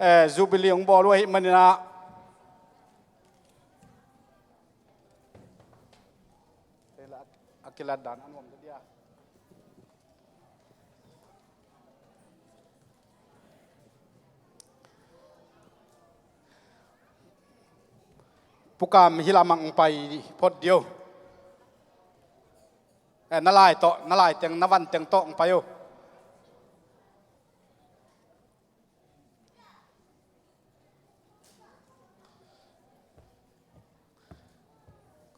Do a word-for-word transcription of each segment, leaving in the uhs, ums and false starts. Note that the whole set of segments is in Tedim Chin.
eh, Jubilee hong bawl uh ahih manin ah, a kilat dan a nuam zaw dia. Pu Kam, hih lamah hong pai phot dih o. Eh, na lai tawh, na lai teng, na van teng tawh hong pai o.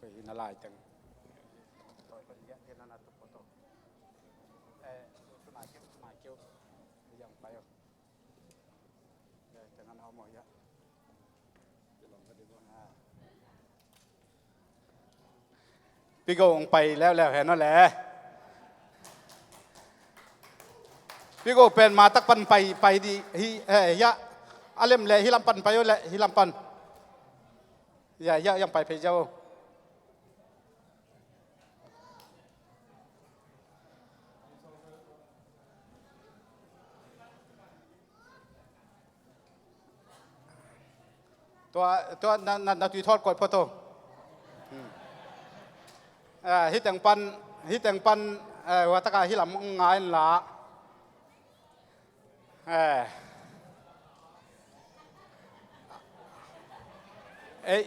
Koi hi na lai teng. Eh, tunai keu, tunai keu. Yang pai o. Eh, teng an hau mo ya. Pi Go hong pai leuleu hen aw le. Pi Go pen ma tak pan pai, pai dih hi, eh, hiah. A lem le hih lam pan pai aw le, hih lam pan. Hiah, hiah, hiah pai phei ziau. Tua, tua na, na, na tui thawt koih phot o. Hmm. Eh, hih teng pan, hih teng pan, eh, hua taka hih lam nga in la. Eh. Ei.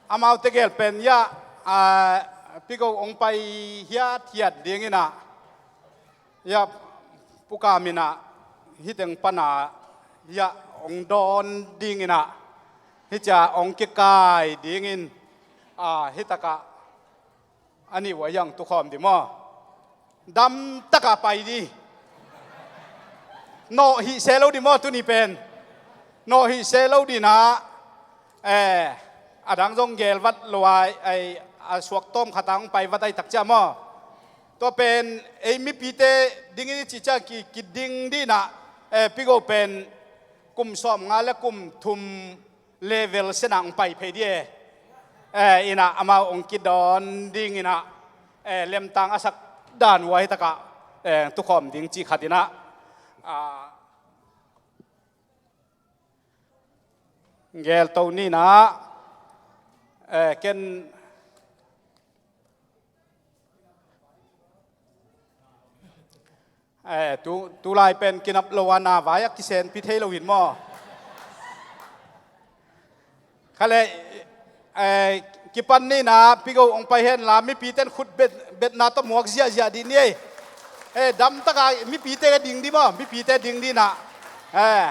Amaute gel pen ya, ah, Pi Go hong pai hiathiat ding in ah. Ya, Pu Kam in ah, hih teng pan ah, ya, hong dawn ding in ah, hih ciang hong kikai ding in, ah, hih takah, a nih uh a hiang tukhawm dih maw. Dam takah pai dih. Nawh hih se lo dih maw, tuni pen. Nawh hih se lo dih in ah, eh, a dang zong gel vat lo a, ai, a suak tawm khat ah hong pai vat ai tak ciang maw. Tua pen, ei mipite ding in i cih ciang ki, kiding dih in ah, eh, Pi Go pen kum sawmnga le kum thum level sen ah hong pai phei dih e. Eh, in ah amau hong kidawn ding in ah, eh, lemtang a sak dan uh a hih takah, eh, tukhawm ding cih khat in ah, ah, gelto ni in ah, eh, ken, eh, tu, tulai pen kinap lo a, na vai a kisenpi thei lo hi maw. Kha le, eh, kipan ni in ah, Pi Go hong pai hen la, mipite in khut bet, betna tawh muak ziahziah dih ni ei. Eh, dam takah mipite ding dih maw, mipite ding dih in ah. Eh,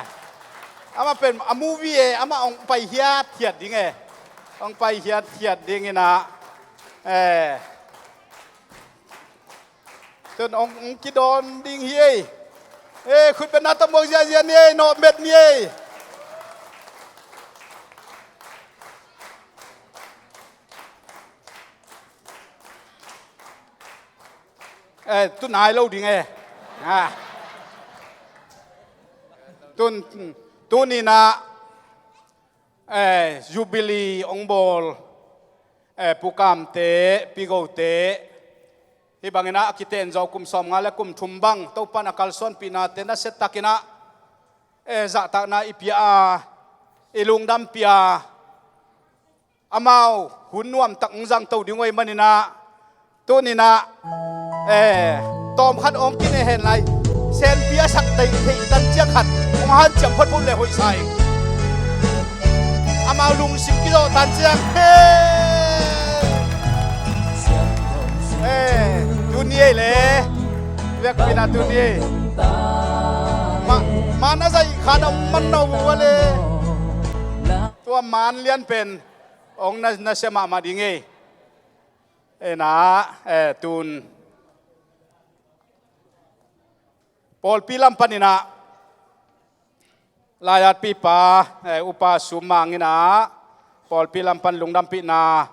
amah pen a movie e, amah hong pai hiathiat ding e. Hong pai hiathiat ding in ah. Eh. Tun hong, hong kidawn ding hi ei. Eh, khut betna tawh muak ziahziah ni ei, nawh bet ni ei. Eh, tu nai lo ding e. Ah. Tun, tuni in ah, eh, Jubilee hong bawl, eh, Pu Kamte, Pi Gote, hih bangin ah a kiten zawh kum sawmnga le kum thum bang Topa'n a kalsuanpihnate nasia takin ah, eh, zahtakna i pia a, i lungdampih a, amau hun nuamtak hong zangto ding uh ahih manin ah, tuni in ah, eh, tawmkhat hong kineh hen lai. Senpi a sak theih tan ciang khat hong hanciam photphot le hoih sa ing. Amau lungsim kizawh tan ciang, he. Eh, tuni ei le. Biakpina tuni ei. Ma, ma na zaih khan a man no uh a le. Tua man lian pen hong na, nasia mahmah ding ei. Eh, na, eh, tun pawlpi lam panin ah, lai-atpipa, eh, Upa Sum Mang in ah, pawlpi lam pan lungdampihna,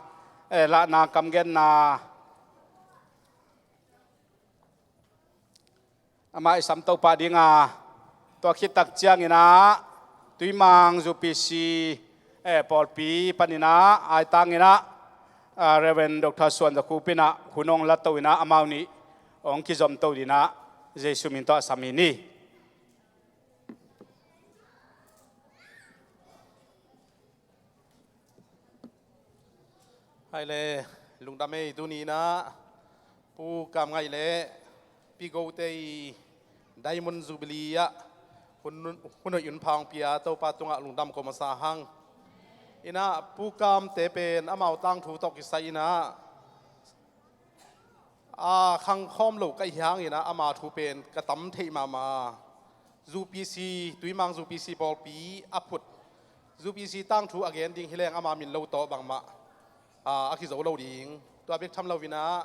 eh, lahna, kamgenna, amah i samto pah ding a, tua khit tak ciangin ah, Tuimang U P C, eh, pawlpi panin ah, aitangin ah, ah, Reverend Doctor Suan Za Khup in ah, hun hong lato in ah, amau nih hong kizomto ding in ah, Jesuh min tawh a sam hi ni. Hai le, lungdam ei. Tuni inah Pu Kam Ngaih le Pi Go te i Diamond Jubilee ah hun, hun hoih hun pha hong pia Topa tungah lungdam ko masa hang. Inah Pu Kam te pen amau tangthu tawh kisai inah a khangkhawm lo ka hih hang inah ama thu pen ka tam theih mahmah. U P C, Tuimang U P C pawlpi a phut, U P C tangthu a gen ding hi leng ama min lo tawh bangmah a, a kizo lo ding. Tua bek tham lo inah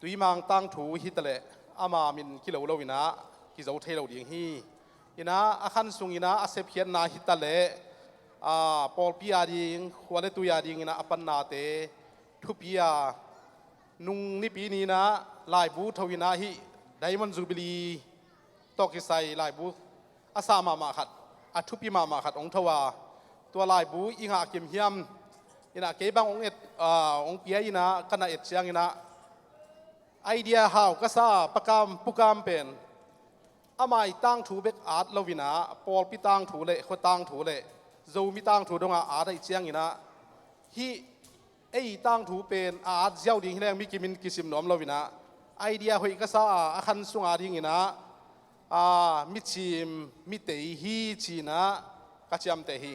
Tuimang tangthu hi taleh ama min kilo lo inah kizo thei lo ding hi. Inah a khan sung inah a sepkhiatna hi taleh a, pawlpi a ding, khua le tui a ding inah a pannate thupi a, nung nipi ni inah laibu tho inah hih Diamond Jubilee tawh kisai laibu a sa mahmah khat, a thupi mahmah khat hong tho a, tua laibu i ngah kim hiam? Inah kei bang hong et, a, hong pia inah ka na et ciang inah idea hau ka sa a, Pa Kam, Pu Kam pen ama i tangthu bek at lo inah pawlpi tangthu le khua tangthu le Zomi tangthu dongah at ahih ciang inah hih ei tangthu pen a at ziau ding hi leng mi kimin kisim nuam lo inah idea hoih ka sa a, a khan sung a ding inah a, mi cim, mi tei hi ci inah ka ciamteh hi.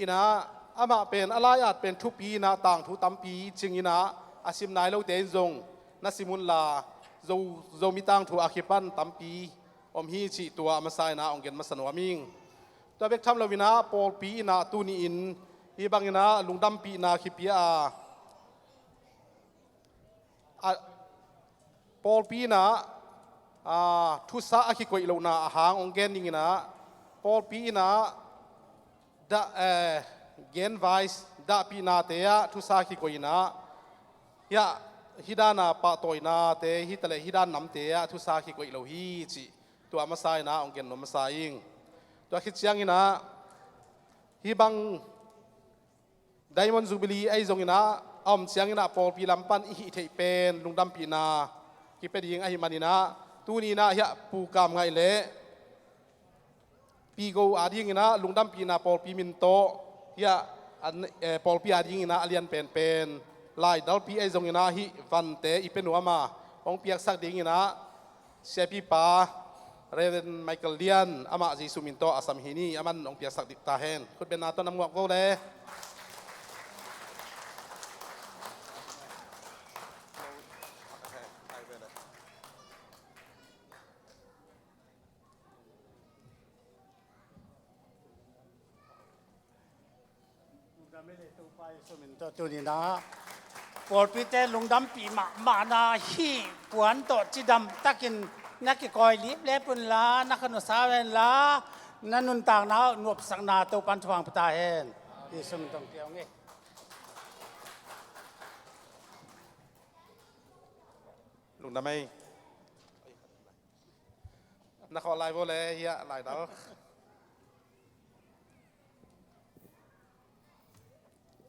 Inah amah pen a lai at pen thupi inah tangthu tampi cing inah a sim nai lote in zong na sim unla, Zo, Zomi tangthu a kipan tampi om hi cih tua a masa inah hong gen masa nuam ing. Tua bek tham lo inah pawlpi inah tuni-in hih bang inah lungdampihna kipia a, a, pawlpi inah a, thusa a kikoih lohna a hang hong gen ding inah pawlpi inah dah, eh, gen vai dahpihnate ah thusa kikoih inah hiah hih dan a pahtawinate hi taleh hih dan namte ah thusa kikoih lo hi cih tua masa inah hong gen nuam masa ing. Tua khit ciang inah hih bang Diamond Jubilee ahi zong inah a om ciang inah pawlpi lam pan i hih theih pen lungdampihna kipia ding ahih man inah tuni inah hiah Pu Kam Ngaih le Pi Go a ding inah lungdampihna pawlpi min tawh hiah an, eh, pawlpi a ding inah a lian penpen laidalpi ahi zong inah hih vante i pia nuam a, hong piaksak ding inah Siapipa Reverend Michael Lian, amah Jesuh min tawh a sam hi ni, aman hong piaksak dih ta hen. Khutbenna tawh na muak vo le. Lungdam ei le Topa Jesuh min tawh tuni inah pawlpite lungdampih mahmahna hih puan tawh cidam takin na kikawi liplep unla, na kha nusa unla, na nuntakna uh nuamsakna Topan thupha hong pia ta hen. Jesuh min tawh hong pia ung ei. Lungdam ei. Na khawh lai vo le hiah laidal.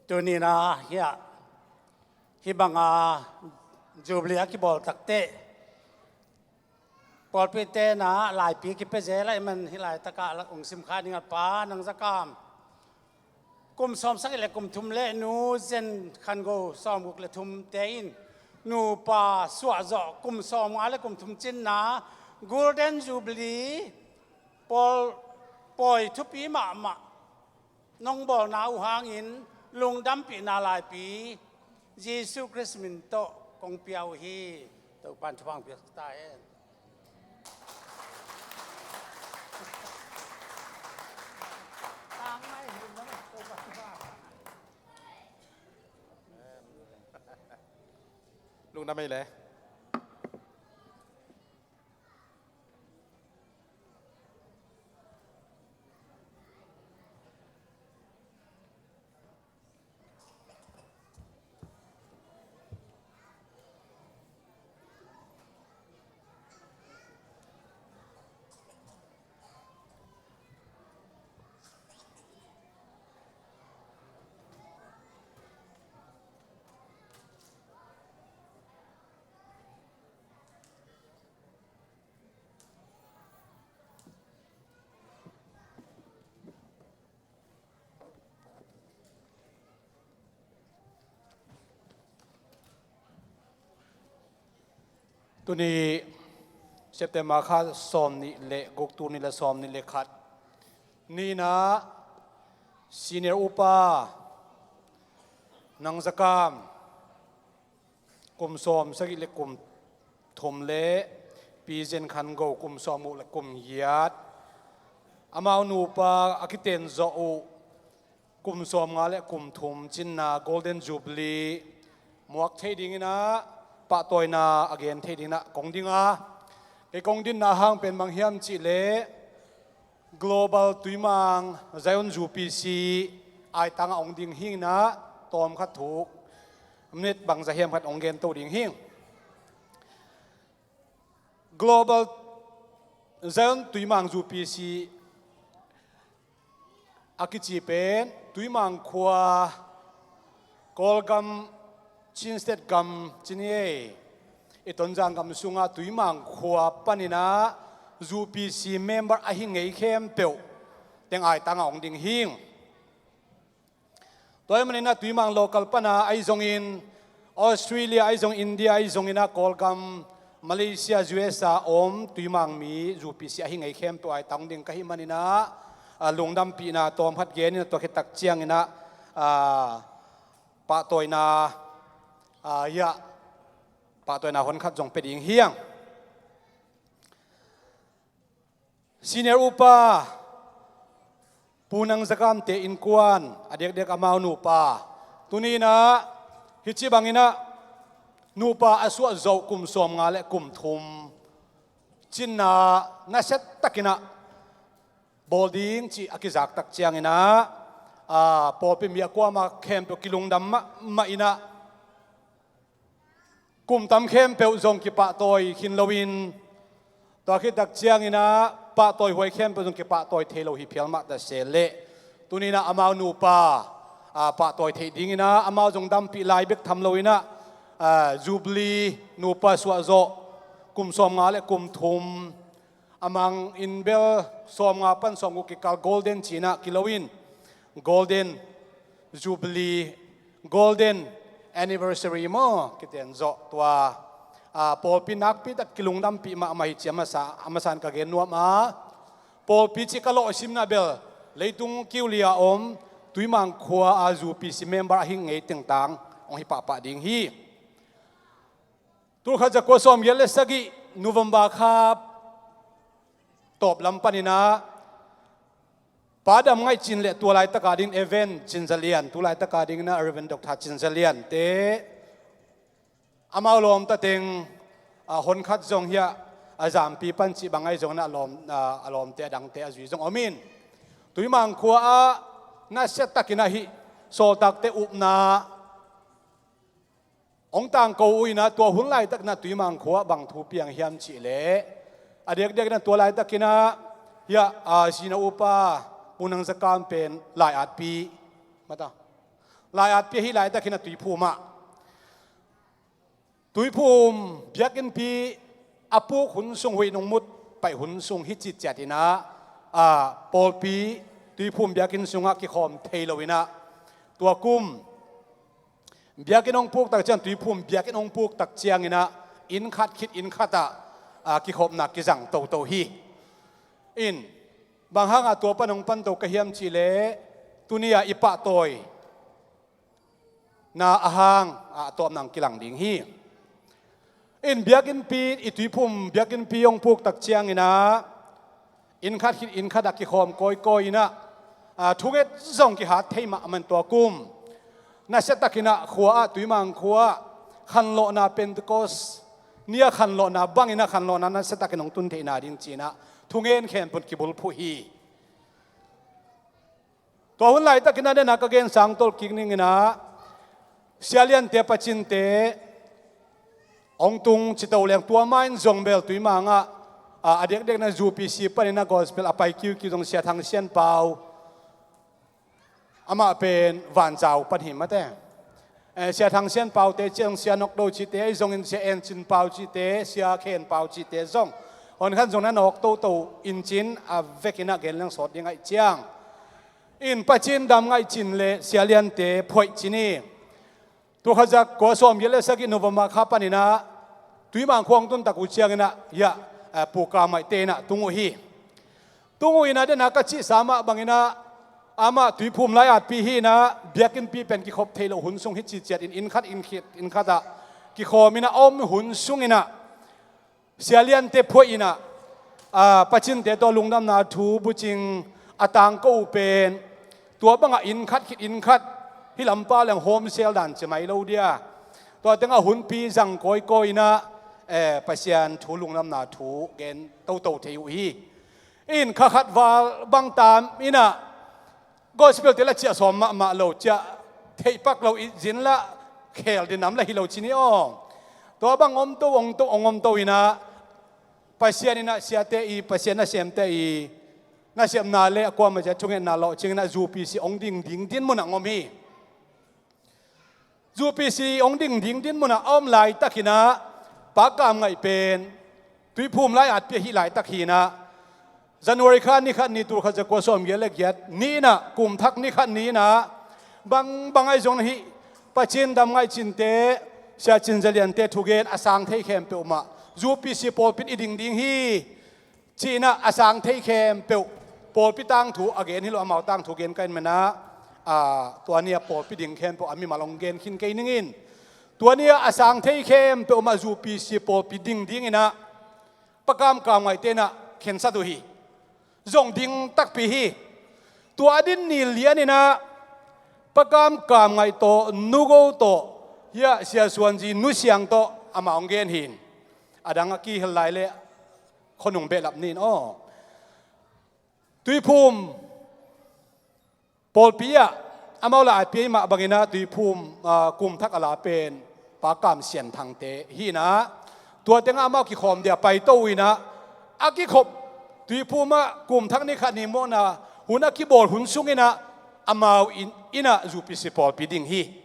Tuni inah hiah hih banga Jubilee a kibawl takteh pawlpite inah laipi kipia zel ahih man hih laitakah hong simkha ding a Pa Nang Za Kam, kum sawmsagih le kum thum le Nu Zen Khan Go sawmguk le thumte in nupa suahzawh kum sawmnga le kum thum cinna Golden Jubilee pawl, pawi thupi mahmah nong bawlna uh hangin lungdampihna laipi Jesuh Khrist min tawh kong pia uh hi. Topan thupha hong pia ta hen. Lungdam ei le. Tuni September kha sawm nih le guk, tul nih le sawm nih le khat ni-in ah senior upa Nang Za Kam kum sawm sagih le kum thum le Pi Zen Khan Go kum sawm guk le kum giat, amau nupa a kiten zawh uh kum sawm nga le kum thum cinna Golden Jubilee muak thei dingin ah pahtawina a gen thei dingin ah kong ding a, kei kong dinna hang pen bang hiam cih leh Global Tuimang Zion U P C aitang a hong ding hi-in ah tawmkhat thu minute bangzah hiam khat hong gen to ding hi. Global Zion Tuimang U P C a kici pen Tuimang khua, Kawlgam, Chin State gam ci ni ei, i Tonzang gam sungah Tuimang khua panin ah U P C member ahi ngei khempeuh teng aitang a hong ding hi. Tua ahih manin ah Tuimang local pan a ahi zongin, Australia ahi zong, India ahi zongin ah, Kawlgam, Malaysia, U S A om Tuimang mi U P C ahi ngei khempeuh aitang ding ka hih manin ah, a, lungdampihna tawmkhat genin ah, tua khit tak ciangin ah, a, pahtawina, a, hiah, pahtawina honkhat zong pia ding hi hang. Senior upa Pu Nang Za Kamte innkuan, a diakdiak amau nupa, tuni-in ah hih ci bangin ah nupa a suah zawh kum sawm nga le kum thum cinna nasiatakin ah bawl ding cih a kizak tak ciangin ah, a, pawlpi mi a kuamah khempeuh kilungdam mahmah in ah, kum tam khempeuh zong kipahtawi khin loin, tua khit tak ciangin ah pahtawi huai khempeuh zong kipahtawi thei lo hi phial mah ta se leh, tuni-in ah amau nupa, a, pahtawi theih dingin ah amau zong dampih lai bek tham loin ah, a, Jubilee nupa suahzawh kum sawm nga le kum thum, a mang in bel sawm nga pan sawm guk kikal Golden ci-in ah kilo in, Golden Jubilee, Golden Anniversary maw, kiten zawh tua, a, pawlpi nakpi tak kilungdampih mahmah hi ci a masa, a masan ka gen nuam a, pawlpi cih ka lawhsimna bel leitung kiu li-a om Tuimang khua a U P C member ahi ngei tengtang hong hi pahpah ding hi. Tul khat za kua sawm giat le sagih November kha tawp lam panin ah Pa Dam Ngaih Cin le tua laitaka ding Event Cin Za Lian, tu laitaka dingin ah Reverend Doctor Cin Za Liante, amau lawmta teng, a, honkhat zong hiah a Zampi pan cih bang ahi zongin ah a lawm, a, a lawmte a dangte a zui zong om in, Tuimang khua ah nasiatakin ah hih sawltakte upna hong tangko uh in ah, tua hun laitakin ah Tuimang khua ah bang thu piang hiam cih leh, a diakdiakin ah tua laitakin ah hiah, a, senior upa Pu Nang Za Kam pen lai-atpi, mata, lai-atpi ahi laitakin ah Tuiphum ah, Tuiphum biakinnpi a puk hun sung, huih nung mut paih hun sung hi citciat in ah, a, pawlpi Tuiphum biakinn sungah kikhawm thei lo in ah, tua kum biakinn hong puk tak ciang, Tuiphum biakinn hong puk tak ciangin ah inn khat khit inn khat ah, a, kikhopna kizang toto hi. In, bang hangah tua pan hong panto ka hiam cih leh, tuni-a i pahtawina a hang, a, a tawpna hong kilang ding hi. In, biakinnpi, i Tuiphum biakinnpi hong puk tak ciangin ah inn khat khit inn khat ah kikhawm kawikawi in ah, a, thunget zong kihat thei mahmah in tua kum nasiatakin ah khua ah, Tuimang khua ah khanlawhna Pentecost ni-a khanlawhna bangin ah khanlawhna nasiatakin hong tun theihna ding ci-in ah thungen khempeuh in kibulphuh hi. Tua hun laitakin ah, den a ka gen sang tolh kik ning in ah, Sia Liante, Pa Cinte hong tung cito leng, tua ma-in zong bel Tuimang ah, a, a diakdiakin ah U P C panin ah gospel a pai kiukiu zong Sia Thang Sian Pau, amah pen Vanzau pan hi mate. Eh, Sia Thang Sian Paute cih zong, Sia Nok Do cihte, ahi zongin Sia En Cin Pau cihte, Sia Khen Pau cihte zong, honkhat zong na nawk toto in cin, a vekin ah gen leng sawt ding ahih ciang, in, Pa Cin Dam Ngaih Cin le Sia Liante phuaih ci ni. Tul khat za kua sawm giat le sagih November kha panin ah Tuimang khua hong tun tak uh ciangin ah, hiah, eh, Pu Kam Ngaihte in ah tung uh hi. Tung uh in ah, den a ka cihsa mah bangin ah, amah Tuiphum lai-atpi hi in ah, biakinnpi pen kikhop theih loh hun sung hi ci ciat in, inn khat, inn khit, inn khat ah kikhawm in ah a om hun sungin ah, Sia Liante phuaih in ah, aa, Pa Cinte tawh lungdamna thu bucing a tangko uh pen, tua bangah inn khat khit inn khat, hih lampa leng home cell dan ci mai lo dia. Tua tengah hunpi zang kawikawi in ah, eh, Pasian thu lungdamna thu gen toto thei uh hi. In kha khat val bang tam in ah, gospel te la ciah sawm mahmah lo, ciah theih pak lo, i zin la khel dinam la hi lo ci ni aw. Tua bang om to, ong to, ong om to in ah, Pasian in ah siate i, Pasian nasemte i nasepna le a kuamah zia thungetna lawhcing in ah, U P C ong ding ding dinmun ah ong om hi. U P C ong ding ding dinmun ah a om laitakin ah, Pa Kam Ngaih pen Tuiphum lai-atpi ahi laitak hi in ah, January kha ni khat ni, tul khat za kua sawm giat le giat ni in ah, kum thak ni khat ni in ah, bang bang ahi zong hih Pa Cin Dam Ngaih Cinte, Sia Cin Za Liante thugen a sang thei khempeuh mah U P C pawlpi in i ding ding hi ci in ah, a sang thei khempeuh pawlpi tangthu a gen hi lo, amau tangthu gen ka hih manin ah, aa, tua ni a pawlpi ding khempeuh a mimal ong gen khin kei ning in. Tua ni a a sang thei khempeuh mah U P C pawlpi ding ding in ah, Pa Kam Kam Ngaihte in ah khensat uh hi. Zong ding takpi hi. Tua a din ni lian in ah, Pa Kam Kam Ngaih tawh, Nu Go tawh, hiah Sia Suan Zi, Nu Siang tawh amah ong gen hi in. A dang a kihel lai leh khuanung behlap ni in aw. Tuiphum pawlpi ah, amau lai-atpi mah bangin ah Tuiphum, aa, kum thak a la pen Pa Kam Sian Thangte hi in ah, tua tengah amau kikhawm dia paito uh in ah, a kikhop, Tuiphum ah kum thak ni khat ni mawhna hun a kibawl hun sungin ah, amau in, in ah U P C pawlpi ding hi.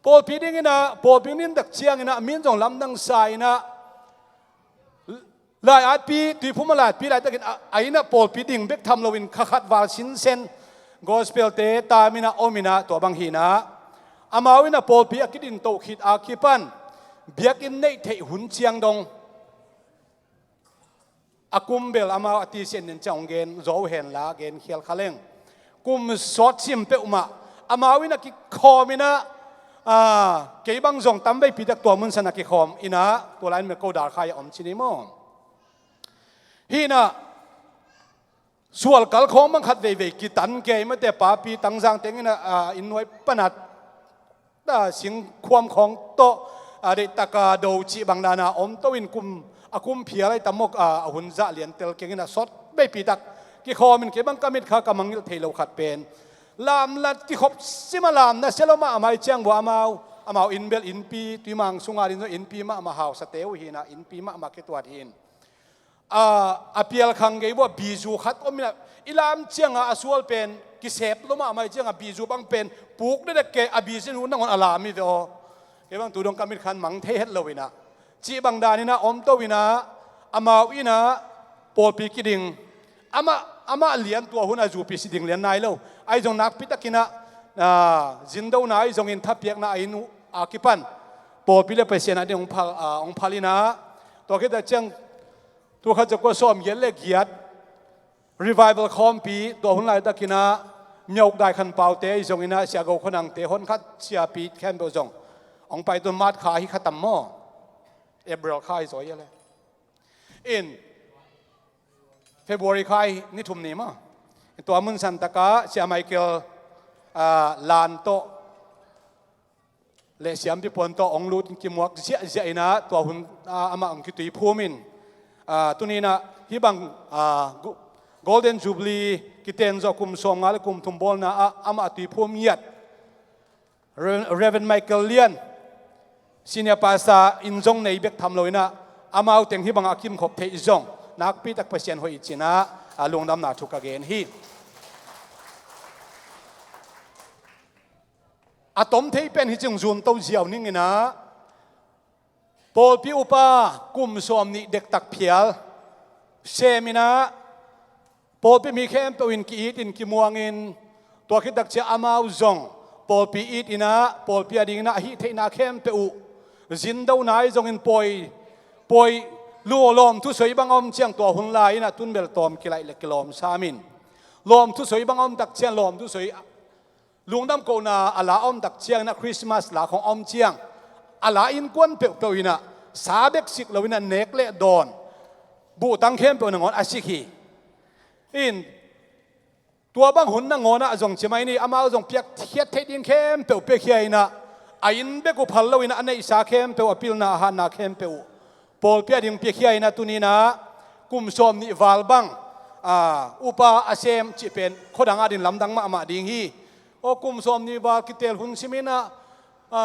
Pawlpi ding in ah, pawlpi ding tak ciangin ah, min zong lamdang sa in ah, lai-atpi, Tuiphum a lai-atpi laitakin a, a in ah pawlpi ding bek tham loin kha khat val sinsen, gospel te tam in ah om in ah, tua bang hi in ah, amau in ah pawlpi a kidin toh khit a kipan, biakinn neih theih hun ciang dong, a kum bel amau a tisen nen ciang ong gen zo hen la, gen khial kha leng. Kum sawt sim peuhmah amau in ah kikhawm in ah, aa, kei bang zong tam veipi tak tua mun san ah kikhawm in ah, tua lai-in mah ko Dalkhai ah om ci ni maw. Hi in ah, sual kal khawng bang khat veivei kitan kei mate, papi Tangzang teng in ah, aa, inn nuai panat, ta singkhuam khawng tawh, a, deihtak a do cih bang dan a om to in kum, a kum phial ahi tam maw, a, a hun zah lian tel keng in ah sawt veipi tak kikhawm in, kei bang ka mit kha ka mangngilh thei lo khat pen, lamlat kikhop sim a lamna sia lo mahmah ahi ciang bua amau, amau inn bel innpi, Tuimang sungah ding zong innpi mahmah, hausate uh hi in ah innpi mahmah kituat hi in. A, a pial khang gei bua bizu khat om in ah, i lam ciangah a sual pen kisep lo mahmah ahi ciangah bizu bang pen puk dekdek kei, a bizu nangawn a lam hi ve aw. Kei bang tu dong ka mit khan mang thei het lo in ah, cih bang dan in ah om to in ah, amau in ah pawlpi kiding, amah, amah lian tua hun a U P C ding lian nai lo. Ahi zong nakpi takin ah, a, zindona ahi zongin thapiakna a in uh a kipan pawlpi le Pasian a ding ong phal, a, ong phal in ah, tua khit a ciang, tul khat za kua sawm giat le giat, Revival khawmpi, tua hun laitakin ah, Myauk Dai Khan Paute ahi zongin ah, Sia Go Khua Nangte, hon khat siapi khempeuh zong ong pai tun, March kha hi kha tam maw, April kha hi zaw hi a le, in February kha hi ni thum ni maw. Tua mun san takah Sia Michael, ah, Lan tawh le Siampi Puan tawh ong lut kimuak ziahziah in ah, tua hun, ah, amah ong kitui phum in, ah, tuni in ah hih bang, ah, Go-, Golden Jubilee kiten zawh kum sawmnga le kum thum bawlna ah amah tui phum ngiat Re-, Reverend Michael Lian, Senior Pastor in zong nei bek tham lo in ah, amau teng hih bangah a kimkhop theih zong nakpi tak Pasian hoih i ci in ah, ah, lungdamna thu ka gen hi. A tom thei pen hi cing, zun to ziau ning in ah, pawlpi upa kum sawm nih dektak phial sem in ah, pawlpi mi khempeuh in ki-it in kimuang in, tua khit tak ciang amau zong pawlpi it in ah, pawlpi a ding in ah a hih theihna khempeuh uh zindona ahi zongin pawi, pawi lu lawm thusoi bang a om ciang tua hun lai-in ah tun bel tawm kilaih le kilawm sam in. Lawm thusoi bang a om tak ciang lawm thusoi lungdam kohna a la a om tak ciangin ah Christmas la khong a om ciang a la innkuan peuhpeuh in ah sa bek sik loin ah nek le dawn buhtang khempeuh nangawn a sik hi. In tua bang hun nangawn ah zong ci mai ni, amau zong piakkhiat theih ding khempeuh piakhia in ah a inn bek uh phal loin ah a neihsa khempeuh, a pilna a hatna khempeuh uh pawlpi a ding piakhia in ah tuni-in ah kum sawm nih val bang, a, upa a sem cih pen khuadang a ding lamdang mahmah ding hi. Aw, kum sawm nih val kitel hun simin ah, a,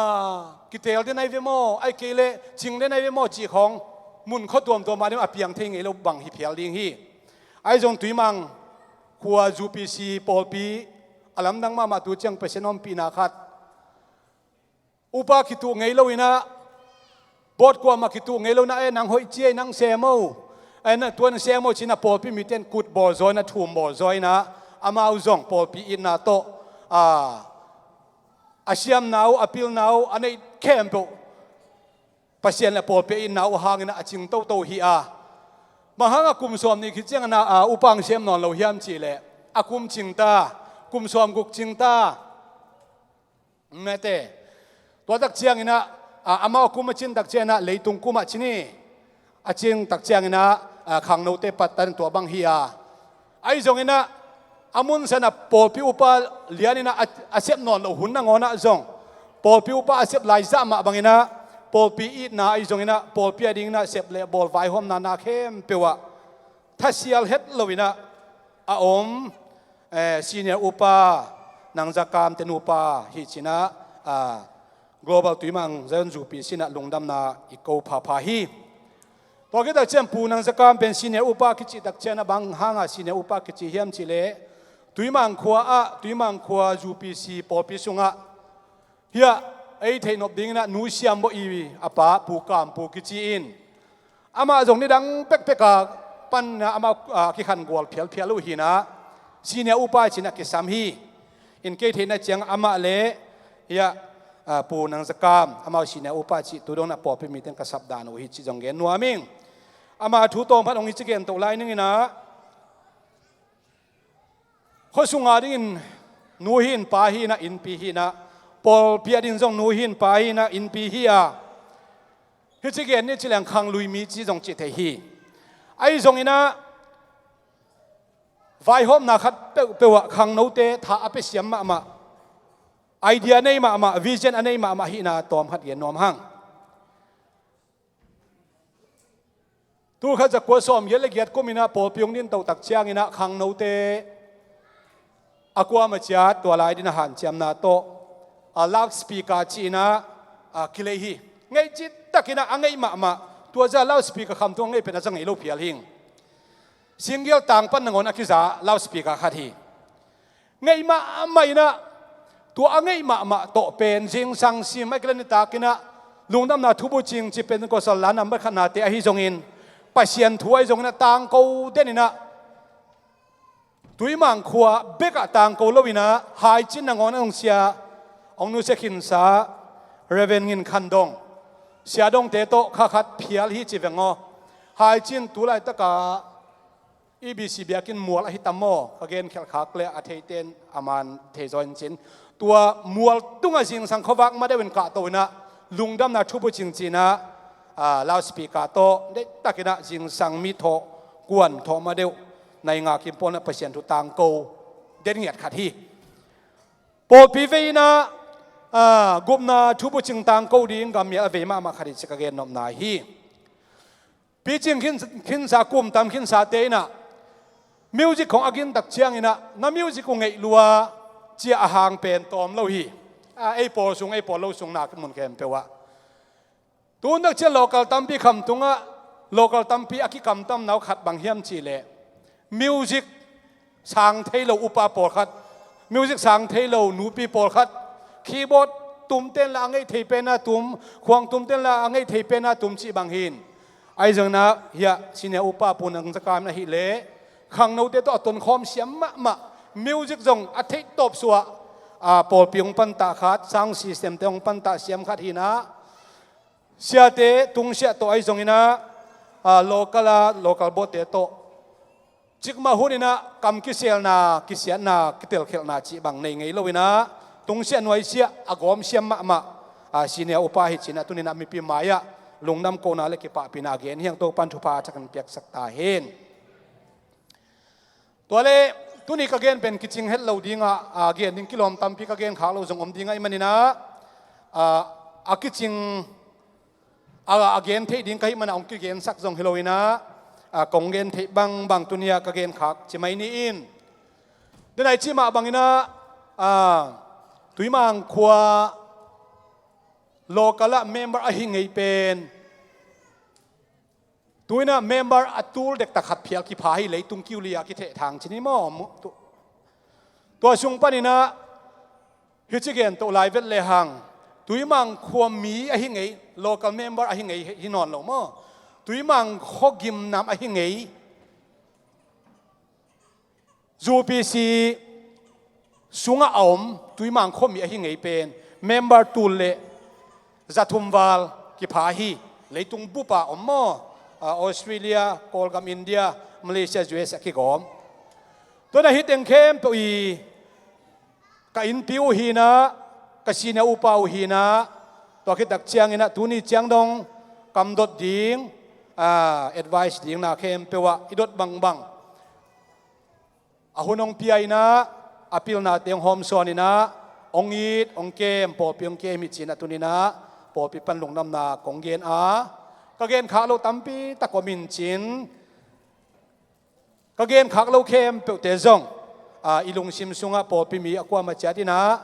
kitel den ahi ve maw, ahih kei leh cing den ahi ve maw cih khawng mun khua tuamtuam ah ding a piang thei ngei lo bang hi phial ding hi. Ahi zong Tuimang khua U P C pawlpi a lamdang mahmah tu ciang Pasian ompihna khat, upa kituh ngei loin ah, board kuamah kituh ngei loin ah, "Eh, nang hoih ci ei, nang sem o, eh, na tuan sem o," ci-in ah pawlpi mite in kut bawl zaw in ah, thum bawl zaw in ah, amau zong pawlpi itna tawh, a, a siamna uh, a pilna uh, a neih khempeuh Pasian le pawlpi a itna uh hangin ah a cing toto hi a. Bang hang a kum sawm nih khit ciangin ah, a, upa hong sem nawn lo hiam cih leh, a kum cing ta, kum sawm guk cing ta. Mete. Tua tak ciangin ah, a, amau a kum a cin tak ciangin ah leitung kum ah cin hi. A cin tak ciangin ah, a, khangnote pattan tua bang hi a. Ahi zongin ah, a mun san ah pawlpi upa lianin ah, a, a sep nawn loh hun nangawn ah zong pawlpi upa a sep lai zah mah bangin ah, pawlpi itna ahi zongin ah, pawlpi a dingin ah sep le bawl vaihawmna na khempeuh ah thasial het loin ah a om, eh, senior upa Nang Za Kam te nupa hi ci-in ah, a, Global Tuimang Zion U P C in ah lungdamna i ko phapha hi. Tua khit tak ciang Pu Nang Za Kam pen senior upa kici tak ciang ah, bang hang a senior upa kici hiam cih leh, Tuimang khua ah, Tuimang khua U P C pawlpi sungah hiah ei theih nop dingin ah Nu Siam Bawh i a pa Pu Kam Pu kici in, amah zong nidang pekpek a pan in ah amah, a, kikhan gual phialphial uh hi-in ah, senior upa ci-in ah kisam hi. In kei theihna ciang amah le hiah, a, Pu Nang Za Kam, amau senior upa cih tu dong in ah pawlpi mite in ka sap dan uh hi cih zong gen nuam ing. Amah thu tawm phat hong hi ci gen to lai ning in ah, khua sung a dingin nu hi in pa hi in ah, innpi hi in ah, pawlpi a ding zong nu hi in pa hi in ah, innpi hi a. Hi ci gen ni ci leng khanglui mi ci zong cih thei hi. Ahi zongin ah, vaihawmna khat peuhpeuh ah khangnote tha a pia siam mahmah, idea nei mahmah, vision a nei mahmah hi in ah tawm khat gen nuam hang. Tulkhat zakua sawmgiat le giat kum in ah pawlpi hong din to tak ciangin ah khangnote a kuamah ciat tua lai ding a hanciamna tawh, a, loudspeaker ci-in ah, a, kilei hi. Ngeih citakin ah a ngeih mahmah, tua zah loudspeaker khamtung a ngeih pen a za ngei lo phial hing. Single tang pan nangawn a kiza loudspeaker khat hi. Ngeih mahmah in ah, tua a ngeih mahmah tawh pen zingsang sim a kilani takin ah, lungdamna thubucing ci Pentecostal la nambat khatnate ahi zongin, Pasian thu ahi zongin ah tangko den in ah, Tuimang khua bekah tangko lo in ah, Haicin nangawn a hong sia, hong nusia khinsa Reverend Ngin Khan Dong, sia dongte tawh kha khat phial hi ci veng aw. Haicin tu laitak a E B C biakinn mual ahi tam maw? Ka gen khelh khak le a theite in a man thei zaw in cin. Tua mual tungah zingsang khuavak ma deuh in kahto in ah, lungdamna thubucing ci-in ah, a, loudspeaker tawh deihtakin ah zingsang mi thawh, kuan thawh ma deuh, nai nga kim pawl in ah Pasian thu tangko den ngiat khat hi. Pawlpi vei in ah, a, gupna thubucing tangko ding gammial a vei mahmah khat hi ci ka gen nopna hi. Picing khin, khinsa, kum tam khinsate in ah, music khong a gin tak ciangin ah, na music uh ngeih lua, ci-a a hang pen tawm lo hi. A, ei pawl sung, ei pawl lo sung na mun khempeuh ah. Tun tak ciang local tampi khamtungah, local tampi a kikamtamna uh khat bang hiam cih leh, music sang thei lo upa pawlkhat, music sang thei lo nupi pawlkhat, keyboard tum ten la a ngeih thei pen a tum, khuang tum ten la a ngeih thei pen a tum cih bang hi in. Ahi zongin ah hiah senior upa Pu Nang Za Kam in ahih leh khangnote tawh a tonkhawm siam mahmah, music zong a theih tawp suah, a, pawlpi hong pantah khat, sound system te hong pantah siam khat hi in ah, Siate tungsiah tawh ahi zongin ah, ah, local ah, local boardte tawh cikmah hun in ah kam kiselna, kisiatna, kitelkhelhna cih bang nei ngei lo in ah, tungsiah nuaisiah a gawm siam mahmah, ah, senior upa hi ci-in ah tuni-in ah mipi mai-ah lungdam kohna le kipahpihna a gen hi hang. Topa'n thupha a thakin piaksak ta hen. Tua leh tuni ka gen pen kicing het lo ding ah, a gen ding kilawm tampi ka gen khak lo zong om ding ahih manin ah, a, a kicing, a, a gen theih ding ka hih manin ah hong kigensak zong hi lo in ah, a, kong gen theih bangbang tuni-ah ka gen khak ci mai ni in. Denai cih mah bangin ah, a, Tuimang khua local ah member ahi ngei pen tu-in ah member a tul dektak khat phial kipha hi, leitung kiu li-a kithehthang ci ni maw? Mu-, tu-, tua sung panin ah hici gen toh lai vet lehang, Tuimang khua mi ahi ngei, local member ahi ngei hi nawn lo maw? Tuimang khua gimnam ahi ngei, U P C sungah a om Tuimang khuami ahi ngei pen member tul le za thum val kipha hi. Leitung bup ah om maw? Ah, Australia, Kawlgam, India, Malaysia, U S a kigawm. Tua-in ah hih teng khempeuh i ka innpi uh hi-in ah, ka senior upa uh hi-in ah, tua khit tak ciangin ah tuni ciang dong kam dot ding, ah, advice ding na khempeuh ah i dot bangbang a hun hong pia in ah, a pilnate hong hawmsawn in ah, hong it, hong kem, pawlpi hong kem hi ci-in ah tuni-in ah pawlpi pan lungdamna kong gen a, ka gen khak loh tampi tak om in cin, ka gen khak loh khempeuhte zong, a, i lungsim sungah pawlpi mi a kuamah ciat in ah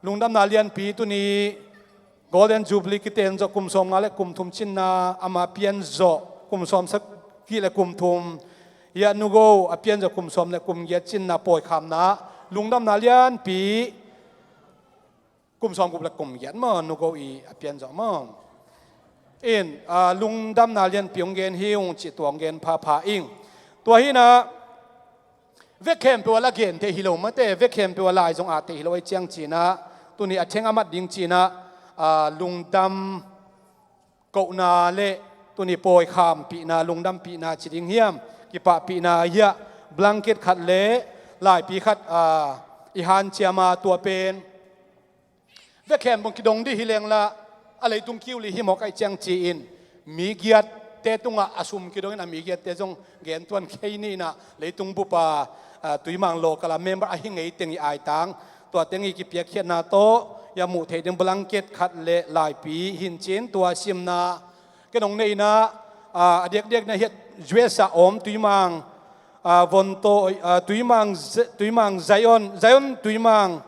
lungdamna lianpi tuni Golden Jubilee kiten zawh kum sawmnga le kum thum cinna, ama pian zawh kum sawmsagih le kum thum, Yah Nu Go a pian zawh kum sawm le kum giat cinna pawikhamna, lungdamna lianpi, kum sawmguk le kum giat maw, Nu Go i a pian zawh maw? In, a, lungdamna lianpi hong gen hi ung cih tua hong gen phapha ing. Tua hi-in ah vek khempeuh ah la gen thei hi lo mate, vek khempeuh ah lai zong at thei hi lo ahih ciang ci-in ah, tuni a theng a mat ding ci-in ah, a, lungdam kohna le tuni pawikhampihna, lungdampihna ci ding hiam, kipahpihna hiah blanket khat le laipi khat, a, i hanciam a, tua pen vek khempeuh kidong dih hi leng lah, a leitung kiu li hi mawk ahih ciang ci-in, mi giatte tungah a sum kidongin a mi giatte zong gen tuan kei ni in ah, leitung bup a, a, Tuimang local a member ahi ngei teng i aitang, tua teng i kipiakkhiatna tawh i a muh theih ding blanket khat le laipi hi in cin, tua simna ken hong nei in ah, a, a diakdiak na hiah U S a om Tuimang, a, Vonto, a, Tuimang Z-, Tuimang Zion, Zion Tuimang,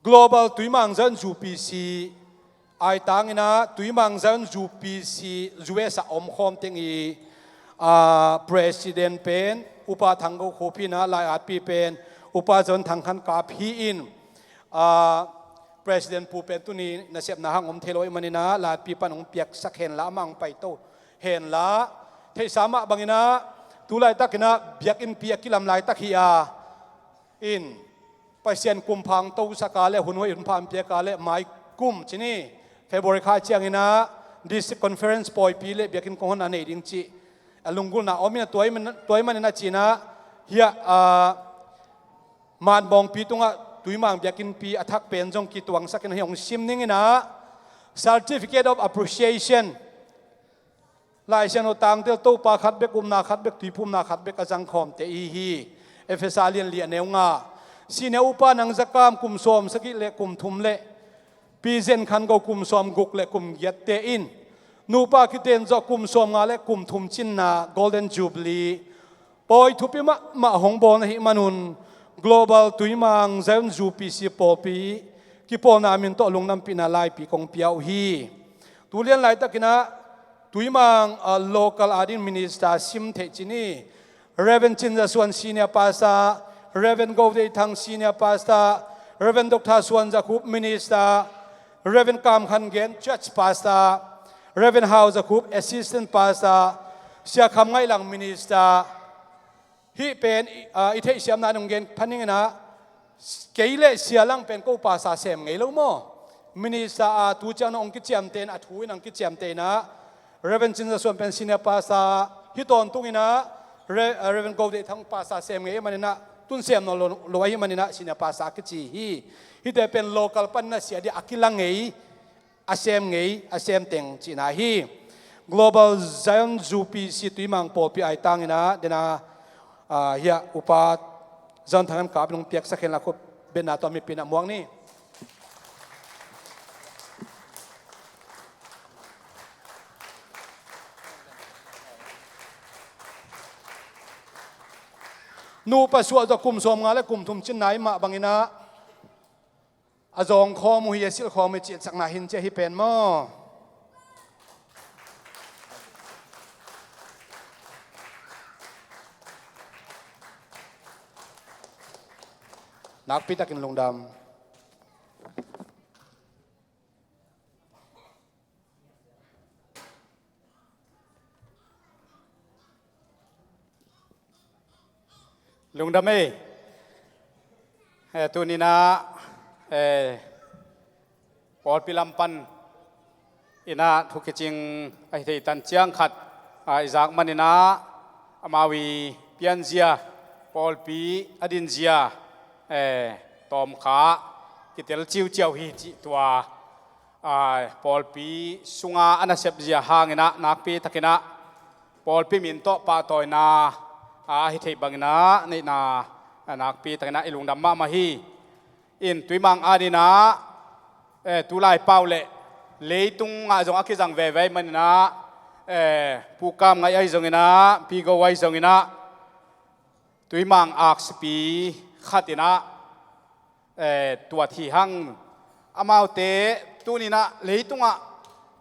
Global Tuimang Zion U P C aitang in ah, Tuimang Zion U P C U S a om khawm teng i, a, president pen Upa Thang Go Khup hi in ah, lai-atpi pen Upa Zion Thang Khan Kap hi in, a, president pu pen tuni nasepna hang om thei lo ahih manin ah, lai-atpi pan hong piaksak hen la, amah hong paito hen la, theihsa mah bangin ah, tu laitakin ah biakinnpi a kilam laitak hi a, in, Pasian kum pha hong tosak a le, hun hoih hun pha hong piak a le, mai kum ci ni, February kha ciangin ah District Conference pawipi le biakinn kong honna nei ding cih a lunggulhna om in ah, tua ahih man-, tua ahih manin ah ci-in ah, hiah, a, Manbawngpi tungah Tuimang biakinnpi a thak pen zong kituangsak in ah, hih hong sim ning in ah, Certificate of Appreciation, Lai Siangtho tangtel, Topa khat bek, upna khat bek, tuiphumna khat bek a zangkhawmte i hi. Efesa lian li a neu nga. Senior Upa Nang Za Kam kum sawmsagih le kum thum le Pi Zen Khan Go kum sawmguk le kum giatte in, nupa kiten zawh kum sawmnga le kum thum cinna Golden Jubilee pawi thupi mahmah hong bawl na hih manun, Global Tuimang Zion U P C pawlpi kipawlna min tawh lungdampihna laipi kong pia uh hi. Tu lian laitakin ah Tuimang, ah, local a ding minister sim theih ci ni, Reverend Cin Za Suan Senior Pastor, Reverend Go Dei Thang Senior Pastor, Reverend Doctor Suan Za Khup Minister, Reverend Kam Khan Gen Church Pastor, Reverend Hau Za Khup Assistant Pastor, Sia Kham Ngaih Lang Minister, Hih pen, ah, i theihsiamna in hong gen pha ning inah, kei le Sia Lang pen ko pasa sem ngei lo maw? Minister a tu ciang nong kiciamteh in, a thu in hong kiciamteh inah, Reverend Cin Za Suan pen senior pasa hi tawntung inah, Re-, ah, Reverend Go Deih Thang pasa sem ngei ahih maninah, tun sem nawn lo, lo ahih maninah senior pasa a kici hi. Hihte pen local panin a sia dih a kila ngei, a sem ngei, a sem teng cihna hi. Global Zion Zu P C Tuimang pawlpi ai tanginah dena, ah, hiah upa Zan Thangan Kap in hong piaksak hen la, khut betna tawh mipi in a muak ni. Nupa suah zawh kum sawmnga le kum thum cinna i mah banginah a zawngkhawm uh hi, a silhkhawm uh hi cih a cakna hin ciah hi pen maw? Nakpi takin lungdam. Lungdam ei. Eh, tuninah, eh, pawlpi lam pan inah thu kicing ahi thei tan ciang khat, ah, i zak maninah amau i pianzia, pawlpi a dinzia, eh, tawmkha kitel ciuciau hi cih tua, ah, pawlpi sunga a nasepzia hanginah nakpi takinah pawlpi min tawh pahtawina, ah, ahi theih banginah neihna, ah, nakpi takinah i lungdam mahmah hi. In Tuimang adinah, eh, tulai pau le leitung ah zong a kizang veve ahih maninah, eh, Pu Kam Ngaih ahi zonginah, Pi Go ahi zonginah, Tuimang aksipi khatinah, eh, tuat hi hang. Amaute tuninah leitungah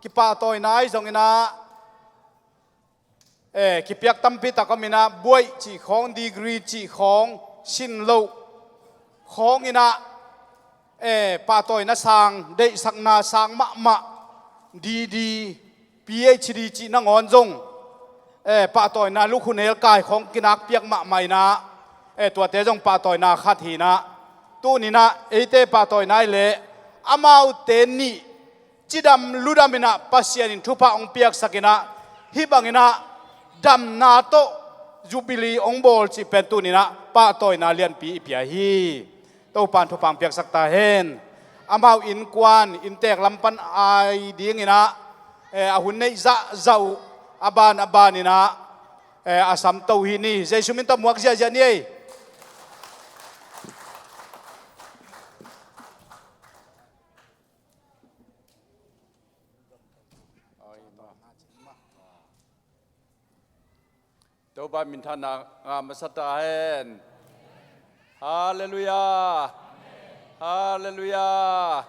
kipahtawina ahi zonginah, eh, kipiak tampi tak om inah, buaih cih khawng, degree cih khawng, sin loh khawng inah, eh, pahtawina sang, deihsakna sang mahmah, D D, P H D cih nangawn zong, eh, pahtawina lukhu nel kai khawng kinakpiak mahmah inah, eh, tuate zong pahtawina khat hi inah, tuninah eite pahtawina hi leh amaute nih cidam ludam inah Pasian in thupha hong piaksak inah, hih banginah damna tawh Jubilee hong bawl cih pen tuninah pahtawina lianpi i pia hi. Topa in thupha hong piaksak ta hen. Amau innkuan, inntek lam pan ai dinginah, eh, a hun neih zahzah uh, a ban a baninah, eh, a samto hi ni. Jesu min tawh muak ziahziah ni ei. Topa minthanna ngah masa ta hen. Halleluiah. Halleluiah.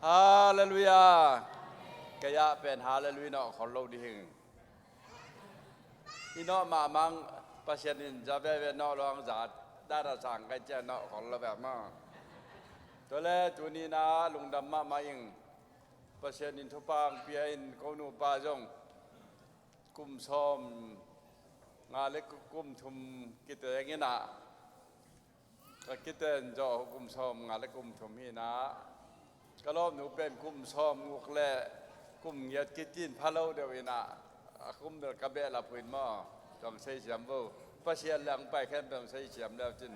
Halleluiah. Kei ah pen halleluiah nawh khol lo ding hing. I nawh mahmah, Pasian in za veve nawh lo hang, za dan a sang kai ciang nawh khol lo ve maw. Tua le tuninah lungdam mahmah ing. Pasian in thupha hong pia in ko nupa zong kum sawmnga le kum thum kiteng inah, ka kiten zawh kum sawmnga le kum thum hi inah, ka lawmnu pen kum sawmguk le kum giat kitin pha lo deuh inah, a kum bel ka behlap uh in maw, tua hong seisiam vo. Pasian le hong pai khempeuh hong seisiam le uh cin.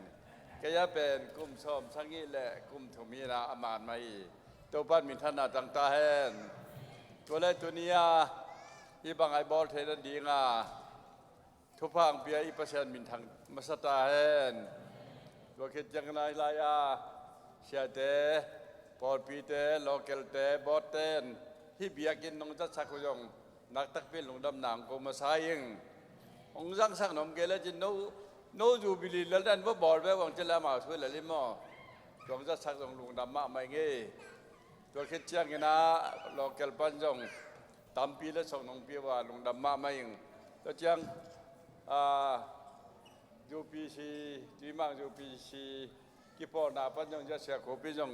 Kei ah pen kum sawmsagih le kum thum hi inah a man mah hi. Topa in minthanna tang ta hen. Tua le tuni a hih bang a i bawl theih nadinga thupha hong pia i Pasian minthang masa ta hen. Tua khit ciangin a hih lai-a siate, pawlpite, local-te, board-te in hih biakinn nong zatsak uh zong naktakpi in lungdamna hong ko masa ing. Hong zangsak nuam kei lecin no, no Jubilee lel dan va bawl ve vang ci le amau thu lel in maw. Tua hong zatsak zong lungdam mahmah ing ei. Tua khit ciangin a local pan zong tampi le song nong pia uh a lungdam mahmah ing. Tua ciang, ah, U P C, Tuimang U P C kipawlna pan zong, Sia Khup in zong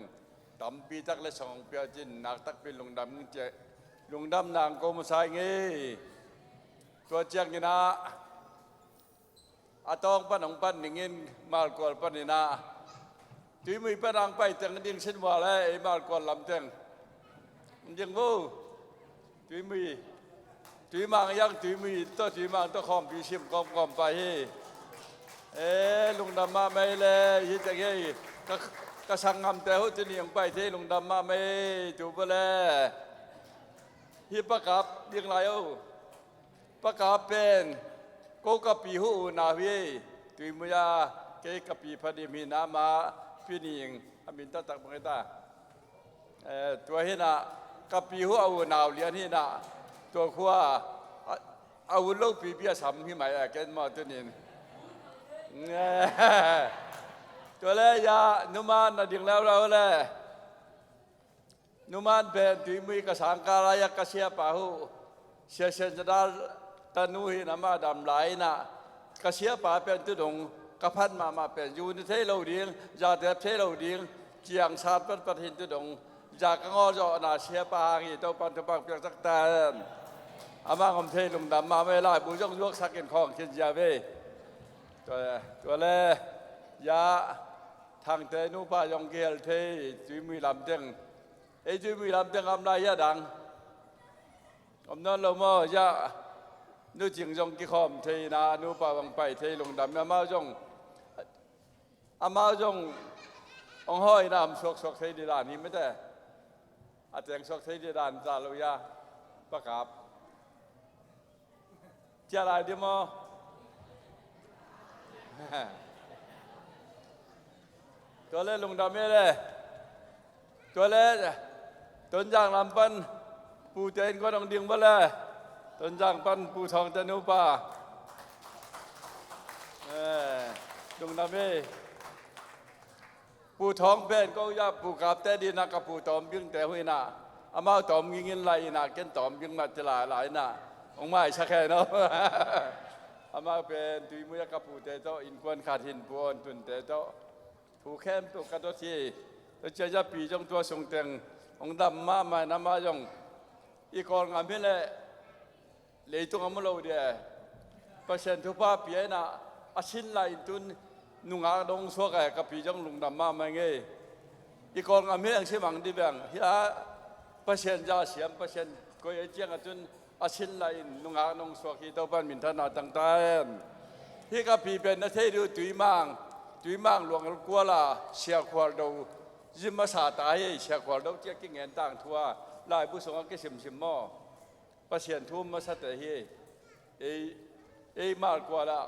tampi tak le song hong pia cin naktakpi lungdam ing ci-a, lungdamna hong ko masa ing ei. Tua ciangin a A tawng pan hong pan ningin Malkual panin ah Tuimui pan ang pai teng ding sin ua le ei Malkual lam teng ding vo. Tuimui, Tuimang yang Tuimui tawh Tuimang tawh khawmpi sim kawmkawm pai hi. E, lungdam mahmah ei le hi teng hi. Ka, ka sanggamte uh tuni hong pai thei lungdam mahmah ei tu bawle. Hi pakap ding lai o. Pakap pen ko ka pi uh unau hi. Tuimui a kei ka pi Phadim hi na, ma Pi Ning a min taktak bang hi ta. Eh, tua hi na, ka pi uh a unau lian hi na, tua khua a, a un lo pipi a sam hi mai a ken maw tunin. Tua le ya numan na ding leuleu le. Numan pen Tuimui ka sangkah lai-ah ka siapa uh Sia Sian Za Dal tanu hi na, ma dam lai-in ah ka siapa pen tu dong ka phat mahmah pen zu ni thei lo ding, za tep thei lo ding, ciang sat patpat hin tu dong za ka ngawl zawhna siapa hang hi. Topan thupha piak taktak. Amah ngom thei lungdam mahmah ei, laibu zong zuaksak in khawng khin zia ve. Tua, tua le ya Thangte nupa zong kihel thei, Tuimui lam teng. Ei Tuimui lam teng om lai hiah dang om nawn lo maw? Hiah Nu Cing zong kikhawm thei na, nupa bang pai thei lungdam. Amau zong, amau zong hong hawi na om suaksuak thei dih dan hi mete. A teng suak thei dih dan za lo hiah pakap. Ciah lai dih maw? Tua le lungdam ei le. Tua le Tonzang lam pan pute innkuan hong ding bawle. Tonzang pan Pu Thawngte nupa. Eh, lungdam ei. Pu Thawng pen ko hiah Pu Kapte dih na, ka pu Tawm Bingte uh hi na, amau tawm ging in lai hi na, ken Tawm Bing mah ci lai lai na, hong maisak hen aw. Amau pen Tuimui a ka pute tawh innkuan khat hin, Pu Awn Tunte tawh. Thu khempeuh ka dot hi. Tua ciang a pi zong tua sung teng hong dam mahmah in amah zong i Kawl ngam hi leh leitung a mu lo dia. Pasian thupha pia in ah, a sin lai in tun nungak dong suak a, ka pi zong lungdam mahmah ing ei. I Kawl ngam hi leng simang dih beng hi a, Pasian za siam, Pasian koih a ciang a tun a sin lai in nungak dong suak hi. Topan minthanna tang ta hen. Hi ka pi pen na thei dih uh, Tuimang, Tuimang Luang El Kual a Sia Khual Do zim masa ta hi. Sia Khual Do ciah kingen tangthu a laibu sungah kisimsim maw? Pasian thu masate hi. Ei, ei Malkual ah,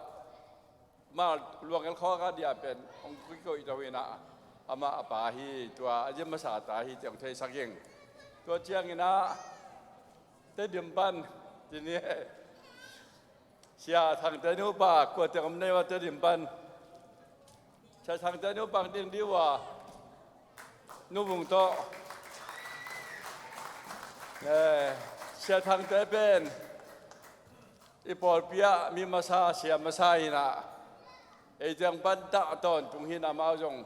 Mal Luang El Khawk a dia pen hong kikoih to in ah, amah a pa hi. Tua a zim masa ta hi, tiang theisak ing. Tua ciangin ah Tedim pan tuni Sia Thangte nupa, kua teng om nei ua Tedim pan. Sia Thangte nupa ding dih ua, Nu Vung tawh. Eh, Sia Thangte pen i pawlpi ah mi masa, sia masa hi na, ei teng pan tah tawntung hi na, amau zong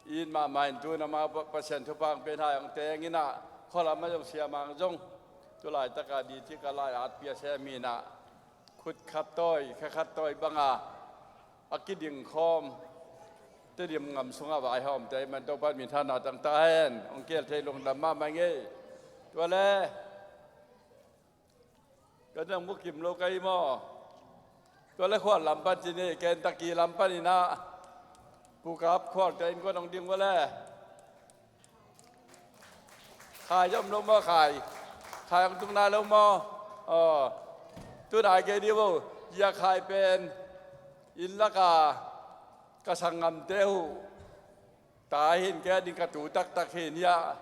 it mahmah in tun amau Pa-, Pasian thupha hong pia in ah, hong teng in ah, khualam ah zong siamang zong tu laitak a dih tik a lai-at pia sem hi na, khut khat tawi, khe khat tawi bang a, a kiding khawm Tedim ngam sungah vaihawmte ahih man Topan minthanna tang ta hen. Hong kihel thei lungdam mahmah ing ei. Tua le, ka nang mu kim lo ka hi maw? Tua le khual lam pan ci ni, Kentucky lam pan in ah, Pu Kap Khualte innkuan hong ding ua le. Khai zom lo maw, khai? Khai hong tung nai lo maw? Aw. Tu nai kei dih vo. Zia khai pen inn lak a ka sanggamte uh ta hi in, kei a ding ka tu taktak hi in, hiah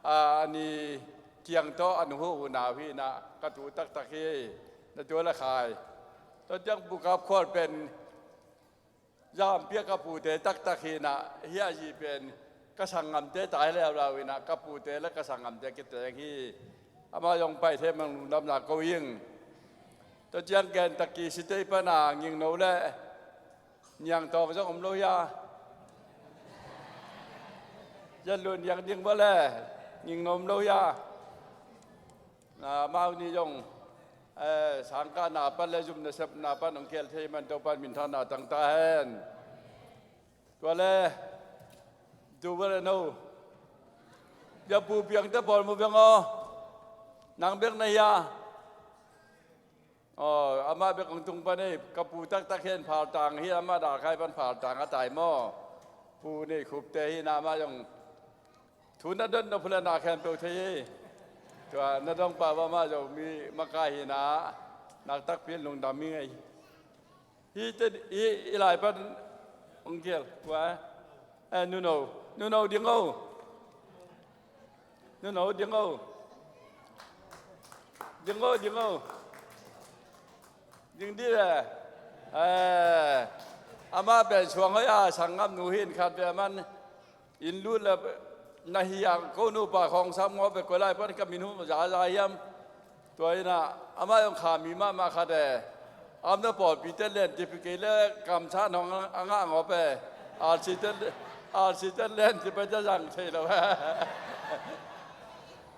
a ni kiang tawh a nu uh unau hi in ah, ka tu taktak hi. Na tua le khai. Tua ciang Pu Kap Khual pen zam piak ka pute taktak hi in ah, hiah zi pen ka sanggamte ta hi leuleu in ah, ka pute le ka sanggamte kiteng hi. Amah zong pai thei man lungdamna ko ing. Tua ciang Kentucky State pan a Ngingno le Niangtawng zong om lo hia? Zan lun yang ding bawle, Ngingno om lo hia? Na, amau nih zong Eh, sangkahna pan le zum nasepna pan hong khel thei man Topa'n minthanna tang ta hen. Tua le, tu bel no. Bia pu piangte pawl mu beng aw. Nang bek na hia. Aw, amah bek hong tung pan ei, ka pu taktak hen Phaltang hi, amah dalkhai pan Phaltang a tai maw. Pu Nei Khupte hi na, amah zong thu na dot nop leh na khempeuh thei hi. Tua na dong pah bang amah Zomi makai hi na, nak takpi lungdam hi ngei. Hih te, hih i lai pan hong kial kua. Eh, Nuno, Nuno ding o. Nuno ding o. Ding o, ding o. Ding dih le. Eh, amah pen suang hoih a sang ngam nu hin khat ve man. Inn lut le na hi a, ko nupa khawng sam ngawh ve, koi lai pan ka min hum zaza hiam. Tua in a, amah zong kha mi mahmah khat e. Amna pawlpi ten len tipi kei le kamsa nong a ngah ngawh ve. R C ten, R C ten len tipi te zang thei lo.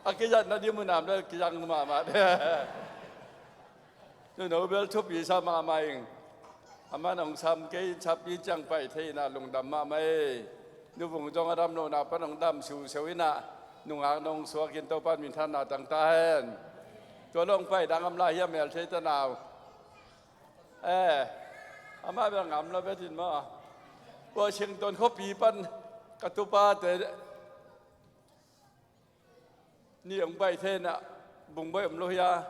A kizatna ding mun am le kizang mahmah. Nuno bel thupi sa mahmah ing. Amah nong sam kei sappi ciang pai thei in a lungdam mahmah ei. Nu Vung zong a dam lohna pan hong dam siusiu in a, nungak nong suak in Topa'n minthanna tang ta hen. Tua lo hong pai dang am lai hiam, mel thei ta nau. Eh, amah bel ngam lo bek in maw. Washington khuapi pan ka tupate nih hong pai thei in a, Vung Bawi om lo hia.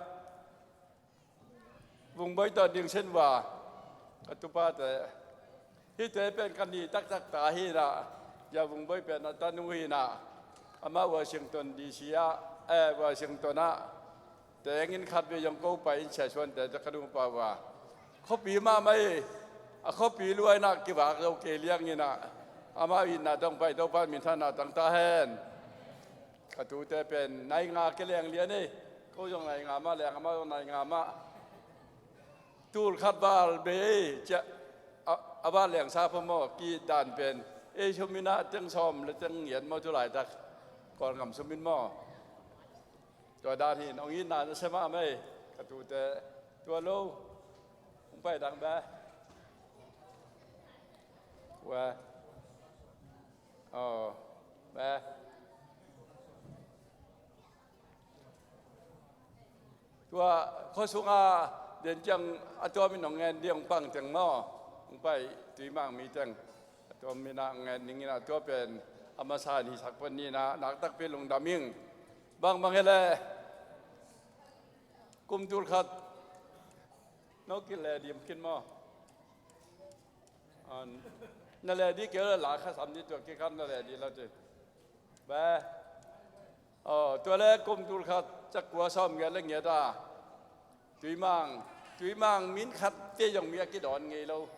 Vung Bawi tawh Ding Sen Vua, ka tupate. Hihte pen ka nih taktak ta hi in a, zia Vung Bawi pen a tanu hi in a, amah Washington D C ah, eh, Washington ah tengin khat vei zong ko pai in, Sia Suante tawh ka nupa uh a. Khuapi mahmah ei, a khuapi lua in a kivak zo kei liang in a, amah itna tawh hong pai Topa'n minthanna tang ta hen. Ka tute pen nai nga kia leng lian ei. Ko zong nai nga mah leng, amah zong nai nga mah. Tul khat val bei ei, ciah, a, a val leng sa pha maw, ki-it dan pen. Ei sum in a teng sawm le teng ngiat maw tu laitak. Kawlgam sum in maw. Tua dan hi in, hong itna na sia mahmah ei. Ka tute, tua lo. Hong pai dang bek. Tua. Aw, bek. Tua, khua sunga den ciang a tuam in hong ngen ding hong pang teng maw. Hong pai Tuimang mi teng. A tuam in a hong ngen ding in a, tua pen a masa in hisak pan ni in a, nak takpi lungdam ing. Bangbang hi leh. Kum tul khat. No kile dim khin maw. An, na le di kei la la kha sam di tua kikhan na le di la ti. Ba. Aw, tua le kum tul khat ciang kua sawm ngiat le ngiat a. Tuimang, Tuimang min khat te zong mi a kidawn ngei lo.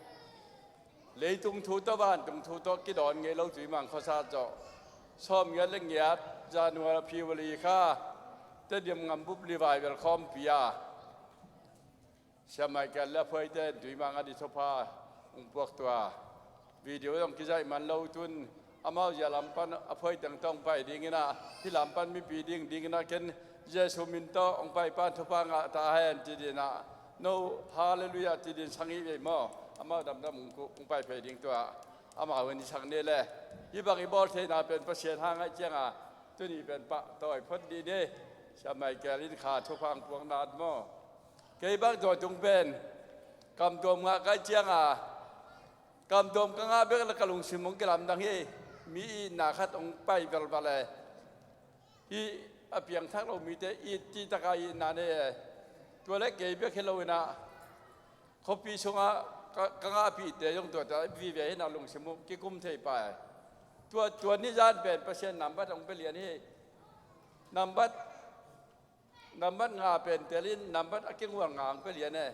Leitung thu tawh vantung thu tawh kidawn ngei lo Tuimang khuasa tawh. Sawm ngiat le ngiat, January, February kha. Tedim Ngambup Revival khawmpi a. Sia Michael le a phuaite Tuimang a di thupha hong puak tua. Video zong kizaih man lo tun, amau zia lam pan a phuai teng tawh hong pai ding in a, hih lam pan mipi ding ding in a ken Jesu min tawh hong pai pan thupha ngah ta hen ci ding in a, no, Halleluiah ci ding sang hi vei maw. Amau damdam hong ku, hong pai phei ding tua. Amau in i sang ni le. Hih bang i bawl theihna pen Pasian hang ahih ciang a, tuni pen pahtawi phot dih ni. Sia Michael in kha thupha hong puak nat maw. Kei bang tua tung pen kamtuam ngah ka hih ciang a, kamtuam ka ngah bek le ka lungsim hong kilamdang hi. Mi itna khat hong pai velval e. Hih a piangthak lo mite it cihtak a itna nei e. Tua le kei bek hi lo in a, khuapi sungah ka, ka ngahpihte zong tua ta vive hi in a, lungsim uh kikum thei pah e. Tua, tua ni zan pen Pasian nambat hong pia lian hi. Nambat Nambat nga pen tel in, nambat a kinghual nga hong pia lian e.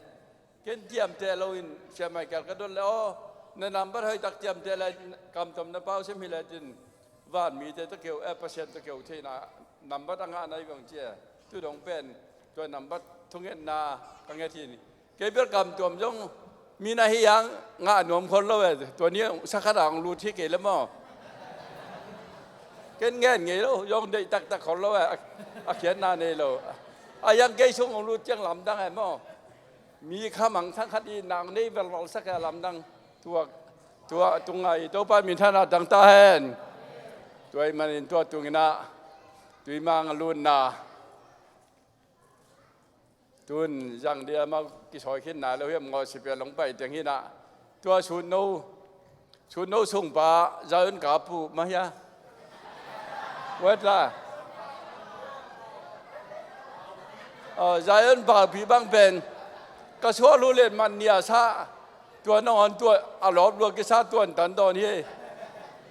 Ken ciamteh loin, Sia Michael ka dot le aw, na nambat hoihtak ciamteh le, kamtuam na pau sim hi le cin, van mite tawh keu, eh, Pasian tawh keu theihna, nambat a ngahna hi bang ci e. Tu dong pen, tua nambat thungetna ka nget hi ni. Kei bel kamtuam zong, mi na hi hang ngah nuam khol lo e, tua ni sa khat a hong lut hi kei le maw. Ken ngen ngei lo, zong deih taktak khol lo e, a, a khiatna nei lo. A yang kei sung hong lut ciang lamdang e maw. Mi kha mangthang khat i nak nei velvel sak e lamdang. Tua, tua, tunga i Topa minthanna tang ta hen. Tua i manin tua tunginah Tuimang a lutna tun zang dia mau kisawi khin nai lo hiam ngaw si pia long pai teng hinah. Tua sut no, sut no sungpa Zion kapu mah hia. Wet la. Zion papi bang pen ka sual uh let man nia sa. Tua nangawn tua a lawp lua kisa tuan tan dawn hi.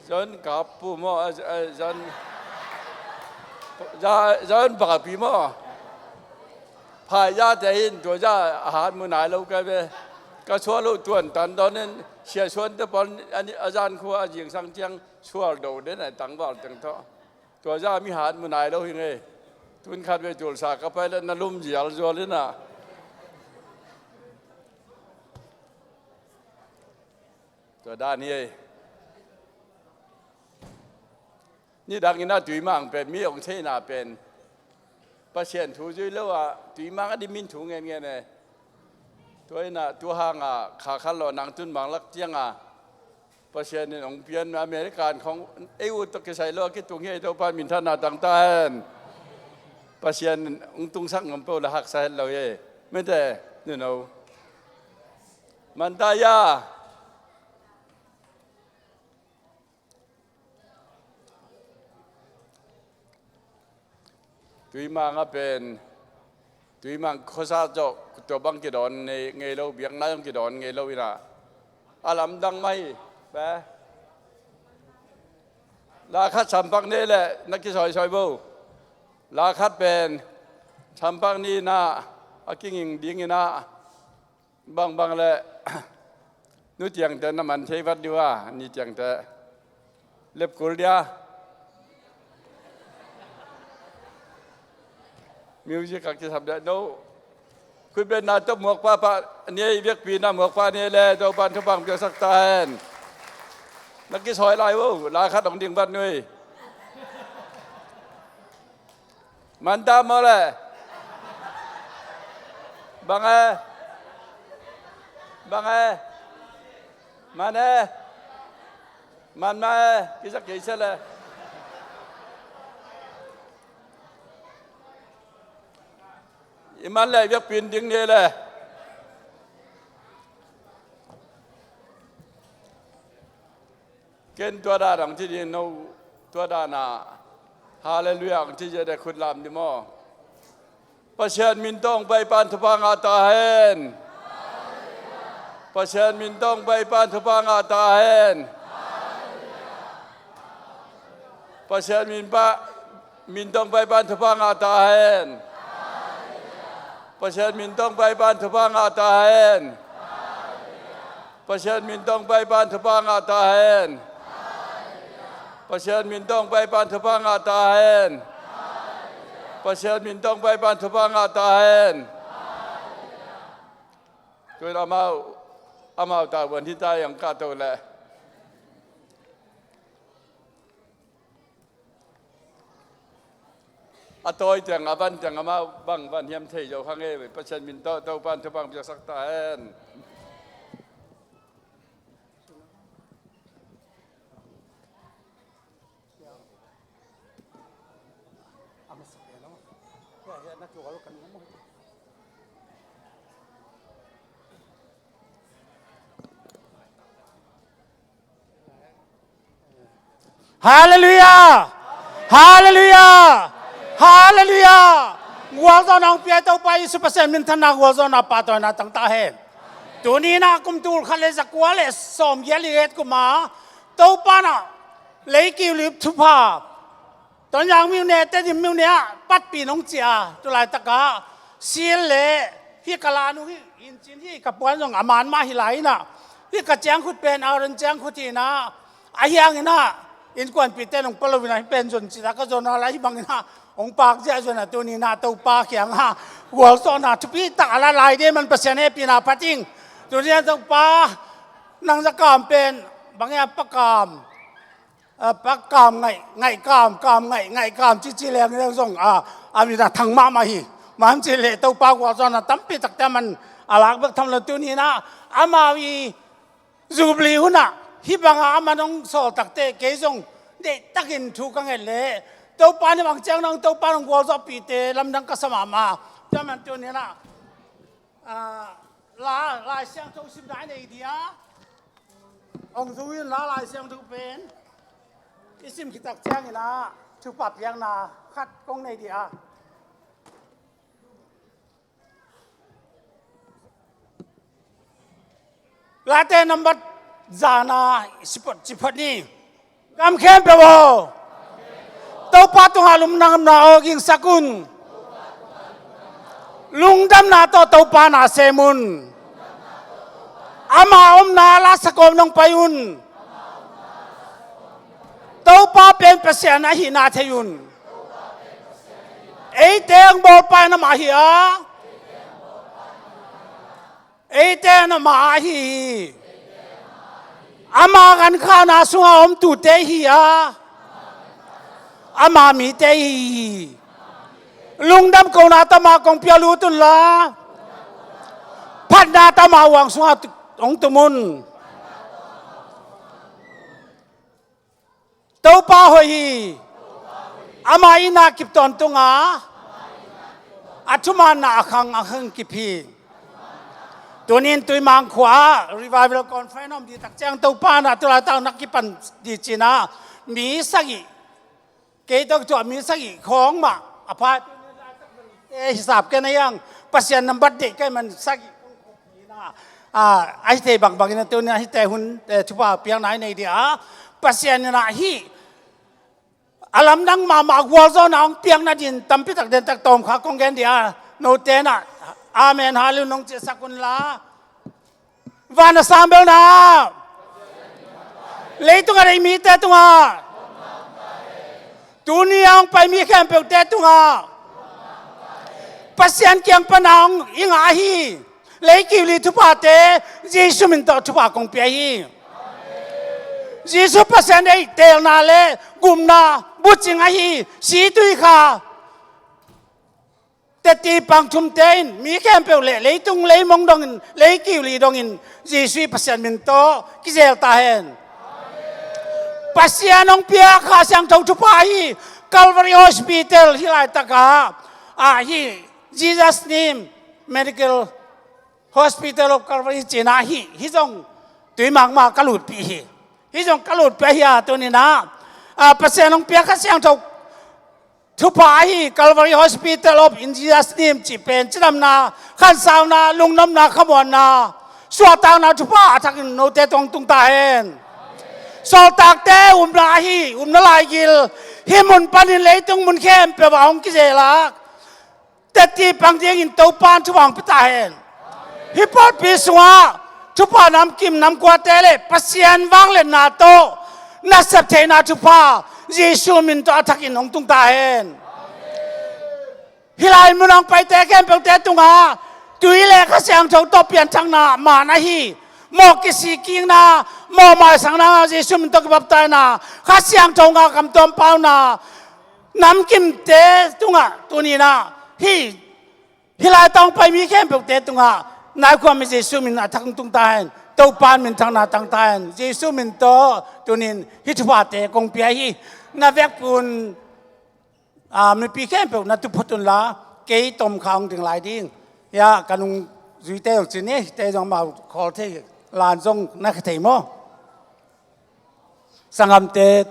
Zion kapu maw, Zion, Zion papi maw. Phai zate hin tua za a hat mu nai lo kai ve. Ka sual uh tuan tan dawn in sia suan te pawl a zan khua a zingsang ciang sual do den a tangval teng thaw. Tua za mi hat mu nai lo hi ngei. Tun khat ve tulsa ka pai le na lum zial zual inah. Tua dan hi ei. Nidang inah Tuimang pen mi hong theina pen Pasian thu zui lo ah Tuimang a dimin thu ngen ngen e. Tua inah tu hanga kha khan lo nang tun mang lak cianga Pasian in hong pian American khong ei ut tawh kisai lo a kitung hi ei Topa minthanna tang ta hen. Pasian in hong tungsak ngam po la haksa het lo hi ei. Mente nuno. Manta ya. Tuimang a pen Tuimang khuasa zawh tua bang kidawn ngei lo, biakna zong kidawn ngei lo inah a lamdang mah hi. Pe la khat sampak ne le na kisawisawi bo. La khat pen sampak ni inah a kinging ding inah bangbang le nu tiangte na man thei vat diu a ni tiangte lepkul dia. Music a kisap deh no. Khutbetna tawh muakpa pah ni ei, biakpina muakpa ni ei le Topan thupang piaksak ta hen. Na kisawi lai uh la khat hong ding vat nui. Manta maw le. Bang e. Bang e. Man e. Man ma e. Kisak kei sia le. I man le biakpin ding ni le. Ken tua dan ang ci ding no, tua dan a Halleluiah ang ci zia de khut lam di maw. Pasian min tawh hong pai pan thupha ngah ta hen. Pasian min tawh hong pai pan thupha ngah ta hen. Pasian min pa, min tawh hong pai pan thupha ngah ta hen. Pasian min tawh hong pai pan thupha ngah ta hen. Pasian min tawh hong pai pan thupha ngah ta hen. Pasian min tawh hong pai pan thupha ngah ta hen. Pasian min tawh hong pai pan thupha ngah ta hen. Tuin amau, amau ta buan hi ta yang ka to le. A tawi tiang a van tiang amau bang van hiam thei zo kha ngei ve. Pasian min tawh Topan thupha piaksak ta hen. Halleluiah! Halleluiah! Halleluiah! Gualzawhna hong pia Topa Jesu Pasian minthanna gualzawhna pahtawina tang ta hen. Tuni-in ah kum tul khat le zakua le sawmgiat le giat kuma Topa in ah leikiu lip thupha Tonzang myone, Tedim myone ah patpih nong cia, tulaitak ah sil le hih ka lan uh hih incin hih ka puan zong a man mah hi lai in ah, hih ka ciangkhut pen Aaron ciangkhut hi in ah, ahi hangin ah innkuanpihte nong pua lo in ah hih pen zon cih ah ka zon a lai hih bangin ah hong pak ziahziah in ah tuni in ah Topa kiangah gualzawhna thupi tak a la lai ding man Pasian hehpihna phat ing. Tuni in ah Topa nang za kam pen bang hiam, pa kam, a, pa kam ngaih, ngaih kam, kam ngaih, ngaih kam cici leng leng zong a, a min a thang mahmah hi. Mah cih leh Topa gualzawhna tampi takte aman a lak bek tham lo. Tuni-in ah amau i Jubilee hunah hih banga aman hong sawl takteh kei zong deihtakin thu ka nget leh Topa in bang ciang nang Topa in hong gualzawhpihte lamdang ka sa mahmah. Tua man tuni-in ah, ah, la, Lai Siangtho simna i nei dih a, hong zui inla Lai Siangtho pen i sim khit tak ciangin ah thupha piakna khat kong nei dih a. Late nambat zana i siphot, siphot ni. Gam khempeuh aw, Topa tungah lungdamna aw gingsak un. Lungdamna tawh Topa na sem un. Ama omna la sakawm nong pai un. Topa pen Pasian ahihna thei un. Eite hong bawlpa in amah hi a, eite in amah ahi hi. Ama gankhahna sungah om tute hi a, ama mite hi hi. Lungdam kohna tawh amah kong pia lut unla, phatna tawh ama huang sungah tu-, hong tum un. Topa hoih hi. Ama itna kip tawntung a, a thumaanna a khang a khang kip hi. Tuni-in Tuimang khua-ah Revival Conference om dih tak ciang Topa in ah tu laitak na kipan dih ci-in ah mi sagih, kei tawh kituah mi sagih khawng mah a pha. Eh, hisap ken a hiang, Pasian nambat deih ka hih man sagih kong khop hi na. Ah, a hi thei bangbang in a tuni a hihte hun, eh, thupha piakna i nei dih a, Pasian in ah hih a lamdang mahmah gualzawhna hong piakna ding tampi tak den tak tawmkha kong gen dih a, note in ah amen, halleluiah nong ciahsak unla. Van a sang belna leitung a deih mite tungah, tuni a hong pai mi khempeuhte tungah Pasian kiang pana hong i ngah ahi leikiu li thuphate Jesu min tawh thupha kong pia hi. Jesu Pasian deih, teelna le gupna bucing ahi, si tui kha, teti pang thumte in mi khempeuh le leitung leimong dongin, leikiu li dongin Jesu i Pasian min tawh kizel ta hen. Pasian hong pia Kha Siangtho thupha hi. Calvary Hospital hih laitakah, ah, hih Jesus Name Medical Hospital of Calvary ci-in ah hih, hih zong Tuimang mah ka lutpih hi. Hih zong ka lutpih ahi a, tuni-in ah, ah, Pasian hong pia Kha Siangtho thupha ahi Calvary Hospital of, in Jesus Name cih pen cidamna, khansauna, lungnuamna, khamuanna, suahtakna thupha a thakin note tungah tung ta hen. Sawltakte upna ahi, upna laigil hih mun panin leitung mun khempeuh ah hong kizel a, teti pang dingin Topa in thupha hong pia ta hen. Hih pawlpi sungah thupha namkim namkuate le Pasian vangliatna tawh nasep theihna thupha Jesu min tawh a thakin hong tung ta hen. Hih lai mun hong paite khempeuhte tungah tui le Kha Siangtho tawh pianthakna man ahi, mawh kisikkikna, mawh maisanna, Jesu min tawh kibaptaina, Kha Siangtho ngah, kamtuam pauna, namkimte tungah tuni-in ah hih, hih laitak hong pai mi khempeuhte tungah nai khuami Jesu min a thak hong tung ta hen. Topa in minthangna tang ta hen. Jesu min tawh tuni-in hih thuphate kong pia hi. Na vekpi-un, ah, mipi khempeuh na tu phot unla, kei tawmkha hong ding lai ding. Hiah ka nungzuite zong ci ni, hihte zong amau khawl thei, lan zong na kha thei maw? Sanggamte,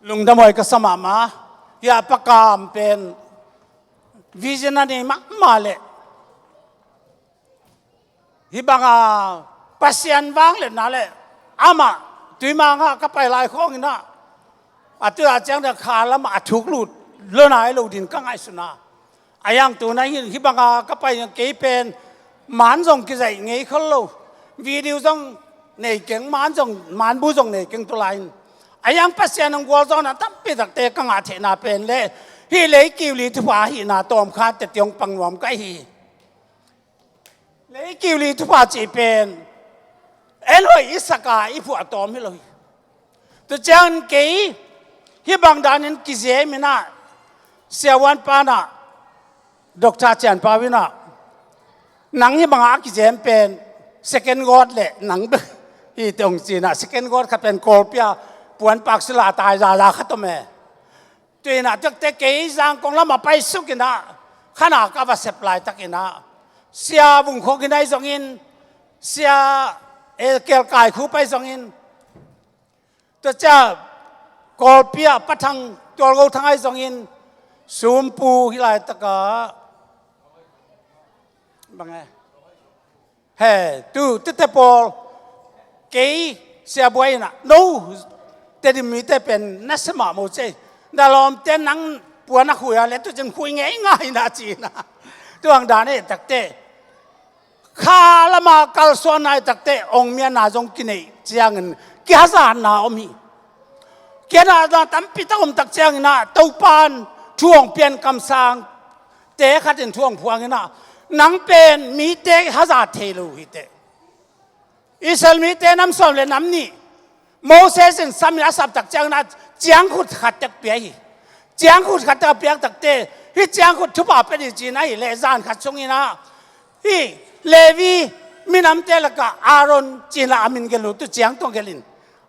lungdam huai ka sa mahmah. Hiah Pa Kam pen vision a nei mahmah leh, hih banga Pasian vangliatna le amah Tuimang ah ka pai lai khawngin ah, a tu-a ciang deuh kha lamah a thuk lut lo nai lo ding ka ngaihsun a. A hiang tu-in ah hih, hih banga ka pai kei pen man zong kizaih ngei khol lo, video zong nei keng, man zong, manbu zong nei keng tu lai-in. A hiang Pasian hong gualzawhna tampi takte ka ngah theihna pen le hih leikiu li thupha ahihna tawmkha teti hong pang nuam ka hi. Leikiu li thupha cih pen en hoih i sak a i phuah tawm hi lo hi. Tua ciangin kei hih bang danin kizem in ah, siavuanpa in ah Doctor Cian Pau in ah, nang hih bangah a kizem pen second God le nang bek hi teh hong ci in ah, second God khat pen Kawlpi ah puanpak sila tai zaza khat om e. Tua in ah, tuate kei Zangkong lamah paisuk in ah, khan a ka va sep laitak in ah, Sia Vung Khok in ahi zongin, Sia, eh, Kel Kai Khup ahi zongin, tua ciang Kawlpi ah Pa Thang, Tualgo Thang ahi zongin, Sumpu hih laitakah, bang e, he, tu, tuate pawl, kei Sia Buai in ah, no, Tedim mite pen nasia mahmah uh ci. Na lawmte nang puan a khui a leh, tu cin khui ngeingai in ah ci in ah. Tua hang dan e takte, kha lama kalsuan nai takte, ong mianna zong kineih ciangin kihazatna om hi. Kihazatna tampi tak om tak ciangin ah, Topan thu hong pian kamsangte khat in thu hong phuang in ah, nang pen mite hazat thei lo hi teh. Israel mite nam sawm le nam nih Moses in sam in a sap tak ciangin ah, ciangkhut khat tek pia hi. Ciangkhut khat tek a piak takte, hih ciangkhut thupha pia ding ci-in ahi leh, zan khat sungin ah, hih Levi minamte lakah Aaron ci-in ah a min gelh uh, tu ciang tawh gelh in,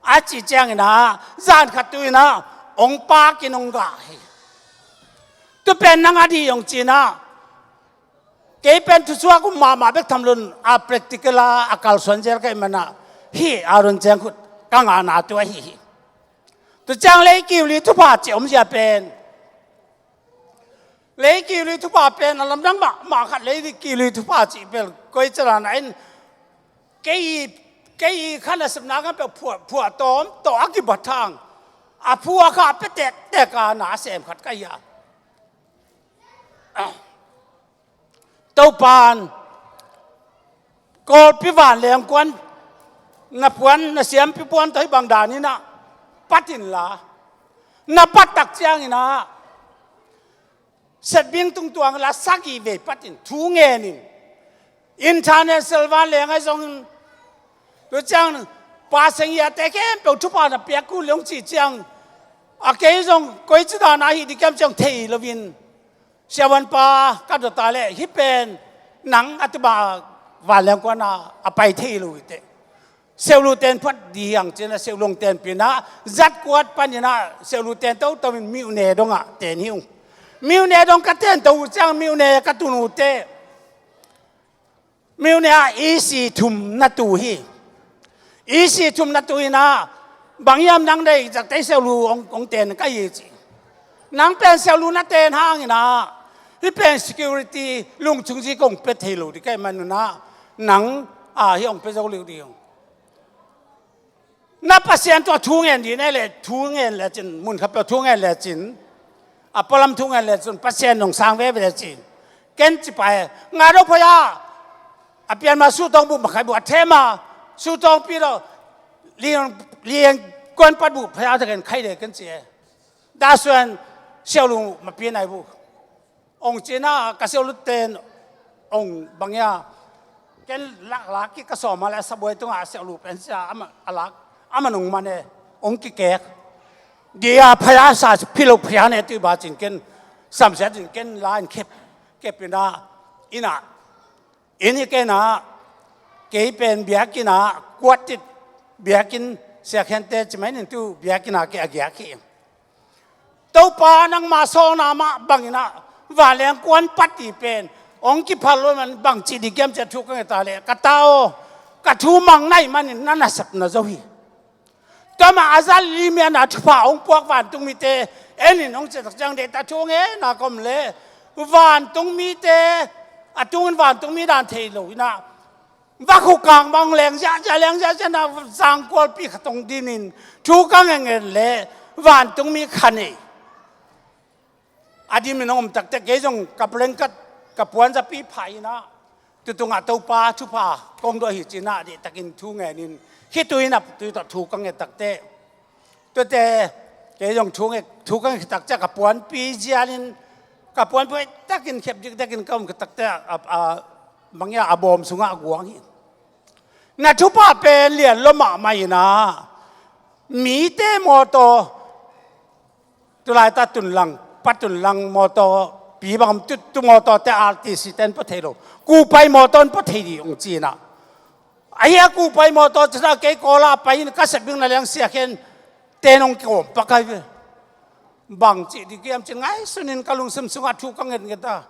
a cih ciangin ah, zan khat tu in ah ong pakin ong gah hi. Tu pen nang a ding hi ong ci-in ah, kei pen thusuak um mahmah bek tham loin, a practical a, a kalsuan zel ka hih manin ah, hih Aaron ciangkhut ka ngahna tu ahi hi. Tu ciang Lei Kiuli thupha cih omzia pen, Lei Kiuli thupha pen a lamdang mahmah khat, Lei Kiuli thupha cih pen koi ciang a na in, kei, kei khan a sepna kan peuh phuah, phuah tawm tawh a kibat hang, a phuah kha a pia tektek a na a sem khat ka hi a. Topan, Kawlpi vanleng kuan, na puan, na siampi puan tawh hih bang dan in ah pat inla, na pat tak ciangin ah, Setbing tungtuang la sagih vei pat in thu ngen in, international vanleng ahi zongin, tu ciang Pa Seng Hia te khempeuh thupha na piak kul leh hong cih ciang, a kei zong koi ci dan a hih ding hiam ci-in thei loin, siavuanpa ka dot a leh, hih pen nang a tupa vanleng kuan a a pai thei lo hi teh. Seulu ten phuat ding hi hang ci-in ah, Seulu hong tenpih in ah, zat kuat panin ah, Seulu ten toto in Myone dongah ten hi ung. Myone dong ka tento uh ciang, Myone ka tun uh teh, Myone ah E C thum na tu hi. E C thum na tu in ah, bang hiam nang deih tak teh Seulu hong, hong ten ka hi ci. Nang pen Seulu na ten hangin ah, hih pen security lungchung zi kong pia thei lo ding ka hih manun ah, nang a hih hong pia zo lo ding hi ung. Na Pasian tawh thu ngen ding na hih leh, thu ngen lecin, mun khat peuh thu ngen lecin, a pualam thu ngen lecin, Pasian nong sang veve lecin, ken ci pah e. Nga do phoya, a pian ma sutawng buh ma khai buh, a them ma sutawng pi do, liang, liang kuan pat buh phoya ta ken khai de ken ci e. Dah suan Seulu ma pi nai buh. Ong ci-in ah, ka Seulu ten ong bang hia, ken lak, lak kik ka sawm a leh, Sabuai tungah Seulu pen sia, ama, a lak, ama nong man e, ong kikek. Dia phoya sa, phi lo phoya ne tu ba cin ken, samsia cin ken la in kep, kep in ah, inn ah, inn hi ken ah, kei pen biakinn ah, kuat it biakinn, Sia Khen te ci mai nin tu biakinn ah kei a giak hi. Topa, nangma sawlna mah bangin ah vanleng kuan pat ding pen hong kiphal lo man bang ci ding hiam ci-a thu ka nget a leh, ka ta aw, ka thu mang na hih manin na nasepna zo hi. Tua mah a zat lim in ah thupha hong puak vantungmite en in hong ci tak ciang, deihtak thu ngen a ka om leh, vantungmite, a tungin vantungmi dan thei lo in ah, vakhukang bang leng ziahziah, leng ziahziah na, zangkualpi khat hong din in thu ka ngen leh vantungmi kha nei. A dim in hong om tak teh kei zong ka blanket, ka puanzapi phah in ah, tu tungah Topa thupha kong dawh hi ci-in ah, deihtakin thu ngen in, khitui in ah tui tawh thu ka nget tak teh, tuate, kei zong thu nge, thu ka nget khit tak ciang ka puanpi zialin, ka puanpi takin khep diktakin ka om khit tak teh, a, a, bang hia, a bawm sungah a guang hi. Na thupha pen lian lua mahmah in ah, mite mawtaw, tulai ta tun lang, pa tun lang mawtaw, Pi bang om tu, tu mawtaw te R T C te in pua thei lo. Kupai mawtaw in pua thei dih hong ci-in ah. Ahi a kupai mawtaw ci-in ah kei Kawl ah pai in ka sep bing na liang sia khen ten hong kawm pak ai ve. Bang cih dih kiam ci ngaihsun in ka lungsim sungah thu ka ngetnget a.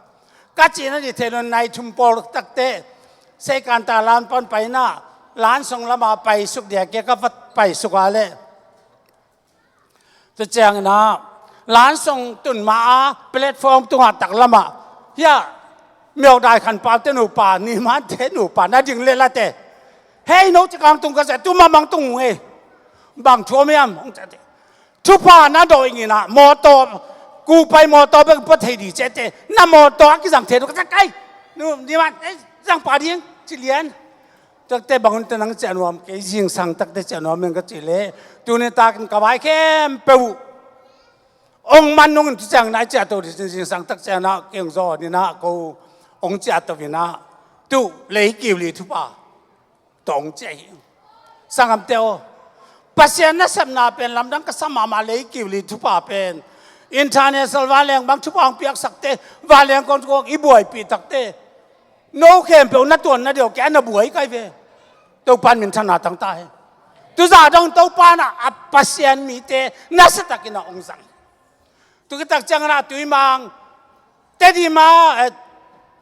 Ka cihna dih thei lo nai thum pawl takte Seikanta lan pan pai in ah Lansong lamah pai suk dia kia ka va pai suk a leh. Tua ciangin ah Lansong tun ma a platform tungah tak lamah hia Myo Dai Khan Pau te nupa, Ni Man te nupa na ding leh la te. Hei no ci kang tung ka zia tu mamang tung ngei. Bang thu om hiam hong ci a te. Thupha na dawh ing in ah mawtaw, kupai mawtaw bek pua thei dih ci a te. Na mawtaw a kizang thei lo ka zia kai. Nu, Ni Man, ei, zang pah ding ci lian. Takte bang hun te nang ciah nuam, kei zingsang takte ciah nuam ing ka cih leh. Tuni takin ka vai khempeuh uh hong man nung in tu ciangin ah i ciah to dih zingsang tak ciangin ah kei hong zawn in ah ko hong ciah to in ah tu lei kiu li thupha tawh hong ciah hi. Sangamte aw, Pasian nasepna pen lamdang ka sa mahmah lei kiu li thupha pen. International vanleng bang thupha hong piaksakte, vanleng kongkong i buaipih takte. No khempeuh na tuanna deuh kei a na buai kai ve. Topan minthanna tang ta hen. Tuzah dong Topan ah a Pasian mite nasiatakin a hong zang. Tukitak ciangin ah Tuimang Tedim ah, eh,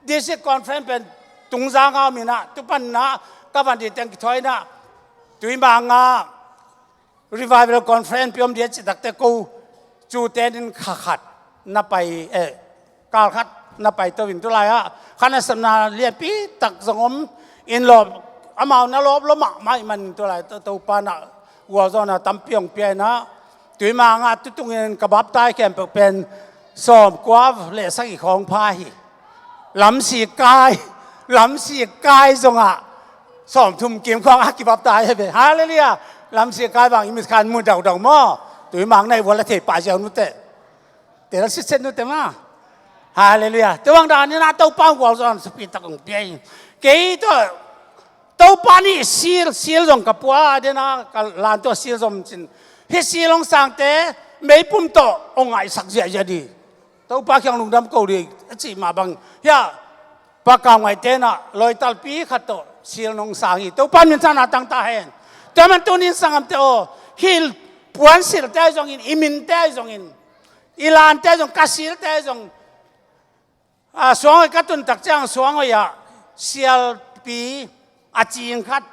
District Conference pen Tungzang ah om in ah, tupan ah ka van dih teng kithawi in ah Tuimang ah Revival Conference pi om dia cih takte ko cu tenin kha khat na pai, eh, kal khat na pai to in tulai ah kha nasepna lianpi tak zong om in lawp, amau na lawp lo mahmah ih man in tulai to, Topan ah gualzawhna tampi hong pia in ah Tuimang ah tutungin ka baptize khempeuh pen sawmkua le sagih khawng pha hi. Lamsi kai, lamsi kai zongah sawmthum kim khawng a kibaptize hi ve. Halleluiah. Lamsi kai bang i mit khan mu daudau maw? Tuimang na i vual a thei pah ziau nute. Tel sitset nute maw? Halleluiah. Tua bang danin ah Topa gualzawhna supi tak hong pia hi. Kei tawh Topa nih sil, sil zong ka pua a den a ka lan tawh sil zong cin. Hih sil hong sangte meipum tawh hong ngaihsak ziahziah dih. Topa kiang lungdam ko dih a cih mah bang. Hia, Pa Kam Ngaih te in ah lawitalpi khat tawh sil nong sang hi. Topa minthanna tang ta hen. Tua man tunin sangamte aw, hih puan silte ahi zongin, i minte ahi zongin, i lante ahi zong, ka silte ahi zong, a, Suanghoih ka tun tak ciang Suanghoih ah sialpi a cing khat,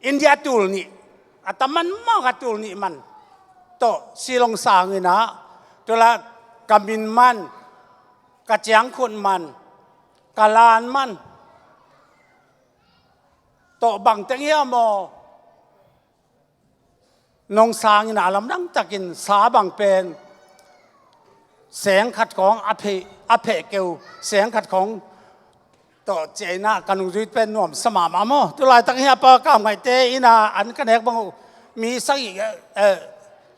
India tul nih, a tam man mawk a tul nih man tawh sil hong sang in ah, tua la ka min man, ka ciangkhut man, ka lan man tawh bang teng hiam aw nong sang in ah lamdang takin sa bang pen seng khat khawng a pheh, a pheh keu, seng khat khawng tawh ciah in ah ka nungzui pen nuamsa mahmah maw? Tulaitak hi a Pa Kam Ngaih te in ah an ka nek bang uh mi sagih, eh,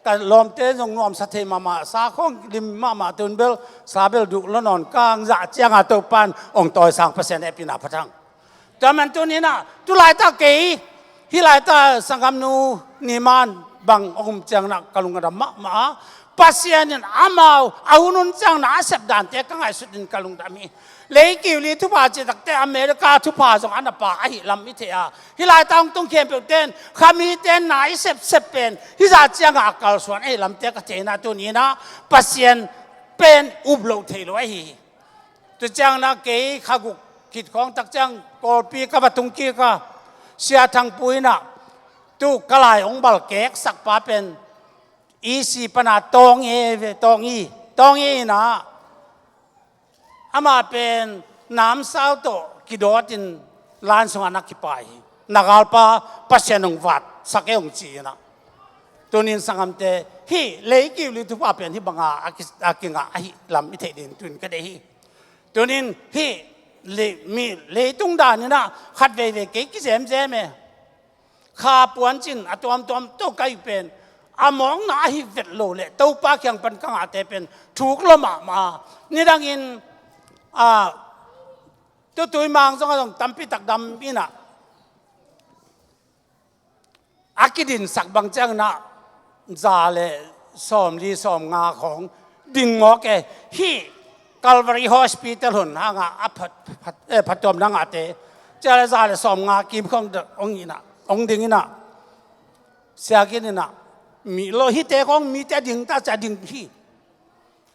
ka lawmte zong nuamsa thei mahmah, sa khawng lim mahmah, tun bel sa bel duh lo nawn kang zah ciang a Topan hong tawisang Pasian hehpihna phat hang. Tua man tunin ah, tulaitak kei, hih laitak sanggamnu Ni Man bang hong um ciangin ah ka lung a dam mahmah a, Pasian in amau a hunhun ciangin ah a sep dante ka ngaihsut in ka lungdam hi. Lei kiu li thupha cih takte America thupha zong a na pa ahi lam i thei a, hih laitak hong tung khempeuhte in kha mite in na i sepsep pen hih zah ciangah a kalsuan ahi lamte ka thei in ah tunin ah Pasian pen up loh thei lo ahi hi. Tu ciang na kei kha guk khit khawng tak ciang Kawlpi ka va tung kik a, Sia Thang Pu in ah tu ka lai hong bal keksak pa pen E C pana Tawng E ve, Tawng E, Tawng E in ah amah pen namsau tawh kidawt in lan sungah na kipai hi. Na galpa Pasian hong vatsak e hong ci in ah. Tunin sanggamte hih lei kiu li thupha pen hih banga a ki, a kingah ahi lam i theih ding tunin ka deih hi. Tunin hih lei, mi leitung danin ah khat veivei kei kizemzem e. Kha puancin a tuamtuam tawh ka hih pen a mawkna ahi vet lo leh Topa kiang pan ka ngahte pen thuk lua mahmah. Nidangin, a, tu Tuimang zong a zong tampi tak dam in ah a kidinsak bang ciangin ah za le sawmli sawmnga khawng ding mawk e. Hih Calvary Hospital hun hanga a phat, phat, eh, phattuamna ngahte, cia le za le sawm nga kim khong ong ina, ong ding ina, siakin ina, mi lo hite khong mite a ding ta cia ding hi.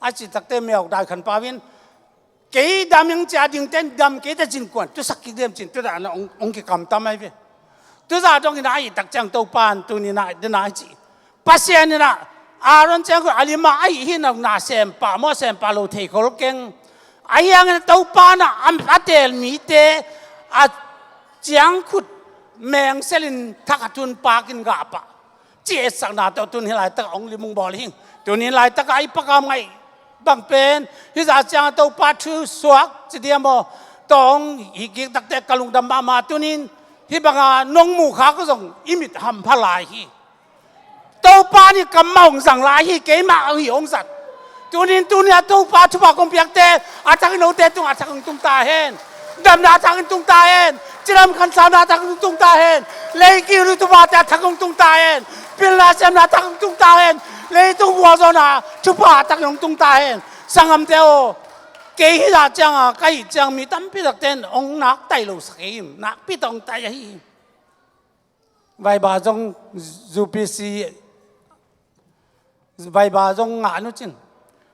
A ci takte meok dai khan pau in, kei dam ing cia ding ten dam kei ta cin kuan tusak kik dem cin tu dana ong, ong kikamtam ai ve. Tuza dong ina a ih tak ciang Topan tuni ina dena a ci. Pasian ina Aaron ciang khun a lima a ih hi na na sem pah maw sem pah lo thei khol keng. A hiangin Topa na a, a teel mite a ciang khut mengselin thak a tun pakin gah pah. Ci etsakna tawh tun hi laitak a ong limung bawl hing. Tun hi laitak a i pakam ngaih bang pen hi za ciang a Topa thu suak ci diam aw. Tawng hi kik takte ka lungdam mahmah tunin hi banga nong mu kha ko zong i mit hampha lai hi. Topa nih kamma hong zang lai hi, keimah hi hong zat. Tunin tunia Topa thupha kong piakte a thakin note tung a thakin tung ta hen. Damna a thakin tung ta hen. Cilam khansauna a thakin tung ta hen. Leikil thupha te a thakin tung ta hen. Pilna siamna a thakin tung ta hen. Leitung gualzawhna thupha a thakin tung ta hen. Sanggamte aw, kei hi dah cianga ka hih ciang mi tampi takten hong nak tai lo sak hi. Nakpi tak hong tai ahi hi. Vaiba zong U P C, vaiba zong ngah nu cin.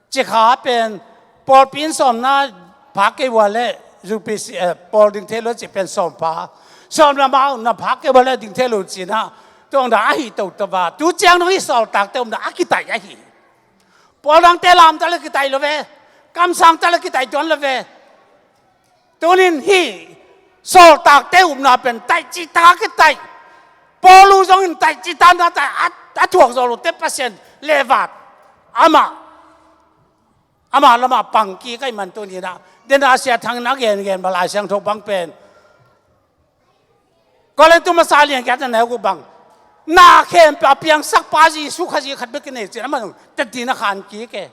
Cikha pen pawlpi in sawmna pha kei ua le U P C, eh, pawl ding thei lo ci pen sawm pha. Sawm lama na pha kei ua le ding thei lo cina. Tuang da ahi to tova. Tu ciang nong hi sawltakte um da a kitai ahi. Pawl dangte lam ta le kitai lo ve. Kamsang ta le kitai tuan lo ve. Tunin hih sawltakte upna pen taih cihtak a kitaih. Paulu zongin taih cihtak na taih a, a thuak zawh lote Pasian lehvat amah, amah lamah pangki ka hih man tuninah dena sia thangin a gengen bang Lai Siangtho bang pen Korintu masa lian kiat na neu ku bang na khempeuh a piangsakpa Jesu Khazih khat bek kinei cin amah zong tetin a khan kik e.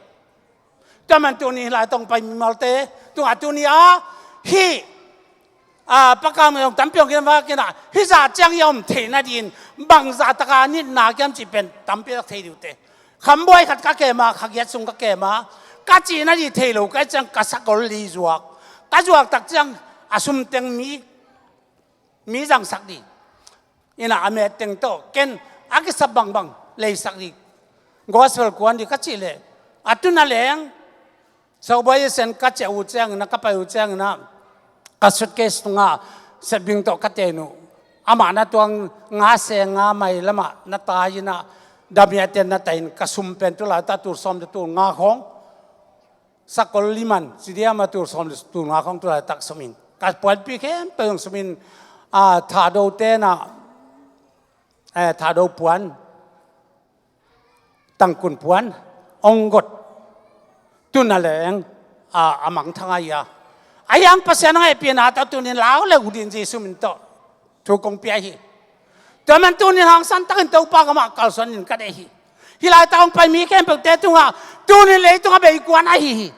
Tua man tuni hi lai tong pai mimalte tungah tuni a hih, a, pakam zong tampi hong kinvakin ah hih zah ciang hi a om theih nadin bangzah taka nitna kiam cih pen tampi tak thei dihte. Khambuai khat ka kema, khagiat sung ka kema, ka cih nadih thei lo ka ciang ka sakol li zuak. Ka zuak tak ciang a sum teng mi mi zangsak dih. Ina a met teng tawh ken a kisap bangbang leisak dih. Gospel kuan dih ka cih leh a tuna leng Sobuai Sen ka ciah uh ciangina ka pai uh ciangina ka suitcase tungah setbing tawh ka ten uh. Amah na tuang nga se nga mai lamah na tai ina damiate na tai in ka sum pen tu lai ta tul sawm te tul nga khawng. Sakol liman sidiama tul sawm tul nga khawng tu laitak sumin ka puanpi khempeuh zong sumin, a, Thado tena, eh, Thado puan, Tangkun puan ong got tuna leng, a, a mangthang ahi a. A hiang Pasian a ngaihpiana tawh tunin lau le udin Jesu min tawh thu kong pia hi. Tua man tunin hangsan takin Topa kamah kalsuanin ka deih hi. Hih laitak hong pai mi khempeuhte tungah tunin leitung a bei kuan ahi hi.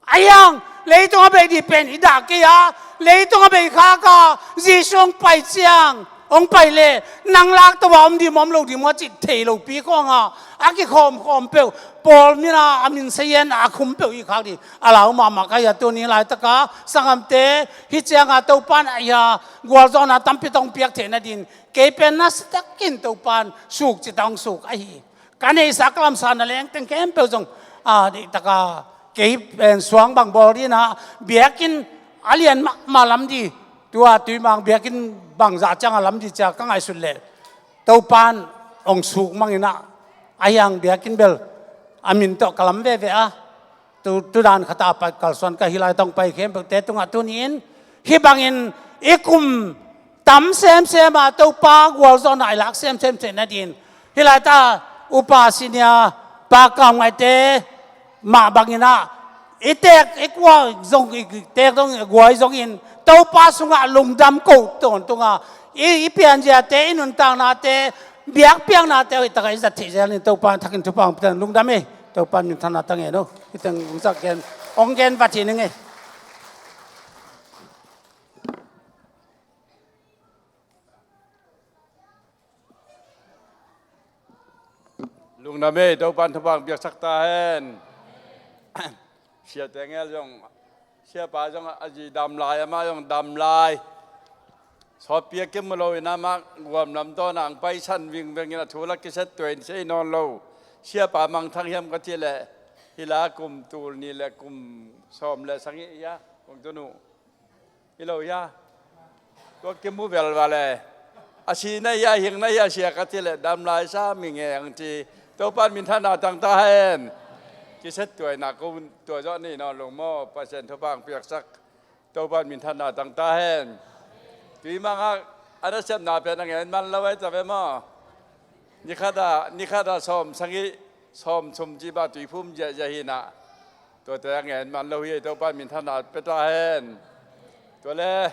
A hiang leitung a bei dih pen i dah kei a, leitung a bei khaka Jesu hong pai ciang hong pai le nang lak to a om dih maw om lo dih maw cih thei lopi khawnga a kikhawmkhawm peuh pawl mina a min sayen a khum peuh i khak dih a lau mahmah ka hi a tuni laitaka sanghamte hih cianga Topan a hia gualzawhna tampi tawh hong piak theih nadin kei pen nasatakin Topan suk cita hong suk ahi. Ka neihsa ka lamsa na lengteng khempeuh zong, a, deihtaka kei pen suang bang bawl dina biakinn a lian mahmah lam dih. Tua tuimang biakinn bangzah cianga lam dih cia ka ngaihsut leh Topan hong suk mangina a hiang biakinn bel a min tawh ka lam veve a. Tu, tudan khata pai kalsuan ka hih lai tawng pai khempeuhte tungah tunin hih bangin i kum tam semsem a Topa gualzawhna i lak semsem theih nadin hih laita upa sinia pa kam ngaihte mah banginah i tek i kua zong i tek zong i guai zongin Topa sungah lungdam ko tawntunga i, i pianziate i nuntaknate biakpiaknate hoihtaka i zat theih zelin Topa thakin thupha hong pian lungdam e. Topa min thana ta ngen o. Hih teng hong zak gen hong gen vat hi ning e. Lungdam e, Topan thupha hong piaksak ta hen. Sia Tengel zong, siapa zong a zi dam lai, amah zong dam lai. Sawtpi a kimu lo in amah guam lam tawn ah ang paisan vingveng in a thu la kiset tuai in sei nawn lo. Siapa mangthang hiam ka cih leh, hi la kum tul nih le kum sawm le sagih hia, kong tun uh. Hi lo hia? Tua kimu vel val e. A si na hia, hing na hia, sia ka cih leh dam lai sa, mi nge ang ci. Topa'n minthanna tang ta hen. Kiset tuai in ah ko tua zawh ni nawn lo maw, Pasian thupha ang piaksak. Topa'n minthanna tang ta hen. Tui mangak a nasepna pen a ngen man lo ai ta ve maw? Nikhat ah, nikhat ah sawm sagih, sawm thum ci bang tui phum ziahziah hi in ah. Tuate a ngen man lo hi, Topa'n minthanna pia ta hen. Tua le,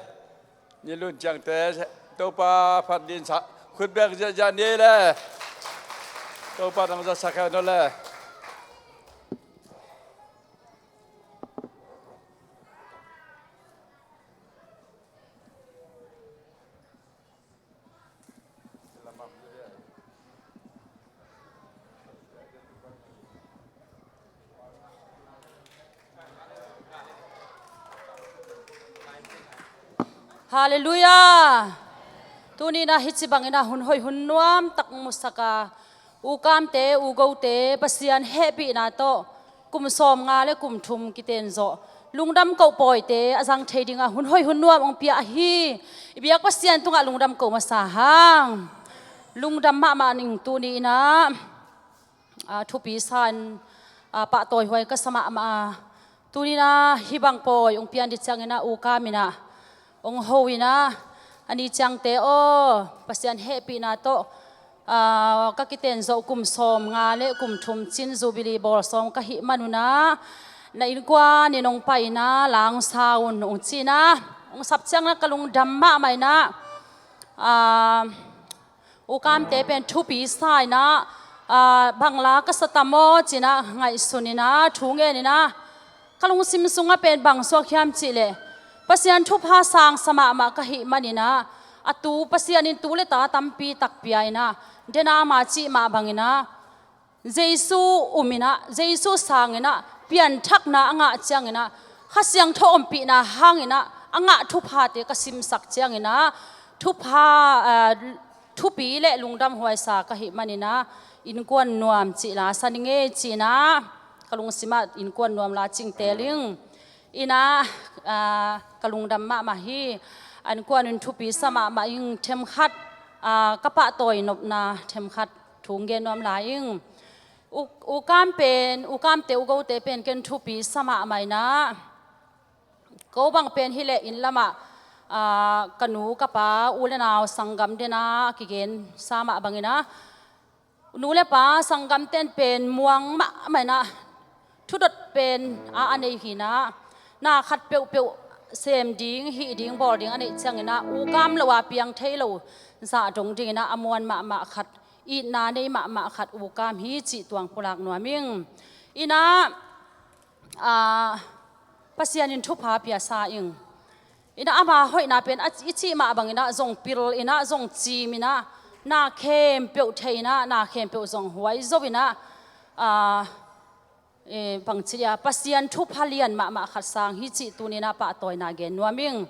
ni lun ciangte, Topa phat ding sa, khut beng ziahziah ni le. Topa nang za sak hen aw le. Halleluiah. Tuni in ah hih ci bangin ah hun hoih hun nuam tak musak a, U Kamte, U Gote, Pasian hehpihna tawh kum sawmnga le kum thum kiten zawh lungdam koh pawite a zang thei dingah hun hoih hun nuam hong pia ahi. I biak Pasian tungah lungdam koh masa hang. Lungdam mahmah ning. Tuni in ah, ah, thupi sa in, ah, pahtawihuai ka sa mahmah a, tuni in ah hih bang pawi hong pian ding ciangin ah U Kam in ah hong ho in ah, a ni ciangte aw, Pasian hehpihna tawh, ah, ka kiten zawh kum sawmnga le kum thum cin Jubilee bawl sawm ka hih man un ah, na innkuan in hong pai in ah la hong sa un, hong ci in ah, hong sap ciangin ah ka lungdam mahmah in ah, ah, U Kamte pen thupi sa in ah, ah, bang la ka sa tam aw ci in ah ngaihsun in ah, thu ngen in ah, ka lungsim sungah pen bang suak hiam cih leh, Pasian thupha sang sa mahmah ka hih man in ah, a tu Pasian in tu le ta tampi tak pia in ah, den a ama cih mah bangin ah, Jesu um in ah, Jesu sang in ah, pianthakna a ngah ciangin ah, Kha Siangtho ompihna hangin ah a ngah thuphate ka simsak ciangin ah, thupha, ah, thupi le lungdam huaisa ka hih man in ah, innkuan nuam cih la sa ning ei ci in ah, ka lungsim ah innkuan nuam la cing teel ing. In ah, ah, ka lungdam mahmah hi. A innkuan in thupi sa mahmah ing. Themkhat, ah, ka pahtawi nopna themkhat thu hong gen nuam lai ing. U, U Kam pen, U Kamte, U Gote pen ken thupi sa mahmah in ah, ko bang pen hi leh inn lamah, ah, ka nu ka pa, u le nau sanggam den a kigen sa mah bangin ah, nu le pa sanggamte'n pen muang mahmah in ah, thudot pen a, a nei hi in ah, na khat peuhpeuh sem ding, hih ding, bawl ding a neih ciangin ah, U Kam lo a piang thei lo zah dong dingin ah a muan mahmah khat, itna nei mahmah khat U Kam hi cih tuang pulak nuam ing. In ah, ah, Pasian in thupha pia sa ing. In ah ama hoihna pen a, i cih mah bangin ah zong pil in ah, zong cim in ah, na khempeuh thei in ah, na khempeuh zong huai zo in ah, ah, eh, bangci dia, Pasian thupha lian mahmah khat sang hi cih tuni in ah pahtawina gen nuam ing.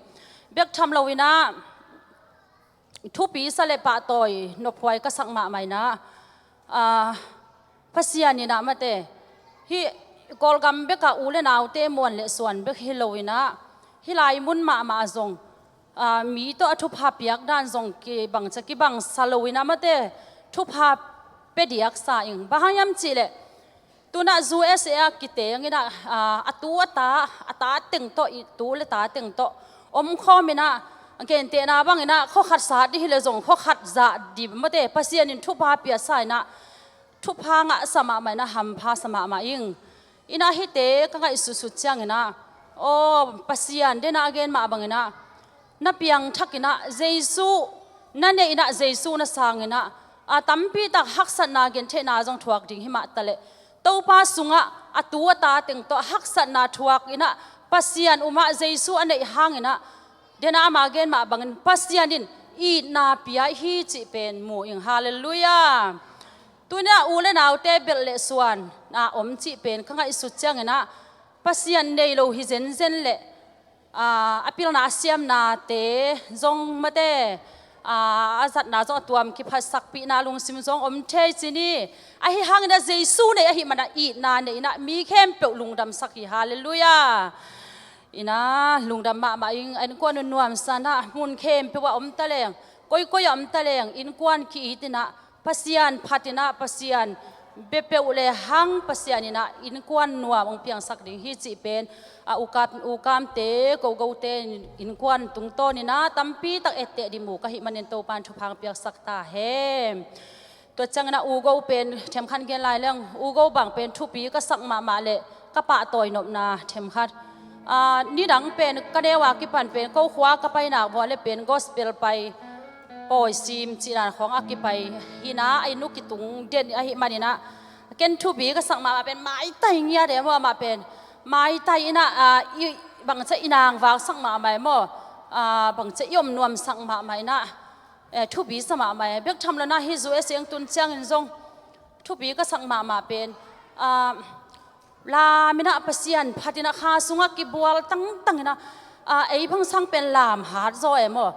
Bek tham lo in ah, thupi sa le pahtawi nophuai ka sak mahmah in ah, ah, Pasian in ah mate, hih Kawlgam bekah u le naute muan le suan bek hi lo in ah, hih lai mun mahmah zong, ah, mi tawh a thupha piak dan zong kibang cia kibang sa lo in ah mate, thupha pia diak sa ing. Bang hang hiam cih leh, tu in ah U S A a kiteng in ah, ah, a tu a ta, a ta teng tawh, i tu le ta teng tawh omkhawm in ah, gentehna bangin ah khua khat sat ding hi leh zong khua khat zah ding mate, Pasian in thupha pia sa in ah, thupha ngah sa mahmah in ah, hampha sa mahmah ing. In ah hihte ka ngaihsutsut ciangin ah, aw, Pasian den a gen mah bangin ah, na piangthak in ah Jesu, na neih in ah Jesu na sang in ah, a tampi tak haksatna gentheihna zong thuak ding hi mah ta leh, Topa sungah a tu a ta teng tawh haksatna thuak in ah, Pasian um ah Jesu a neih hangin ah, den a ama gen mah bangin Pasian in itna pia hi cih pen mu ing. Halleluiah. Tu in ah u le naute belh le suan a om cih pen ka ngaihsut ciangin ah, Pasian nei lo hi zenzen leh, aa, a pilna a siamnate zong mate, aa, a zatna zong a tuam kiphatsakpihna lungsim zong om thei ci ni. Ahi hangin a Jesu nei ahi mana itna nei inah mi khempeuh lungdamsak hi. Halleluiah. Inah lungdam mahmah ing. A innkuan un nuamsa inah mun khempeuh ah om taleng, koikoi ah om taleng, innkuan ki-it inah Pasian phat inah Pasian bia peuh lehang Pasian inah innkuan nuam hong piangsak ding hi cih pen, a, ukap, ukamte, gogote innkuan tungtawn inah tampi tak etteh ding mu ka hih manin Topan thupha hong piaksak ta hen. Tua ciangin a ugo pen themkhat gen lai leng, ugo bang pen thupi ka sak mahmah leh ka pahtawi nopna themkhat. Aa, nidang pen ka neu a kipan pen ko khua ka pai nak vua leh pen gospel pai pawi sim cih dan khawng a kipai hi inah a inn uh kitung den ahih man inah ken thupi ka sak mahmah pen maitai ngiat e maw, amah pen maitai inah, aa, i, bangcia i nangvak sak mahmah e maw, aa, bangcia i om nuamsak mahmah inah, eh, thupi sa mahmah e. Bek tham lo inah hih U S A hong tun ciangin zong thupi ka sak mahmah pen, aa, lam inah Pasian phat inah kha sungah kibual tangtang inah, aa, ei bang sang pen lam hat zaw e maw.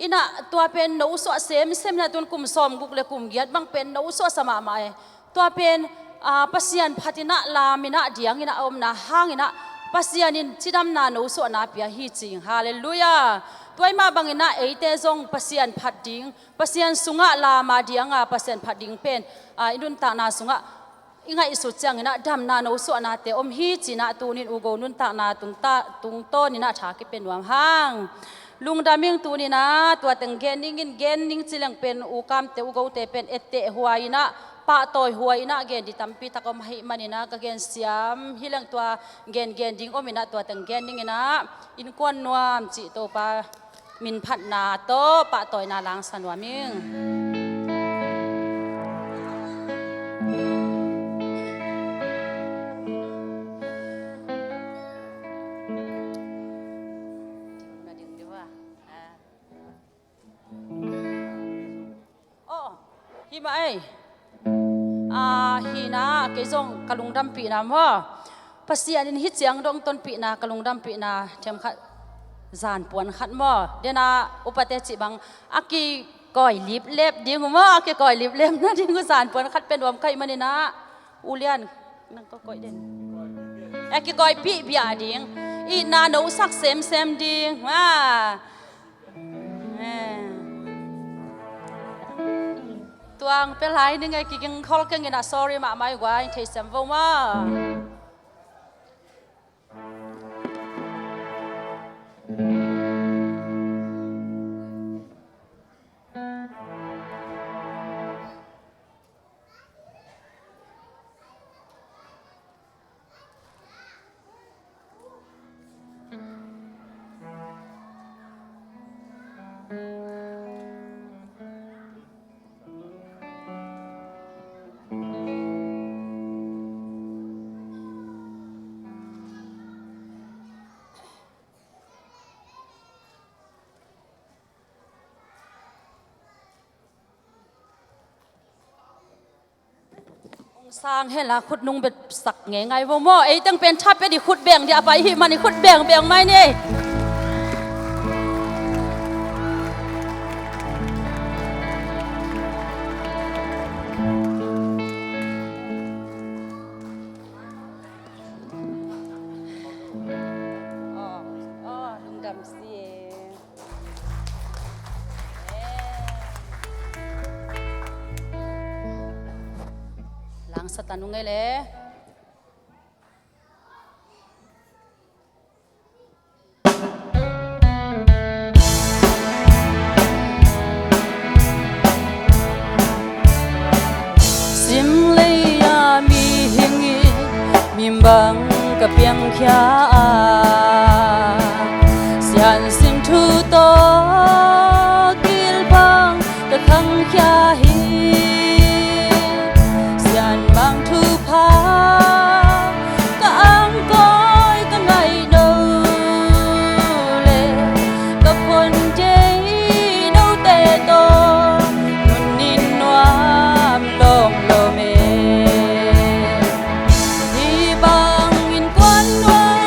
Inah tua pen nosuah semsem inah tun kum sawmguk leh kum giat bang pen nosuah sa mahmah e. Tua pen, aa, Pasian phat inah lam inah diang inah a omna hang inah Pasian in cidamna nosuahna pia hi cing. Halleluiah. Tua ahih mah bang inah eite zong Pasian phat ding, Pasian sungah lam a diang a Pasian phat ding pen, aa, i nuntakna sungah i ngaihsut ciang inah damna nosuahnate om hi ci inah tuni-in ugo nuntakna tungta-, tungtawn inah tha kipia nuam hang. Lungdam ing. Tuni inah tua teng gen ning in, gen ning ci leng pen ukamte ugote pen etteh huai inah, pahtawi huai inah gen ding tampi tak om ahih man inah ka gen siam hi leng tua gen, gen ding om inah tua teng gen ning inah innkuan nuam cih Topa min phatna tawh pahtawina langsa nuam ing. Aw, hi mah ei. Aa, hi inah kei zong ka lungdampihna maw, Pasian in hih ciang dong tonpihna, ka lungdampihna themkhat, zanpuan khat maw, dena upate cih bang a kikawi liplep ding uh maw, a kikawi liplep nading uh zanpuan khat pia nuam ka hih man inah, U Lian, nang ka koih den. A kikawipih biah ding, itna nosak semsem ding. Aa. Tuang pia lai ning e, kiging khol keng inah, sorry mahmah i guai, thei sem vo maw. Sang hela khut nung bet sak ngeingai vo maw. Ei teng pen thap pia di, khut beng di a pai hih man i khut beng beng mai ni. Aw, aw, lungdam si e. Langsa ta nung ei le. Sim lei-a mihing in mi bang ka piangkhia a, Sian sin thu tawh kilbang ka khangkhia hi. Sian Mang thupha ka angkawi ka ngaih no le, ka phone kei note tawh nunin nuam lawmlawm e. Hih bang innkuan nuam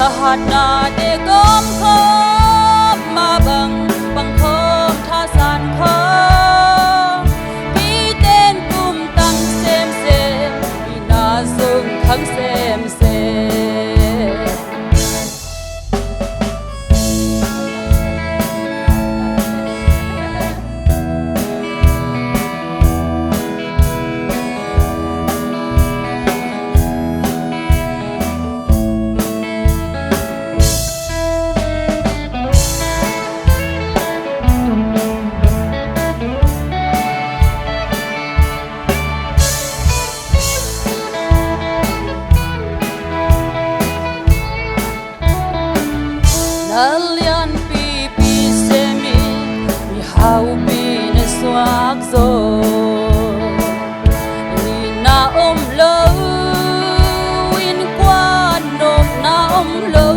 Hatnate gawm khawm, mah bang pang khawm, thasan khawm, kite'n kum tam semsem, i na zong khang semsem. Na lianpipi sem in, i haupi na suak zo. Inn na om lo, innkuan nopna om lo,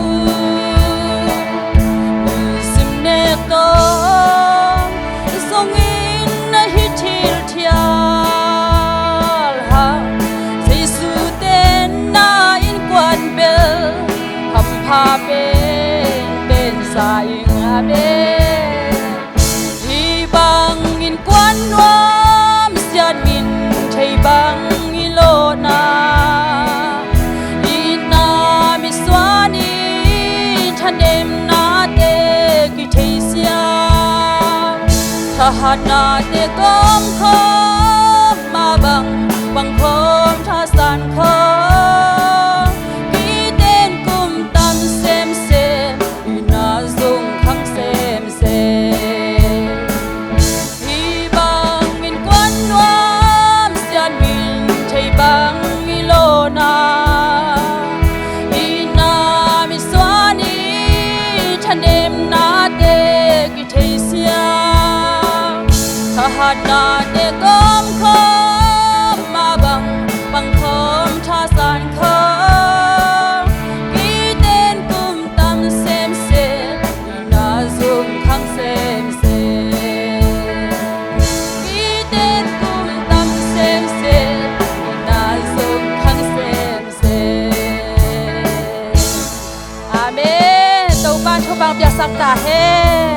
i sim nek tawh zong in na hi thil thial hang. Jesu ten na innkuan bel hampha pen pen sa ing a bel. Hih bang innkuan nuam siat min thei bang i lawhna, i na misuan i thanemnate ki theisiam. Thahatnate gawm khawm, mah bang pang khawm, thasan khawm, kite'n kum tam semsem, i na zong khang semsem. Hih bang innkuan nuam siat min thei bang i lawhna, i na misuan i thanemnate ki theisiam. Thahatnate gawm khawm, mah bang pang khawm, thasan khawm, kite'n kum tam semsem, i na zong khang semsem. Kite'n kum tam semsem, i na zong khang semsem. Amen. Topa'n thupha piaksak ta hen.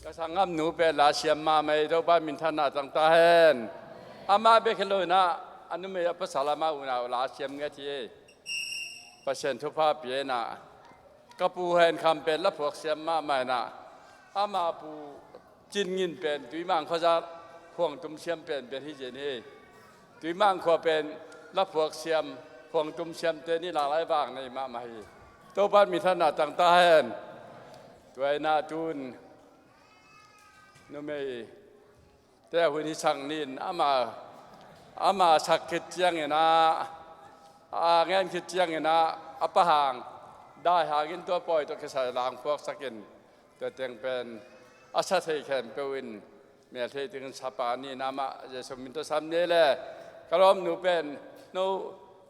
Ka sanggamnu pen la siam mahmah hi, Topa'n minthanna tang ta hen. Amah bek hi lo in ah, a numei a pasal amah unau la siam ngiat hi. Pasian thupha pia in ah, ka pu Hen Kham pen la phuak siam mahmah in ah, ama pu Cin Ngin pen Tuimang khuazah khuang tum siam pen pen hi zen hi. Tuimang khua pen la phuak siam, khuang tum siamte ni laklai vang nei mahmah hi. Topa'n minthanna tang ta hen. Tua in ah tun numeite hun hi sang ni in, ama, ama sak khit ciangin ah, a ngen khit ciangin ah, a pa hang dai hangin tua pawi tawh kisai lang phuaksak in, tua teng pen a sa thei khempeuh in mel thei dingin sa pa ni in amah Jesu min tawh sam ni le. Ka lawmnu pen no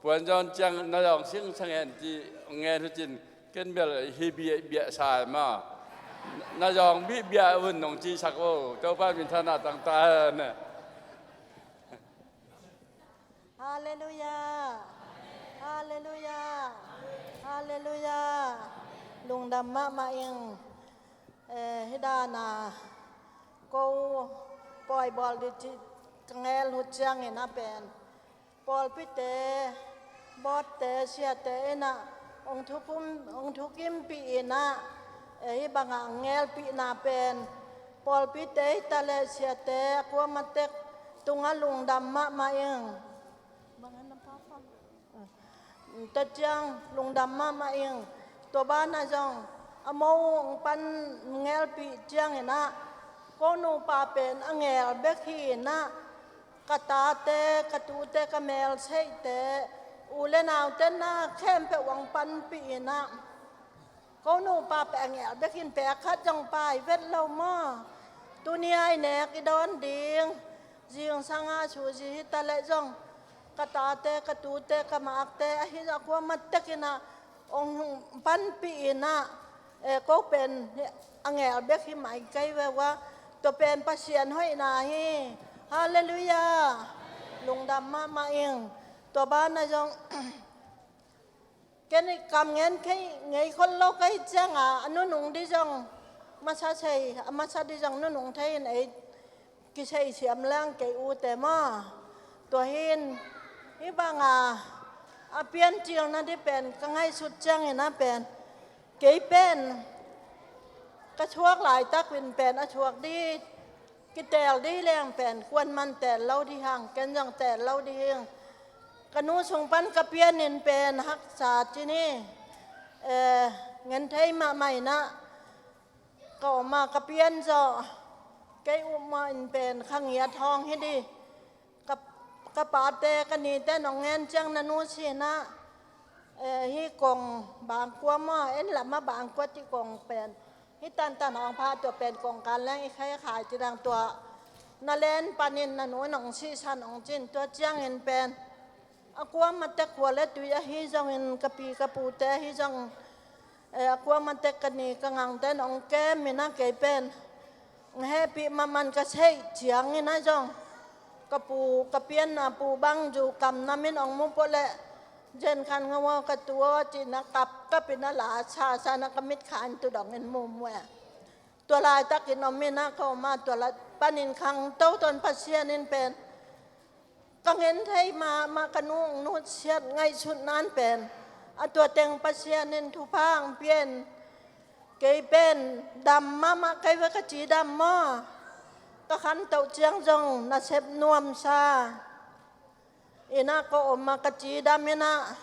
puan zawn ciang na zawng sing sang hen ci ngen uh cin, ken bel hi biahbiah sa e maw. Na zawng bihbiah un nong cisak o, Topa'n minthanna tang ta hen. Halleluiah. Halleluiah. Halleluiah. Lungdam mahmah ing. Eh, hih dan a ko pawi bawl ding cih ka ngel uh ciangin a pen pawlpite, bawtte, siate in ah hong thukim, hong thukimpih in ah, eh, hih bangah ngelpihna pen pawlpite hi ta leh siate a kuamah tek tungah lungdam mahmah ing. Bang hen na pa pa. Tua ciang lungdam mahmah ing. Tua banah zong a mo hong pan ngelpih ciangin ah ko nupa pen a ngel bek hi in ah, ka tate, ka tute, ka melseite, u le naute na khempeuh hong panpih in ah, ko nupa pen a ngel bek hi in, pek khat zong pai vet lo maw. Tuni a i nek i dawn ding zingsang a suzi hi ta leh zong ka tate, ka tute, ka makte ahi zah kuamah tek in ah hong panpih in ah, eh, ko pen a ngel bek hi mai kei ve ua. Tua pen Pasian hoihna hi. Halleluiah. Lungdam mahmah ing. Tua banah zong ken i kam ngen kei ngei khol lo ka hih ciangah a nunung dih zong masa sei, a masa dih zong nunung thei in ei kisei siam leng kei ute maw. Tua hin hih bangah a piancilna dih pen ka ngaihsut ciangin a pen kei pen ka thuak laitakin pen a thuak dih, kiteel dih leng pen kuaman teel lo dih hang, ken zong teel lo dih hing. Ka nu sung pan ka pianin pen haksa cini, eh, ngen thei mahmah inah ka om a ka pian zawh kei upmawh in pen kha ngiat hawng hi dih. Ka, ka pate ka nite nong ngen ciang na nu sinah, eh, hih kong bangkua maw, en lamah bangkua cih kong pen hih tantan hawng pha tua pen kong kan leng i khai khai ci dang tua na len panin na nu in hong sihsan hong cin tua ciangin pen a kuamah tek khua le tui ahi zongin ka pi ka pute ahi zong, eh, a kuamah tek ka ni ka ngangte in hong kem inah kei pen hong hehpih mahmah in ka seih ciangin ah zong ka pu ka pianna pu bang zu kam nam in hong mu pawh leh zen khan ngawng aw ka tu aw ci-in ah kap kap inah la sa sa inah ka mitkha in tu dongin mu mu e. Tua laitakin om inah ka om a tua lai panin khangto tawn Pasian in pen ka ngen thei mahmah ka nu hong nutsiat ngaihsutna in pen a tua teng Pasian in thupha hong pia in kei pen dam mahmah kei ve ka cidam maw. Ka khantoh ciang zong nasep nuamsa inah ka om a ka cidam inah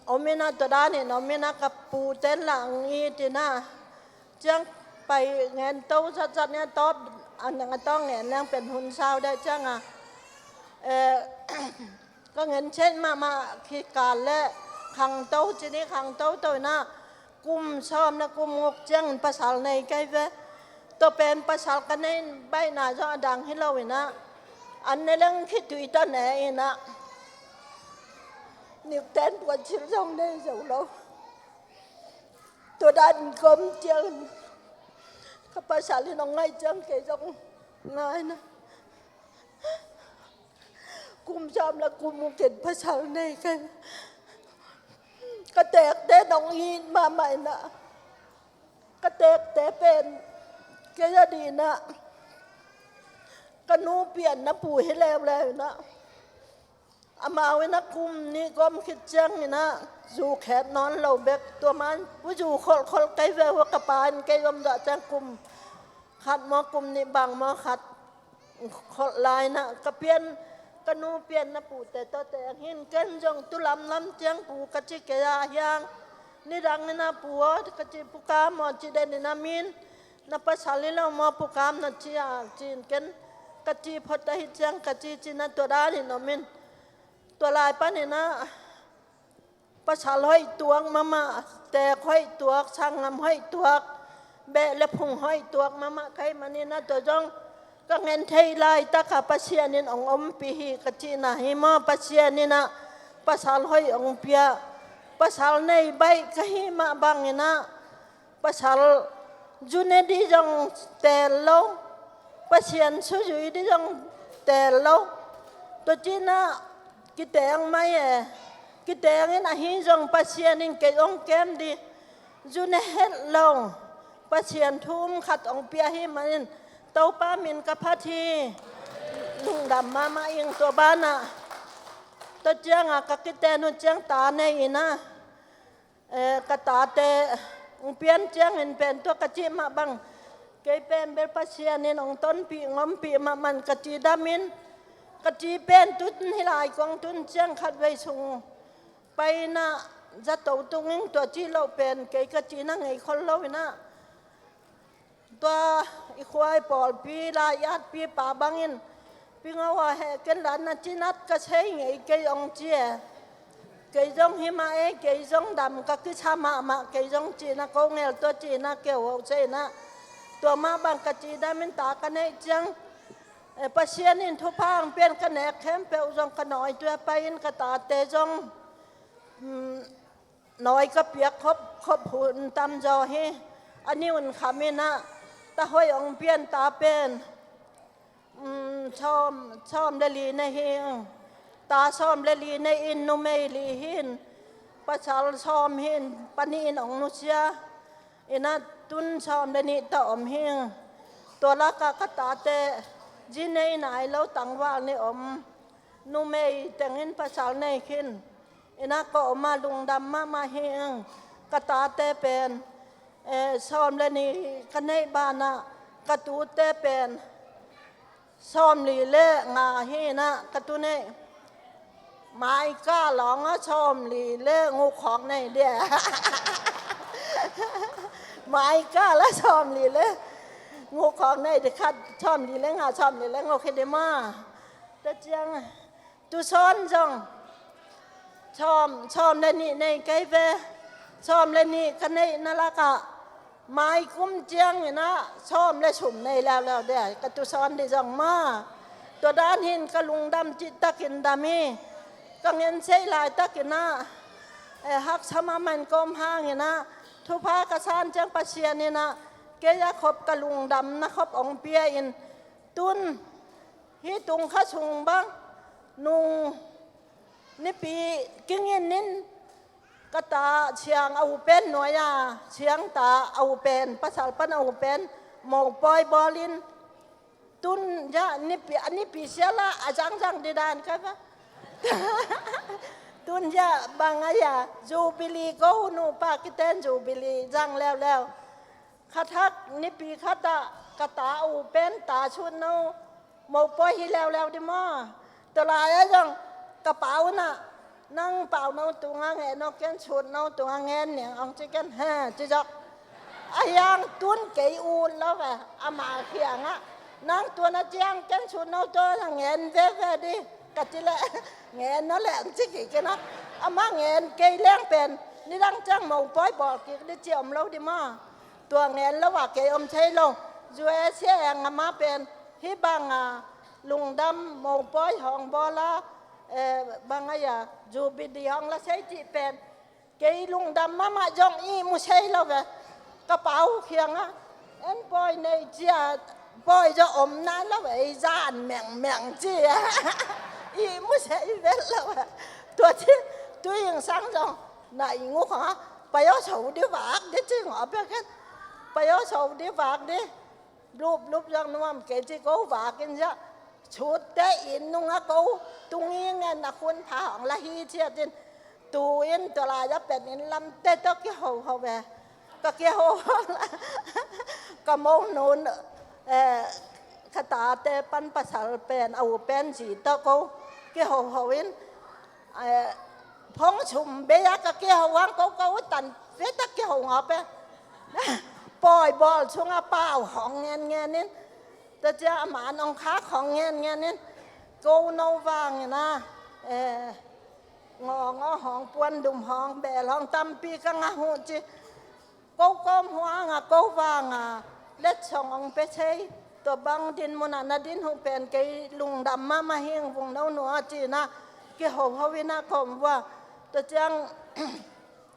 om inah tua danin om inah ka pute in lah hong it inah ciang pai ngen to zatzat ni a tawp a nang a tawng ngen leng pen hun sau deh ciangah, eh, ka ngen chet mahmah khikal le khangto cini khangto to inah kum sawm le kum nguk ciangin pasal nei kei ve. Tua pen pasal ka nei baihna zong a dang hi lo inah an ne leng khitui tawh ne inah nikten puansil zong nei zo lo. Tua danin ka om ciangin ka pasal in hong ngaih ciang kei zong ngai inah kum sawm le kum nguk in pasal nei kei. Ka teekte nong it mahmah inah ka teekte pen kei a dih inah ka nu pianna pu hi leuleu inah amau inah kum nih ka om khit ciang inah zu khet nawn lo bek tua man pu zu kholhkholh kei ve uh a ka pa in kei om zawh ciang kum khat maw kum nih bang maw khat kholh lai inah ka pian ka nu pianna pute tawh teng hin ken zong tu lamlam ciang pu ka ci kei a hiang nidang inah pu aw ka ci pu Kam aw ci den inah min na pasal hi lo maw pu Kam na ci a ci-in ken ka ci phot ahi ciang ka ci ci inah tua danin om in tua lai pan inah pasal hoih tuak mahmah, teek hoih tuak, sanggam hoih tuak, beh le phung hoih tuak mahmah ka hih manin ah tua zong ka ngen thei laitak a Pasian in hong ompih hi ka cihna hi maw. Pasian in ah pasal hoih hong pia, pasal nei baih ka hih mah bangin ah pasal zu ne dih zong teel lo, Pasian suzui dih zong teel lo. Tua ci-in ah kiteng mai e, kiteng in ahi zong Pasian in kei hong kem dih, zu ne het lo, Pasian thu um khat hong pia hi manin Topa min ka phat hi. Lungdam mahmah ing tua banah. Tua ciangah ka kiten uh ciang ta nei in ah, eh, ka tate hong pian ciangin pen tua ka cih mah bang kei pen bel Pasian in hong tonpih hong ompih mahmah in ka cidam in ka ci pen tun hi lai kong tun ciang khatvei sung pai in ah zato tung ing tua cih loh pen kei ka cihna ngei khol lo in ah tua i khua i pawlpi lai atpi pa bangin pi ngau a heh ken la na cinat ka sei ngei kei hong ci e. Kei zong hi mah e, kei zong dam ka kisa mahmah, kei zong cihna ko ngel tua cihna keu ho sei in ah tua mah bang ka cidam in ta ka neih ciang, eh, Pasian in thupha hong pian ka nek khempeuh zong ka nawitui a pai in ka tate zong, mm, nawi ka piak khop khop hun tam zaw hi. A ni un kham in ah ta hoih hong pian ta pen Um, sawm, sawm le li nei hi. Ta sawm le li nei in numei li hi. Pasal sawm hi. Panih in ong nusia. Ina tun sawm le nih tawh om hi. Tua lakah ka tate zi nei nai lo tangval nih om. Numei tengin pasal nei khin. Ina ka om a lungdam mahmah hi. Ka tate pen, eh, sawm le nih ka neih banah ka tute pen sawm li le nga hi. Ina ka tu neih mai ka lawng a sawm li le nguk khawk nei dia. Mai ka la sawm li le nguk khawk nei di khat, sawm li le nga, sawm li le nguk hi di ma. Tua ciang tu sawn zong sawm, sawm le nih nei kei ve. Sawm le nih ka neih na lakah mai kum ciang ina sawm le sum nei leuleu dia ka tu sawn di zong ma. Tua dan hin ka lungdam cih takin dam hi. Ka ngen sei lai takin ah, eh, haksa mahmah in ka om hangin ah thupha ka san ciang Pasian in ah kei a khop ka lungdamna khop ong pia in tun hih tung kha sung bang nung nipi kingin in ka ta siang a u pen nuai a siang ta a u pen pasal pan a u pen mopawi bawlin tun ya nipi, a nipi siala a zangzang di dan ka va. Tun ya bang a ya jubili ko nupa kiten jubili zang leuleu. Khathak nipi khatah ka ta u pen ta sut no mopawi hi leuleu di maw? Tua lai-ah zong ka pa unah nang pau no tungah ngen no ken sut no tungah ngen ning ong ci ken he ci zok. A hiang tun kei ut lo ve ama khiangah nang tuan a ciang ken sut no tuan a ngen veve di ka ci leh ngen no leh ong ci kei ken ah ama ngen kei leng pen nidang ciang mopawi bawl kik di ci om lo di maw? Tua ngen lo ah kei om thei lo. U S A eng ama pen hih bang a lungdam mopawi hong bawl a, eh, bang a ya jubili hong la sei cih pen kei lungdam mahmah zong i mu sei lo ve. Ka pa uh khiangah en pawi nei cia pawi zaw om nai lo ve ei zan mengmeng ci a i mu sei vet lo ve. Tua ci tu ing sang zong na i nguk hong a payaw so di vak di ci ngawh a pia ken payaw so di vak di. Luplup zak nuam kei ci ko vakin zak sutte in nungah ko tungi ngen a khun pha hong la hi ciatin tu in tua lai-ah pen in lamte tawh kihoho ve. Ka kihoho ka mo nun, eh, ka tate pan pasal pen a u pen zi tawh ko kihoho in eh, phong sum bei a ka kiho hang ko ko tan ve tak kiho ngawp e. Pawi bawl sungah pau hong ngen ngen in tua cia a man ong khak hong ngen ngen in ko no vangin a, eh, ngaw ngaw hong puan dum hong bel hong tampi ka ngah uh ci. Ko kawm huanga ko vanga letsong ong pe thei tua bang din munah na din huh pen kei lungdam mahmah hing vung no nua cinah kihoho inah kawm vua tua ciang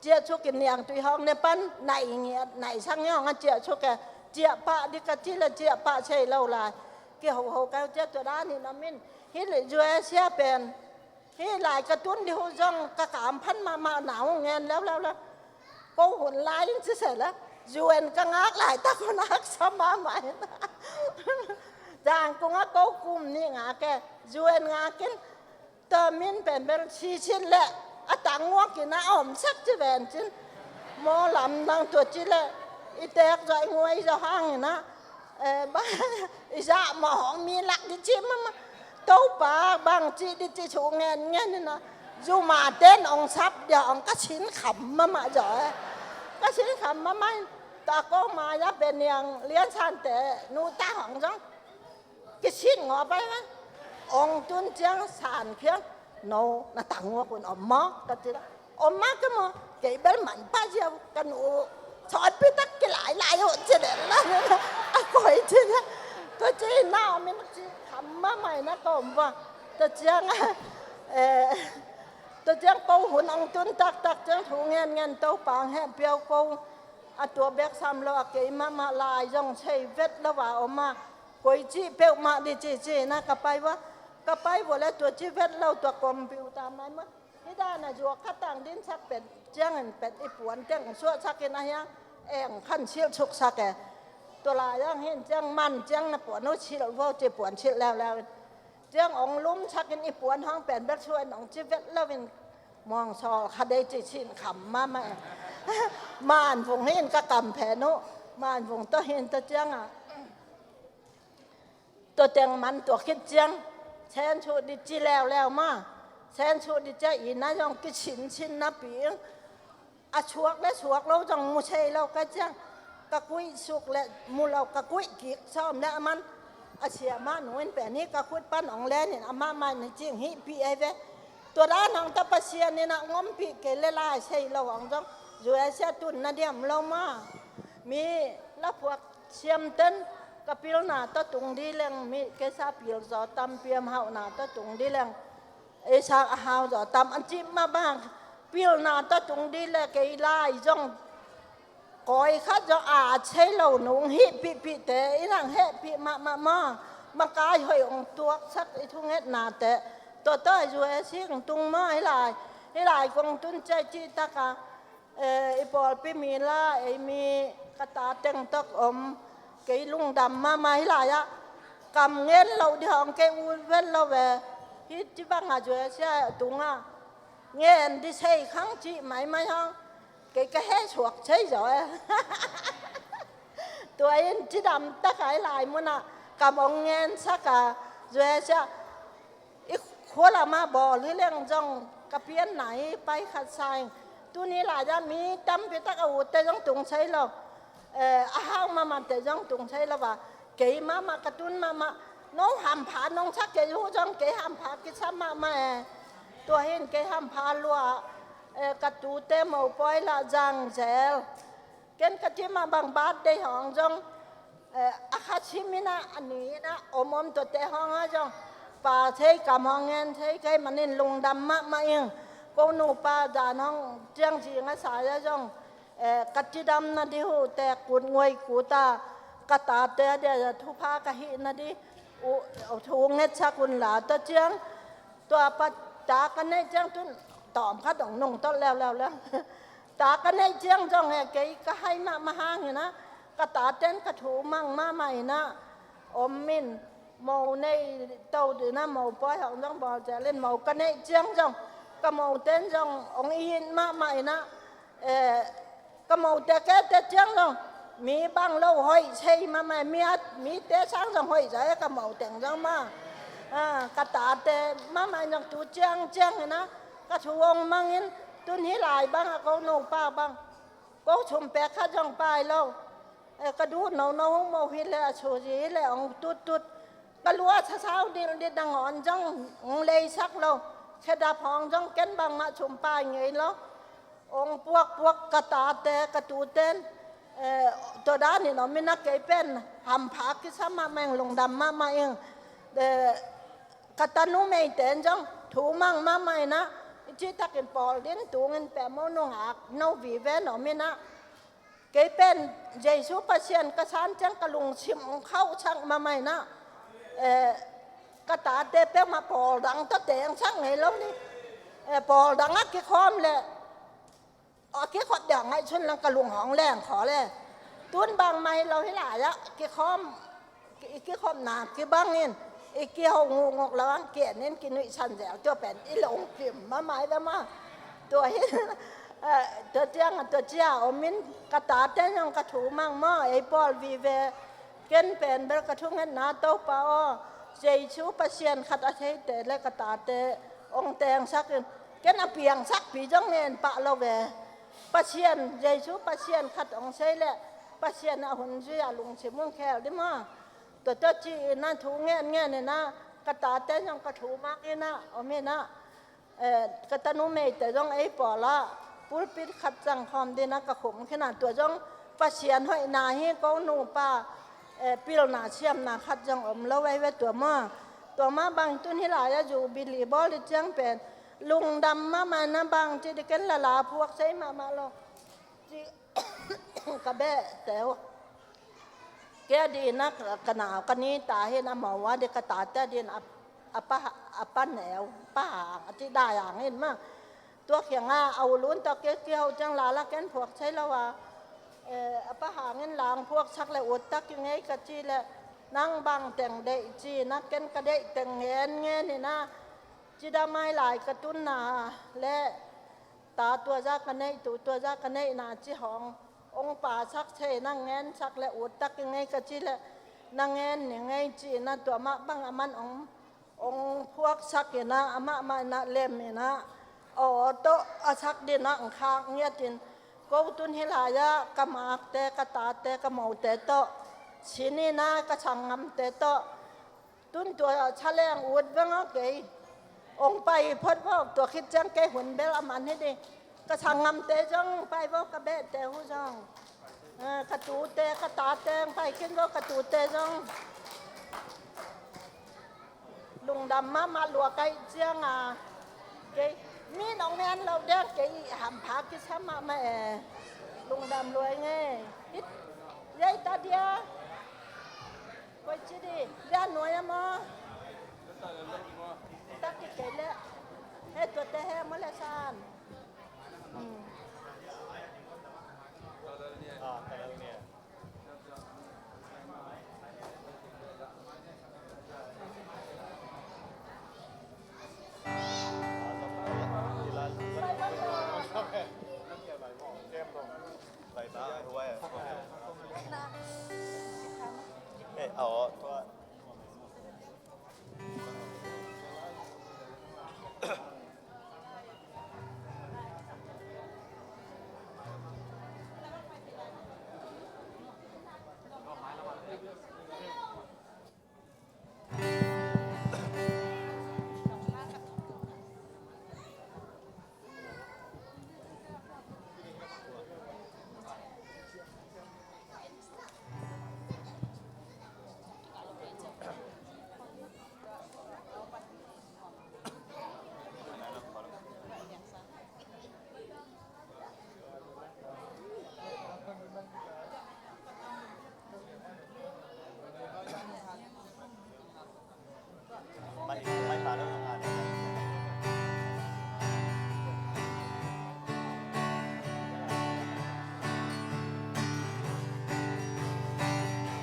ciah thuk in niangtui hawk ne pan naih ngiat naih sang ngiawng a ciah thuk e ciah pah di ka ci le ciah pah thei lo lai kihoho kau ciah tua dan in a min hi le zua sia pen Hih lai ka tun dih uh zong ka kamphan mahmah na uh ngen leuleu le. Ko hun lai in siseh le U N ka ngak laitak hun haksa mahmah in. Zangkung ah ko kum nih ngak e U N ngak in term in pen bel sisin le a tang nguak in a omsak ci ven cin. Maw lam nang tua ci le i teek zaw i nguai zaw hang in a Eh, ba, i zah mawh hong mi lak di ci mama. Topa bang ci di ci su ngen ngen ina. Zuma ten ong sap dia ong ka sin kham mama zaw eh. Ka sin kham mama in ta ko ma ya pe niang lian san te nu ta hong zong. Kisin ngaw pai ma. Ong tun ciang san khiang. No, na tang ngaw kun om maw ka ci la. Om mah ka maw kei bel man pah ziau ka nu sawtpitak kilailai uh ci den la a koi ci na tua ci na om in ci kham mahmah in a ka om vua tua ciang a tua ciang ko hun ong tun taktak ciang thu ngen ngen Topa hong hehpih uh ko a tua bek sam lo a kei mahmah lai zong sei vet lo a om a Koi cih peuhmah dih ci ci na ka pai vua. Ka pai vua le tua ci vet lo tua computer mai mah. Hih dan a zuak khatang dinsak pen ciangin pen i puan teng suahsakin a hiang eng khan silh suksak e. Tua lai ang hin ciang man ciang na puan uh silh vo ci puan silh leuleu in. Ciang ong lumsakin i puan hong pen bel suai nong ci vet lo in muang sawl kha dei ci sin kham mahmah e. Man vung hin ka kam phen uh. Man vung tawh hin tawh ciangah tua teng man tua khit ciang sen suh dih ci leuleu ma. Sen suh dih ciang i na zong kisin sin napi a suak le suak lo zong mu sei lo ka ciang ka kuih suk le mu lo ka kuih kik sawm le a man a sia mah nu in pen hi ka khut pan ong len in amah mah ni cing hih pi ei ve. Tua dan hong ta Pasian in a ngompi kei le lai sei lo hong zong zuai sia tun na diam lo ma. Mi la phuak siamten ka pilna tawh tung dih leng mi kei sa pil zaw tam piam hauhna tawh tung dih leng ei sa a hau zaw tam an cih mah bang pilna tawh tung dih le kei lai zong kawi khat zong a at sei lo nung hih pihpihte i nang hehpih mahmah maw. Makai hoih ong tuaksak i thungetnate tua tawh zuai sing tung maw hi lai. Hi lai kong tun ciai cih taka i pawlpi mi la ei mi ka ta teng tawh om kei lungdam mahmah hi lai-ah kam ngen loh dih hong kei ut vet lo ve. Hih ci bangah zuai sia tungah ngen dih sei khang cih maimai hong kei ka heh suak sei zaw e. Tua in cidam taka i lai munah kam ong ngensak a zuai sia i khua lamah bawl hi leng zong ka pianna hi pai khat sa ing. Tuni lai-ah mi tampi tak a utte zong tung sei lo. A hau mahmahte zong tung sei lo va. Kei mahmah ka tun mahmah nong hampha nong sa kei uh zong kei hampha kisa mahmah e. Tua hin kei hampha lua ka tute mopawi lah zang zel. Ken ka cih mah bang birthday hong zong a kha simin ah a ni in ah om om tuate hong ah zong pa thei kam hong ngen thei kei manin lungdam mahmah ing. Ko nupa dan hong ciang zing a sai ah zong ka cidam na dih uh te kut nguai kut a ka tate a dia thupha ka hih na dih uh thu ngetsak un la ta ciang tua pa ta ka neih ciang tun tawm khat dong nung tawh leuleu leng ta ka neih ciang zong he kei ka hai mahmah hangin ah ka taten ka thu mang mahmah in ah om in mo nei to dina mo pawi hong zong bawl zel in mo ka neih ciang zong ka mo ten zong ong i hin mahmah in ah ka mote kete ciang zong mi bang lo hoih sei mahmah mi at mite sang zong hoih zai ka mo teng zong ma ka tate mahmah in zong tu ciang ciang in ah ka thu ong mang in tun hi lai bang a ko nupa bang ko thum pek khat zong pai lo. Ka duh no no hong mo hi le a suzi hi le ong tut tut ka lua sasau dil dil dang on zong ong leisak lo. Khedap hong zong ken bangmah thum pai ngei lo. Ong puakpuak ka tate ka tuten tua danin om in a kei pen hampha kisa mahmah ing lungdam mahmah ing. Ka tanu meite in zong thu mang mahmah in ah i cihtakin pawl din tungin pemo nungak no vive na om in ah kei pen Jesu Pasian ka san ciang ka lungsim ong khauhsak mahmah in ah ka tate peuhmah pawl dang tawh tengsak ngei lo ni. Pawl dang a kikhawm le a kikhop dia ngaihsun lang ka lung hong leng khaw le tun bangmah hi lo hi lai-ah kikhawm i kikhopna kibangin i kiho nguknguk lo ang kian in kinuihsan zel tua pen i lungkim mahmah hi ve maw. Tua hi tua ciang a tua cia om in ka tate zong ka thu mang maw ei pawl vive. Ken pen bel ka thungetna Topa aw Jesu Pasian khat a theite le ka tate ong tengsak in ken a piangsakpi zong ngen pah lo ve. Pasian Jesu Pasian khat ong sei le Pasian a hun zui a lungsim ong khel di maw. Tua tua ci in ah thu ngen ngen in ah ka tate zong ka thu mang in ah om in ah ka tanu meite zong ei pawlah pulpit khat zang khawm din ah ka khum khin ah tua zong Pasian hoihna hi ko nupa pilna siamna khat zong om lo ei ve tua maw. Tua mah bang tun hi lai-ah zubili bawl i ciang pen lungdam mahmah na bang ci di ken lala phuak sei mahmah lo. Ci ka behte uh Kei a dingin ah ka nau ka ni ta hi in, a mau a ding ka tate a dingin a, a pa, a pa neu, pa hang a ci dai hang hi in mah. Tua kiangah a u Lun tawh kei kiho ciang, la la ken phuak thei lo a, eh, a pa hangin la hong phuaksak leh ut tak i ngei ka cih leh, nang bang teng deih ci in ah ken ka deih teng ngen ngen in ah, cidam a lai ka tunna leh ta tua zah ka neih, tu tua zah ka neihna cih hong, hong pasak thei in ah ngensak leh ut tak i ngei ka cih leh, na ngen ni ngei ci in ah tua mah bang aman hong, hong phuaksak in ah, amah mah in ah lem in ah, aw tawh a sak dingin ah hong khak ngiat in, ko tun hih lai-ah ka makte, ka tate, ka mote tawh, sin in ah ka sanggamte tawh, tun tua thaleng ut veng aw kei. Hong pai phot vawk, tua khit ciang kei hun bel a man hi ding. Ka sanggamte zong hong pai vawk, ka behte uh zong. Eh, ka tute, ka tate hong pai khin vawk, ka tute zong. Lungdam mahmah lua ka hih ciang a. Kei, mi nong ngen lo ding, kei hampha kisa mahmah e. Lungdam lua i ngei. Hih, yei ta dia. Koi ci di, lian nuai a maw? Tak ki kei leh. He, tuate he maw leh san. Hmm.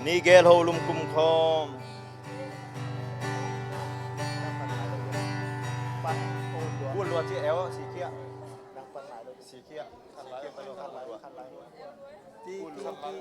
Ni gel ho lum kum khawm. Kul lua ci eo, si kia. Si kia. Si kia. Ti, ti, ti.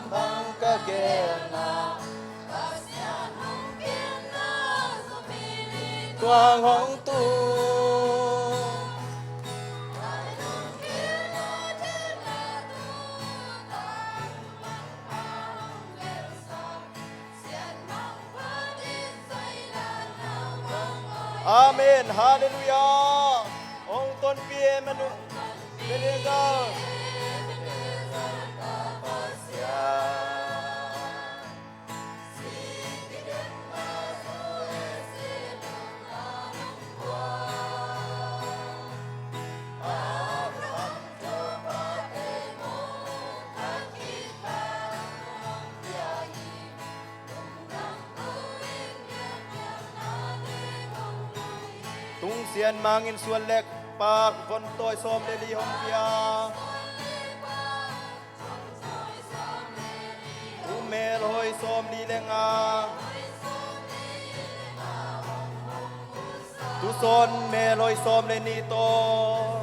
Bang ka gelna tuang hong tu. Amen. Halleluiah. Hong tonpih Emmanuel. Ebenezer. Tung Sian Mang in suan le pak von tawi sawm le li hong pia. Tu melhoi sawm li le nga. Tu sawn melhoi sawm le nih tawh.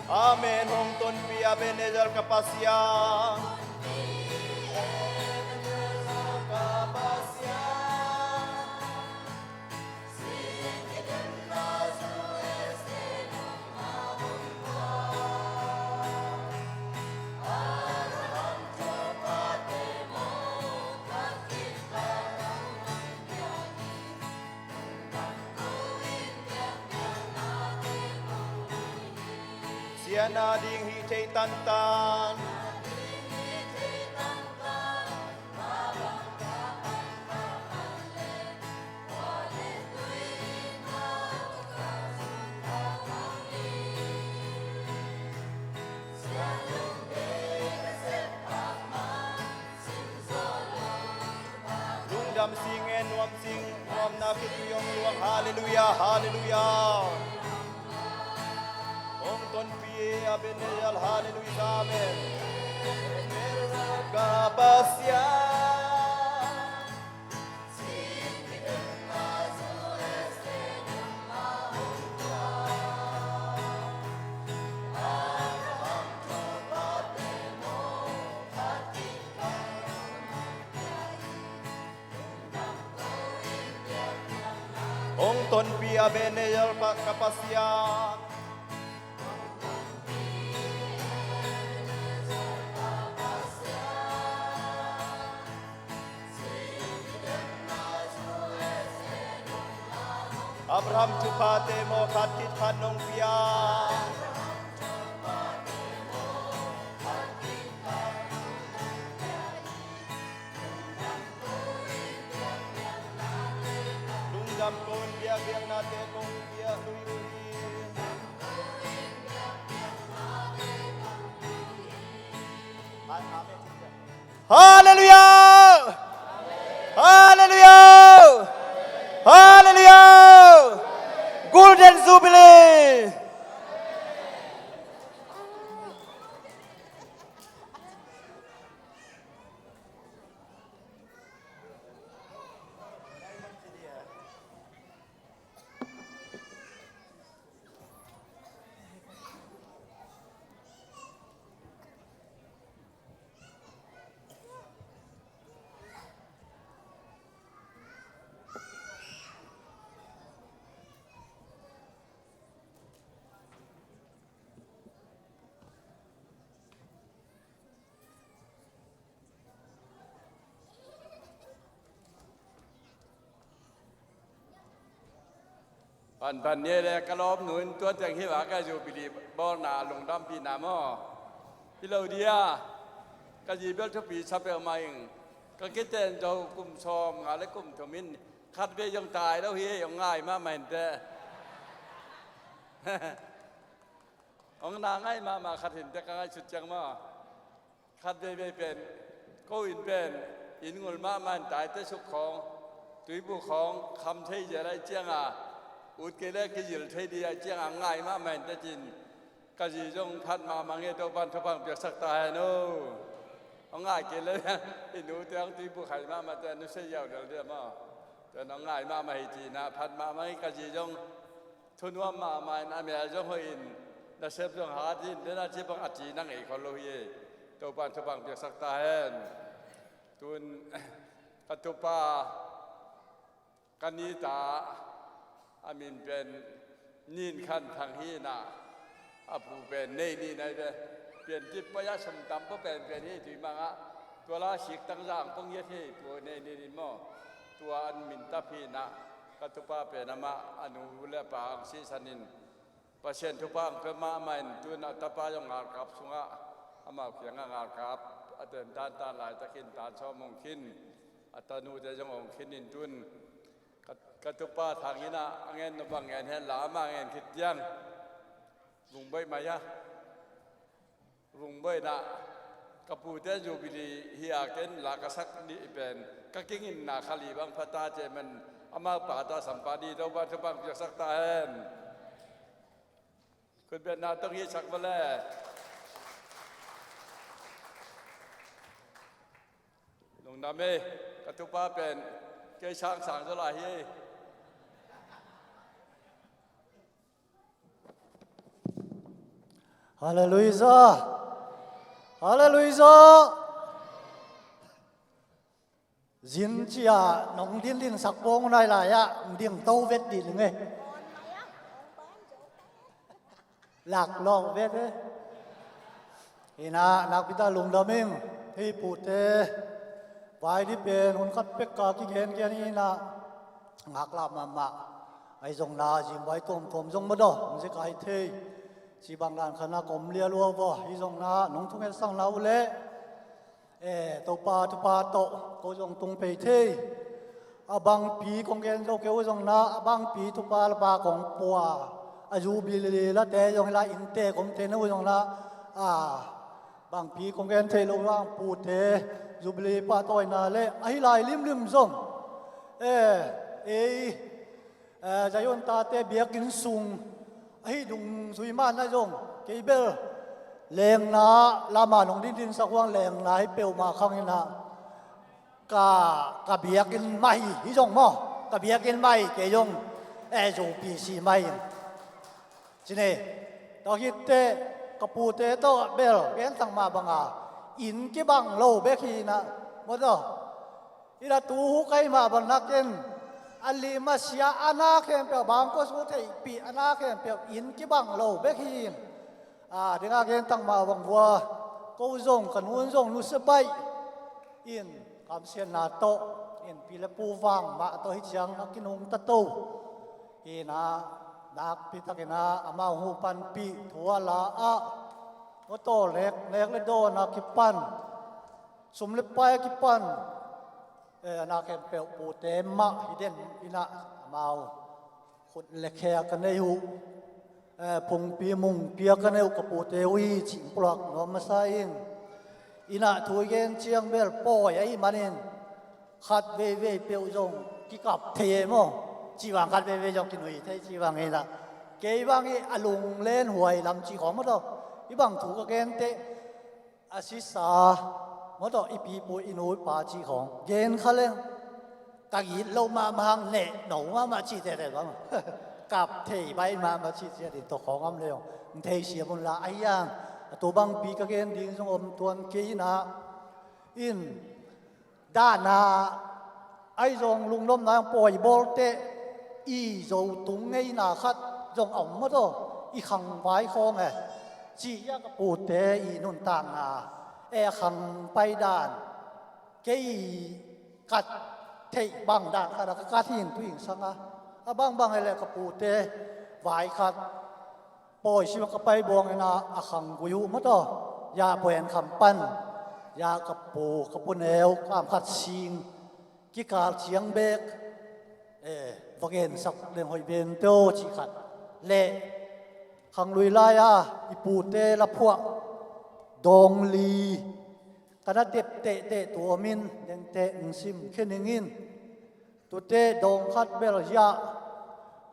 Amen. Hong tonpih Ebenezer ka Pasian. Pianna ding hi thei tantan. Lungdam sing e, nuam sing, nuamna khitui hong luang. Halleluiah, halleluiah. Hong tonpih a Ebenezer, halleluiah, amen. Ka Pasian. Hong tonpih a Ebenezer, pa, ka Pasian. Abraham thuphate maw khat khit khat nong pia. Lungdam ko in biakpiaknate kong biak lui uh hi. Halleluiah! Halleluiah! Halleluiah! Golden Jubilee! Panpan ni le ka lawmnu in tua teng hi a ka Jubilee bawlna lungdampihna maw? Hi lo dia, ka zi bel thupi sa peuhmah ing. Ka kiten zo kum sawm nga le kum thum in khat vei zong tai lo hi, hong ngai mahmah inteh. Hong na ngai mahmah khat inteh ka ngaihsut ciang maw? Khat veivei pen, ko inn pen, inn ngul mahmah in taite suk khawng, tuibu khawng, kham thei zel ahih cianga, ut kei le kizil thei ding ahih cianga, ngai mahmah in te cin, ka zi zong phat mahmah nge Topan thupha piaksak ta hen o. Hong ngai kei le, i nute hong tuibu khai mahmah te, nu sei yau lel dia maw. Tua hong ngai mahmah hi cina, phat mahmah hi ka zi zong, thunuam mahmah in a mel zong hoih in, nasep zong hat in, dena ci bang a ci na ngei khol lo hi. Topan thupha piaksak ta hen. Tun ka tupa, ka nita, a min pen Nin Khan Thang hi na, a pu pen Nei Nin ahi ve. Pian tip pai a sum tam pah penpen hi tui mangah. Tua la sik tang zang pong yet hi pu Nei Nin in maw. Tua an min tap hi na, ka tupa pen amah a nu le pa ang sisan in Pasian thupha ang pia mahmah in tun a tapa zong ngalkap sungah amau kiangah ngalkap a ten tantan laitakin tan sawm hong khin, a tanute zong hong khin in tun ka, ka tupa Thang in ah a ngen nop bang ngen hen la amah ngen khit ciang vungboih mai a. Vungboih na, ka pute Jubilee hi a ken la ka sak nih pen, ka kingin na kha li bang pha ta cih man, amau pa ta sam pa ding Topa thupha piaksak ta hen. Khut beng na tong hi sak bale. Lungdam e, ka tupa pen, kei sang sang zaw lai hi. Halleluiah. Halleluiah. Zin cia nong din din sak pong nai lai ah, ding to vet dih ling e. Lak lawk vet e. Ina, nakpi ta lungdam ing. Hei pute, vai di pen hun khat pek ka kigen kian ina, ngak la mahmah. Ai zong na zing vai tuamtuam zong madaw, zika hi thei. Ci bang dan khat na ka om lialuau vaw, hi zong na nong thungetsak na uh leh, eh, Topa thupha tawh ko zong tung pei thei. A bangpi kong gen zo kei uh zong na, a bangpi thupha lapa kong pua, a Jubilee late zong hi lai, innte ka omte na uh zong na, a bangpi kong gen thei lo vang pute Jubilee pahtawina leh ahi lai limlim zong, eh, ei, eh, Zion tate biakinn sung ahi dungzui mah na zong, kei bel lengna lama nong dindinsak huang lengna hi peuhmah khang in ah, ka, ka biakinn mah hi, hi zong maw, ka biakinn mah hi, kei zong, eh, Zo P C mah hi. Ci ni, tua khit teh ka pute tawh bel gen tang mah banga, inn kibang lo bek hi in ah, maw taw. Ina tu hu kai mah bang nakin, a lim a sia a na khempeuh, bangkua su theihpih a na khempeuh inn kibang lo bek hi in. A, dinga gen tang mah bang vua, ko zong ka nun zong nusia baih in, kamsiatna tawh in, pi le pu vang mah tawh hi ciang a kinungta to. Hi in ah, nakpi takin ah amau hu panpih thu a la ah, maw taw, nek, nek le dawn a kipan, sum le pai a kipan, eh, a na khempeuh pute mah hi den in ah, amau khut le khe a ka nei uh, eh, phungpi mungpi a ka nei uh ka pute uh hi cih pulak nuam masa in. In ah thu i gen ciang bel pawi ahih manin khat veivei peuh zong kikap thei e maw? Cih bang khat veivei zong kinui thei cih bang in ah, kei bang hi a lunglen huai lam cih khawng maw taw. Hih bang thu ka gen teh, a sisa, maw taw, i pi pu i nu i pa cih khawng gen kha leng, ka it loh mahmah hang, neh no mahmah cih tete bang, kap thei baih mahmah cih ciat in tawh khawng om leng, hong theisiam un la, ahi hang a tu bangpi ka gen ding zong om tuan kei in ah, in, dahna ahi zong lungnopna hong pawi bawl teh, i Zo tung ngeina khat zong a om maw taw, i khang vai khawng e, cih a ka pute i nuntakna, eh, a khang pai dan, kei kat theih bang dan khat a ka kat hi in, tu in sang a, a bangbang hi leh ka pute vai khat pawi sim a ka pai buang in ah, a khang gui uh maw taw, ya puan kham pan, ya ka pu, ka pu neu, kam khat sing kikal ciang bek, eh, va gensak leng hoih ben teo cih khat leh, khang lui lai a i pute la phuah dawng li ka na tep tehteh tu om in, dengteh hong sim khe ning in. Tute dawng khat bel ya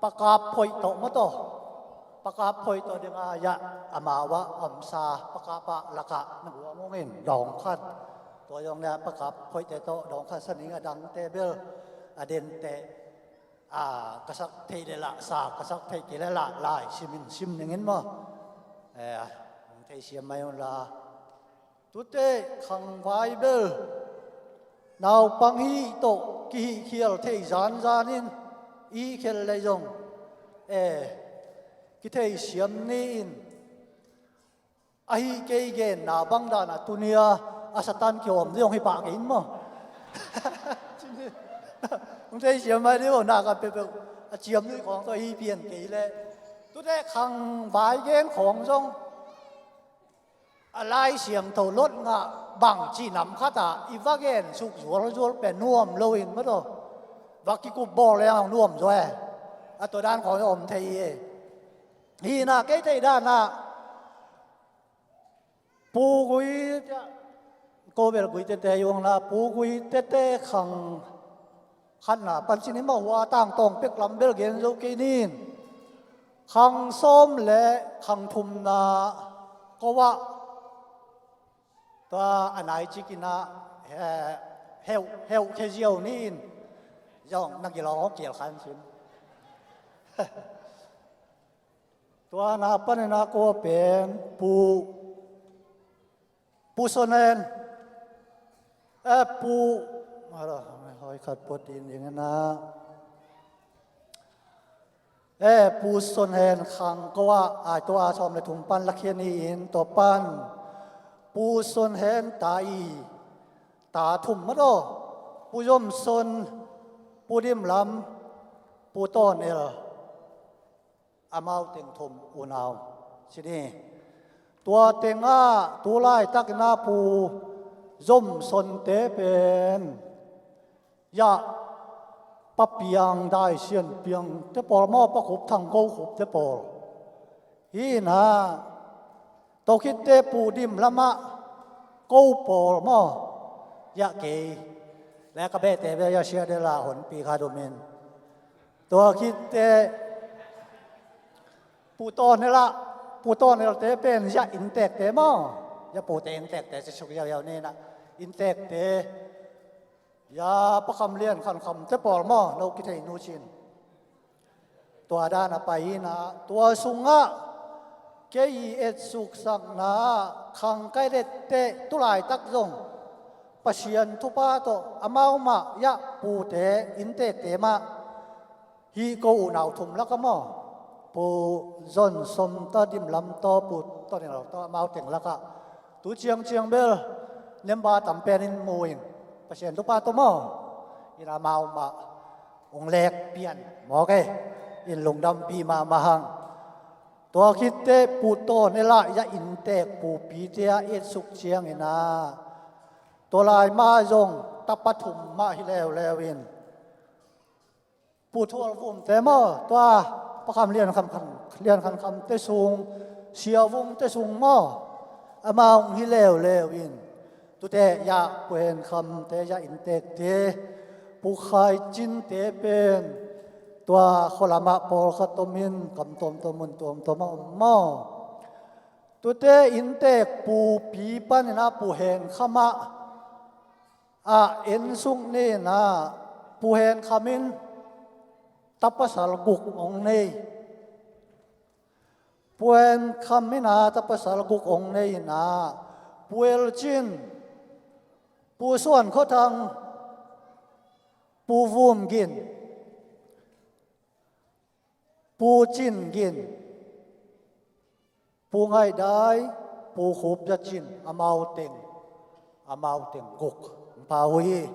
pakap phoih tawh maw taw, pakap phoih tawh dinga ya amau a omsa pakap ah lakah na guam hong in dawng khat. Tua zong le pakap phoihte tawh dawng khat sa ning, a dangte bel a denteh, a, ka sak theih le lah sa, ka sak theih kei le lah lai sim in sim ning in maw? Eh, hong theisiam mai un la. Tute khang vai bel naupang hih tawh kihihkhial thei zanzan in, i khel le zong, eh, kitheisiam ni in, ahi kei genna bang dan a tunia a Satan kihawm zong hi pah kei in maw? Hong theisiam mai dih maw, na ka peuhpeuh a ciam ni khawng tawh hi pian kei leh. Tute khang vai gen khawng zong a Lai Siangtho lot ngah bang cih nam khat ah i va gen suk zualzual pen nuam lo in maw taw. Va kikup bawl leng nuam zaw e. A tua dan khawng om thei hi e. Hi in ah kei theih dan ah Pu Gui, ko bel Gui tete i hong na, Pu Gui tete khang khatna pan cin i mah hua tangtawng pek lam bel gen zo kei ni in. Khang sawm le khang thumna ko ah, tua a nai cikin ah, eh, heuh, heuh khe ziau ni in. Zong na gilawng hong kial khan cin. Tua na panin a ko pen Pu, Pu Son Hen. Eh, Pu, a, hoi khat puat in ding na. Eh, Pu Son Hen khang ko ah, ai tua sawm le thum pan lakhia ni in, tua pan Pu Son Hen ta i, ta thum maw taw. Pu Zom Son, Pu Dim Lam, Pu Tawn El. Amau teng thum unau. Sini. Tua tengah tu laitakin a Pu Zom Sonte pen, ya, Pa Piang, Dai Sian Piang te pawl maw, Pa Khup Thang, Ko Khup te pawl. Hi na, tua khitte Pu Dim Lam ah, Ko pawl maw, ya kei. Le ka behte beh ya sia de la honpi kha dumin. Tua khitte Pu Taw Nel ah, Pu Taw Nel te pen ya innteekte maw. Ya pute innteekte ci suk ziauziau ni na. Innteekte. Ya Pa Kham Lian Khan Kham te pawl maw, no kithei nu cin. Tua dan a pai hi na, tua sungah kei i etsuksakna ah khang ka et etteh tu laitak zong Pasian thupha tawh amau mah, ya, pute innteekte mah, hih ko unau thum lakah maw, Pu Zon Som tawh, Dim Lam tawh, Pu Taw Nel tawh, amau teng lakah tu ciangciang bel nemba tam pen in mu in, Pasian thupha tawh maw, in amau mah ong lek pian mawk e, in lungdampih mahmah hang. Tua khitte Pu Taw Nel ah ya innteek pupite a etsuk ciangin a, tua lai mah zong tapa thum mah hi leuleu in, Pu Thual Vum te maw, tua Pa Kham Lian Khan Kham, Lian Khan Kham te sung, Sia Vung te sung maw, amau hi leuleu in. Tute ya Pu Hen Kham te ya innteekte, Pu Khai Cin te pen tua khualam ah pawlkhat om in, kam tuamtuam mun tuamtuam ah om maw. Tute innteek pupi panin a Pu Hen Kham ah a ensuk ni na, Pu Hen Kham in tapasal guk ong nei. Pu Hen Kham in a tapasal guk ong nei na, Pu El Cin, Pu Suan Khua Thang, Pu Vum Gin, Pu Cin Gin, Pu Ngaih Dai, Pu Khup Za Cin, amau teng, amau teng guk. Pau hi.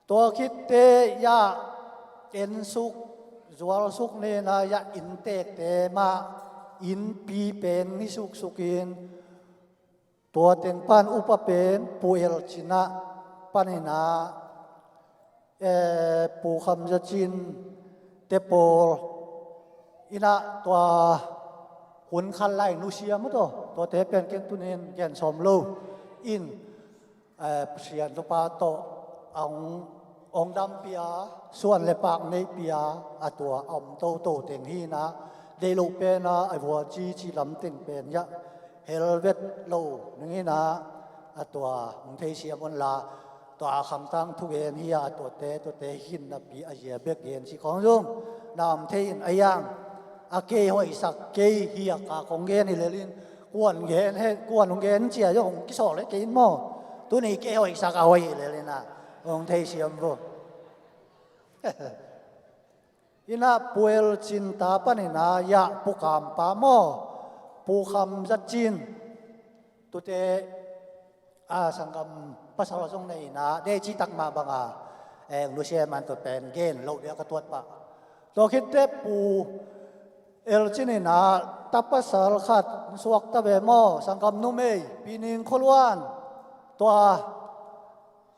Tua khitte ya ensuk, zualsuk ni na ya innteekte mah, innpi pen ngi suksuk in, tua teng pan upa pen Pu El Cin ah panin a, eh, Pu Kham Za Cin te pawl in a tua hun khat lai nusia maw, tua, tuate pen ken tunin gen sawm lo in, eh, Pasian thupha tawh ong, ong dampih a, suan le pak neihpih a, a tua a om toto teng hi na, deih loh pen a, a vua cici lam teng pen ya, hel vet lo ning hi na, a tua ong theisiam un la, tua khangtang thugen hi a, a tuate, tuate hin napi a zia bek gen ci khong zong na om thei in a yang, a kei hoihsak kei hi a ka kong gen hi lel in, kuan gen he, kuan ong gen cia zong ong kisawl he kei in maw. Tuni kei hoihsak a hoih hi lel in a, ong theisiam vo. Ina Pu El Cin ta panin a ya Pu Kam pa maw, Pu Kham Za Cin, tute a sanggam pasal zong nei na, dei citak mah banga, eh, nusia man tua pen gen loh dia ka tuat pah. Tua khitte Pu El Cin in a tapasal khat suak ta ve maw, sanggam numei, Pi Ning Khua Luan, tua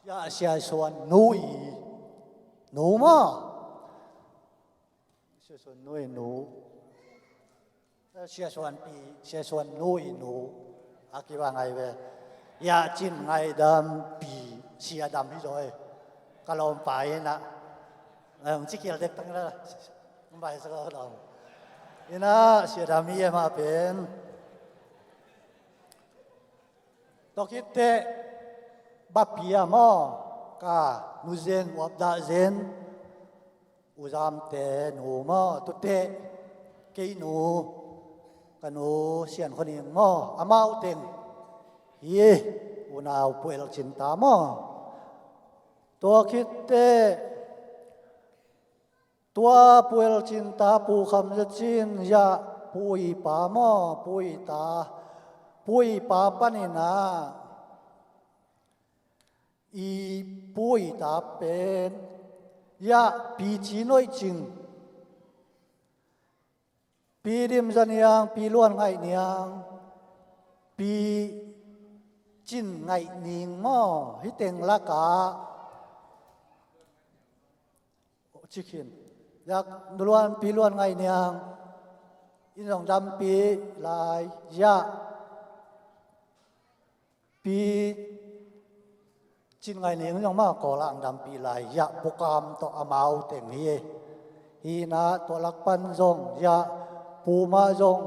ya Sia Suan nu i nu maw. Sia Suan nu i nu. Sia Suan pi, Sia Suan nu i nu. A kiva ngai ve. Ya Cin Ngai Dam pi, Sia Dam hi zaw e. Ka lawmpa hi na. Ong ci kial dek tang la. Ong bai sa ka lawm. Ina Sia Dam hi e ma pen. Tua khitte Ba Pia maw, ka nu Zen, uap dah Zen, U Zam te nu maw, tute kei nu, ka nu Sian Khua Ning maw, amau teng hi, unau Pu El Cin ta maw. Tua khitte tua Pu El Cin ta, Pu Kham Za Cin, ya, Pu i pa maw, Pu i ta, Pu i pa panin a, i Pu i ta pen, ya, Pi Ci Noih Cing, Pi Dim Za Niang, Pi Luan Ngaih Niang, Pi Cin Ngaih Ning maw, hih teng lakah ci khin. Yak Luan, Pi Luan Ngaih Niang in zong dampih lai, ya. Pi Cin Ngaih Ning zong mah Kawl ah dampih lai, ya, Pu Kam tawh amau teng hi. Hi inah tua lak pan zong, ya, Pu mah zong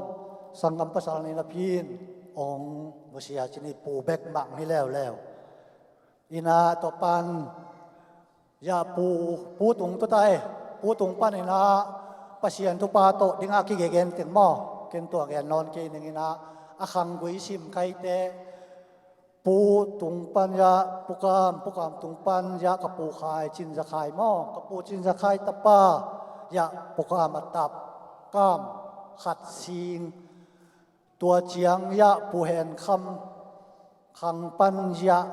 sanggam pasal ni napi in ong musia cin hi, Pu bek mah hi leuleu. Inah tua pan ya, Pu, Pu Tung tua ta e. Pu Tung pan inah Pasian thupha tawh dingah kigegen teng maw, ken tua gen nawn kei ning inah, a khanggui sim khaite, Pu Tung pan ya, Pu Kam, Pu Kam Tung pan ya, ka Pu Khai, Cin Za Khai maw, ka Pu Cin Za Khai tapa ya, Pu Kam a tap, Kam Khat Sing. Tua ciang ya, Pu Hen Kham, khang pan ya,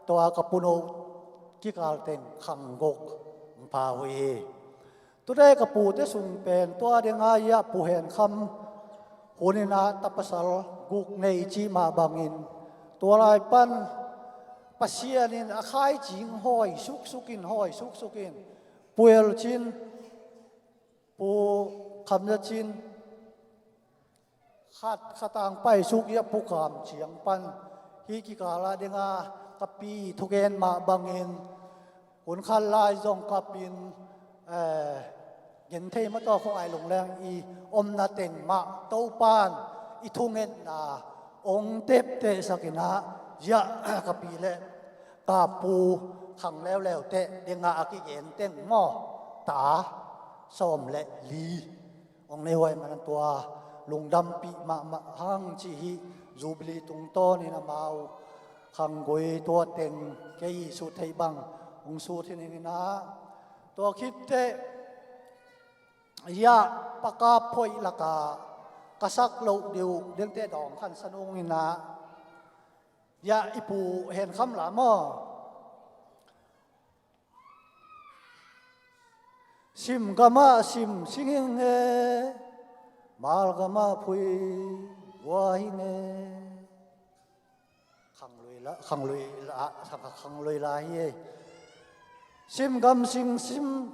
tua ka Pu No kikal teng khang guk pha uh hi. Tua dei ka pute sung pen tua dingah ya, Pu Hen Kham hun inah ta pasal guk nei cih mah bangin, tua lai pan Pasian in a khai cing hawi suksuk in, hawi suksuk in, Pu El Cin, Pu Kham Za Cin, khat khat ang pai suk ya, Pu Kam ciang pan, hih kikal ah dingah ka pi thugen mah bangin, hun khat lai zong ka pi in, eh, gen thei mah tawh khuangai lungleng i omna teng mah Topa'n i thungetna ong teptehsak inah, ya, ka pi le ka pu khang leuleu teh dingah a kigen teng maw, ta sawm le li ong nei huai man, tua lungdampih mahmah hang ci hi. Jubilee tungtawn in amau khanggui tua teng kei sut theih bang ong sut hi ning inah, tua khit teh ya, Pa Kap Phoih lakah ka sak loh ding uh dingte dawng khan sa nung inah, ya, i Pu Hen Kham la maw. Sim gamah sim sing hi ing e, mal gamah phui gua hi ing e. Khanglui la, khanglui la, khanglui la hi e. Sim gam sing sim,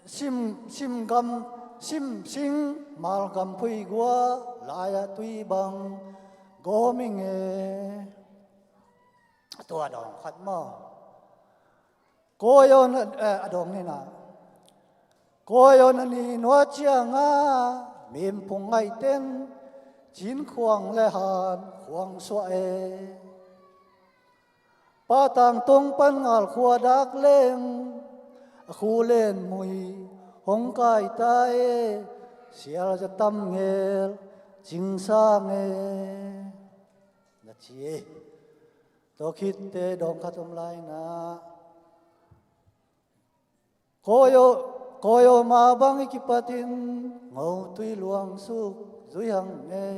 sim, sim gam sim sing, mal gam phui gua, lai-ah tui bang gawm ing e. Tua dawng khat maw. Kawi aw na, eh, a dawng ni inah. Kawi aw na ni nua ciangah mimphung ngaih teng, Cin khuang le Han khuang suah e. Pa Tang Tong pan Ngal khua dak leng, a khu len mui hong kai ta e, Sial Za Tam Ngel cing sang e, na ci e. Tua khit teh dawng khat om lai inah, Kawi aw, Kawi aw mah bang i kipatin Ngotui luang suk zui hang e.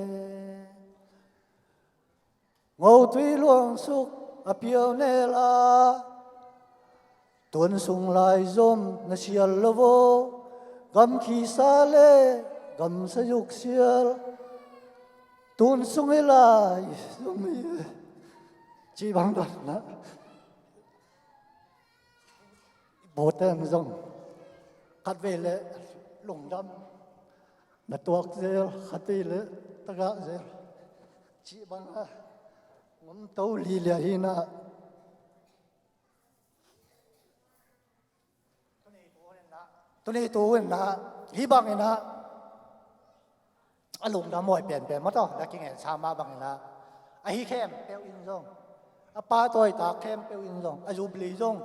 Ngotui luang suk a piau nel a, tun sung lai zom na sial lo vo, gam khisa le gam sa zuk sial, tun sung i lai zom i, ci bang dot na. Boten zong khat vei le lungdam na tuak zel, khat vei le tagah zel, cih bang a ngom to lilia hi inah. Tuni tu inah, hih bang inah a lungdam huai penpen maw taw, na kingen sa mah bang inah, ahi khempeuh in zong, a pahtawi tak khempeuh in zong, a Jubilee zong,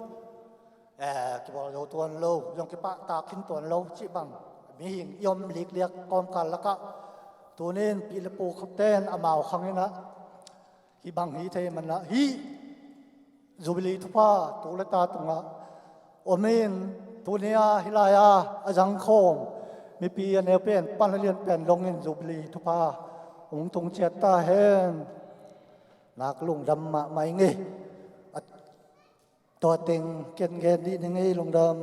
eh, kibawl zo tuan lo, zong kipahtak khin tuan lo cih bang mihing i om likliak kawmkal lakah, tuni in pi le pu khopten amau khang inah, hih bang hi thei man inah, hih Jubilee thupha tu le ta tungah om in, tuni a hih lai-a a zangkhawm mipi a neu pen pan a lian pen dongin Jubilee thupha hong tung ciat ta hen. Nak lungdam mahmah ing e. A, tua teng ken gen dih ning e, lungdam.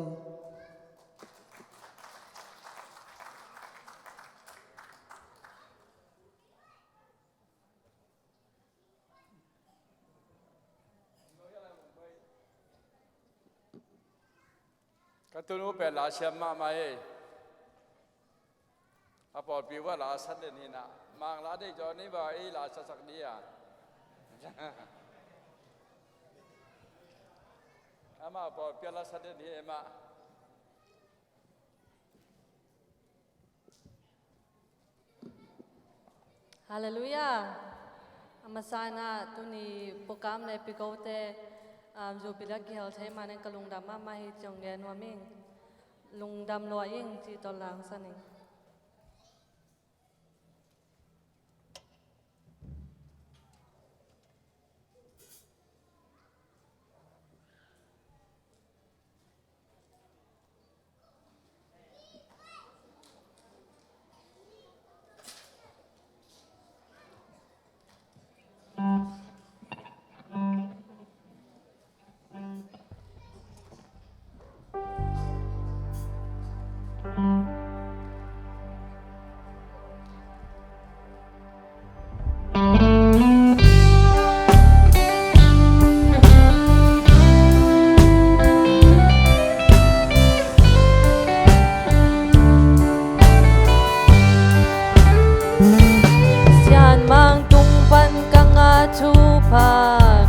Ka tunu pen la siam mahmah hi. A pawlpi uh a la sa den hi na. Mang la deih zaw ni ba ei la sasak ni a. Amah pawlpi a la sa den hi mah. Halleluiah. A masa in ah tuni program le pikote, um, zupila kihel thei manin ka lungdam mahmah hi, ciang gen nuam ing. Lungdam lua ing, ci tawh langsan ing. Sianmang tung pan ka ngah thupha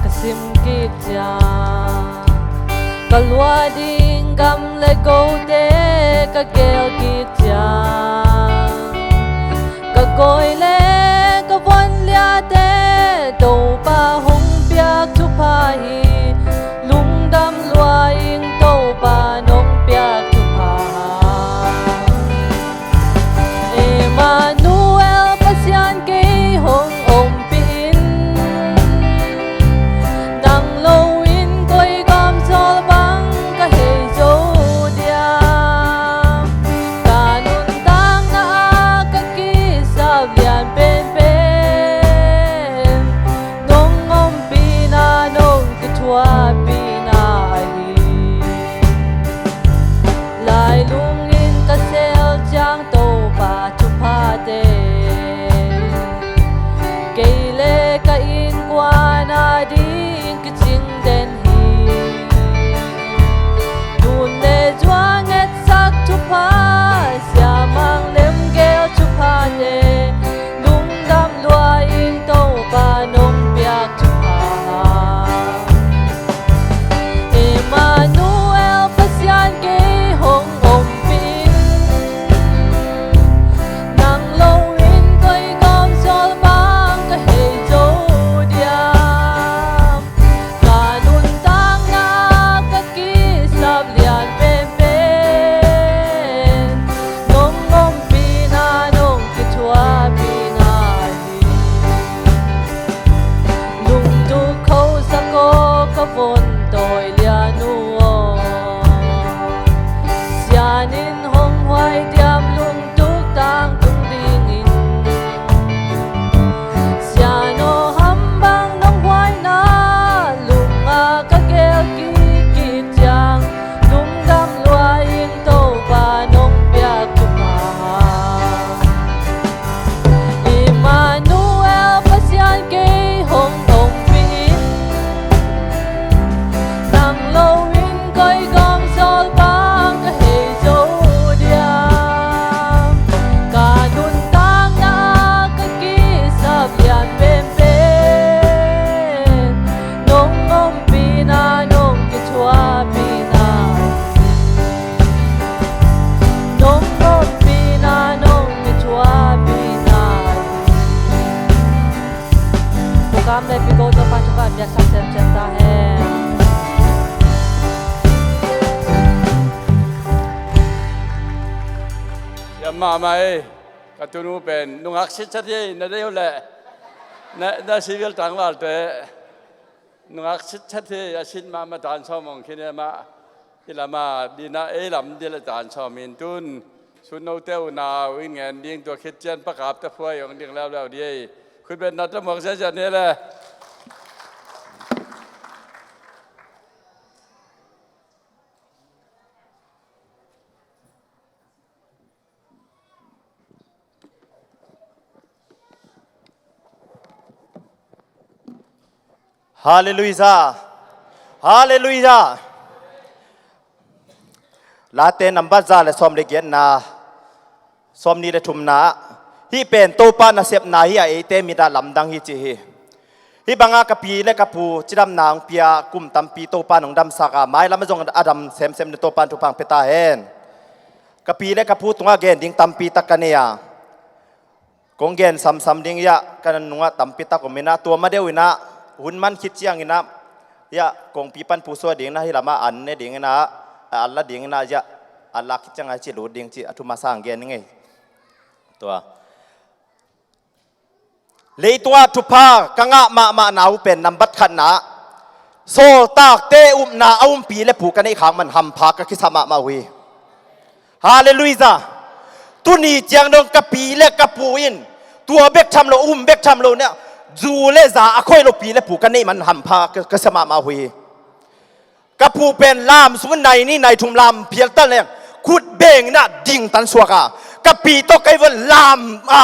ka sim kik ciang, ka luah ding gam le gote ka geel kik ciang, ka kawi le ka von liate Topa hong piak thupha hi. Lungdam lua ing, Topa nong piak thupha. Emmanuel Pasian kei hong ompih in, nang lo in koi gawm sawl bang ka hei zo diam. Ka nuntakna ah ka kisap lian penpen nong ompihna, nong kithuahpihna hi. Lailung in ka sel ciang Topa thuphate, kei le ka innkuan ading kicing den hi. Nun le zuang etsak thupha, siamang lemgel thuphate, lungdam lua ing, Topa nong piak thupha. Emmanuel Pasian kei hong ompih in, nang lo in koi gawm sawl bang ka hei zo diam. Ka nuntakna ka kisap lian penpen nong ompihna, nong kithuahpihna hi. Lungtuk khosak aw ka von tawi lian uh aw. Sian in hong huai diam lungtuk tangtung dingin. Sian aw, ham bang nong huaina lungah ka geel kik kik ciang, lungdam lua ing, Topa nong piak thupha. Emmanuel Pasian kei hong ompih in, nang lo in koi gawm sawl bang ka hei zo diam. Ka nuntakna ka kisap lian penpen nong ompihna, nong kithuahpihna. Nong ompihna, nong kithuahpihna. Program le piko Topa thupha piaksak semsem ta hen. Siam mahmah ei. Ka tunu pen nungak sitset hi, na deih uh leh na, na civil tangvalte nungak sitset hi. A sit mahmah, tan sawm hong khin e mah. I lam a dina, ei lam dih leh tan sawm in tun. Sut note uh nau in ngen ding, tua khit ciang pakap ta phuai hong ding leuleu dih ei. Khut beng na ta muak ziahziah ni leh. Halleluiah. Halleluiah. Late nambat za le sawm le giatna, sawm nih le thumna ah, hih pen Topa nasepna hi a, eite mit ah lamdang hi ci hi. Hih banga ka pi le ka pu cidamna hong pia, kum tampi Topa nong damsak a, mailam ah zong a dam semsem ding Topa in thupha hong pia ta hen. Ka pi le ka pu tungah gen ding tampi tak ka nei a, kong gen samsam ding, ya, ka nungah tampi tak om in ah, tua ma deuh in ah, hun man khit ciangin ah, ya, kongpi pan pusuak ding in ah, hih lamah an ne ding in ah, an la ding in ah, ya, an lak khit ciangah ci lut ding ci a thu masa hong gen ning ei. Tua leitungah thupha ka ngah mahmahna uh pen nambat khatna ah, sawltakte upna a um pi le pu ka neih khak man hampha ka kisa mahmah uh hi. Halleluiah. Tuni ciang dong ka pi le ka pu in tua bek tham lo, um bek tham lo in ah, zu le za a khoih lo pi le pu ka neih man hampha ka, ka sa mahmah uh hi. Ka pu pen lam sungin nai nih nai thum lam phial ta leng, khut beng in ah dingtan suak a, ka pi tawh ka i vun lam a,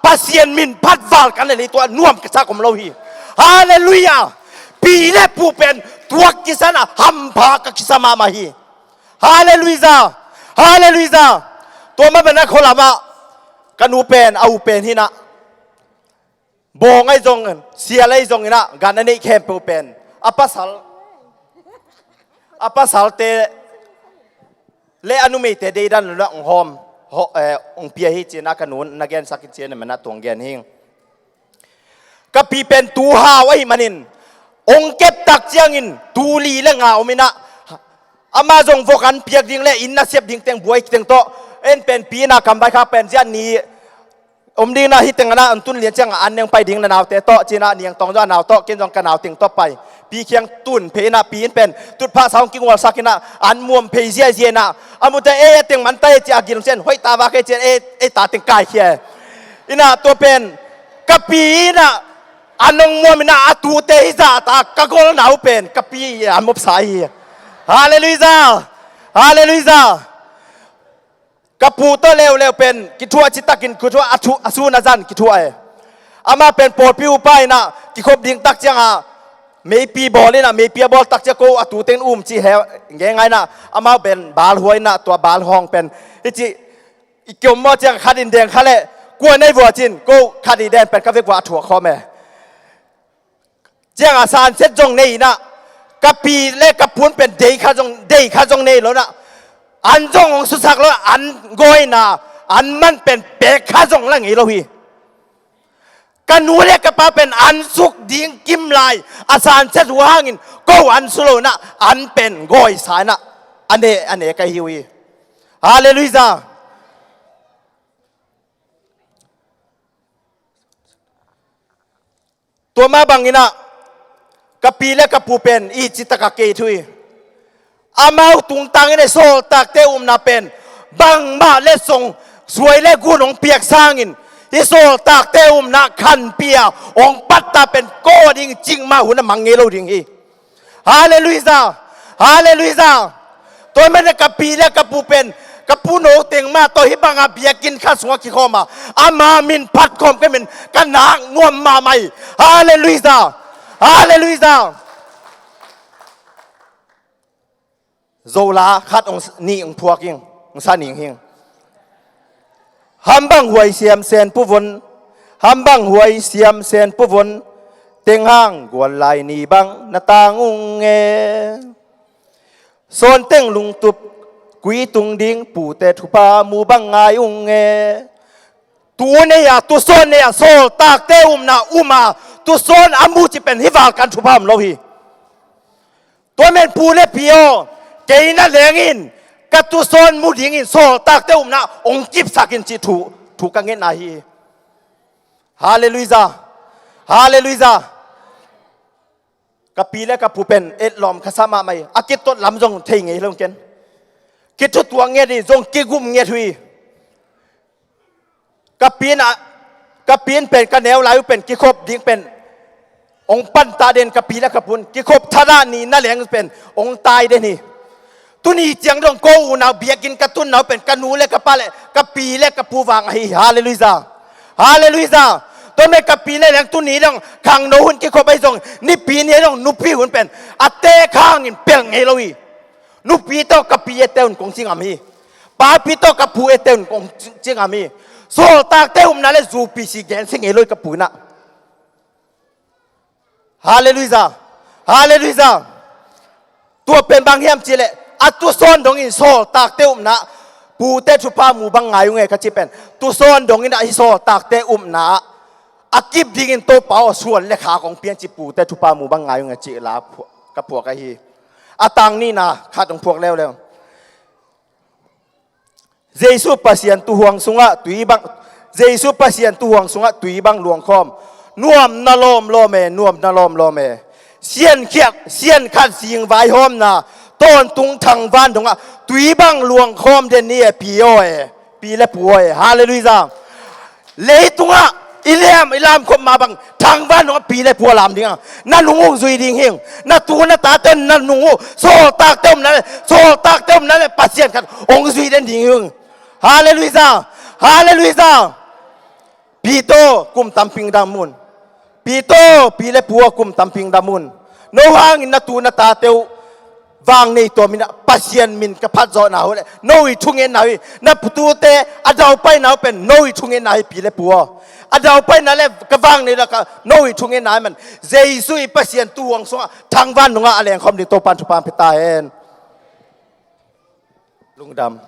Pasian min phat val kan le lei tua nuam ka sak om lo hi. Halleluiah. Pi le pu pen tua kisa in ah hampha ka kisa mahmah hi. Halleluiah. Halleluiah. Tua mah bangin ah khualam ah ka nu pen, a u pen hi in ah, bawng ahi zong, sial ahi zong in ah, gan a neih khempeuh pen a pasal, a pasalte le a numeite deidan lo in ah hong hawm, haw, eh, hong pia hi ci in ah ka nu in na gensak hi ci in ah, man ah tua hong gen hi. Ka pi pen tu hau ahih manin hong kep tak ciangin tu li le nga om in ah, amah zong vok an piak ding le inn nasep ding teng buai teng tawh, en pen pi in ah kam vai khak pen zia ni om ding in ah, hih teng in ah an tun lian ciang an neng pai ding na naute tawh ci in ah, niang tawng zong a nau tawh, ken zong ka nau teng tawh pai. Pi kiang tun phei in ah, pi in pen tutphah sa hong kingualsak in ah, an muam phei ziazia in ah, a mute ei a teng man ta ei ci a gil hong cian hoih ta vak ei ci a, ei, ei ta teng kaikhia in ah, tua pen ka pi in ah an hong muam in ah, a tute hi zah ta, ka golna uh pen ka pi an mopsa hi. Halleluiah. Halleluiah. Ka pu tawh leuleu pen kithuah citakin kithuah, a thu, a sun a zan kithuah e. Amah pen pawlpi upa in ah kikhop ding tak ciangah meipi bawl in ah, meipi a bawl tak ciang ko a tu teng um ci he, nge ngai in ah, amau pen bal huai in ah, tua bal hawng pen i ci, i kiom maw ciang khat in deng kha leh, kua nei vua cin, ko khat i den pen ka vek vua a thuak khawm e. Ciang a sanset zong nei in ah, ka pi le ka pu in pen dei kha zong, dei kha zong nei lo in ah, an zong hong susak lo, an gawina, an man pen pek kha zong la ngei lo hi. Ka nu le ka pa pen an suk ding kim lai, a sanset uh hangin ko an su lo in ah, an pen gawisa in ah, a ne, a ne ka hi uh hi. Halleluiah. Tua mah bangin ah ka pi le ka pu pen i citaka kei thu hi. Amau tungtangin i sawltakte upna pen bangmah letsong, suai le gun hong piak sangin, i sawltakte upna khanpia hong patta pen ko ding cikmah hun a mang ngei lo ding hi. Halleluiah. Halleluiah. Tua mah in ka pi le ka pu pen, ka pu no teng mah tawh hih banga biakinn khat sungah kikhawm a, ama min phat khawm ka min ka nak nuam mahmah hi. Halleluiah. Halleluiah. Zola khat hong s-, nih hong phuak ing, hong sa ning hing. Hambang huai siam sen puvun, hambang huai siam sen puvun, teng hang gual lai ni bang na tang ung e. Sawn teng lungtup kui tung ding pute thupha mu bang ngai ung e. Tu nei a, tu sawn nei a, sawltakte upna um a, tu sawn a mu ci pen hih val kan thupha om lo hi. Tua men pu le pi aw, kei na leng in ka tu sawn mu dingin sawltakte upna hong kipsak in ci thu, thu ka ngetna hi. Halleluiah. Halleluiah. Ka pi le ka pu pen etlawm ka sa mahmah hi. A kitot lam zong thei ngei lo ken. Kithutuak nget hi, zong kigum nget uh hi. Ka pi in a, ka pi in pen ka neu lai uh pen kikhop ding pen hong panta den, ka pi le ka pu in kikhop thadah ni na leng pen hong tai den hi. Tuni ciang dong ko unau biakinn ka tunna uh pen ka nu le ka pa le ka pi le ka pu vang ahi. Halleluiah. Halleluiah. Tua mah ka pi le leng tuni dong khangno hun kikhop ahi zong, nipi ni dong nupi hun pen a tek hangin pelh ngei lo hi. Nupi tawh ka pi ette un kong ci ngam hi. Papi tawh ka pu ette un kong ci ngam hi. Sawltakte upna le zu P C gen si ngei lo hi ka pu in ah. Halleluiah. Halleluiah. Tua pen bang hiam cihleh a tusawn dongin sawltakte upna, pute thupha mu bang ngai ung e ka cih pen, tusawn dongin a hi sawltakte upna a kip dingin Topa aw suan le kha kong pian ci, pute thupha mu bang ngai ung e cih la phu-, ka phuak ahi. A tang nihna khat hong phuak leuleu. Jesu Pasian tuhuang sungah tui bang, Jesu Pasian tuhuang sungah tui bang luangkhawm. Nuam na lawmlawm e, nuam na lawmlawm e. Siankhiak, siankhat zing vaihawmna, tawntung thangvan dongah tui bang luangkhawm den ni e, pi aw e, pi le pu aw e. Halleluiah. Leitungah i liam, i lam khop mah bang, thangvan dongah pi le pu a lam ding a, na nung uh zui ding hi ung. Na tu na tate na nung uh, sawltakte upna le, sawltakte upna le Pasian khat hong zui den ding hi ung. Halleluiah. Halleluiah. Pi tawh kum tamping dam un. Pi tawh, pi le pu aw kum tamping dam un. No hangin na tu na tate uh vang nei tuam in ah, Pasian min ka phat zawhna uh le no i thungetna uh hi. Na putute a daupaina uh pen no i thungetna hi, pi le pu aw. A daupaina le ka vang nei lak ah no i thungetna hi man. Jesu i Pasian tuhuang sungah thangvan nungah a lengkhawm ding Topan thupha pia ta hen. Lungdam.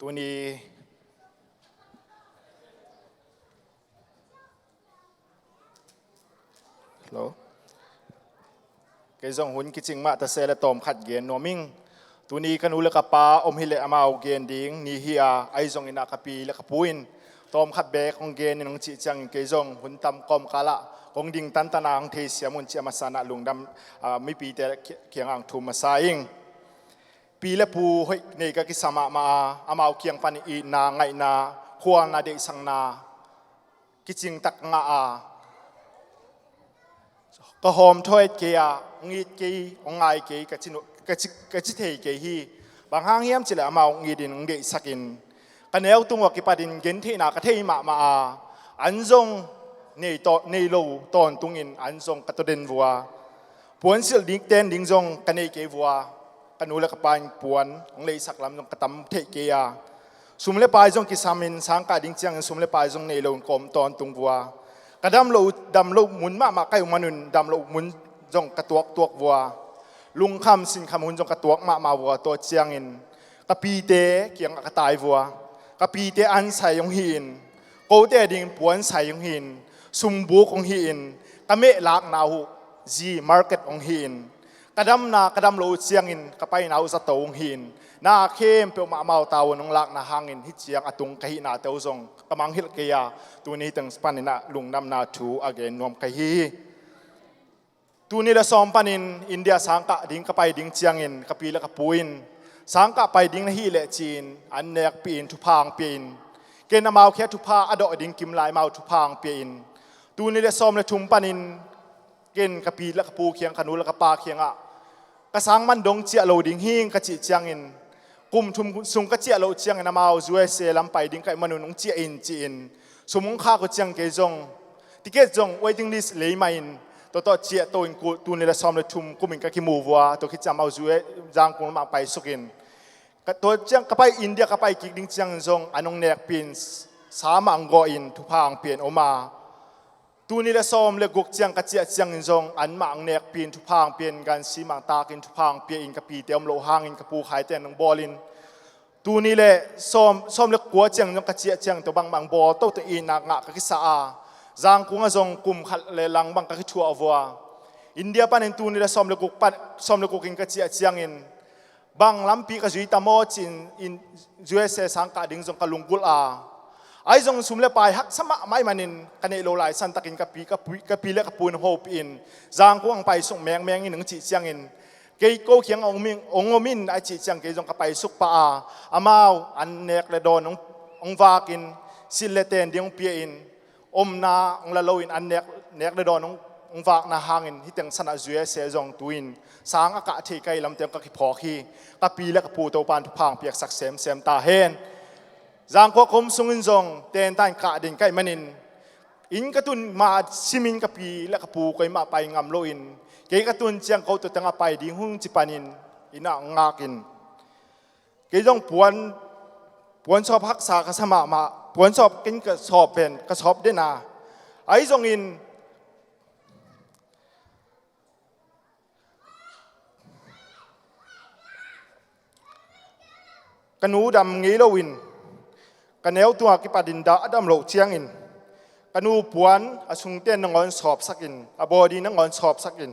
Tuni, hello. Kei zong hun kicing mah ta se le tawmkhat gen nuam ing. Tuni ka nu le ka pa om hileh amau gen ding ni hi a, ahi zongin ah ka pi le ka pu in tawmkhat beek hong gen in hong cih ciangin kei zong hun tam kawmkal ah kong ding tantan a hong theisiam un ci a masa in ah lungdam, ah, mipite ki-, kiangah hong thum masa ing. Pi le pu hoih nei ka kisa mahmah a, amau kiang pan itna, ngaihna, khualna, deihsakna kicing tak ngah a, ka hawm thawh et kei a, hong it kei, hong ngai kei, ka ci nu-, ka ci, ka ci thei kei hi. Bang hang hiam cih leh amau hong it in, hong deihsak in, ka neu tung uh a kipat in gentheihna ka thei mahmah a, an zong nei taw-, nei lo tawntung in an zong ka tawden vua. Puansilh ding, ten ding zong ka nei kei vua. Ka nu le ka pa in puan hong leisak lam zong ka tam theih kei a, sum le pai zong kisam in sang kah ding ciangin sum le pai zong nei lo in ka om tawntung vua. Ka dam loh, dam loh mun mahmah ka hih uh manun dam loh mun zong ka tuaktuak vua. Lungkham sinkham hun zong ka tuak mahmah vua. Tua ciangin ka pite kiangah ka tai vua. Ka pite an sai hong hi in, kote ding puan sai hong hi in, sumbuk hong hi in, ka mehlakna uh zi market hong hi in, ka damna ka dam loh uh ciangin ka paina uh zato hong hi in, na khempeuh mah amau tavuan hong lakna hangin hih ciang a tung ka hihnate uh zong ka mangngilh kei a, tuni teng panin ah lungdamna thu a gen nuam ka hi hi. Tuni le sawm panin India sangkah ding ka pai ding ciangin ka pi le ka pu in, sangkah pai ding na hih leh ci-in an nekpih in thupha hong pia in, ken amau khia thupha a dawh ding kim lai amau thupha hong pia in, tuni le sawm le thum panin ken ka pi le ka pu kiang, ka nu le ka pa kiangah ka sang man dong ciah lo ding hi ing ka cih ciangin, kum thum sung ka ciah loh ciangin amau U S A lam pai ding ka hih manun hong ciah in ci-in sum hong khak uh ciang kei zong ticket zong waiting list lei mah in, tua tawh ciah to in ku-, tuni le sawm le thum kumin ka kimu vua. Tua khit ciang amau U S A Zangkung lamah paisuk in, ka, tua ciang ka pai, India ka pai kik ding ciangin zong an hong nekpih in, sa mah hong gawh in thupha hong pia in om a, tuni le sawm le guk ciang ka ciah ciangin zong anmah hong nekpih in thupha hong pia in, gansi mah hong tak in thupha hong pia in, ka pite om loh hangin ka pu khaite in hong bawl in, tuni le sawm, sawm le kua ciang zong ka ciah ciangin tua bangmah hong bawl toto itna ngah ka kisa a, Zangkung ah zong kum khat le lang bang ka kithuah vua. India panin tuni le sawm le guk pan, sawm le guk in ka ciah ciangin bang lampi ka zui ta maw ci-in, in, U S A sangkah ding zong ka lunggulh a, ahi zong sum le pai haksa mahmah ahih manin ka neih loh lai santakin ka pi, ka pi, ka pi le ka pu in hong hopih in, Zangkung hong paisuk mengmeng in hong cih ciangin, kei ko kiang hong om in, hong om in a cih ciang kei zong ka paisuk pah a, amau an nek le dawn hong, hong vak in, silh le ten ding hong pia in, omna hong la loin an nek, nek le dawn hong, hong vakna hangin hih teng sanah U S A zong tu-in sang a kah thei ka hih lamte hong ka kiphawk hi. Ka pi le ka pu Topan thupha hong piaksak semsem ta hen. Zangkung ah ka om sungin zong tenta in kah ding ka hih manin Inn ka tun ma simin ka pi le ka pu koi mah pai ngam loin, kei ka tun ciang ko tua tengah pai ding hung ci panin, inn ah ngakin. Kei zong puan, puan sawp haksa ka sa mahmah, puan sawp ken ka sawp pen, ka sawp den a. Ahi zongin, ka nu dam ngei loin, ka neu tungah kipatin dah a dam loh ciangin, ka nu puan a sungten nangawn sawpsakin, a body nangawn sawpsakin,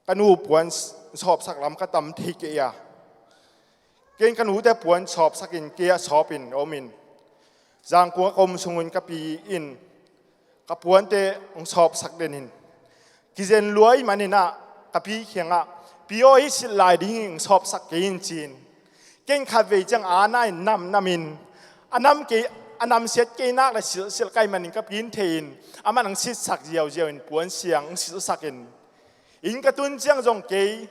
ka nu puan sawpsak lam ka tam thei kei a. Ken ka nute puan sawpsakin, kei a sawpin omin. Zangkung a ka om sungun ka pi in ka puante hong sawpsak denin, kizen luai manin ah ka pi kiangah, "Pi aw, hih silh lai ding hi, hong sawpsak kei in," ci-in. Ken khatvei ciang a na in namnamin, a nam kei, a namsiat kei nak le silhsilh kai manin ka pi in thei in, aman hong sitsak ziauziau in puan siang hong silhsakin. Inn ka tun ciang zong kei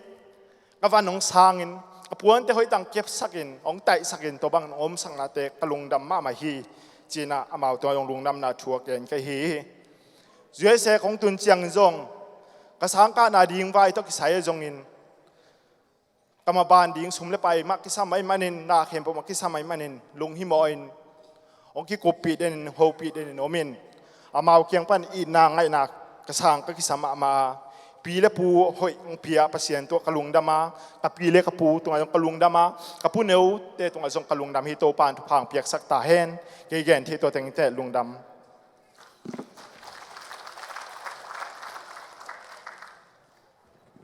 ka van hong sangin, ka puante hoih tang kepsakin, hong taihsakin, tua bang hong omsaknate ka lungdam mahmah hi, ci-in ah amau tungah zong lungdamna thu a ken ka hi hi. U S A kong tun ciangin zong ka sangkahna ding vai tawh kisai ah zongin, ka maban ding sum le pai mah kisam ahih manin, na khempeuh mah kisam ahih manin, lunghimawhin hong kikuppih denin, hopih denin omin. Amau kiang pan itna ngaihna ka sang ka kisa mahmah a, pi le pu hoih hong pia Pasian tungah ka lungdam a, ka pi le ka pu tungah zong ka lungdam a, ka pu neute tungah zong ka lungdam hi. Topa'n thupha hong piaksak ta hen. Kei gen thei tua teng teh, lungdam.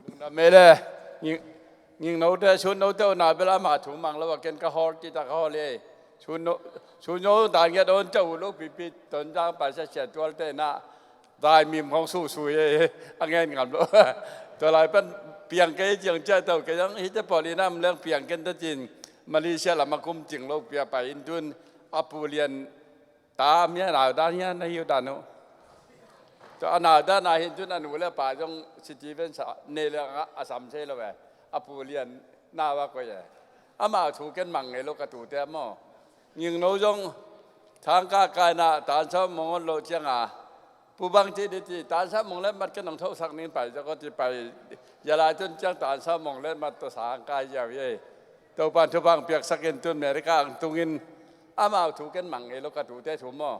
Lungdam ei le. Nging, Ngingnote, Sunnote uh na bel ama thu mang lo a, ken ka hawl cih tak ka hawl ei. Sunno, Sunno dan ngiat a hon cah uh lo pipi, Tonzang Paisa Sia Tualte na vaimim khong suhsui ei, a ngen ngam lo. Tua lai pan piang kei ciang ciah tau kei zong, hihte pawl inn ah om leng piang ken ta cin, Malaysia lam a kum cing lo pia pai in tun, a pu lian ta mia nau dan hian na hiu dan uh. Tua a nau dan a hin tun a nu le pa zong Steven sa nei le a sam sei lo ve. A pu lian nau a koi e. Amau thu ken mang ngei lo ka tute maw. Ngingno zong thangka kaina tansa mong on lo cianga, pu bang ci di ci, tansa mong le mat ken nong thosak ning pai zako ci pai. Zia lai tun ciang tansa mong le mat tua sang kai ziau hi ei. Topan thupha hong piaksak in tun America ang tungin amau thu ken mang ngei lo ka tute thu maw.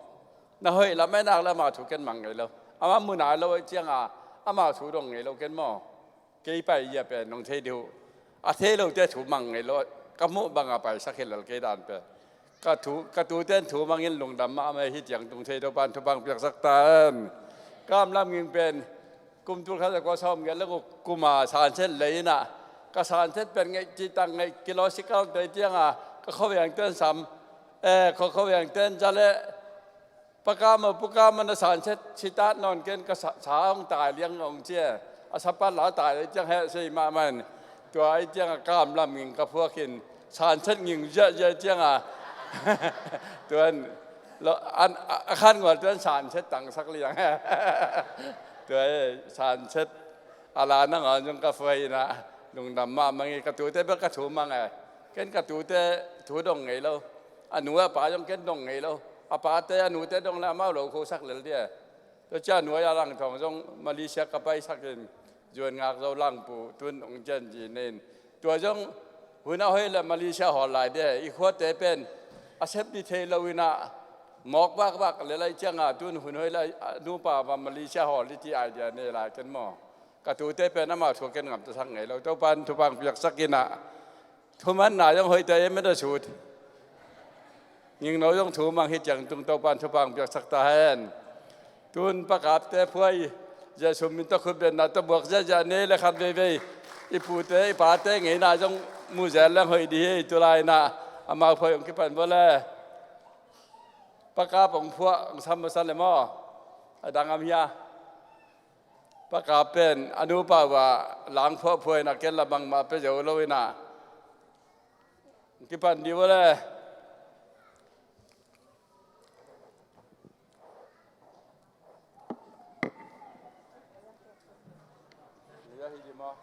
Na hoih lam ei nak le amau thu ken mang ngei lo. Amau mu nai lo ei cianga amau thu dong ngei lo ken maw. Kei pai zia pen nong thei dih uh. A thei lote thu mang ngei lo. Ka muh banga paisak hi lel kei dan pen. Ka thu, ka tuten thu mangin lungdam mahmah hi ciang tung thei, Topan thupha hong piaksak ta hen. Ka am lam nging pen kum tul khat za kua sawm giat le guk kuma sanset lei inah, ka sanset pen ngeih cih tak ngeih kilosikal tei cianga ka khuaveng ten sam, eh, ka khuaveng ten za le, Pa Kam aw, Pu Kam aw, na sanset sitat nawn ken, ka sa, sa hong tai liang hong ci e. A sapat la tai le ciang heh sei mahmah in. Tua ei cianga ka am lam nging ka phuak in, sanset nging ziahziah cianga. Tuan lo, an, a, a khan ngual tuan sanset tangsak liang. Tua ei sanset a la nangawn zong ka phuak inah, lungdam mahmah ngei, ka tute bel ka thu mang e. Ken ka tute thu dong ngei lo. A nu a pa zong ken dong ngei lo. A pate a nute dong le amau lo khosak lel dia. Tua ciang nuai a lang thawng zong Malaysia ka paisak in, zuan ngak zo lang pu tun hong cian zi nen. Tua zong hun a hoih le Malaysia hawl lai dia, i khuate pen a sep ni thei lo inah mawk vakvak le lai cianga tun hun hoih le a nupa va Malaysia hawl ni ti idea nei lai ken maw. Ka tute pen amau thu ken ngamtasak ngei lo, Topan thupha hong piaksak inah. Thumanna zong hoihte em et a sut. Ngingno zong thu mang hi ciang tung Topan thupha hong piaksak ta hen. Tun Pa Kapte phuai, Jesu min tawh khutbetna tawh buak ziahziah nei le khat veivei. I pute, i pate ngeina zong mu zel leng hoih dih hi, tu lai inah amau phuai hong kipan vua le. Pa Kap hong phuah, hong sam masa le maw. A dang am hia. Pa Kap pen a nupa uh a lang phuahphuah inah ken la bangmah pia zo lo inah. Kipan dih uh le. Leia hi dih maw.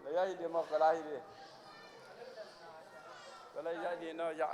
Leia hi dih maw, ka la hi dih. Ka la hi dih no ya.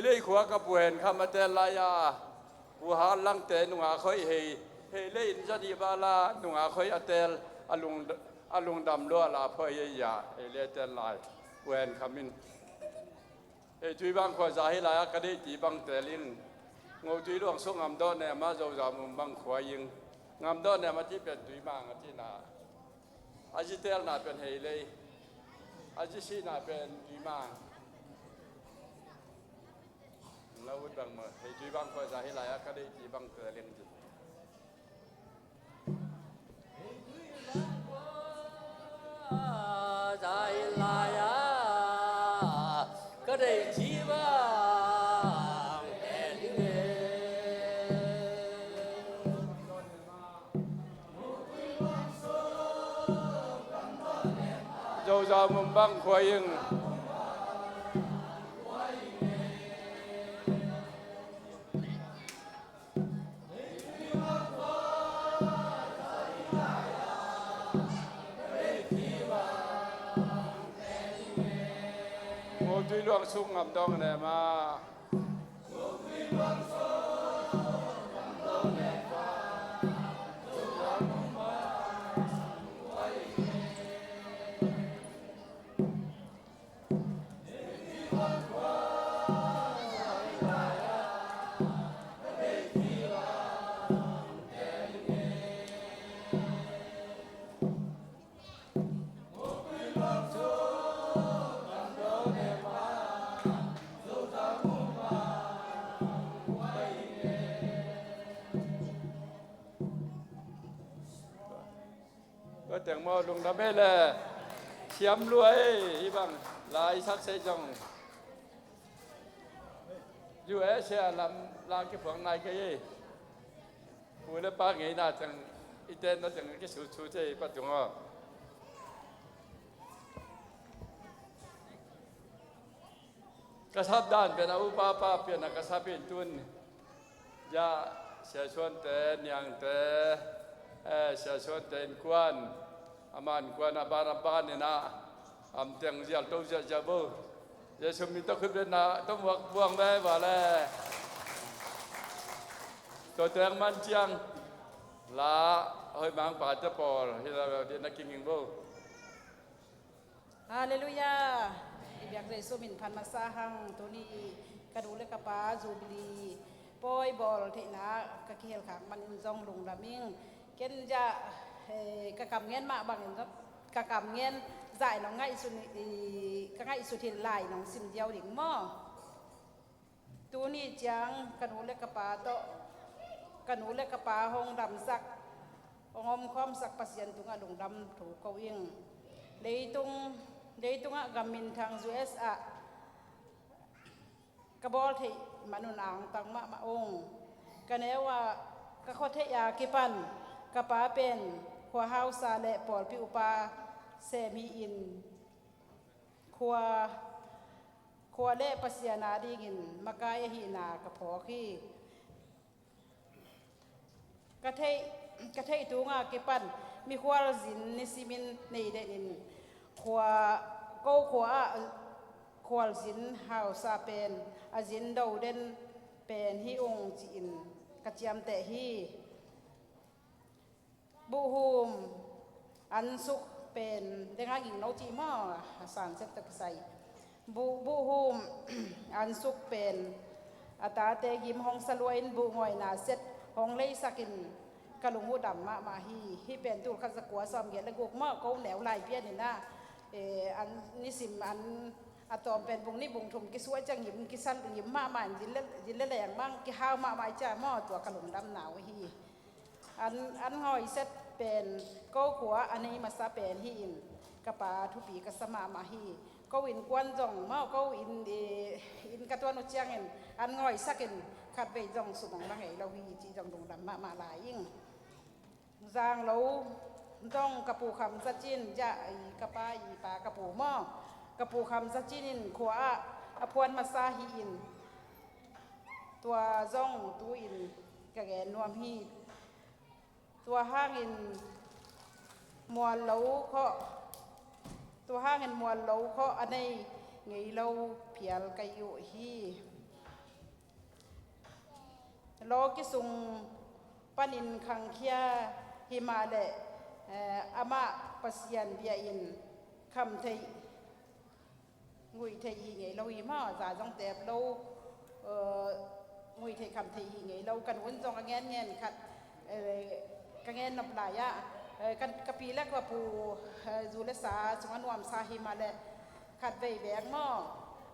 Heilei khua ka Pu Hen Kham a teel lai-a, Pu Hal Langte nungak hoih, hei, Heilei in zani bala nungak hoih a teel, a lung, a lungdam lua la phoih ei a, Heilei a teel lai Pu Hen Kham in. Hei Tuibang khua za hi lai-a ka deih ti bang teel ing. Ngotui luang sung Ngamdawh nem a, Zozau Mumbang khua ing. Ngamdawh nem a ti pen Tuimang a tina. A zi teelna pen Heilei, a zi sihna pen Tuimang. Lo ut bang maw, Hei Tuibang khua za hi lai-a ka deih ti bang teel ing ti. Za hi lai-a ka deih ti bang teel ing e. Zozau Mumbang khua ing. Ngotui luang sung Ngamdawh nem a. Tua teng maw, lungdam ei le. Siam lua ei, hih bang la i sak seh zong U S A lam la kiphuang nai kei ei. Pu le pa ngeina teng, i tenna teng a kisutsu te i patung aw. Ka sap dan pen a upa pa pian a ka sap in tun. Ya, Sia Suante, Niangte, eh, Sia Suante innkuan, a man kuan a ban a ban in a, am teng zial to ziahziah bo. Jesu min tawh khut betna tawh muak buang ve va le. Tua teng man ciang la hoih mang pa te pawl hi la ve din a kinging bo. Halleluiah. I biak Jesu min phat masa hang. Tuni ka nu le ka pa Jubilee pawi bawl theihna ka kihel khak manin zong lungdam ing. Ken zah, eh, ka kam ngen mah bangin zong, ka kam ngen zah in hong ngaihsun, i, ka ngaihsut hi lai in hong sim ziau ding maw? Tuni ciang ka nu le ka pa tawh, ka nu le ka pa hong damsak, hong omkhawmsak Pasian tungah lungdam thu ko ing. Leitung, leitungah gam minthang U S ah ka bawl theih manun angtang mahmah ung. Ka neu ah ka khua theih a kipan ka pa pen khua hausa le pawlpi upa sem hi-in, khua, khua le Pasian adingin makai ahihna ka phawk hi. Ka theih, ka theih tunga kipan mikhualzin nisimin nei denin khua, ko khua ah khualzin hausa pen a zin do den pen hi ung ci-in ka ciamteh hi. Buhhum ansuk pen denga gingno cih maw, a sanset tawh kisai. Buh, buhhum ansuk pen a tate gim hong salua in buh ngawina set hong leisakin ka lung uh dam mahmah hi. Hih pen tul khat za kua sawm giat le guk maw, ko neu lai pianin ah, eh, an nisim an a tawm pen bung nih bung thum kisuah ciang gim kisal gim mahmah in zin le, zin le leng mang kihau mahmah i cia maw, tua ka lungdamna uh hi. An, an ngawi set pen ko khua a nei masa pen hi-in ka pa thupi ka sa mahmah hi. Ko innkuan zong maw, ko inn, eh, inn ka tuan uh ciangin an ngawisakin khatvei zong sumong la ngei lo hi cih zong lungdam mahmah lai ing. Zanglo zong ka pu Kham Za Cin, zah i ka pa i pa ka pu maw, ka pu Kham Za Cin in khua ah a phuan masa hi-in tua zong tu-in ka gen nuam hi. Tua hangin mual lo khawh, tua hangin mual lo khawh a nei ngei lo phial ka hi uh hi. Lawki sung panin khangkhia himah leh, eh, amah Pasian bia in khamtheih nguih theih hi ngei lo hi maw, za zong tep lo, eh, nguih theih kham theih hi ngei lo. Ka nu'n zong a ngenngen khat, eh, ka ngen nop lai ah, eh, ka, ka pi le ka pu, eh, zu le sa sung a nuamsa hi mah leh khat vei bek maw,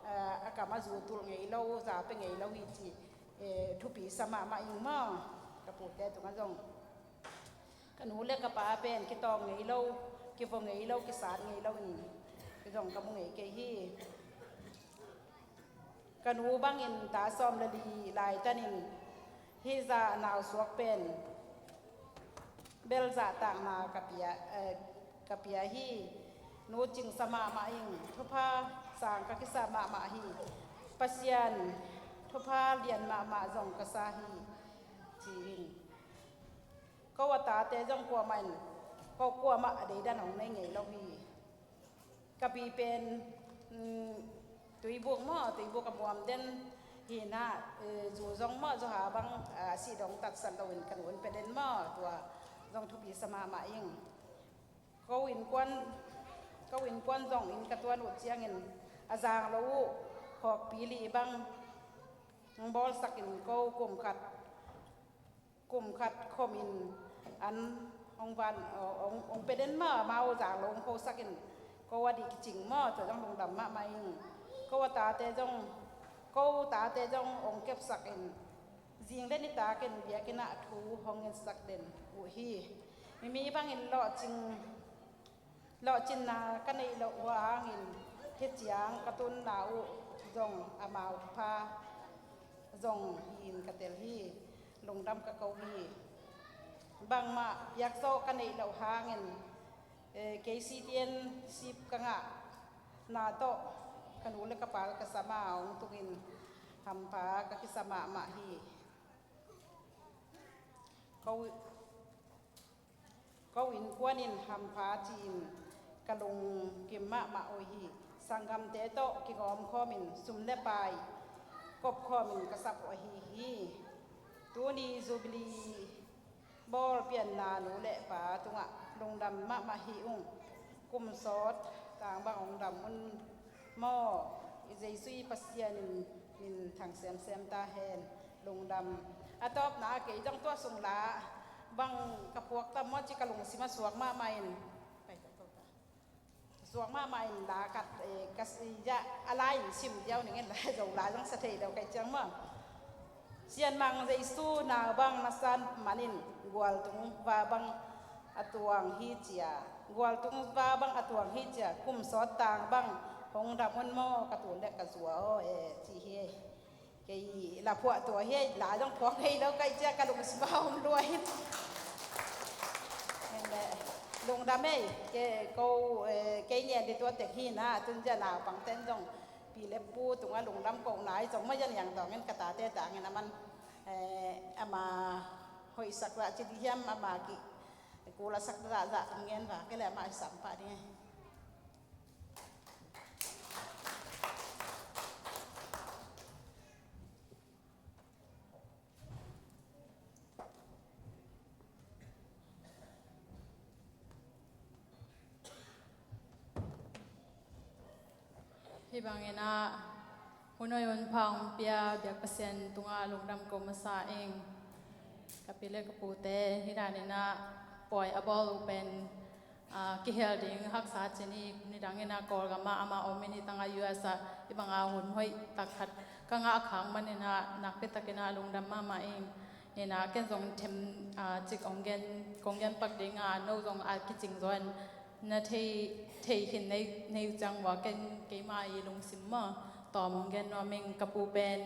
eh, a kam a zu tulh ngei lo, za pia ngei lo hi ci, eh, thupi sa mahmah ing maw, ka pute tungah zong. Ka nu le ka pa pen kitawng ngei lo, kivua ngei lo, kisat ngei lo in zong ka mu ngei kei hi. Ka nu bangin ta sawm le li laitanin hih zah nausuak pen bel zahtakna ka pia, eh, ka pia hi. Nu cingsa mahmah ing, thupha sang ka kisa mahmah hi. Pasian thupha lian mahmah zong ka sa hi, ci ing. Ko a tate zong kuamah in, ko kuamah a deidan hong nei ngei lo hi. Ka pi pen, mm, tuibuk maw, tuibuk a muam den hi na, eh, zu zong maw, zu ha bang, ah, a sih dong tatsat loin ka nu'n pia den maw, tua zong thupi sa mahmah ing. Ko innkuan, ko innkuan zong inn ka tuan uh ciangin a zang lo uh khawkpi li bang bawlsakin ko kum khat kum khat khomin an hong van, hong, hong pia den maw, amau zang lo hong khosakin ko a dih kicing maw, tua zong lungdam mahmah ing. Ko a tate zong, ko tate zong hong kepsakin zing le nitakin biakinn ah thu hong ngetsak den uh hi. Mimi bangin lawhcing Lawhcinna ka neih loh uh hangin hih ciang ka tunna uh zong amau thupha zong hi-in ka tel hi. Lungdam ka ko hi. Bangmah piakzawh ka neih loh hangin, eh, K C T N sip ka ngahna tawh ka nu le ka pa le ka sam a hong tungin hampha ka kisa mahmah hi. Ko Ko innkuan in hampha ci-in ka lungkim mahmah uh hi. Sanggamte tawh kigawm khawmin sum le pai kop khawmin ka sap uh ahi hi. Tuni Jubilee bawl pianna nu le pa tungah lungdam mahmah hi ung. Kum sawt tang bang hong dam un maw, i Jesu i Pasian in min thang semsem ta hen. Lungdam. A tawpna ah kei zong tua sung la bang ka phuak tam maw ci ka lungsim a suak mahmah in. Suak mahmah in la khat, eh, ka si, ya, a la in sim diau ning in la zo la zong sa thei lo kai ciang maw. Sianmang Jesu na bang na san manin gualtung va bang a tuang hi cia. Gualtung va bang a tuang hi cia. Kum sawt tang bang hong dam un maw ka tun le ka zua aw e ci hi. Kei la phuah tua hi, la zong phuak ngei lo kai cia ka lungsim a om lua hi. Lungdam ei, ke ko, eh, kei ngen di tua tek hi na, tun zia naupang ten zong pi le pu tungah lungdam kohna hi zong maw, zia niang dawngin ka tate tangin a man, eh, ama hoihsak zah ci di hiam, ama ki kulasak zah zah ngen va, ke le ama i sam pah ding ei. Hih bangin ah hun hoih hun pha hong pia biak Pasian tungah lungdam ko masa ing. Ka pi le ka pute hih danin ah pawi a bawl uh pen, ah, kihel ding haksa cin hi. Nidangin ah Kawlgam ah amah om in, hi tangah U S ah hih banga hun hoih tak khat ka ngah khak manin ah nakpi takin ah lungdam mahmah ing. Hi na, ken zong them, ah, cik hong gen, kong gen pak ding a, no zong a kicing zaw in na thei, thei khin nei, nei uh ciang ua ken keima i lungsim maw tawm hong gen nuam ing. Ka pu pen,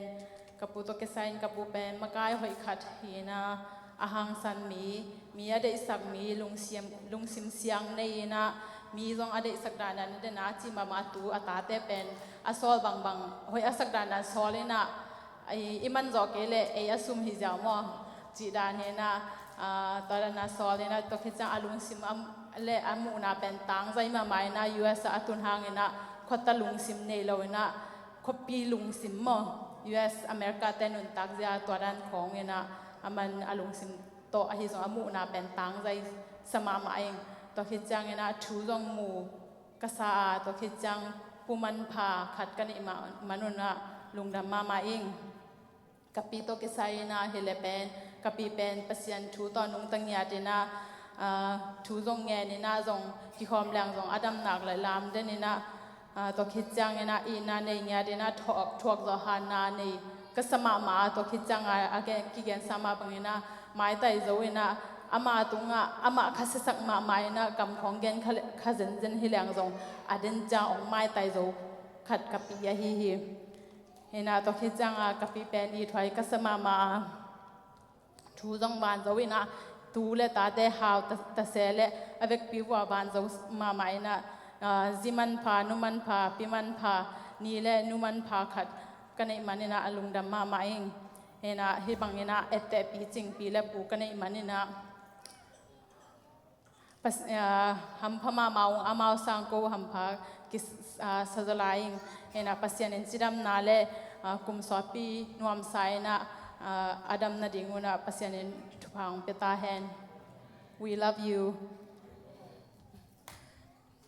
ka pu tawh kisai in ka pu pen makai hoih khat hi na, a hangsan mi, mi a deihsak mi, lungsim, lungsim siang nei in ah, mi zong a deihsak dan a na den a ci mahmah tu a tate pen a sawl bangbang hoih a sak dan a sawl in ah, i, i man zawh kei leh ei a sum hi ziau maw cih dan hi na, ah, tua dan a sawl in ah, tua khit ciang a lungsim a, le a muhna pen tangzai mahmah in ah, U S ah a tun hangin ah khuata lungsim nei lo in ah, khuapi lungsim maw, U S America te nuntak zia tua dan khawng inah a man a lungsim tawh ahi zong a muhna pen tangzai sa mahmah ing. Tua khit ciang inah thu zong mu ka sa a, tua khit ciang pu manpha khat ka neih mah manun ah lungdam mahmah ing. Ka pi tawh kisai inah hi le pen ka pi pen Pasian thu tawh nungta ngiat inah, aa, thu zong ngen inah zong kikhawm leng zong a damnak le lam den inah, aa, tua khit ciang inah itna nei ngiat inah thuak, thuak zawh hanna nei ka sa mahmah a, tua khit ciang a, a gen, kigensa mah bang inah maitai zo inah ama tungah amah kha siasak mahmah inah kam khawng gen kha, kha zenzen hi leng zong a den ciang hong maitai zo khat ka pi ahi hi. Hinah tua khit ciang a ka pi pen ithuai ka sa mahmah a, thu zong van zo inah tu le tate hau ta, ta se le a vekpi vua van zo mahmah inah, aa, zi manpha, nu manpha, pi manpha ni le nu manpha khat ka neih man inah a lungdam mahmah ing. Hinah hih bang inah etteh picing pi le pu ka neih man inah Pas-, aa, hampha mahmah ung, amau sang ko hampha kis-, aa, sa zaw lai ing. Hinah Pasian in cidamna le, aa, kum suahpi nuamsa inah, aa, a dam nading unah Pasian in thupha hong pia ta hen. We love you.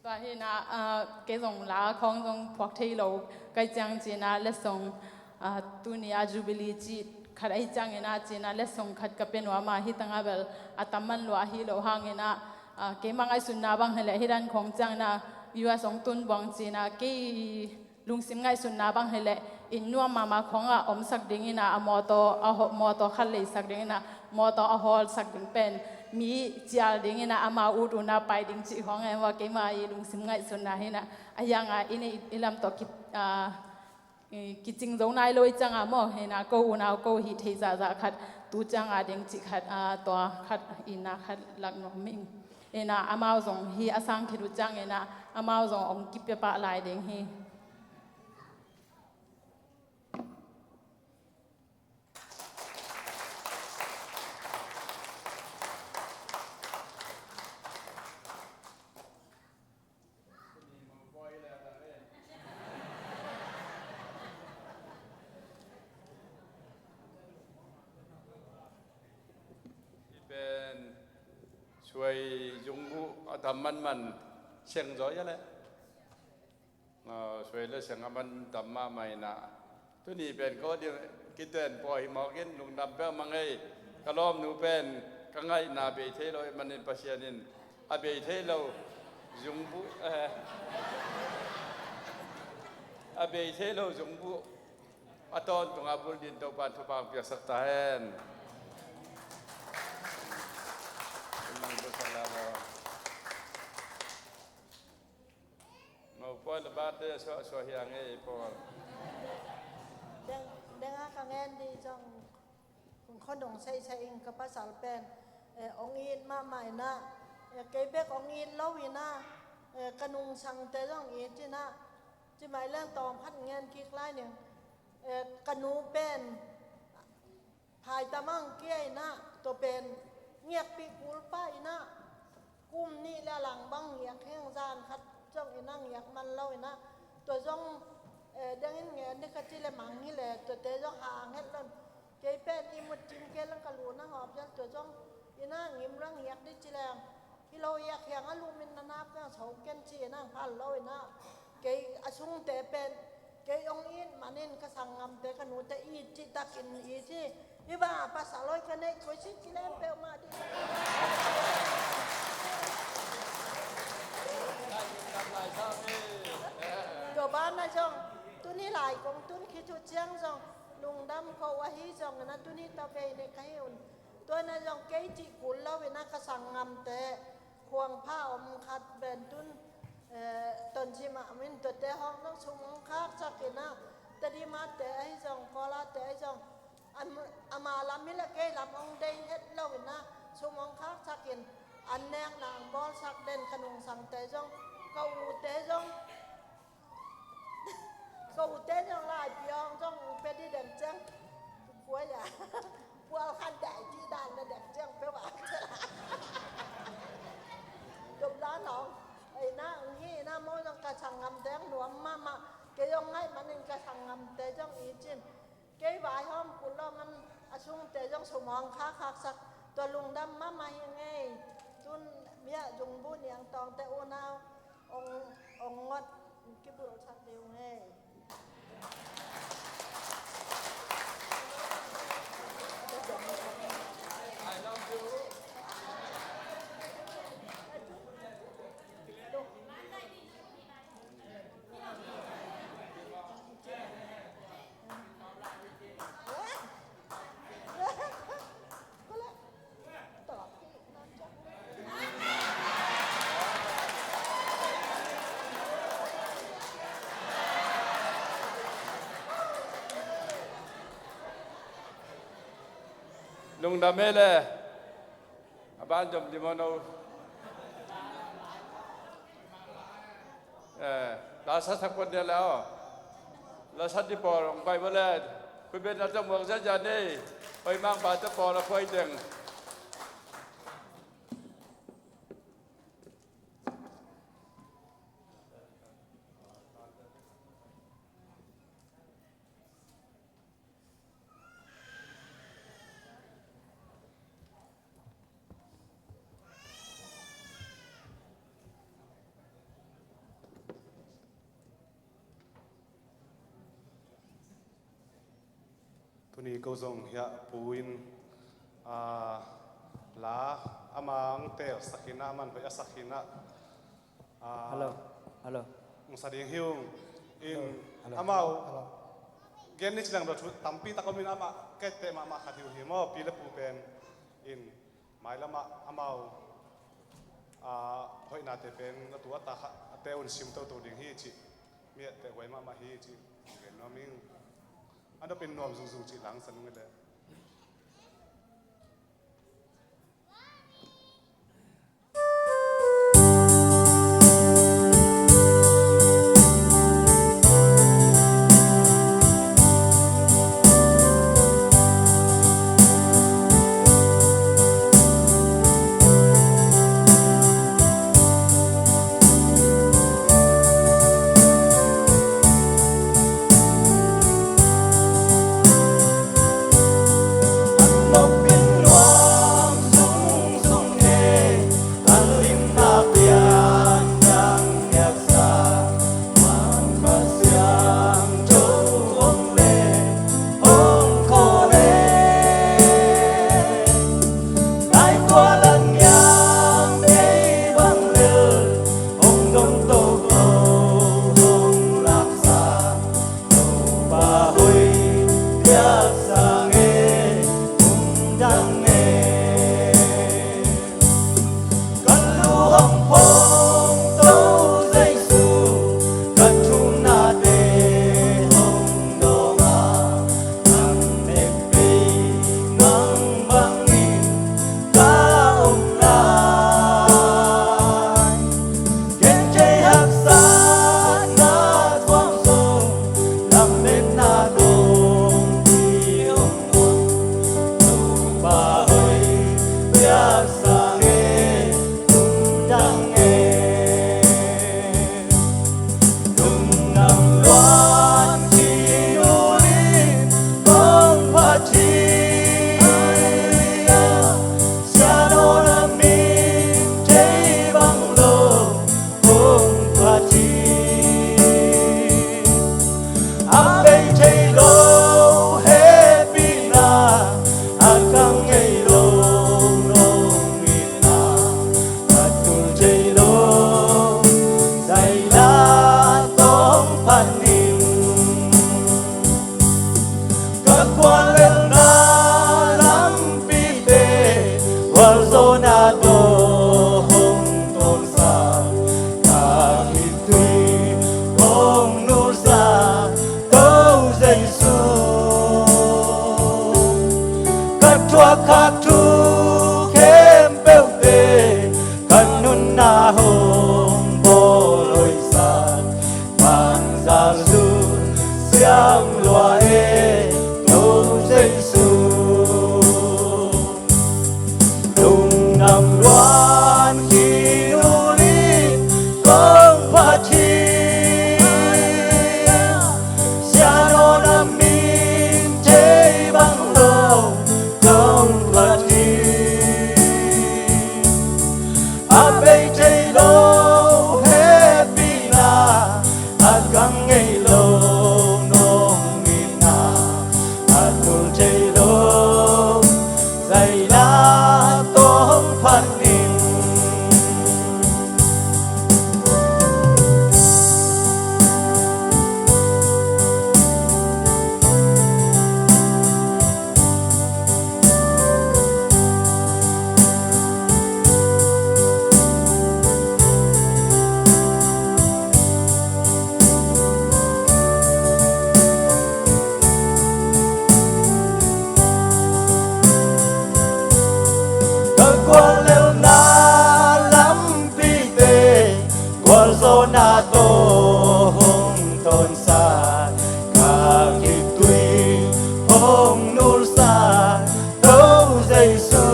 Tua hinah, aa, kei zong la khawng zong phuak thei lo kai ciang cinah letsong, aa, tuni a Jubilee cih khat ahi ciang inah cinah letsong khat ka pia nuam a, hih tangah bel a tam man lua ahi lo hang inah, aa, keimah ngaihsutna bang hileh hih dan khawng ciang inah U S hong tun buang cinah kei lungsim ngaihsutna bang hileh inn nuam mahmah khawngah omsak ding inah a mawtaw, a haw-, mawtaw khat leisak ding inah mawtaw a hawlsak ding pen mi cial ding inah amau ut unah pai ding cih khawng e maw, keimah i lungsim ngaihsutna hinah a hiangah i neih i lam tawh ki, aa, i kicing zo nai lo i ciangah maw, hinah ko unau ko hih thei zahzah khat tu ciangah ding cih khat, aa, tua khat itna khat lak nuam ing. Hinah amau zong hih a sang khit uh ciang inah amau zong hong kipia pah lai ding hi. Hih pen suai zungbuh a tam manman seng zaw ia leh. Aa, suai le seng a man tam mahmah inah tuni pen ko ding kiten pawi hi mawk in lungdam peuhmah ngei. Ka lawmnu pen ka ngaihna bei thei lo ahih manin Pasian in a bei thei lo zungbuh, eh, a bei thei lo zungbuh a tawntung a bul din Topa'n thupha hong piaksak ta hen. Mopawi le birthday a suahsuah hi a ngei ei pawl. Deng, deng a ka ngen dih zong kong khonung seisei ing ka pasal pen, eh, ong it mahmah inah, eh, kei bek ong it lo inah, eh, ka nungsangte zong it inah, cimai leng tawm khat ngen kik lai ning, eh, ka nu pen Phaitam ang kia inah, tua pen ngiakpih kulpa inah, kum nih le a lang bang ngiak heng zan khat zong inah ngiak man lo inah, tua zong, eh, dengin ngen dih ka ci le mang hi le, tuate zong hang het lon. Kei pen i mut cin kei lang ka lu nang awp zan tua zong inah ngim lang ngiak dih ci leng. Hi lo i a khiang a lumin na nap kang so ken ci inah hal lo inah. Kei a sungte pen kei ong it manin ka sanggamte ka nute it cih takin it hi. Hi bang a pasal hoi ka neih koi si kilem peuhmah dih. Tua banah zong tuni lai kong tun khit uh ciang zong lungdam ko ahi zong inah tuni ta vei dih ka hi un. Tua na zong kei cih kul lo inah ka sanggamte Khuangpha om khat Ventun, eh, Tonsim ah om in tuate hong dong sum hong khaksak inah, Tadimate ahi zong, Kawlate ahi zong, am-, ama lam hi le kei lam hong dei het lo inah sum hong khaksak in, an nekna hong bawlsak den ka nungsangte zong, ka ute zong, Ka ute zong lai piang zong pia dih deng ciang. Puai a. Pual khan dai dih dan na deng ciang pia bang. Tum dan ong. Ei na, ngi na mo zong ka sanggam deng nuam mahmah. Kei zong ngaih manin ka sanggamte zong i cin. Kei vaihawm kul lo man a sungte zong sumawng kha khaksak tua lungdam mahmah hi ngei. Tun miah zungbu niang tawngte unau ong, ong ngot kibulsak ding ngei. Lungdam e le. A ban zom di maw no? Eh, la sa sak pon dia le aw. La sa di pawl ong pai bale. Khui ben a zom ong za za nei. Hoi mang ba ta pawl a khoi deng. Tuni ko zong hiah pu in, ah, la ama ang tel sakin ah, aman hoih a sakin ah, ah, hello, hello. Ung sa ding hi ung in. Hello, hello. Amau. Hello. Gen ni cilang do thu tampi tak om in amah kette mahmah khat hi uh hi maw, pi le pu pen in. Mailamah amau, ah, hoihnate pen a tu a ta kha a te un sim toto ding hi cih, miatte huai mahmah hi cih gen nuam ing. A nopin nuam zungzung cih langsan ung i leh. Na tawh hong tonsan, ka khitui hong nulsan, To Jesu.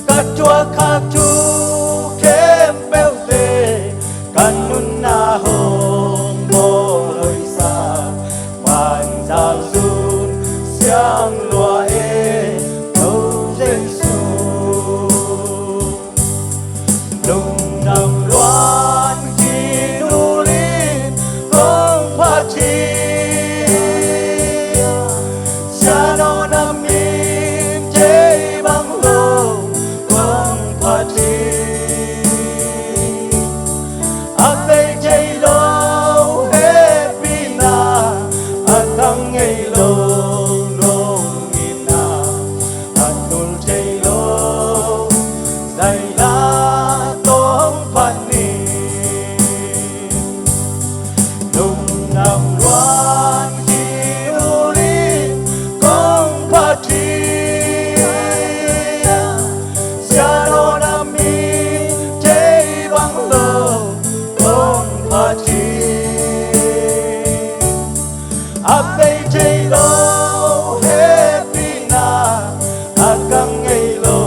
Ka thuak khak thu khempeuhte, ka nunna hong bawl hoihsa, pan zau zun siang lua e, To Jesu. Lungdam luan khin ul in kong phat hi, Sia Nawn a min thei bang lo kong phat hi. A bei thei lo hehpihna, a kang ngei lo lungkimna, a tul thei lo zaila tawh hong phat ni. Lungdam luan khin ul in kong phat hi, Sia Nawn a min thei bang lo kong phat hi. A bei thei lo hehpihna, a kang ngei lo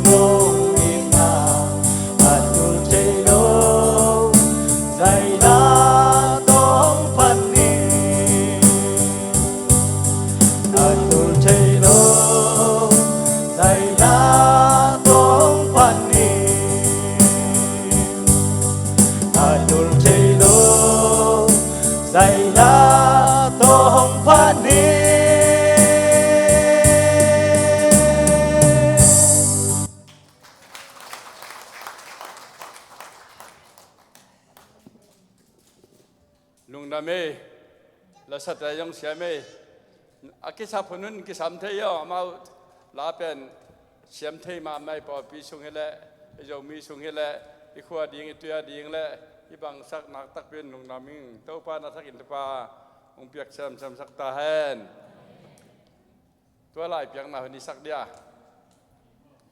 lungkimna, a tul thei lo zaila tawh hong phat ni. A tul thei lo zaila tawh hong phat ni. A tul thei lo zaila tawh hong phat ni. Lungdam ei. Lasate zong siam ei. A kisap hun hun kisam thei aw, amau la pen siam thei mahmah ei. Pawlpi sung hi leh, i Zomi sung hi leh, i khua ding, i tuia ding leh, i bangsak nak takpi in lungdam ing. Topa na thakin Topa hong piak semsem sak ta hen. Tua lai piakna hun i sak dia.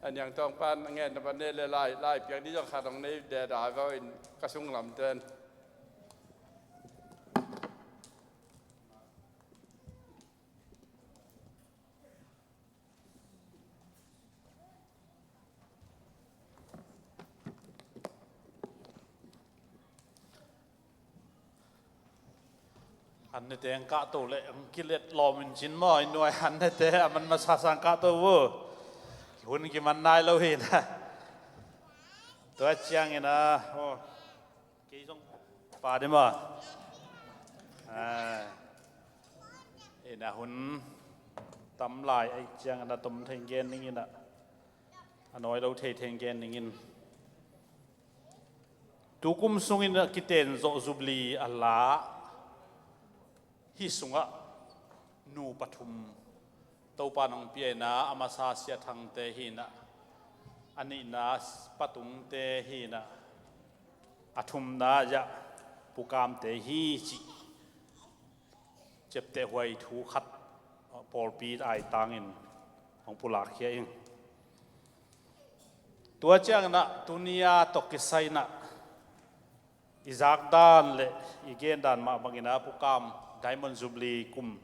A niang tawng pan a ngen na pan ne le lai, lai piak di zong khat hong nei de da vau in ka sung lam ten. An nete ang kahto le ang kilet lawm in cin maw, in nuai an nete a man masa sang kahto uh. Hun kiman nai lo hi na. Tua ciangin a, oh, kei zong pa di maw. Ah, ina hun tam lai ai ciangin a tom thei gen ning in a, a nawi lo thei thei gen ning in. Tukum sungin a kiten zawh Jubilee a la hi sungah nu pathum Topa nong piaina, a masa Sia Thangte hi na, a nihna Patungte hi na, a thumna zah Pu Kamte hi cih ciapteh huai thu khat pawlpi aitangin hong pulakkhia ing. Tua ciangin a tunia tawh kisai in a i zakdan le i gendan mah bangin a Pu Kam Diamond Jubilee kum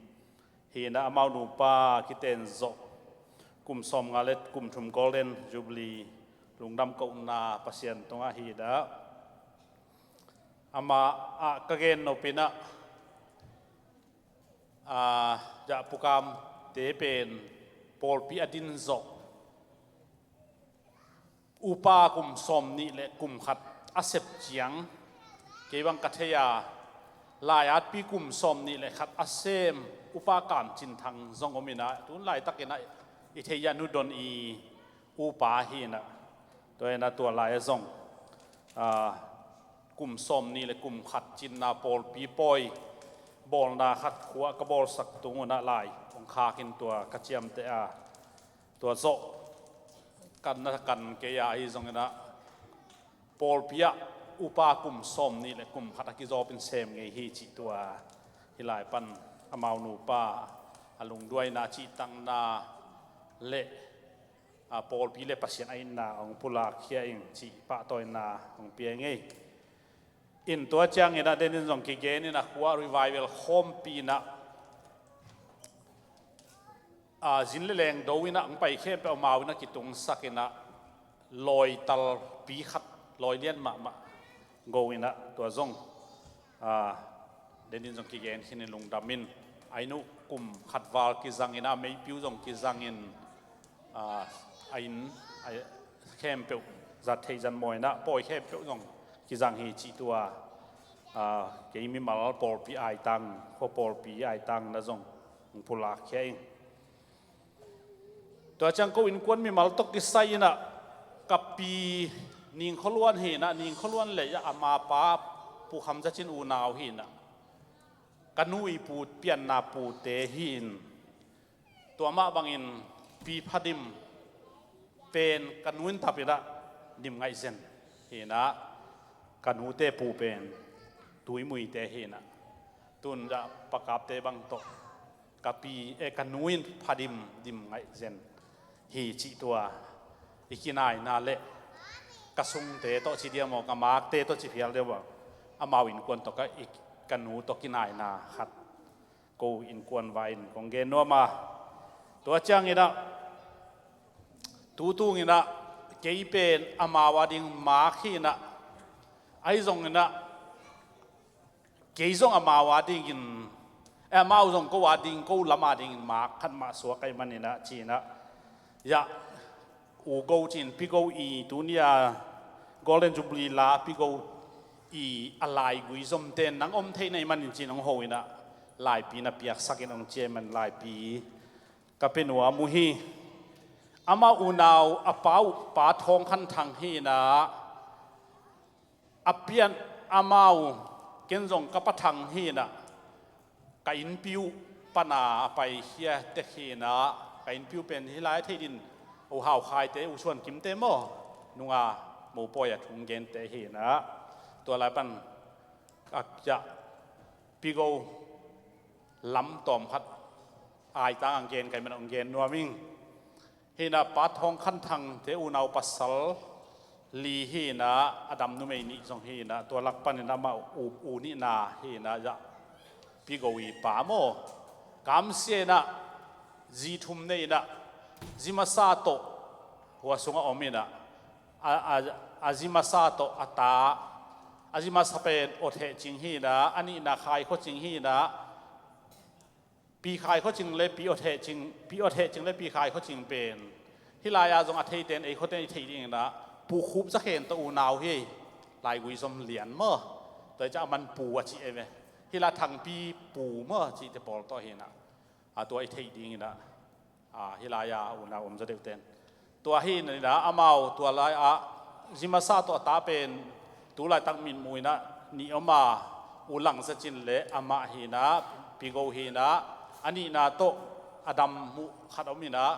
hi na, amau nupa kiten zawh kum sawmnga le kum thum Golden Jubilee lungdam kohna Pasian tungah hi na. Amah ah ka gen nopin a, a, zah Pu Kamte pen pawlpi a din zawh upa kum sawmnih le kum khat a sep ciang kei bang ka thei a, lai-atpi kum sawmnih le khat a sem upa Kam Cin Thang zong om in a, tun laitakin a i thei a, nu don i upa hi na. Tua hi na tua lai a zong, a, kum sawmnih le kum khat cinna pawlpi pawi bawlna khat khua ka bawlsak tung un a lai hong khak in tua ka ciamteh a, tua zawh kan na kan kei a, ahi zongin a pawlpi ah upa kum sawmnih le kum khat a kizawp in sem ngei hi cih tua hi lai pan amau nupa a lungduaina, cihtakna le a pawlpi le Pasian a itna hong pulakkhia ing cih pahtawina hong pia ngei. In tua ciangin ah denin zong kigenin ah khua revival khawmpi in ah, a, zin le leng do in ah hong pai khempeuh amau in ah kitungsak in ah lawitalpi khat, lawi lian mahmah go in ah tua zong, a, denin zong kigen khin in lungdam in, a inn uh kum khat val kizang in ah meipiu zong kizang in, a, a inn, a, khempeuh zat theih zat mawi in ah pawi khempeuh zong kizang hi cih tua, a, kei mimal pawlpi aitang, khua pawlpi aitang na zong hong pulakkhia ing. Tua ciang ko innkuan mimal tawh kisai in ah ka pi Ning Khua Luan hi in ah, Ning Khua Luan le a mapa Pu Kham Za Cin unau hi in ah, ka nu i pu pianna pute hi in, tua mah bangin Pi Pha Dim pen ka nu in tap in ah Dim Ngaih Zen hi in ah, ka nute pu pen Tui Muite hi in ah, tun ah Pa Kap Te bang tawh ka pi, eh, ka nu in Pha Dim, Dim Ngaih Zen hi cih tua i kinaina le ka sungte tawh ci diam aw, ka makte tawh ci phial diam aw, amau innkuan tawh ka, i, ka nu tawh kinaina khat ko innkuan vai in kong gen nuam a. Tua ciangin ah tu tung in ah kei pen amau a ding mak hi in ah, ahi zongin ah kei zong amau a dingin, eh, amau zong ko a ding, ko lam a dingin mak khat mah suak ahih manin ah ci in ah, ya, U Go ci in, Pi Go i tuni a Golden Jubilee la Pi Go i a laigui zomte nang om theih na hih manin ci in hong ho in ah laipi na piaksak in hong ci ahih man laipi ka pia nuam uh hi. Amau unau a pa uh Pa Thawng Khan Thang hi in ah, a pian amau, ken zong ka pa Thang hi in ah, ka innpi uh pan a paikhia tek hi in ah, ka innpi uh pen hih lai a theih din U Hau Khai te, U Suan Kim te maw, nunga mopawi a thu hong gente hi in ah, tua lai pan a kiah Pi Go lam tawm khat aitang hong gen ka hih man hong gen nuam ing. Hi in ah Pa Thawng Khan Thang te unau pasal li hi in ah, a dam numei nih zong hi in ah, tua lak panin amah u, u nihna hi in ah, ya, Pi Go i pa maw, Kam Sia in ah zi thum nei in ah, zi masa tawh hua sungah om in ah, a, a, a zi masa tawh a ta, a zi masa pen Aw Theh Cing hi in ah, a nihna Khai Khua Cing hi in ah, Pi Khai Khua Cing le Pi Aw Theh Cing, Pi Aw Theh Cing le Pi Khai Khua Cing pen hih lai-ah zong a theite in, ei khuate in i theih ding in ah, Pu Khup Za Khen tawh unau hi, laigui zom lian maw. Tua hi ciah a man Pu a ci ei ve. Hih lai Thangpi Pu maw cihte pawl tawh hi in ah, a tua i theih ding in ah, a, hih lai-ah unau om zaw deuhte in. Tua hi in ah amau tua lai-ah zi masa tawh a ta pen tu laitak mitmuh in ah nih om a, U Lang Za Cin le amah hi in ah, Pi Go hi in ah, a nihna tawh a dam muh khat om in ah,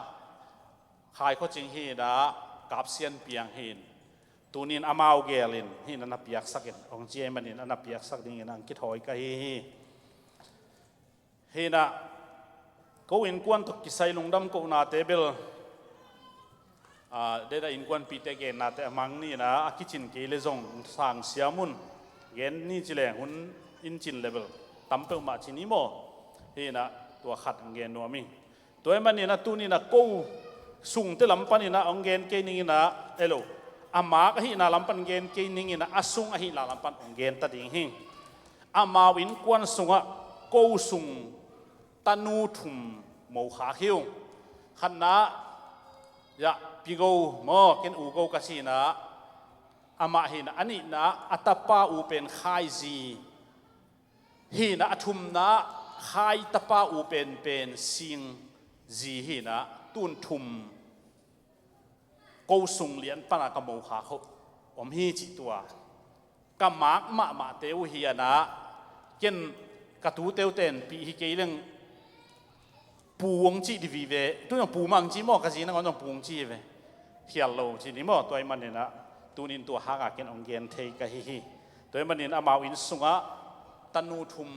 Khai Khua Cing hi in ah, Kap Sian Piang hi in, tuni in amau gel in hi in ah na piaksak in, hong ci ahih manin a na piaksak ding in ah hong kithawi ka hi hi. Hi in ah, ko innkuan tawh kisai lungdam kohnate bel, a, deda innkuanpihte gennate a mang ni in ah, a kicin kei le zong sang siam un, gen ni ci leng hun in cin le bel tam peuhmah ci ni maw. Hi in ah, tua khat hong gen nuam ing. Tua ahih manin ah tuni in ah ko sungte lam panin ah hong gen kei ning in ah, elo, a mak ahihna lam pan gen kei ning in ah, a sung ahihna lam pan hong gen ta ding hi. Amau innkuan sungah ko sung tanu thum mo khak hi ung. Khatna, ya, Pi Go maw, ken U Go ka ci in ah, amah hi in ah, a nihna a tapa u pen Khai zi hi in ah, a thumna Khai tapa u penpen Sing zi hi in ah, tun thum ko sung lian pan a ka mo khak uh om hi cih tua. Ka mak mahmahte uh hi in ah, ken ka tute uh ten pih hi kei leng Pu hong cih di vive, tu zong Pu mah hong ci maw, ka zi nangawn zong Pu hong ci hi ve. Khial lo ci ni maw, tua ahih manin ah tuni in tua hanga ken hong gen thei ka hi hi. Tua ahih manin amau inn sungah tanu thum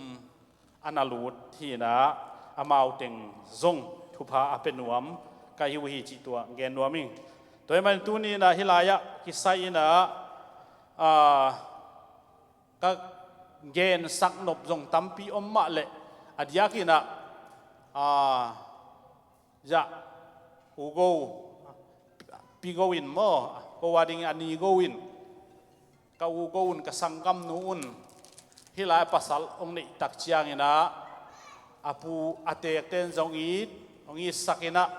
a na lut hi in ah, amau teng zong thupha a pia nuam, ka hi uh hi cih tua gen nuam ing. Tua ahih manin tuni-in ah hih lai-ah kisai-in ah, aa, ka gensak nop zong tampi om mah leh, a diakin ah, aa, zah U Go, Pi Go in maw, ko a ding a Ni Go in, ka U Go un, ka sanggamnu un, hih lai pasal hong neih tak ciangin ah, a pu a teekte'n zong it, hong itsak in ah,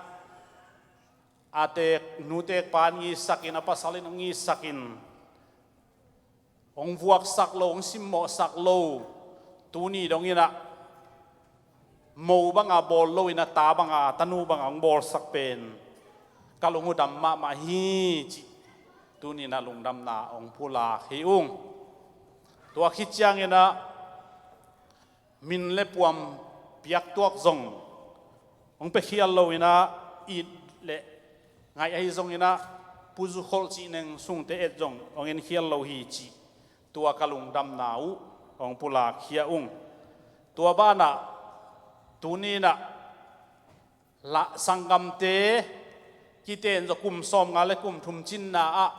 a teek, nu teekpa in hong itsak in, a pasal in hong itsak in, hong vuaksak lo, hong simmawhsak lo, tuni dongin ah mo banga bawl loin ah ta banga, tanu banga hong bawlsak pen ka lung uh dam mahmah hi cih tuni-in ah lungdamna hong pulak hi ung. Tua khit ciangin ah min le puan piaktuak zong hong piakhial loin ah, it le ngaih ahi zongin ah, Pu Zu Kholh cih neng sungte et zong hong enkhial lo hi cih tua ka lungdamna uh hong pulak khia ung. Tua banah tuni-in ah la sanggamte kiten zaw kum sawmnga le kum thum cinna ah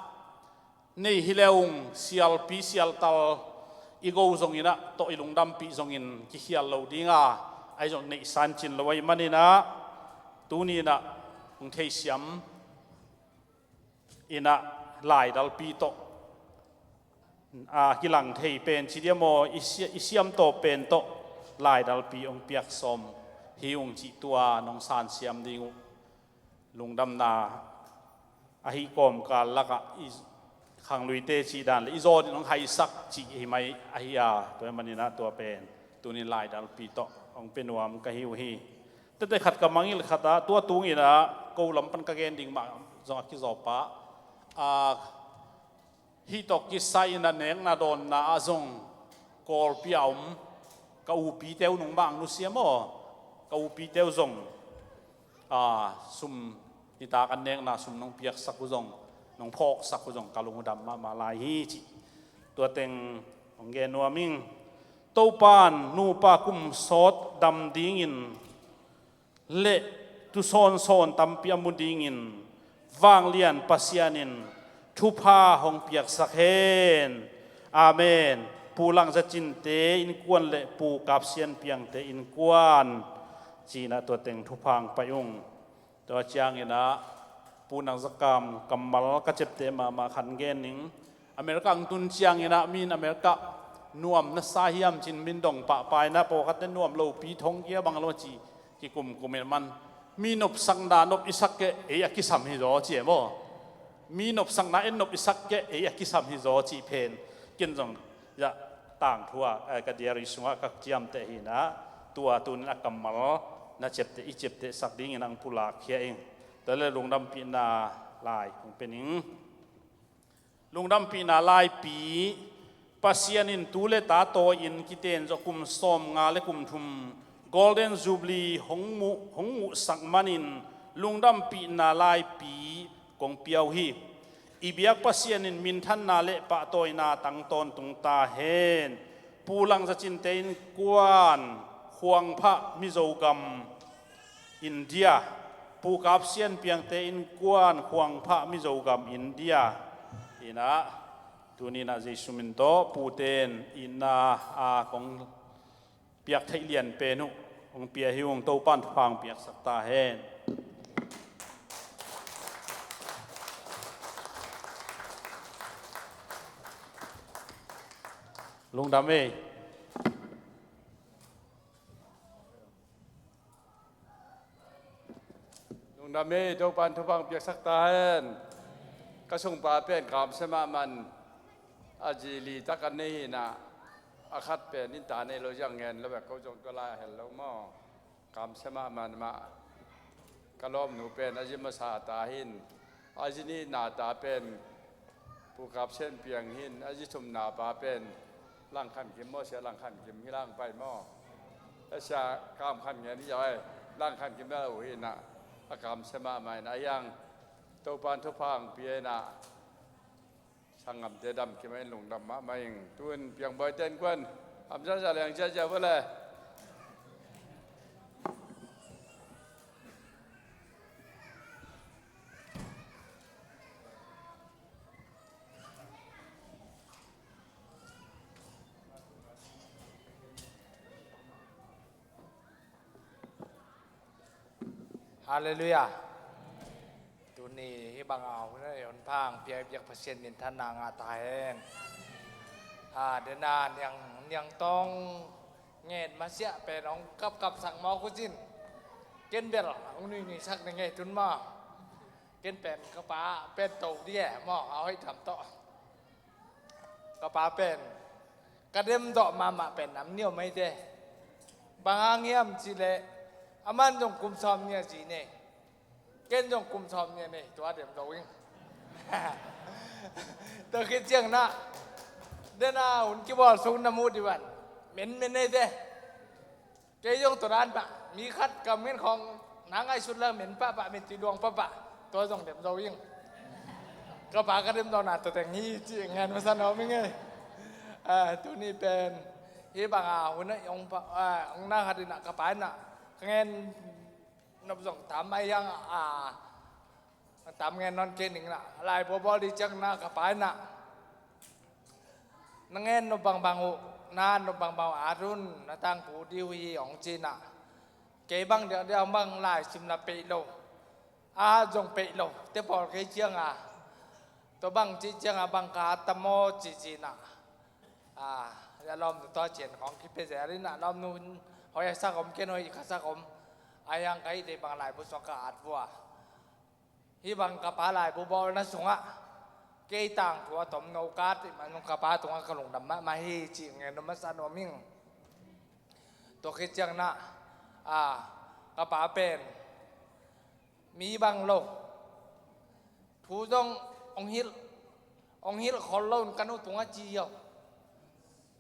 nei hi le ung, sialpi sialtal i go zongin ah tawh i lungdampih zongin kikhial lo ding a, ahi zong neihsa cin lo ahih manin ah tuni-in ah hong theisiam in ah laidalpi tawh, aa, kilang thei pen ci diam aw, i sia-, i siam tawh pen tawh laidalpi hong piak sawm hi ung cih tua nong sansiam ding uh lungdamna ahi kawmkal lakah i khangluite cih dan le i zawnin hong haisak cih hi mai ahi a, tua ahih manin ah tua pen tuni-in laidalpi tawh hong pia nuam ka hi uh hi. Tete khat ka mangngilh khat ah, tua tungin ah ko lam pan ka gen ding mah zong a kizawp ah, aa, hih tawh kisai-in ah nekna dawnna ah zong Kawlpi a om ka upite uh, nungmah ang nusia maw, ka upite uh zong, aa, sum, nitak an nekna sum nong piaksak uh zong, nong phawksak uh zong ka lung uh dam mahmah lai hi cih tua teng hong gen nuam ing. Topa'n nupa kum sawt dam dingin le tusawnsawn tampi a mu dingin vanglian Pasian in thupha hong piaksak hen. Amen. Pu Lang Za Cinte innkuan le Pu Kap Sian Piangte innkuan ci-in ah tua teng thupha hong pai ung. Tua ciangin ah Pu Nang Za Kam kammal ka ciapteh mahmah khat gen ning. America hong tun ciangin ah mi in America nuam na sa hiam ci-in min dong pahpah in ah, pawlkhatte nuam lopi thongkia bang lo ci, kikumkum in man. Mi nopsakna nop i sak kei, ei a kisam hi zaw ci e maw. Mi nopsakna en nop i sak kei, ei a kisam hi zaw cih pen ken zong, ya, tangthu ah, eh, ka diary sungah ka ciamteh hi-in ah, tua tuni-in a kammal na ciapteh, i ciaptehsak dingin hong pulak khia ing. Tua leh lungdampihna lai hong pia ning. Lungdampihna laipi. Pasian in tu le ta tawi-in kiten zaw kum sawmnga le kum thum Golden Jubilee hong muh, hong muhsak manin lungdampihna laipi kong pia uh hi. I biak Pasian in minthanna le pahtawina tang tawntung ta hen. Pu Lang Za Cinte innkuan, Khuang Phah, Mizogam, India. Pu Kap Sian Piangte innkuan, Khuang Phah, Mizogam, India. In ah tuni-in ah Jesu min tawh pute in itna a kong piak theih lian pen uh hong pia hi ung. Topa'n thupha hong piaksak ta hen. Lungdam ei. Lungdam ei, Topa'n thupha hong piaksak ta hen. Ka sungpa pen kamsia mahmah in, a zi li tak a nei hi-in ah, a khat pen innta nei lo, ziang ngen lo bek, ko zong tua lai a hel lo maw. Kamsia mahmah in mah. Ka lawmnu pen a zi masa ta hi-in, a zi nihna ta pen Pu Kap Sian Piang hi-in, a zi thumna pa pen Lang Khan Kim maw, Sia Lang Khan Kim hi, Lang Pai maw. A Sia Kam Khan Ngen hi zaw ei, Lang Khan Kim na lo hi-in ah, a kamsia mahmah in ah, a hiang Topa'n thupha hong pia in ah, sanggamte dam kim a, in lungdam mahmah ing. Tu-in piangbawite innkuan, hamsa sa leng ziahziah vua le. Halleluiah. Tuni hih banga hun a hong pia biak Pasian minthanna ngah ta hen. A, dena niang, niang tawng ngen masiah pen hong kapkapsak mawk uh cin. Ken bel hong nuinuisak ni ngei tun maw. Ken pen ka pa pen to di e maw, a hoih tham tawh. Ka pa pen ka demdawh mahmah pen nam ni om ei te. Bang hang hiam cih leh aman zong kum sawm nih a ci nei. Ken zong kum sawm nih a nei, tua dem zo ing. Tua khit ciang na, dena hun kibawl sung na muh di van menmen ei te. Kei zong tua dan pah, mi khat kam ngen khawng na ngaihsut leng men pahpah, men tui luang pahpah, tua zong dem zo ing. Ka pa ka dem zo na tua teng hi ci ngen masa na om ing ei. A, tuni pen hih banga hun a hong pa, a, hong na khat in a ka pa in a ka ngen nop zong tam mai hiang a, tam ngen nawn kei ning na, laibu bawl di ciang na ka pa in a na ngen nop bangbang uh, na nop bangbang uh at un na tangpu di uh hi hong ci na. Kei bang diakdiak bang lai sim na peih lo, a zong peih lo te pawl kei ciang a, tua bang ci ciang a bang ka at ta maw ci ci na. A, a lawmnu tua cian khawng kipia zel in a, lawmnu hoih a sak om, ken hoih ka sak om. A hiang ka hih dei bang laibu sung ka at vua. Hih bang ka pa laibu bawlna sungah kei tangthu a tom no ka at ih man zong ka pa tungah ka lungdam mahmah hi cih ngen nuam masa nuam ing. Tua khit ciang na, a, ka pa pen mi bang lo, thu zong hong hilh, hong hilh khol lo in ka nu tungah ci hiau.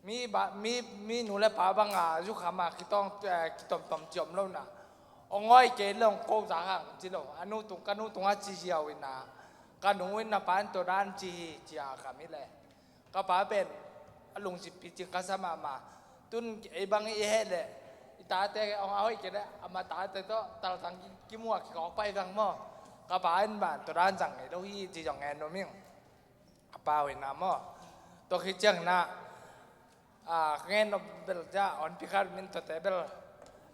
Mi ba, mi, mi nu le pa banga zukham a kitawng, eh, kitomtom ci om lo na. Hong awi kei le hong ko zak hang ci lo. A nu tung, ka nu tungah ci hiau in a, ka nu in na pa in tua dan ci hi ci a ka mi le. Ka pa pen a lungsim picing ka sa mahmah. Tun ei bang i heh le i tate hong a hoih kei le ama tate tawh taltang ki, kimu a kikawk pai vang maw. Ka pa in ban tua dan zang ngei lo hi ci zong ngen nuam ing. A pau in a maw. Tua khit ciang na, a, ka ngen nop bel ja, hong pi khat min tuate bel,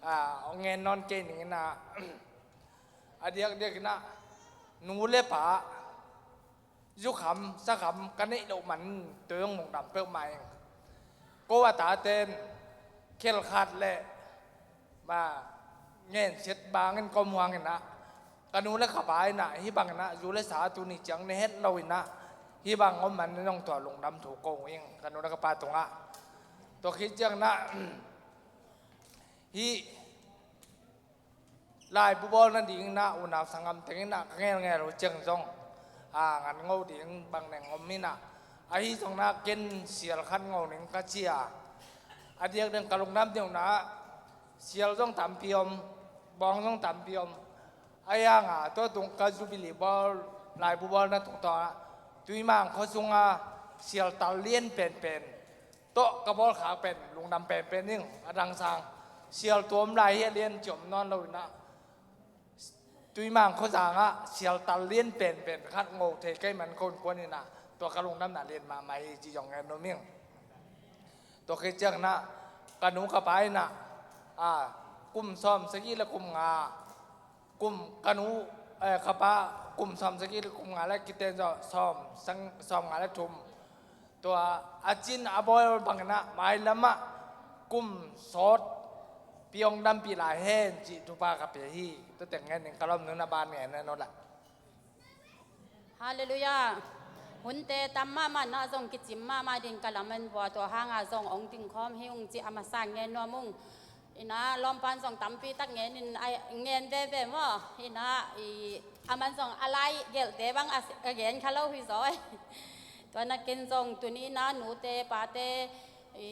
a, hong ngen nawn kei ning in a, a diakdiak in a, nu le pa, zukham, sakham, ka neih loh man, tua hong lungdam peuhmah ing. Ko a taten, khelkhat le, ma, ngensiat bangin ka om huang in a, ka nu le ka pa in a, hih bang in a, zu le sa tuni ciang ne het lo in a, hih bang om man in hong tua lungdam thu ko ing, ka nu le ka pa tungah. Tua khit ciang na, hih laibu bawl nading na, unau sanggam teng in a, ka ngelngel uh ciang zong, a, ngan ngo ding bang neng om in a, ahi zong na ken sial khat ngo ning ka ci a, a diakdiak ka lungdam deuh na, sial zong tampi om, bawng zong tampi om. A hiang a, tua tung ka Jubilee bawl, laibu bawlna tungtawn ah, Tuimang khua sungah sial tal lian penpen tawh ka bawlkhak pen lungdam penpen ing. A dang sang sial tuam lai hi a lian ciom nawn lo in a, Tuimang khuazang ah sial tal lian penpen khat ngo thei kei man ko in kuan in a, tua ka lungdamna lian mahmah hi ci zong ngen nuam ing. Tua khit ciang na, ka nu ka pa in a, a, kum sawm sagih le kum nga, kum ka nu, eh, ka pa kum sawm sagih le kum nga le kiten zawh sawm, sang, sawm nga le thum. Tua a cin a bawl bangin a mailam ah kum sawt piong dampih lai hen cih thupha ka pia hi. Tua teng ngen in ka lawmnu na ban ngen hen aw lah. Halleluiah. Hunte tam mahmah na zong kicim mahmah ding ka lamen vua, tua hanga zong hong dingkhawm hi ung cih a masa ngen nuam ung. Ina lawmpan zong tampi tak ngen in a ngen veve maw. Ina i aman zong a lai gelhte bang a, a gen kha lo hi zaw. Tua nakin zong tuni ina nute pate i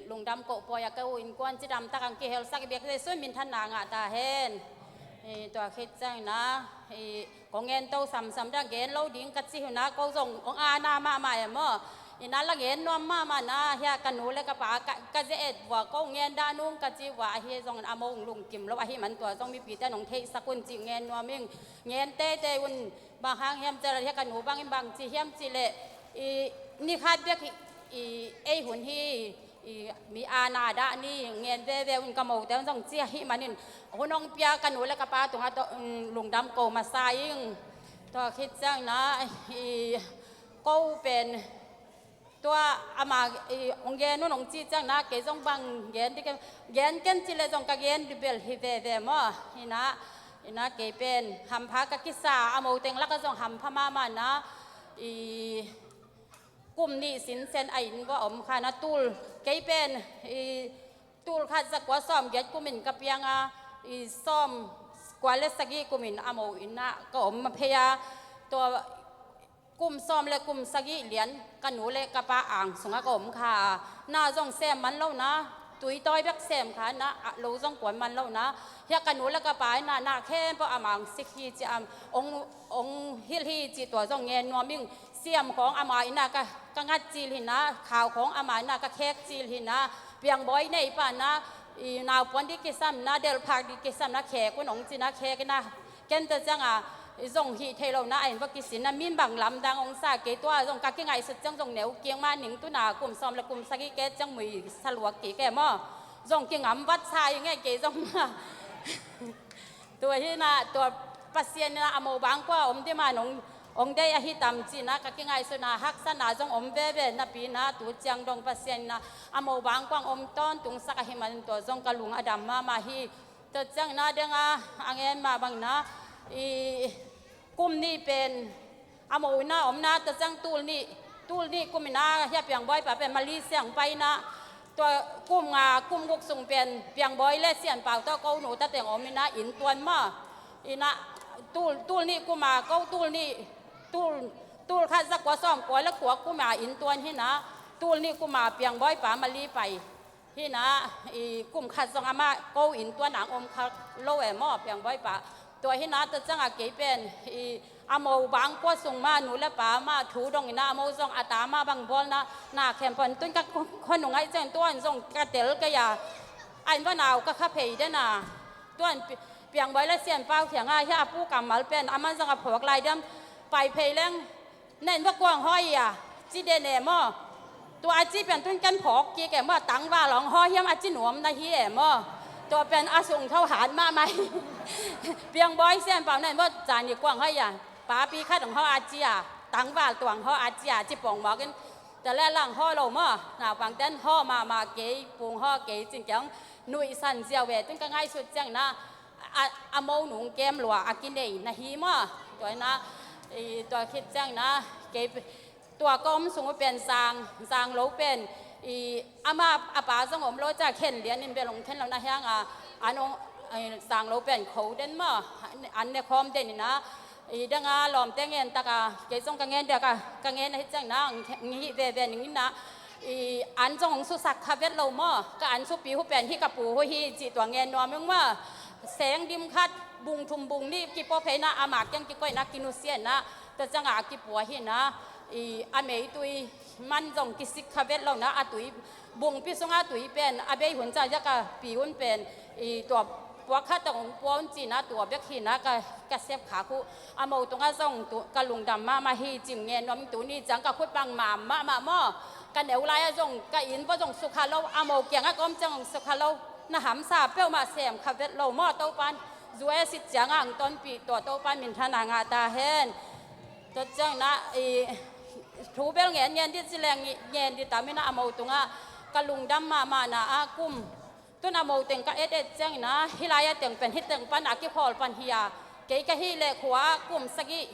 lungdam kohpawi a ka u innkuan cidam tak ang kihelsak biak Jesu minthanna ngah ta hen. I tua khit ciang ina i ko ngen to samsam dang gen lo ding ka ci hi na, ko zong ong ana mahmah e maw. Ina la gen nuam mahmah na, hia ka nu le ka pa ka, ka ze et vua ko ngen dah nung ka ci vua ahi zong a mong lungkim lo ahi man tua zong mipite nong theihsak un ci ngen nuam ing. Ngen teitei un, bang hang hiam cel hia ka nu bangin bang ci hiam ci le i ni khat bek i ei hun hi. I mi a na dah ni ngen veve un ka mote un zong ci ahih manin hun hong pia ka nu le ka pa tungah tawh lungdam ko masa ing. Tua khit ciang na i ko pen tua ama i hong gen un hong ci ciang na kei zong bang gen dih ken, gen ken ci le zong ka gen dih bel hi veve maw. Hi na, hi na kei pen hampha ka kisa, a moteng lakah zong hampha mahmah na. I kum nih sinsen a inn vua om kha na tul kei pen i tul khat za kua sawm giat kumin ka piang a, i sawm kua le sagih kumin a mo inn ah ka om a phei a. Tua kum sawm le kum sagih lian ka nu le ka pa ang sungah ka om kha a, na zong sem man lo na, tui tawi bek sem kha na, a lo zong kuan man lo na. Hiah ka nu le ka pa in na, na khempeuh a mang sik hi ci a, ong, ong hilh hi ci tua zong ngen nuam ing. Siam khawng ama inn ah ka, ka ngat cil hi na, khau khawng ama inn ah ka khek cil hi na, piangbawi nei pah na, i naupuan dih kisam na, delhphak dih kisam na, khek un hong ci na, khek in na, ken ta ciang a, i zong hih thei lo na, a inn va kisin na, min bang lamdang hong sa kei tua, zong ka kingaihsut ciang zong neu kiang ma ning tu na, kum sawm le kum sagih ke ciang mui sa luak kei ke maw. Zong kingam vat sa i nge kei zong na. Tua hi na, tua Pasian in na a mo bang kua om dih ma nong, ong dei ahi tam ci na, ka kingaihsut na, haksa na zong om veve napi na, tu ciang dong Pasian in na, a mo bang kua om tawntung sak ahih manin tua zong ka lung a dam mahmah hi. Tua ciang na deng a, a ngen mah bang na, i kum nih pen, a mo inn ah om na, tua ciang tul nih, tul nih kum in na, hiah piangbawi pa pen Mali siang pai na, tua kum nga, kum guk sung pen piangbawi le Sian Pau tawh ko nu ta teng om in na, inn tuan maw. In na, tul, tul nih kum a, ko tul nih, tul, tul khat za kua sawm kua le kua kum a inn tuan hi na, tul nih kum a piangbawi pa Mali pai. Hi na, i kum khat zong amah ko inn tuan ang om kha lo e maw, piangbawi pa. Tua hi na, tua ciang a kei pen, i a mo bang kua sung ma, nu le pa ma, thu dong in na, a mo zong a ta ma bang bawl na, na khempeuh tun ka khua nung ahi ciang tuan zong ka tel kei a. A inn va nau ka kha phei den a. Tuan pi-, piangbawi le Sian Pau kiang a, hiah a pu kammal pen, a man zong a phawk lai diam, pai phei leng, na inn va kuang hawi a, ci den e maw. Tua a ci pian tun ken phawk kik e maw, tangval hong haw hiam a ci nuam na hi e maw. Tua pian a sung tho hat mahmah hi. Piangbawi Sian Pau na inn va zan i kuang hawi a, papi khat hong haw a ci a, tangval tuang haw a ci a, ci pong mawk in. Tua le lang haw lo maw, naupang ten haw mahmah kei, pung haw kei cin kiang nuihsan ziau ve, tun ka ngaihsut ciang na, a, a mo nung kem lua a kinei na hi maw. Tua na, i, tua khit ciang na, kei, tua ka om sung uh pen zang, zang lo pen, i, ama, a pa zong om lo ca khen lian in bel hong khen lo na hiang a, an hong, i, zang lo pen kho den maw, an, an ne khawm den in na, i, dang a lawmte ngen tak a, kei zong ka ngen dek a, ka ngen ahi ciang na, ng, ng hih veve ning in na, i, an zong hong susak kha vet lo maw, ka an supi hu pen hih ka pu hu hi, cih tua ngen nuam ing maw, seng dim khat, bung thum bung nih kipua phei na, ama kiang kikoih na, kinusia na, tua ciang a kipua hi na, i, a meitui man zong kisik kha vet lo na, a tui bungpi sung a tui pen, a bei hun ca zak a pi hun pen, i, tua puak khat tawh hong pua un ci na, tua bek hi na, ka, ka sep khak uh, a mo tungah zong tu, ka lungdam mahmah hi, cih ngen nuam ing. Tuni ciang ka khut bang mam mahmah maw, ka neu lai ah zong, ka inn va zong sukha lo, a mo kiangah ka om ciang zong sukha lo, na hamsa peuhmah sem kha vet lo maw, Topan, zu e sit ciang ah hong tonpih, tua Topan minthan a ngah ta hen. Tua ciang na, i, thu bel ngen ngen dih ci leng ngen dih tam in na, a mo tungah ka lungdam mahmah na a kum. Tun a mo teng ka et et ciang in na, hih lai a teng pen, hih teng pan a kikhawl pan hi a, kei ka hih leh khua kum sagih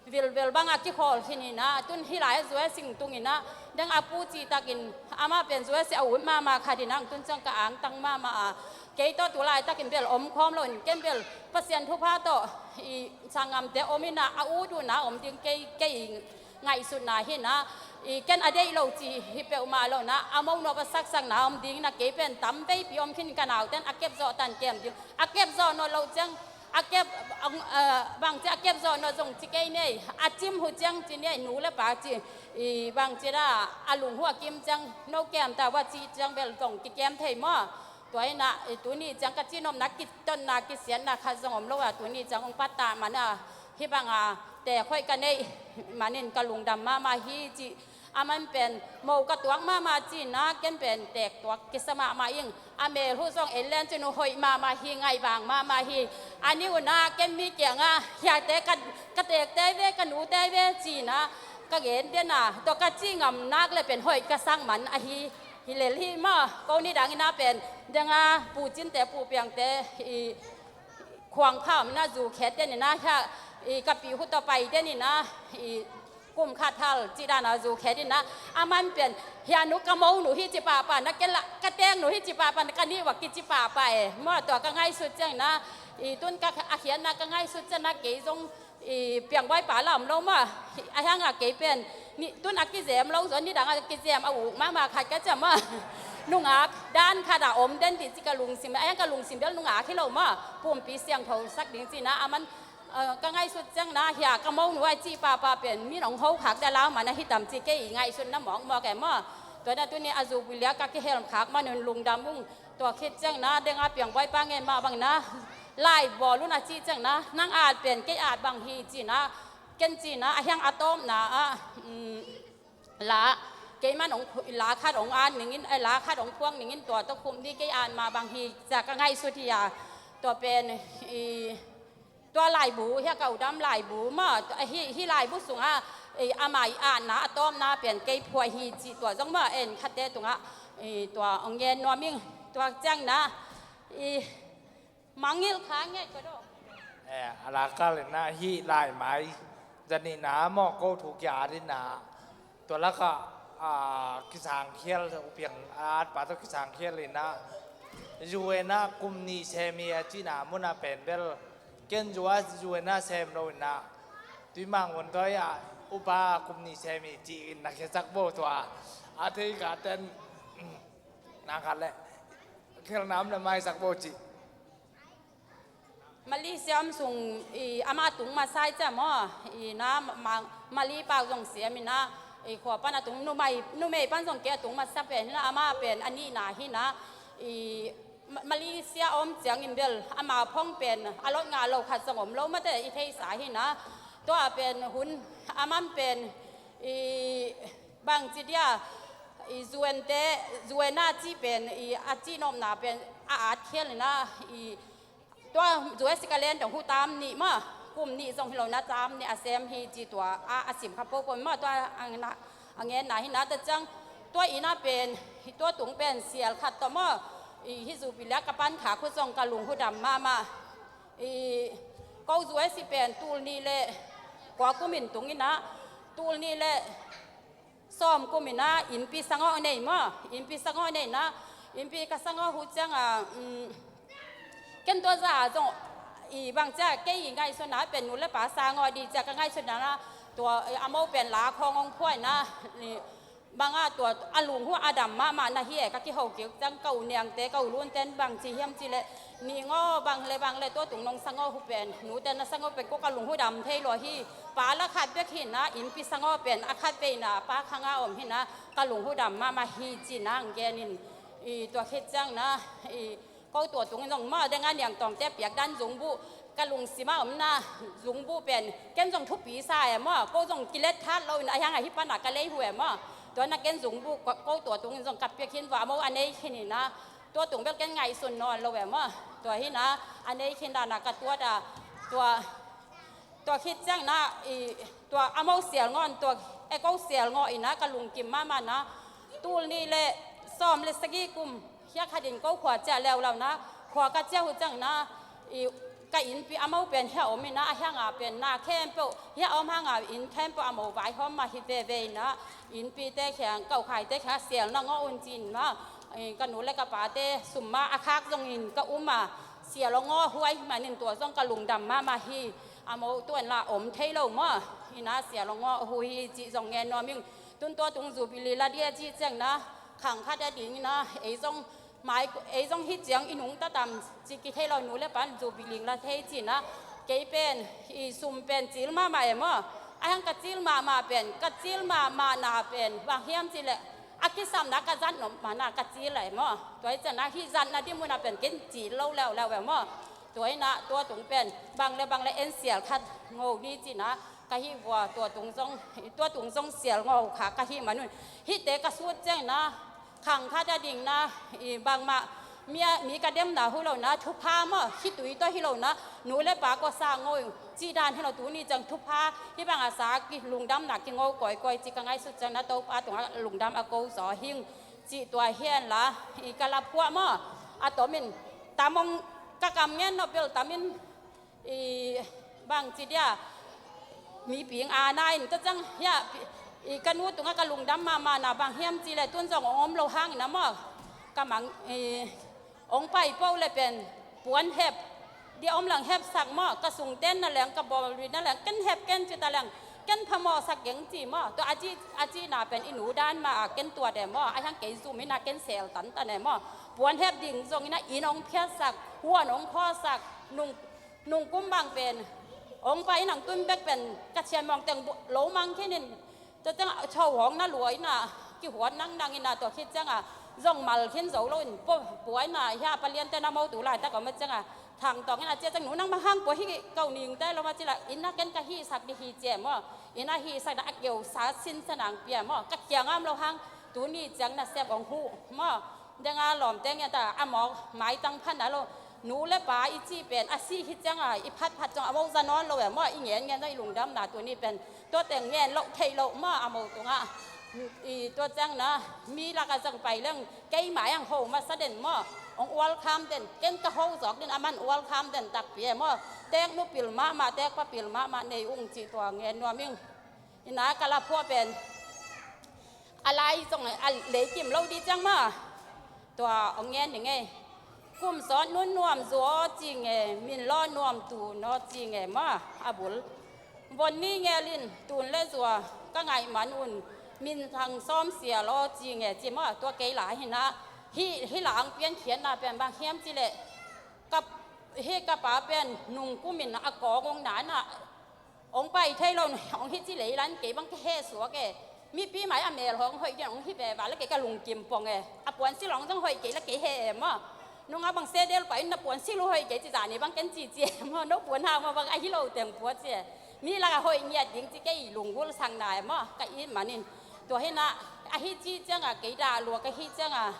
vilvel bang a kikhawl khin in na, tun hih lai a zu e sing tung in na, dang a pu cih takin, amah pen zu e si a ut mahmah khat in na, tun ciang ka angtang mahmah a, kei tawh tu laitakin bel om khawm lo in, ken bel Pasian thupha tawh, i, sanggamte om in na, a ut uh na om ding kei, kei ngaihsutna hi na, i, ken a deih lo ci hi peuhmah lo na, a mo nop a saksakna om ding na, kei pen tam veipi om khin ka nauten a kep zawh tan kem ding, a kep zawh nop lo ciang, a kep, ang, eh, bang ci a kep zawh nop zong ci kei nei, a cim hu ciang ci nei, nu le pa ci, i, bang ci da, a lung hu a kim ciang, no kem ta va ci ciang bel zong kikem thei maw. Tua hi na, i, tuni ciang ka cihnopna, kitonna, kisiatna khat zong om lo a, tuni ciang hong pattah man a, hih bang a, te khoih ka neih manin ka lungdam mahmah hi cih, Aman pen mo ka tuak mahmah ci-in ah, ken pen teek tuak kisa mahmah ing. A mel huh zong en len cin uh hoih mahmah hi, ngaihvang mahmah hi. A nih un ah ken mi kiangah hiaite ka, ka teekte ve, ka nute ve ci-in ah ka gen den a, tua ka cih ngam nak le pen hoih ka sang man ahi hi lel hi maw. Ko nidang in ah pen deng a Pu Cinte, Pu Piangte, i khuang pha om in ah zu khet den in ah, hia, i ka pi huh tawh pai den in ah, i kum khat hal cih dan a zu khet in ah, aman pen hia nu ka mo nu hi ci pahpah na, ke la ka teek nu hi ci pahpah na, ka nih uh a kici pahpah e maw. Tua ka ngaihsut ciang in ah, i tun ka a khiatna ka ngaihsut ciang in ah kei zong i piangbawipa la om lo maw. A hiang a kei pen ni tun a kizem lo zong, nidang a kizem a uk mahmah khat ka ciam maw. Nungak dan khat a om den dih ci ka lungsim, a hiang ka lungsim bel nungak hi lo maw. Pumpi siangtho sak ding ci-in ah aman, eh, ka ngaihsut ciang in ah hia ka mo nu a cih pahpah pen mi nong ho khak dah lau man ahi tam ci kei i ngaihsutna mawkmawk e maw. Tua in ah tuni a zu buliak ka kihel khak man un lungdam ung. Tua khit ciang in ah deng a piangbawipa ngen mah bang in ah lai bawl un a cih ciang in ah, nang at pen kei at bang hi ci-in ah, ken ci-in ah a hiang a tawpna ah, um, la, kei man ong khu-, la khat ong at ning in, eh, la khat ong phuak ning in, tua tawh khum nih kei at mah bang hi ci-a ka ngaihsut hi a. Tua pen i tua laibu, hia ka u dam laibu maw, tua, hi, hi laibu sungah, i, ama i atna a tawpna pen kei phuah hi cih tua zong maw, en khatte tungah, i, tua ong gen nuam ing. Tua ciang in ah, i, mangngilh kha ngei ko do. Eh, a la kal in ah, hi lai mai, zan in ah maw, ko thu kia at in ah, tua lakah, ah, kisangkhial, u piang a atpa tawh kisangkhial in ah, zu en ah kum nih sem hi a cihna mun ah pen bel, ken zu a, zu en ah sem lo in ah, Tuimang Vun Tawi ah upa kum nih sem hi cih in na khiasak bo tua. A thei ka ten, na khat le, khelna om le maisak bo cih. Malaysia om sung, i, ama tung masa i ciam aw, i, na, ma, Malay pau zong siam in ah, i, khua pan a tung, numei, numei pan zong kei a tung masa pen hi in ah, ama pen a nihna hi in ah, i, Ma, Malaysia om ciangin bel, ama phong pen a lot ngah lo khat zong om lo mate i theisa hi in ah, tua pen hun, aman pen, i, bangci dia, i, zu ente, zu en a cih pen, i, a cihnopna pen a at khial in ah, i, tua zu a sika len dong huh tam nih maw, kum nih zong hi lo in ah tam nih a sem hi ci tua a, a sim kha popo maw, tua a ngenna, a ngenna hi in ah. Tua ciang tua in ah pen, hi tua tung pen sial khat tawh maw, i, hi zu pi liak ka pan khak uh zong ka lung huh dam mahmah. I, ko zu a si pen tul nih le kua kum in tung in ah, tul nih le sawm kum in ah innpi sangawh nei maw, innpi sangawh nei in ah, innpi ka sangawh huh ciang a, um, ken tua zah zong, i, bangci a kei i ngaihsutna pen nu le pa sangawh dih ci-a ka ngaihsutna in ah, tua, i, a mo pen la khawng hong phuah in ah, i, bang a tua a lung huh a dam mahmah na hi e, ka kiho kik ciang ka u niangte, ka u lunten bangci hiam cih leh, nih ngawh bang le bang le tua tung nong sangawh huh pen, nute na sangawh pen ko ka lung huh dam thei lua hi. Pa la khat bek hi in ah, innpi sangawh pen a khat vei in ah pa khang a om hi in ah, ka lung huh dam mahmah hi ci in ah hong gen in, i, tua khit ciang in ah, i, ko tua tung in zong maw, deng a niangtawngte piak dan zungbuh ka lungsim ah om in ah, zungbuh pen ken zong thupi sa e maw, ko zong kilet khat lo in ah, a hiang a hih pan a ka lei huh e maw. Tua in ah ken zungbuh ko, ko tua tung in zong ka piak khin vua, a mo a nei khin in ah, tua tung bel ken ngaihsun nawn lo e maw. Tua hi in ah, a nei khin dan a ka tuat a, tua, tua khit ciang in ah, i, tua a mo sial ngawh in, tua e ko sial ngawh in ah ka lungkim mahmah in ah, tul nih le sawm le sagih kum, hia khat in ko khua ciah leuleu in ah, khua ka ciah huh ciang in ah, i, ka innpi a mo pen hia om in ah, a hiang a pen na khempeuh hia om hang a, inn khempeuh a mo vaihawm mah hi veve in ah, innpite kiang, ka ukhaite kiang sial na ngawh un ci in ah, i, ka nu le ka pate sum mah a khak zongin ka um a, sial a ngawh uh ahih manin tua zong ka lungdam mahmah hi. A mo tu in la om thei lo maw, hi in ah sial a ngawh uh hi cih zong ngen nuam ing. Tun tua tung Jubilee la ding a cih ciang in ah, khang khat a ding in ah, ei zong mai, ei zong hih ciang i nungta tam ci kithei lo, nu le pa in Jubilee la thei ci in ah, kei pen i sum pen cil mahmah e maw. A hiang ka cil mahmah pen, ka cil mahmahna pen bang hiam cih leh, a kisapna ka zat nop mahna ka cil e maw. Tua hi ciang in ah hih zatna ding mun ah pen ken cil lo leuleu e maw. Tua hi in ah tua tung pen bang le bang le en sial khat ngo ni ci in ah, ka hih vua, tua tung zong, tua tung zong sial ngawh kha ka hih manun, hihte ka sut ciangin ah khang khat a dingin ah, i bangmah mi a, mi ka demna hi lo in ah, thupha maw, khitui tawh hi lo in ah, nu le pa kua sa ngawh cih dan hi lo, tuni ciang thupha hih bang a sa, kilungdamna kingo kawikawi cih ka ngaihsut ciangin ah, Topa tungah lungdam a ko zaw hing cih tua hi henla, i ka laphuah maw, a tomin tam ong, ka kam ngen nop bel tamin, i bangci dia, mi ping a na in, tua ciang hia, i ka nu tungah ka lungdam mahmahna bang hiam cih leh, tun zong ong om lo hangin ah maw, ka mang, i ong pai peuh leh pen puan hep, dia om leng hepsak maw, ka sungten na leng, ka bawlri na leng, ken hep ken ci ta leng, ken phamawhsak keng ci maw. Tua a ci, a cihna pen i nu dan mah a ken tuat e maw, a hiang kei zum in ah ken sel tantan e maw. Puan hep ding zongin ah inn ong phiatsak, huan ong khawlsak, nung, nung kum bang pen ong pai in ah tun bek pen ka cian mawng teng bu-, lo mang khin in, tua ciang a cho hong na lua in ah, kihuat nangdang in ah, tua khit ciang a zong mal khin zo lo in, pua, pua in ah, hia palian te na mo tu laitak om a ciang a, thang tawng in ah, cia ciang nu nang bang hang pua hi kau ning te lo ma ci la, inn ah ken ka hihsak ding hi ci e maw, inn ah hihsak na a keu sa sin sa nang pia maw, ka kiang a om lo hang, tuni ciang nasep ong huh maw. Deng a lawmte ngen ta, a mawk maitang phan a lo, nu le pa i cih pen a sih hi ciang a, i phatphat zong a mo za nawn lo e maw, i ngen ngen zong i lungdamna tuni pen, tua teng ngen loh theih loh maw, a mo tungah. I tua ciang na, mi lakah zong pai leng, keimah ang ho masa den maw, ong ual kham den, ken ka ho zawk den, a man ual kham den takpi e maw, teek nu pil mahmah, teek pa pil mahmah nei ung cih tua ngen nuam ing. Ina ka laphuah pen a lai zong a leikim lo dih ciang maw, tua ong ngen ning ei. Kum sawt nun nuam zuaw ci nge, min lawh nuam tu naw ci nge maw, a bul. Von ni ngelin tun le zua ka ngaih man un, min thang sawm sia law ci nge ci maw, tua kei lai hi na. Hih, hih la ang piankhiatna pen bang hiam cih leh, ka, hih ka pa pen nung kumin a kawng ong na na, ong pai thei lo, ong hi ci lei lan kei bang ka heh suak e. Mipi mai a mel hong hoih den ong hi ve va la kei ka lungkim pong e. A puan silh ong zong hoih kei la kei heh e maw. Nunga bang se del pai na puan silh uh hoih kei ci zani bang ken ci ci e maw. No puan hau maw bang a hi lo teng pua ci e. Mi lak a hoih ngiat ding ci kei lungvul sang na e maw. Ka it manin. Tua hi na a hi ci ciang a kei dah lua ka hi ciang a.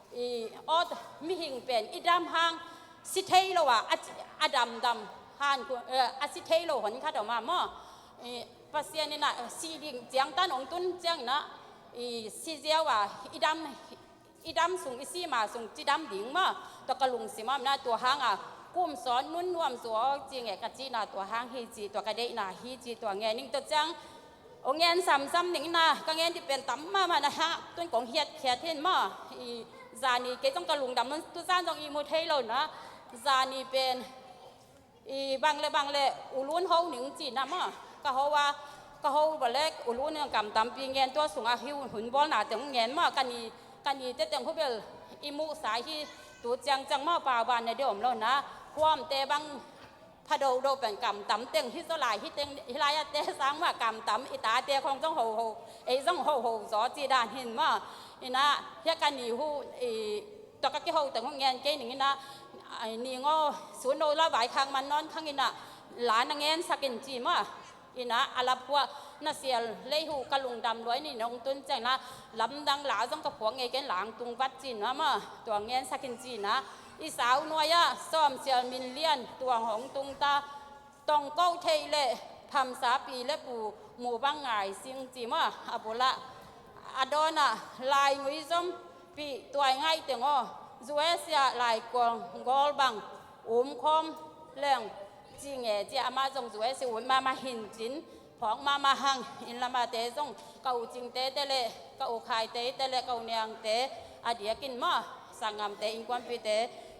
I, aw, mihing pen i dam hang si thei lo a, a, a damdam han, eh, a si thei lo hon khat om a maw. I, Pasian in a, si ding ciangtan ong tun ciangin a, i, si ziau a, i dam, i dam sung, i si ma sung cidam ding maw. Tua ka lungsim a om na, tua hang a kum sawt nun nuam zuaw ci nge ka cihna tua hang hi ci, tua ka deihna hi ci, tua ngen ning tua ciang. Ong ngen samsam ning na, ka ngen dih pen tam mahmah na hang, tun kong hiatkhiat hin maw. I zani kei zong ka lungdam nun, tu zan zong i mu thei lo na. Zani pen i bang le bang le ulun ho ning ci na maw. Ka ho a, ka ho ba le ulun ning kam tampi ngen tua sung a hi hun bawl na teng ngen maw. Ka ni, ka ni te teng hu bel i mu sa hi tu ciang ciang maw, pau ban ne de om lo na. Huam te bang pha dodo pen kam tam teng hi zaw lai, hi teng hi lai a te sang mah kam tam, i ta te khong zong ho ho, ei zong ho ho zaw ci dan hin maw. Ina hia ka ni hu, i, tua ka kiho teng hu ngen kei ning ina, ai, ni ngo sun no la vai khang man nawn khang ina la na ngen sak in ci maw. Ina a la phuah na sial lei hu ka lungdam luai ni nong tun ciang na lamdang la zong ka phuak ngei ken lang tung vat ci na maw. Tua ngen sak in ci na. I sau nuai-ah sawm sial min lian tuang hong tung ta, tong koh theih le phamsa pi le pu mu bang ngai sing ci maw. A bulah a dawnah lai ngui zom pih tuai ngaih teng aw, zuaisia lai kuang gawl bang um khawm leng ci nge ci a, amah zong zuaisia um mahmah hin cin. Phawk mahmah hang, inn lamate zong ka u Cingte te le ka u Khaite te le ka u Niangte a diakin maw, sanggamte innkuanpite,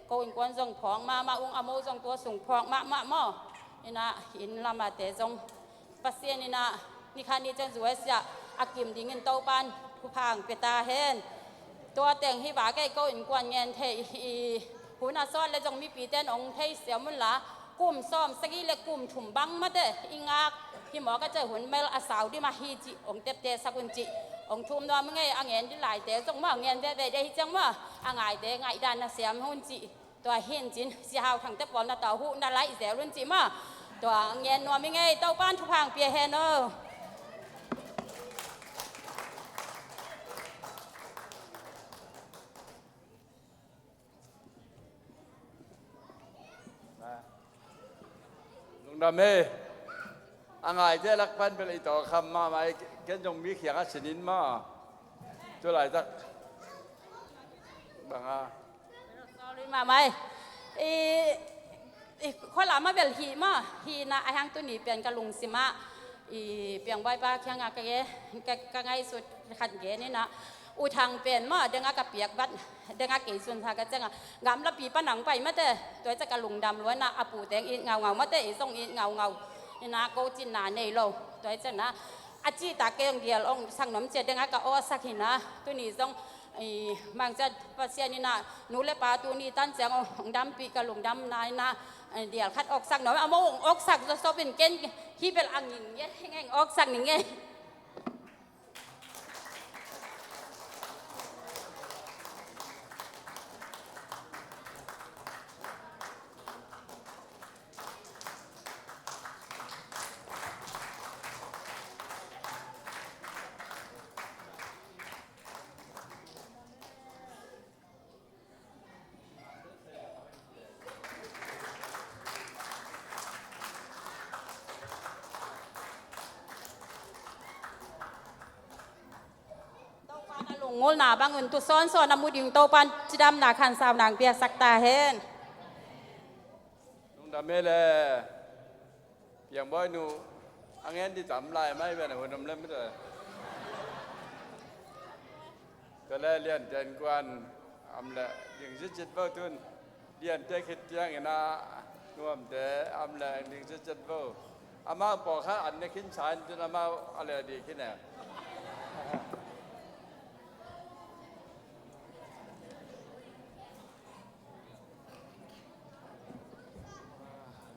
ko innkuan zong phawk mahmah ung, a mo zong tua sung phawk mahmah maw. Ina inn lamate zong Pasian ina nikhat ni ciang zuaisia a kim dingin Topan thuphang pia ta hen. Tua teng hi vak ei ko innkuan ngen thei i hun a sawt le zong mipite in ong thei siam un la, kum sawm sagih le kum thum bang mate i ngak hi mawk a, cei hun mel a sau dih mah hi cih ong tepte sak un cih ong thum nuam ngei. A ngen dih laite zong maw ngen veve dih hi ciang maw, a ngaite ngaihdan na siam un cih. Tua hin cin, si hau thangte pawl na tau huh na laih zel un cih maw. Tua ngen nuam i ngei, Topan thupha pia hen aw. Lungdam e. A ngaite lak pan bel i tawkham mahmah e, ken zong mi khiang a sinin mah. Tu laitak banga. Sorry mahmah e. I, i khuala mah bel hih mah, hih na a hang tuni pen ka lungsim ah i piangbawipa khiangah ka, ka, ka ngaihsut khat gen inah, U Thang pen maw, dengah ka piak vat, dengah kei sunsa ka ciangah, gamlapi panang pai mate, tua i ciah ka lungdam luaina, a puteng it ngaungau mate, i zong it ngaungau. Ina ko cinna nei lo, tua i ciah na, a cihtak kei ong dial ong sak nom cia dengah ka awsak hina, tuni zong, i, mangcia Pasian ina, nu le pa tuni tan ciang ong dampih ka lungdamna ina, dial khat awksak nom, a mo ong awksak zawsop in ken, hi bel a nging nge, heng eng awksak ning nge. Topa na lungngulna bangun tu sawnsawn a mu ding Topan cidamna khansauna piasak ta hen. Lungdam e le. Piangbawi nu a ngen di tam lai mai ven a hun om lem ta. Tua le Lian ten kuan am le ding zicit vo tun. Lian te khit tiang ina nuam te am le ding zicit vo. Amau pawlkhat an ne khin sa in tun amau a le di khin e.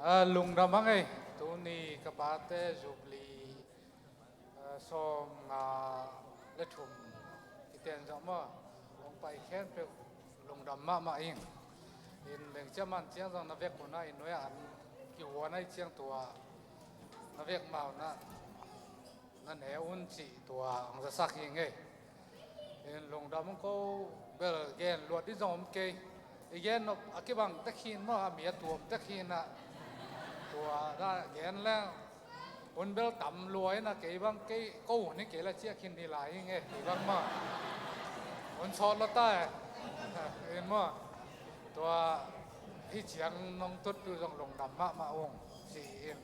A, lungdam a ngei, tuni ka pate Jubilee, a, sawm nga le thum kiten zong maw, hong pai khempeuh lungdam mahmah ing. In leng ciaman ciang zong na vek una in nuai an kihuan ai ciang tua na vek mau na na ne un cih tua hong zasak hi ngei. In lungdam ko bel gen luat ding zong om kei. I gen nop a kibang tek hin maw, a mi a tuam tek hin ah. Tua da gen leng hun bel tam lua in a kei bang kei ko hun hi kei la ciah khin hi lai hi ngei kei bang maw. Hun sawt lo ta e. In maw. Tua hi ciang nong tut tu zong lungdam mahmah ung ci in.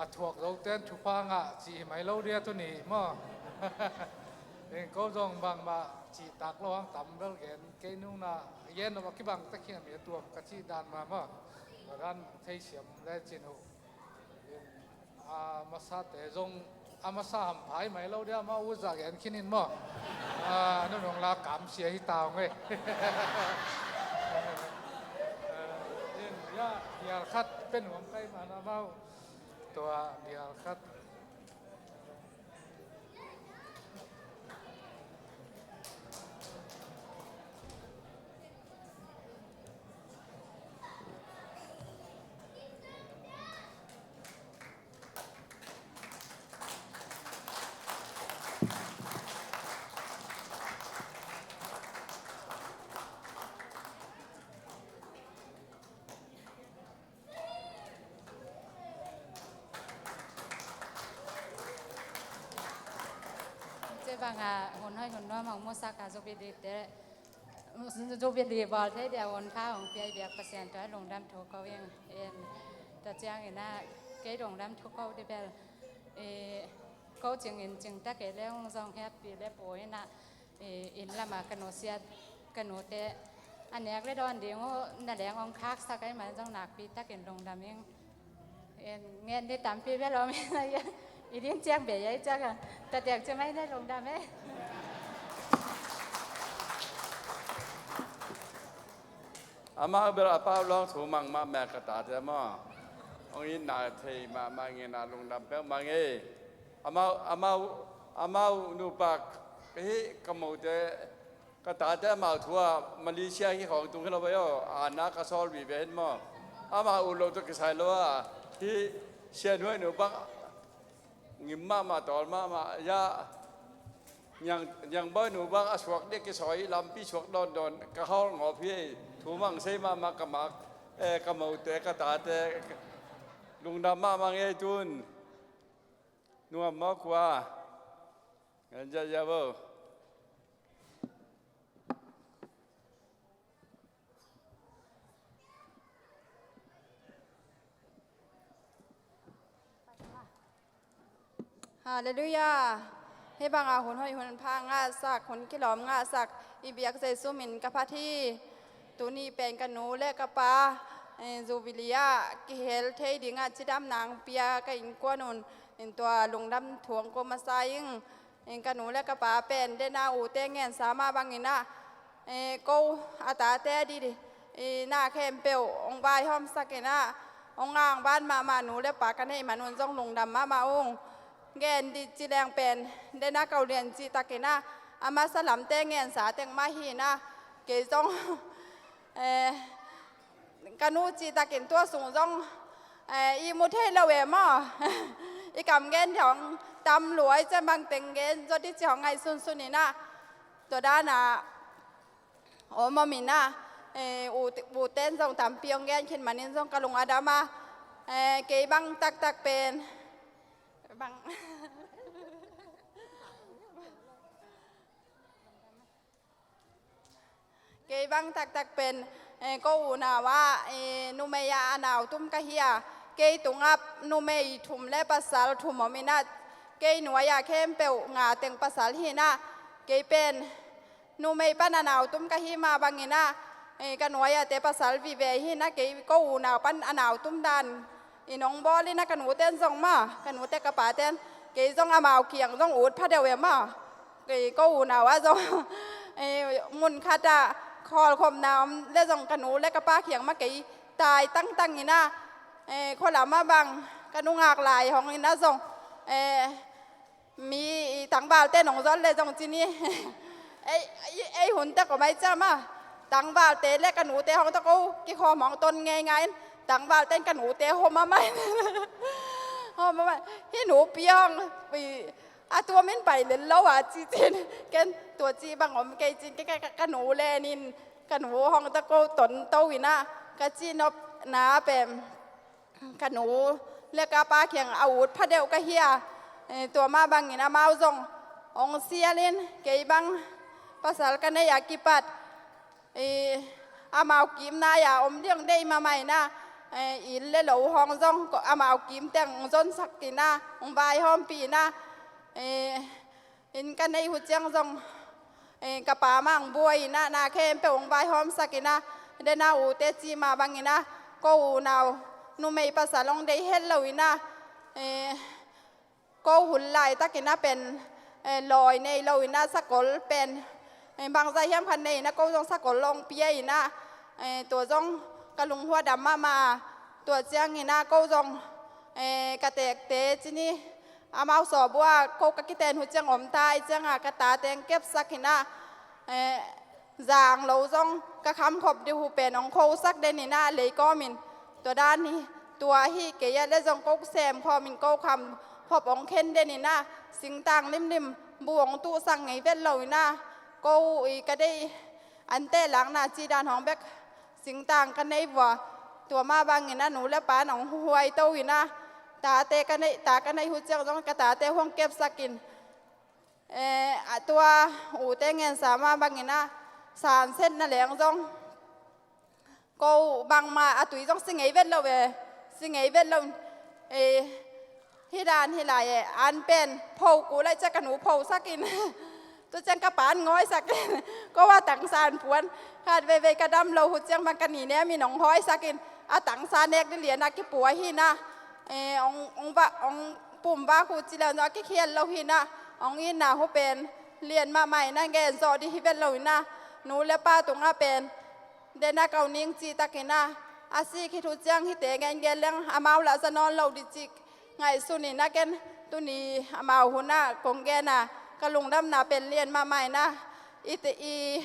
A thuak zoten thupha ngah cih hi mai lo dia tuni maw? Eng ko zong bangmah cihtak lo hang tam bel gen kei nungna gen nop a kibang tek hi a mi a tuam ka cih dan mah maw? Tua dan theisiam le cin uh. A masate zong a masa hamphai mai lo dia maw, u zah gen khin in maw? A, nunung la kamsia hi ta ung e. In, ya, bial khat pen huam kai man amau. Tua bial khat. Cibanga hun hoi hun nuam hong musak a Jubilee te, Jubilee bawl thei dia hun kha hong piai biak Pasian tua lungdam thu ko ing. In tua ciangin a kei lungdam thu ko di bel. I, ko cing in cing ta kei leng zong happy le po in a. I, inn lama ka nusiat ka nute a nek le dawn ding uh na leng hong khaksak ai man zong nakpi takin lungdam ing. In ngen ni tampi bel om in a, i din ciang bei ai ciang a, ta tiang ci mai ne lungdam e. Amau bel a pau lawng thu mang mahmah ka tate maw? Hong itna thei mahmah ngei na lungdam peuhmah ngei. Amau, amau, amau nupa ka hih ka mote, ka tate amau thu a Malaysia hi khawng tung hi lo ve aw, a na ka sawl vive hen maw? Amau ut lo tawh kisai lo a, Hi, Sian Huai nu bang ngim mahmah, tawl mahmah ya. Niang, Niang Bawi nu bang a suak dek kisawi, lampi suak dawndawn ka hawl ngawp hi. Thu mang sei mahmah ka mak, eh, ka mote, ka tate, lungdam mahmah ngei tun. Nuam maw kua? Ngan zia zia bo. Halleluiah. Hih bangah hun hoih hun pha ngahsak, hun kilawm ngahsak i biak Jesu min ka phat hi. Tuni pen ka nu le ka pa, eh, Jubilee ah kihel thei dingah cidamna hong pia ka innkuan un, in tua lungdam thu hong ko masa ing. In ka nu le ka pa pen dena ute ngensa mah bangin ah, eh, ko a tate a didi, eh, na khempeuh hong vaihawmsak in ah, hong angvan mahmah nu le pa ka neih man un zong lungdam mahmah ung. Gen dih ci leng pen dena ka u lian cih takin ah, a masa lamte ngensa teng mah hi in ah, kei zong, eh, ka nu cih takin tua sung zong, eh, i mu thei lo e maw. I kam gen thei hong tam lua i, cian bang teng gen zaw dih ci hong ngaihsunsun in ah, tua dan ah om om in ah, eh, u, uten zong tampi hong gen khin manin zong ka lung a dam a, eh, kei bang taktak pen bang Kei bang taktak pen, eh, ko unau ah, eh, numei ah a nau tum ka hi a, kei tungah numei thum le pasal thum om in ah, kei nuai ah khempeuh nga teng pasal hi in ah, kei pen numei pan a nau tum ka hi mah bangin ah, eh, ka nuai ah te pasal vive hi in ah, kei ko unau pan a nau tum dan in hong bawl in ah, ka nute in zong maw, ka nute ka pate in, kei zong amau kiang zong ut pha deuh e maw. Kei ko unau ah zong, eh, mun khat ah khawlkhopna om le zong ka nu le ka pa kiang mah kei tai tangtang in ah, eh, khua lam ah bang ka nungak lai hong in ah zong, eh, mi tangvalte nong zon le zong ci ni. Ei, ei, ei hun tek om ai ciam a, tangvalte le ka nute hong tawh ko kikhawm hong ton ngeingai in, tangvalte in ka nute hawm a mai. Hawm a mai. Hih nupi hong, ui, a tuam in pai lel lo a ci cin, ken tua ci bang om kei cin, ke, ke, ke, ka nu len in, ka nu hong tawh ko ton to in ah, ka ci nopna pen ka nu le ka pa kiang a ut pha deuh ka hi a, eh, tua mah bangin amau zong hong sial in, kei bang pasal ka neih a kipat, eh, amau kim nai a om ding deih mahmah in ah, eh, inn le lo hong zong ko-, amau kim teng hong zonsak in ah, hong vaihawmpih in ah, eh, inn ka neih uh ciang zong, eh, ka pa mah hong buai in ah, na khempeuh hong vaihawmsak in ah, dena ute cih mah bangin ah, ko unau numei pasal hong deih het lo in ah, eh, ko hun laitakin ah pen, eh, lawi nei lo in ah, sakol pen, eh, bangzah hiam khat nei in ah, ko zong sakol hong pia in ah, eh, tua zong ka lunghuadam mahmah a, tua ciangin ah ko zong, eh, ka tekte ci ni, amau sawbu ah ko ka kiten uh ciang om ta i ciang a, ka tate hong kepsak in ah, eh, zang lo zong ka khamkhop ding uh pen hong khosak den in ah, leikawm in tua dan hi, tua hi kei ah le zong ko sem khawm in ko khamkhop hong khen den in ah, singtang limlim bu hong tuhsak ngei vet lo in ah, ko i ka deih ante lakna cih dan hong bek singtang ka nei vua, tua mah bangin ah nu le pa in hong huhuai to in ah, tate ka neih, ta ka neih uh ciang zong ka tate hong kepsak in, eh, a tua ute ngensa mah bangin ah sansetna leng zong ko bangmah a tui zong si ngei vet lo e, si ngei vet lo, eh, hih dan hi lai e, an pen pho kul lai ciang ka nu phosak in. Tu ciang ka pa in ngawisak in. Ko a tangsan puan khat veivei ka dam lo uh ciang bang ka ninem in hong hawisak in, a tangsan nek ding lian ah kipua hi in ah, eh, hong, hong va, hong pum vak uh ci leng zong a kikhial lo hi in ah, hong itna uh pen lian mahmah in ah, gen zawh ding hi vet lo in ah, nu le pa tungah pen dena kau ning cih takin ah, a sih khit uh ciang hihte ngen gen leng amau lah za nawn lo ding cih ngaihsun in ah, ken tuni amau hun ah kong gen a, ka lungdamna pen lian mahmah in ah, i te, i,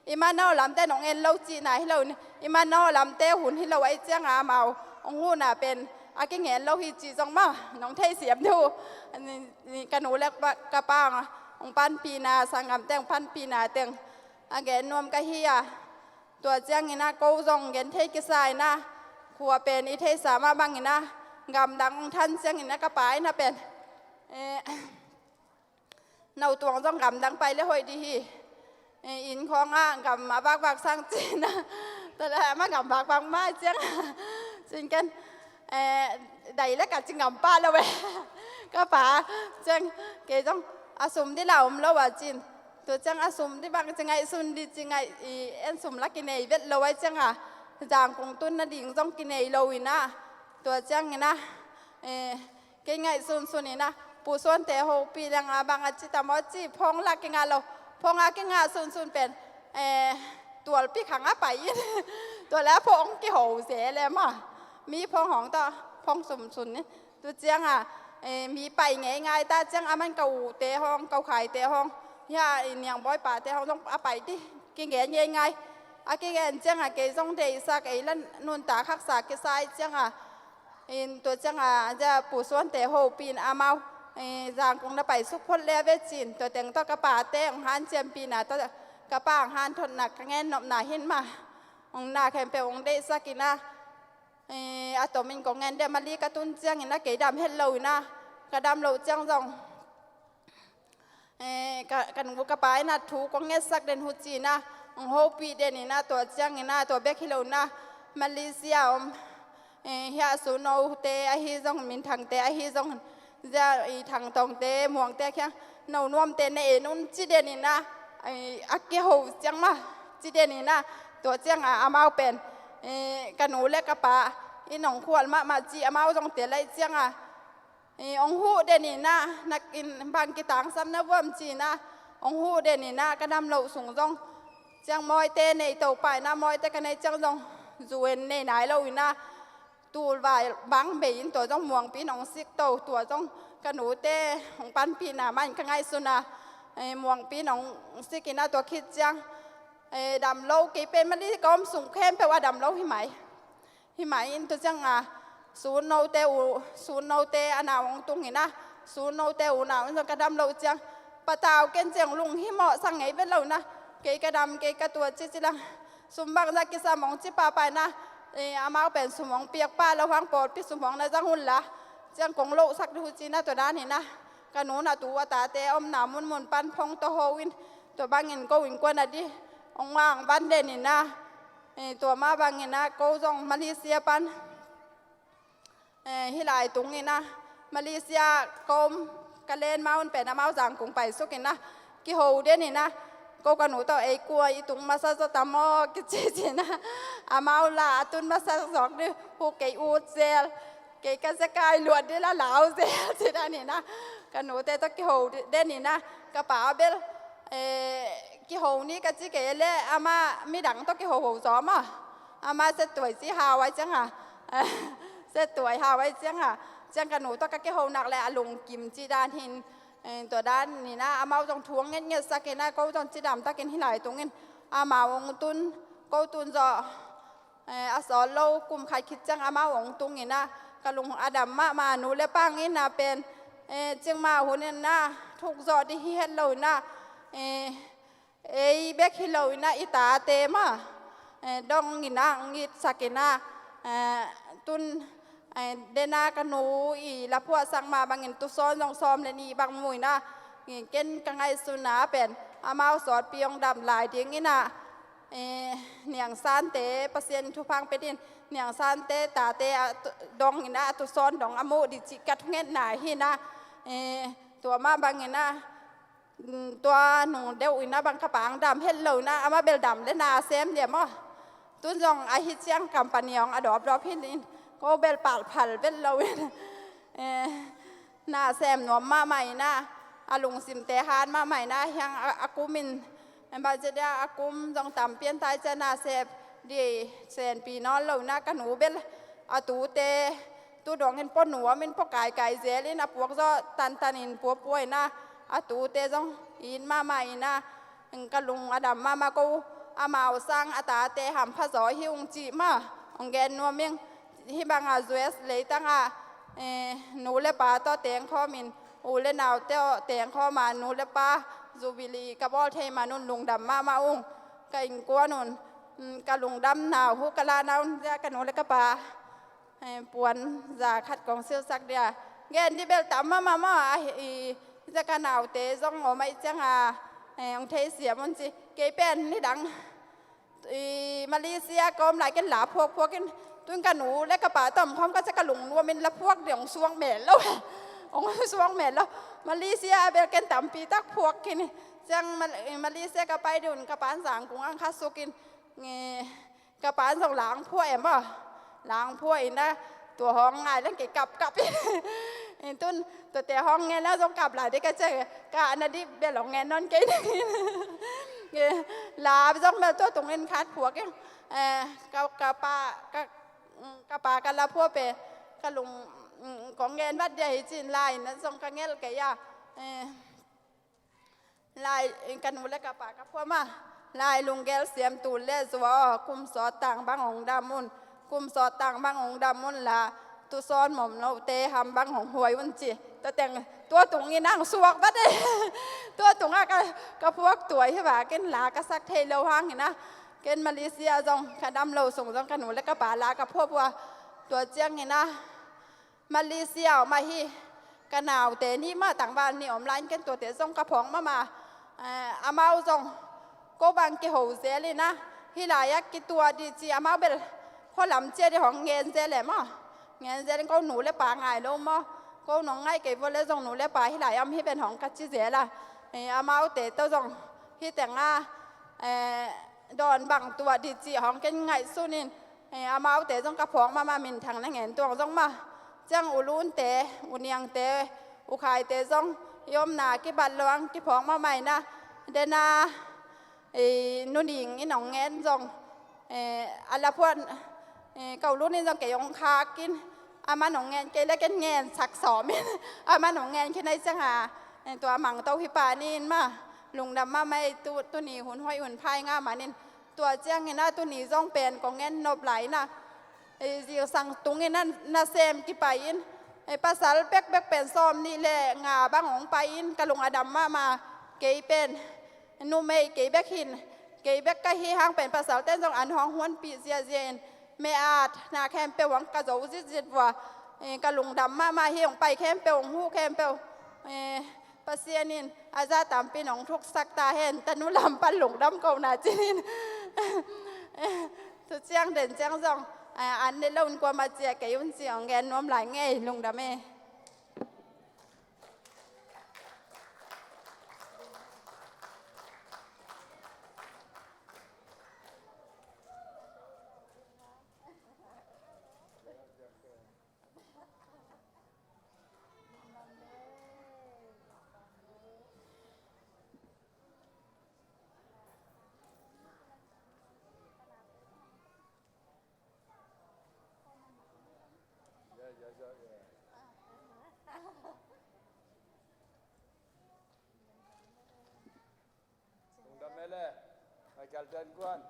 i manawh lamte in hong en lo cihna hi lo in, i manawh lamte hun hi lo ahih ciang a, amau hong huhna pen a kingen lo hi cih zong maw nong theisiam dih uh. Ka nu le ka pa hong panpihna, sanggamte hong panpihna teng a gen nuam ka hi a. Tua ciangin ah ko zong gen thei kisa in ah, khua pen i theihsa mah bangin ah gamdang hong than ciangin ah ka pa in ah pen, eh, no tuang zong gamdang pai le hoih dih hi. Eh, inn khawngah gam a vakvak sang cin ah, tua leh amah gam vakvak mah ciang cin ken, eh, dai le ka ci ngam pah lo eh. Ka pa ciang kei zong a sum dih la om lo ah cin. Tua ciang a sum dih bang ci ngaihsun dih ci ngaih, i en sum la kinei vet lo ai ciang a, Zangkong tun nading zong kinei lo in ah. Tua ciangin ah, eh, kei ngaihsunsun in ah, Pu Suante hopih leng a bang a ci tam aw ci, phone la kingah lo. Phone a kingah sunsun pen, eh, tualpi khang a pai in. Tua leh a phone kiho zel e maw. Mi phone hong tawh phone sumsun in. Tu ciang a, eh, mi pai ngeingai ta ciang a, man ka ute hong, ka ukhaite hong, hia i niangbawi pate hong zong a pai dih kigen ngeingai. A kigen ciang a kei zong deihsak, ei la nuntak haksa kisa i ciang a, in tua ciang a, zia Pu Suante hopih in amau, eh, Zangkong na paisuk phot le a ve cin, tua teng tawh ka pate hong hanciampihna tawh ka pa hong hanthotna ka gen nopna hi in mah. Hong na khempeuh hong deihsak in ah, eh, a tomin kong gen dih a, Mali ka tun ciangin ah kei dam het lo in ah, ka dam loh ciang zong, eh, ka, ka nu ka pa in ah thu kong ngetsak den uh ci in ah, hong hopih den in ah, tua ciangin ah, tua bek hi lo in ah, Malaysia om, eh, hia Sunote ahi zong, Minthangte ahi zong, zia i Thangtawngte, Muangte kiang, no nuamte na en un ci den in ah, eh, a kiho ciang mah ci den in ah, tua ciang a amau pen, eh, ka nu le ka pa in hong khual mahmah ci, amau zong tel lai ciang a, eh, hong huh den in ah, nak in bang kitangsam na vuam ci in ah, hong huh den in ah, ka dam loh sung zong ciang mawite nei to pah in ah, mawite ka nei ciang zong zu en nei nai lo in ah, tulvai bang bei in tua zong muangpi in hong sik to, tua zong ka nute hong panpihna mah in ka ngaihsun a, eh, muangpi in hong sik in ah, tua khit ciang, eh, dam lo, kei pen Mali ka om sung khempeuh a dam lo hi mai. Hi mai in tua ciang a, Sunote u, Sunote a nau hong tung in ah, Sunote unau in zong ka dam loh ciang, patau ken ciang lunghimawh sang ngei vet lo in ah, kei ka dam, kei ka tua ci ci lang, sum bangzah kisam hong ci pahpah in ah, eh, amau pen sum hong piak pah lo hang, pawlpi sum hong na zang un la, ciang kong lohsak dih uh ci in ah, tua dan in ah ka nu in a tu a tate omna munmun pan phone tawh ho in, tua bangin ko innkuan a dih hong vang van den in ah, eh, tua mah bangin ah ko zong Malaysia pan, eh, hih lai tung in ah, Malaysia ka om, ka len ma un pen amau Zangkong paisuk in ah, kiho den in ah, ko ka nu tawh, ei kua i tung masa zaw tam aw, kici ci in ah, amau la a tun masa zawk dih uh, kei ut zel, kei ka zekai luat dih la lau zel ci dan in ah, ka nute tawh kiho den in ah, ka pa bel, eh, kiho ni ka ci kei leh, amah midang tawh kihoho zaw maw. Amah settuai ci hau ai ciang a, settuai hau ai ciang a, ciang ka nu tawh ka kiho nak leh a lungkim ci dan hi in, eh, tua dan in ah, amau zong thu hong ngetngetsak in ah, ko zong cidam takin hih lai tung in, amau hong tun, ko tun zawh, eh, a sawt lo kum khat khit ciang amau hong tung in ah, ka lung a dam mahmah, nu le pa hong itna pen, eh, ciangmah hun in ah, thuk zawh dih hi het lo in ah, eh, ei bek hi lo in ah, i tate mah, eh, dong in ah, hong itsak in ah, eh, tun, eh, den a ka nu i la phuahsak mah bangin tusawn zong sawm le nih bang mu in ah, eh, ken ka ngaihsutna pen amau sawtpi hong dam lai ding in ah, eh, Niang Sante, Pasian thupha hong pia ding, Niang Sante tate a tu-, dong in ah, a tusawn dong a muh ding cih ka thungetna hi in ah, eh, tua mah bangin ah, mm, tua nung deuh in ah bang ka pa hong dam het lo in ah, amah bel dam le na sem diam aw. Tun zong ahi ciang company hong a dawpdawp hi in, ko bel palphal vet lo in, eh, na sem nuam mahmah in ah, a lungsimte hat mahmah in ah, hiang a, a kum in, em, bang ci dia, a kum zong tam pian tai ciang na sem ding senpi nawn lo in ah, ka nu bel a tute tu dongin pua nuamin, pua kaikai zelin, a puak zawh tantanin puapua in ah, a tute zong it mahmah in ah, ka lung a dam mahmah, ko amau sang a tate hampha zaw hi ung cih mah hong gen nuam ing. hih bangah U S leitangah, eh, nu le pa tawh tengkhawmin, u le nau tawh tengkhawma nu le pa Jubilee ka bawl thei manun lungdam mahmah ung. Ka innkuan un, mm, ka lungdamna uh ka lahna un zia ka nu le ka pa, eh, puan za khat kong silsak dia. Gen dih bel tam mahmah maw, ahi, i, zia ka naute zong om ahih cianga, eh, hong theisiam un ci. Kei pen nidang, i, Malaysia ka om lai ken la phuakphuak in, tun ka nu le ka pa tawh om khawm ka cia ka lungnuam in la phuak ding hong suak mel lo. Hong suak mel lo. Malaysia a bel ken tampi tak phuak khin hi. Ciang Mal-, i, Malaysia ka pai ding un ka pan zangkung ang kha suk in, nge, ka pan zong lang phuah em aw. Lang phuah in a, tua hong ngai leng kei kapkap in. In tun, tuate hong ngen a zong kap lai dih ka cia, ka na dih bel hong ngen nawn kei ding in. La zong bel tua tungin khat phuak in. Eh, ka, ka pa, ka, mm, ka pa ka la phuah pe, ka lung, mm, kong ngen vat dia hi cin lai na zong ka ngelh kei a. Eh, lai, ka nu le ka pa ka phuah ma. Lai lunggel siam tul le zua aw, kum sawt tang bang hong dam un. Kum sawt tang bang hong dam un la, tu sawn mom lote ham bang hong huai un ci. Tua teng, tua tungin ang suak vat e. Tua tungah ka, ka phuak tua hi va, ken la ka sak thei lo hang hi na. Ken Malaysia zong ka dam lo sung zong ka nu le ka pa la ka phuah phuah. Tua ciang hi na. Malaysia om ahi, ka naute nih mah tangval nih om lai in ken tuate zong ka phawk mahmah. Eh, amau zong ko bang kiho zel in a, hih lai-ah kituah dih ci amau bel khualam ciat dih hong ngen zel e maw. Ngen zel in ko nu le pa ngai lo maw. Ko nong ngaih kei vua le zong nu le pa hih lai-ah om hi ven hong ka ci zel a. Eh, amaute tawh zong hih tengah, eh, dawn bang tuah dih ci hong ken ngaihsun in, eh, amaute zong ka phawk mahmah, minthang na ngen tuang zong mah. Ciang u Lunte, u Niangte, u Khaite zong i omna kibat lo ang kiphawk mahmah in a, dena, eh, Nu Ning in hong ngen zong, eh, a la phuan, eh, ka u Lun in zong kei hong khak in, aman hong ngen kei le ken ngen sak sawm in, aman hong ngen khin ahi cianga, eh, tua mangto hi pa ni in mah, lungdam mahmah ei, tu, tuni hun hoih hun pha i ngah manin, tua ciangin a tuni zong pen kong en nop lai in a, eh, zingsang tungin a nasem kipai in, eh, pasal bekbek pen sawm nih le nga bang hong pai in ka lung a dam mahmah, kei pen numei kei bek hin, kei bek ka hi hang pen pasal ten zong an hong huanpih ziahziah in, me-at na khempeuh hong ka zo zitzit vua, eh, ka lungdam mahmah hi, hong pai khempeuh, hong huh khempeuh, eh, Pasian in a za tampi in hong thuksak ta hen, tanu lam pan lungdam kohna cinin. Tu ciang den ciang zong, eh, an ne lo in kuamah ciah kei un ci hong gen nuam lai ngei, lungdam e. Lungdam mele, a kaldan kuan.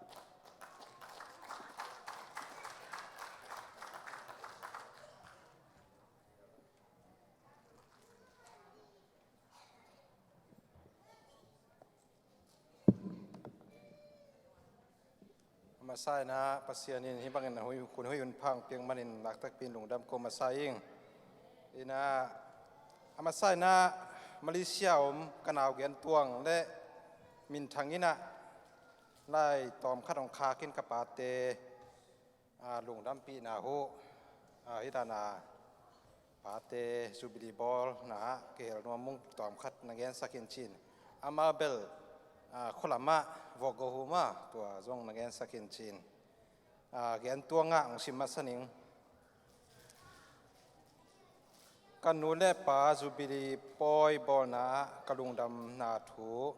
A masa in ah Pasian in hih bangin a hui, hun hui hun pha hong piak manin lak takpi in lungdam ko masa ing. In ah, a masa in ah Malaysia om ka nau Gen Tuang le minthang in ah lai tawm khat hong khak in ka pate, a, lungdampihna uh, a, hih dan a pate Jubilee bawlna ah kihel nuam ung, tawm khat na gensak in ci-in. Amau bel, a, khualam ah vok go hu mah, tua zong na gensak in ci-in. A, Gen Tuang ah hong sim masa ning. Ka nu le pa Jubilee pawi bawlna ah ka lungdamna thu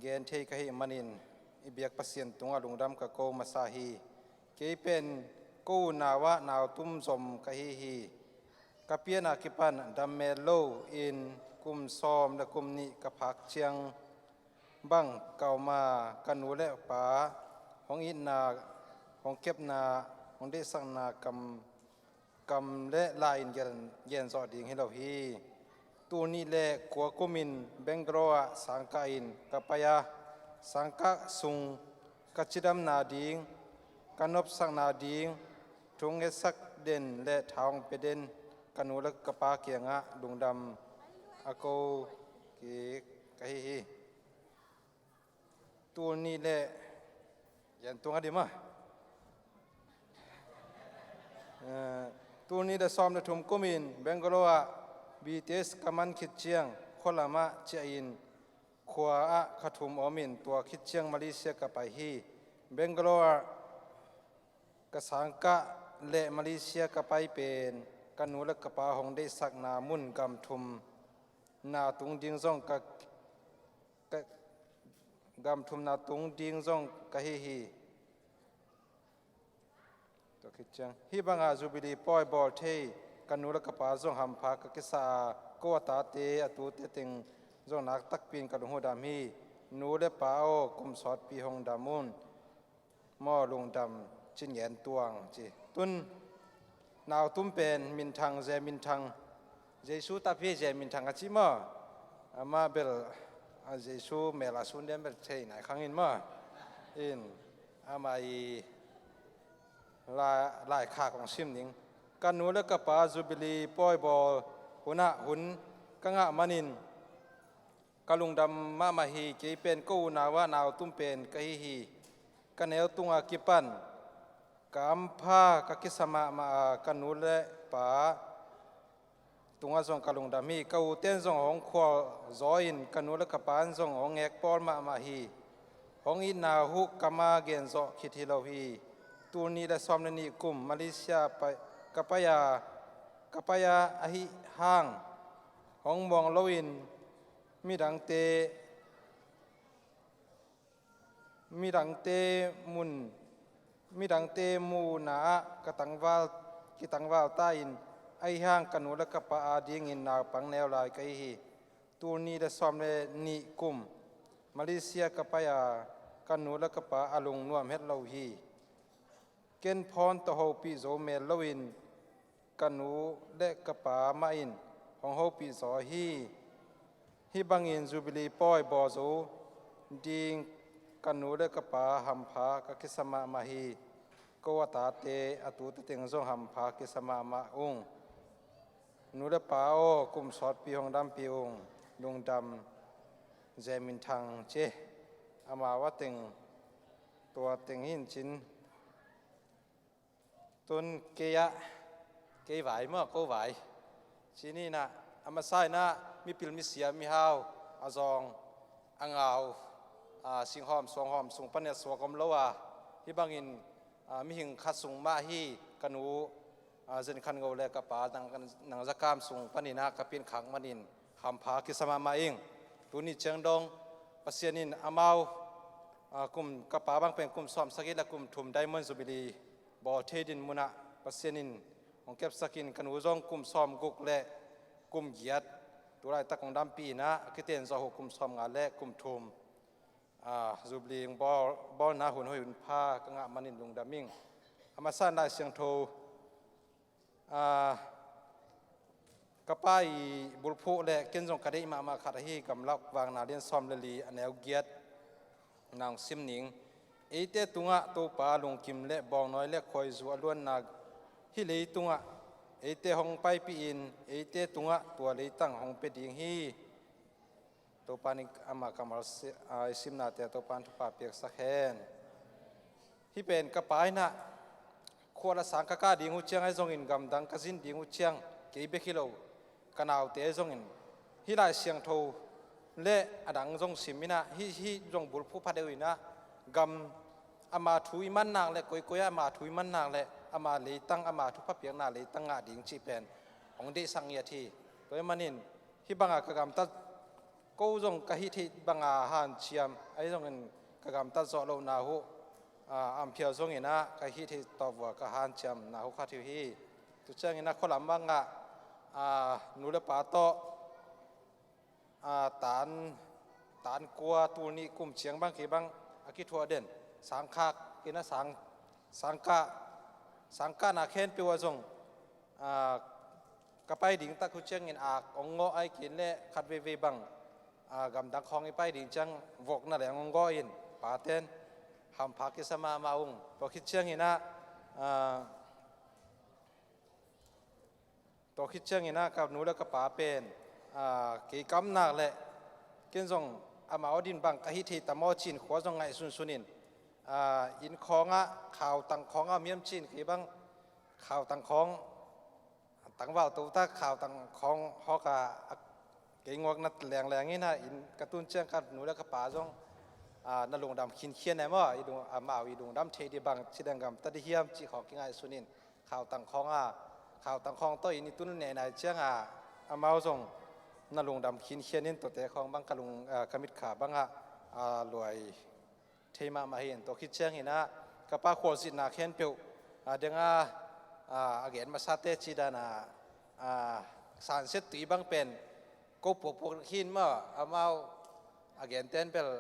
gen thei ka hih manin i biak Pasian tungah lungdam ka ko masa hi. Kei pen ko unau ah nautum zom ka hi hi. Ka pian a kipan dam mel lo in kum sawm le kum nih ka phak ciang bang ka om a, ka nu le pa hong itna, hong kepna, hong deihsakna kam kam le la-in gen, gen zawh ding hi lo hi. Tul nih le kua kumin Bangalore ah sangkah in ka pai a, sangkah sung ka cidamna ding, ka nopsakna ding thu hong ngetsak den le tha hong pia den ka nu le ka pa kiangah lungdam a ko kik ka hi hi. Tul nih le, yan tung a dim a. Eh, tul nih le sawm le thum kumin Bangalore ah B T S ka man khit ciang khualam ah ciah in khua ah kha thum om in tua khit ciang Malaysia ka pai hi. Bangalore ah ka sangkah le Malaysia ka pai pen ka nu le ka pa hong deihsakna mun gam thum na tung ding zong ka, ka gam thumna tung ding zong ka hi hi. Tua khit ciang hih banga Jubilee pawi bawl thei ka nu le ka pa zong hampha ka kisa a, ko a tate a tute teng zong nak takpi in ka lung hudam hi. Nu le pa aw, kum sawtpi hong dam un. Maw lungdam cin ngen tuang ci. Tun nautum pen minthang, Ze minthang, Jesu tapi Ze minthang a ci maw? Amah bel a Jesu mel a sun den bel thei nai khang in maw? In ama i lai, laikhak hong sim ning. Ka nu le ka pa Jubilee pawi bawl hunah hun ka ngah manin ka lungdam mahmah hi. Kei pen ko unau ah nautum pen ka hi hi. Ka neu tunga kipan ka hampha ka kisa mahmah a, ka nu le pa tungah zong ka lungdam hi. Ka uten zong hong khual zaw in ka nu le ka pa in zong hong ngek pawl mahmah hi. Hong itna huh kama gen zawh khit hi lo hi. Tul nih le sawm le nih kum Malaysia pai, ka pai a, ka pai a ahi hang hong muang loin midangte, midangte mun, midangte muhna ah ka tangval, kitangval ta in ahi hang ka nu le ka pa adingin naupang neu lai ka hi hi. Tul nih le sawm le nih kum Malaysia ka pai a, ka nu le ka pa a lungnuam het lo hi. Ken phawn tawh hopih zo mel loin ka nu le ka pa mah in hong hopih zaw hi. Hih bangin Jubilee pawi bawl zo ding ka nu le ka pa hampha ka kisa mahmah hi. Ko a tate a tute teng zong hampha kisa mahmah ung. Nu le pa aw, kum sawtpi hong dampi ung. Lungdam, Ze minthang ci. Amau a teng, tua teng hin cin. Tun kei ah, kei vai maw, ko vai. Cini inah, a masa inah mipil misia mihau a zawng a ngau, a, singhawm suanghawm sung panin a suak om lo a, hih bangin, a, mihing khat sung mah hi. Ka nu, a, Zen Khan Ngo le ka pa Nang, Nang Za Kam sung panin ah ka piankhak manin hampha kisa mahmah ing. Tuni ciang dong Pasian in amau, a, kum, ka pa bang pen kum sawmsagih le kum thum Diamond Jubilee bawl thei din munah Pasian in hong kepsak in, ka nu zong kum sawmguk le kum giat tu laitak hong dampi inah a kiten zawh uh kum sawmnga le kum thum, a, Jubilee hong bawl, bawlna hun hoih hun pha ka ngah manin lungdam ing. A masa in Lai Siangtho, a, ka pa i bulphuh le ken zong ka deih mahmah khat ahi Gamlak Vang na lian sawm le li a neu giat na hong sim ning. Eite tungah Topa lungkim le bawngnawi le khuaizu a luanna, hih leitungah eite hong paipih in eite tungah tua leitang hong pia ding hi. Topa in ama kammal si-, a, i simnate ah Topa in thupha piaksak hen. Hih pen ka pa inah khual a sang ka kah ding uh ciang ahi zongin, gamdang ka zin ding uh ciang, kei bek hi lo, ka naute ahi zongin, hih Lai Siangtho le a dang zong sim inah, hih, hih zong bulphuh pha deuh inah, gam ama thu i man nak le, koikoi ah ama thu i man nak le, ama leitang, ama thupha piakna leitang ngah ding cih pen hong deihsak ngiat hi. Tua ahih manin hih banga ka gamtat, ko zong ka hih theih banga hanciam ahi zongin, ka gamtat zawh lohna uh, a, amphial zongin ah ka hih theih tawh vua ka hanciamna uh khat hi uh hi. Tu ciangin ah khualam bangah, a, nu le pa tawh, a, tan, tan kua tul nih kum ciang bang kei bang a kithuah den, sangkhak in ah sang, sangkah, sangkahna khempeuh ah zong, Aa, ka pai ding tak uh ciangin ak hong ngawh ahih kei leh khat veivei bang, aa, gamdang khawng i pai ding ciang vokna leng hong ngawh in, paten hampha kisa mahmah ung. Tua khit ciangin ah, aa, tua khit ciangin ah ka nu le ka pa pen, aa, kei ka om nak leh ken zong amau din bang ka hih thei ta maw ci-in khua zong ngaihsunsun in, aa, inn khawngah khautang khawngah om hiam ci-in kei bang khautang khawng, tangval totak khautang khawng hawk a, a, kei nguakna lengleng in ah inn ka tun ciang ka nu le ka pa zong, aa, na lungdam khinkhian e maw, i lung, amau i lungdam thei ding bang ci leng gamta ding hiam cih khawng kingaihsun in khautang khawng a, khautang khawng tawh inn i tun neinai ciang a, amau zong na lungdam khinkhian in tuate khawng bang ka lung, aa, ka mitkha bangah, aa, luai thei mahmah hi. Tua khit ciangin ah ka pa khualzinna khempeuh, aa, deng a, aa, a gen masate cih dan a, aa, sunset tui bang pen ko puakpuak hi in maw, amau a genten bel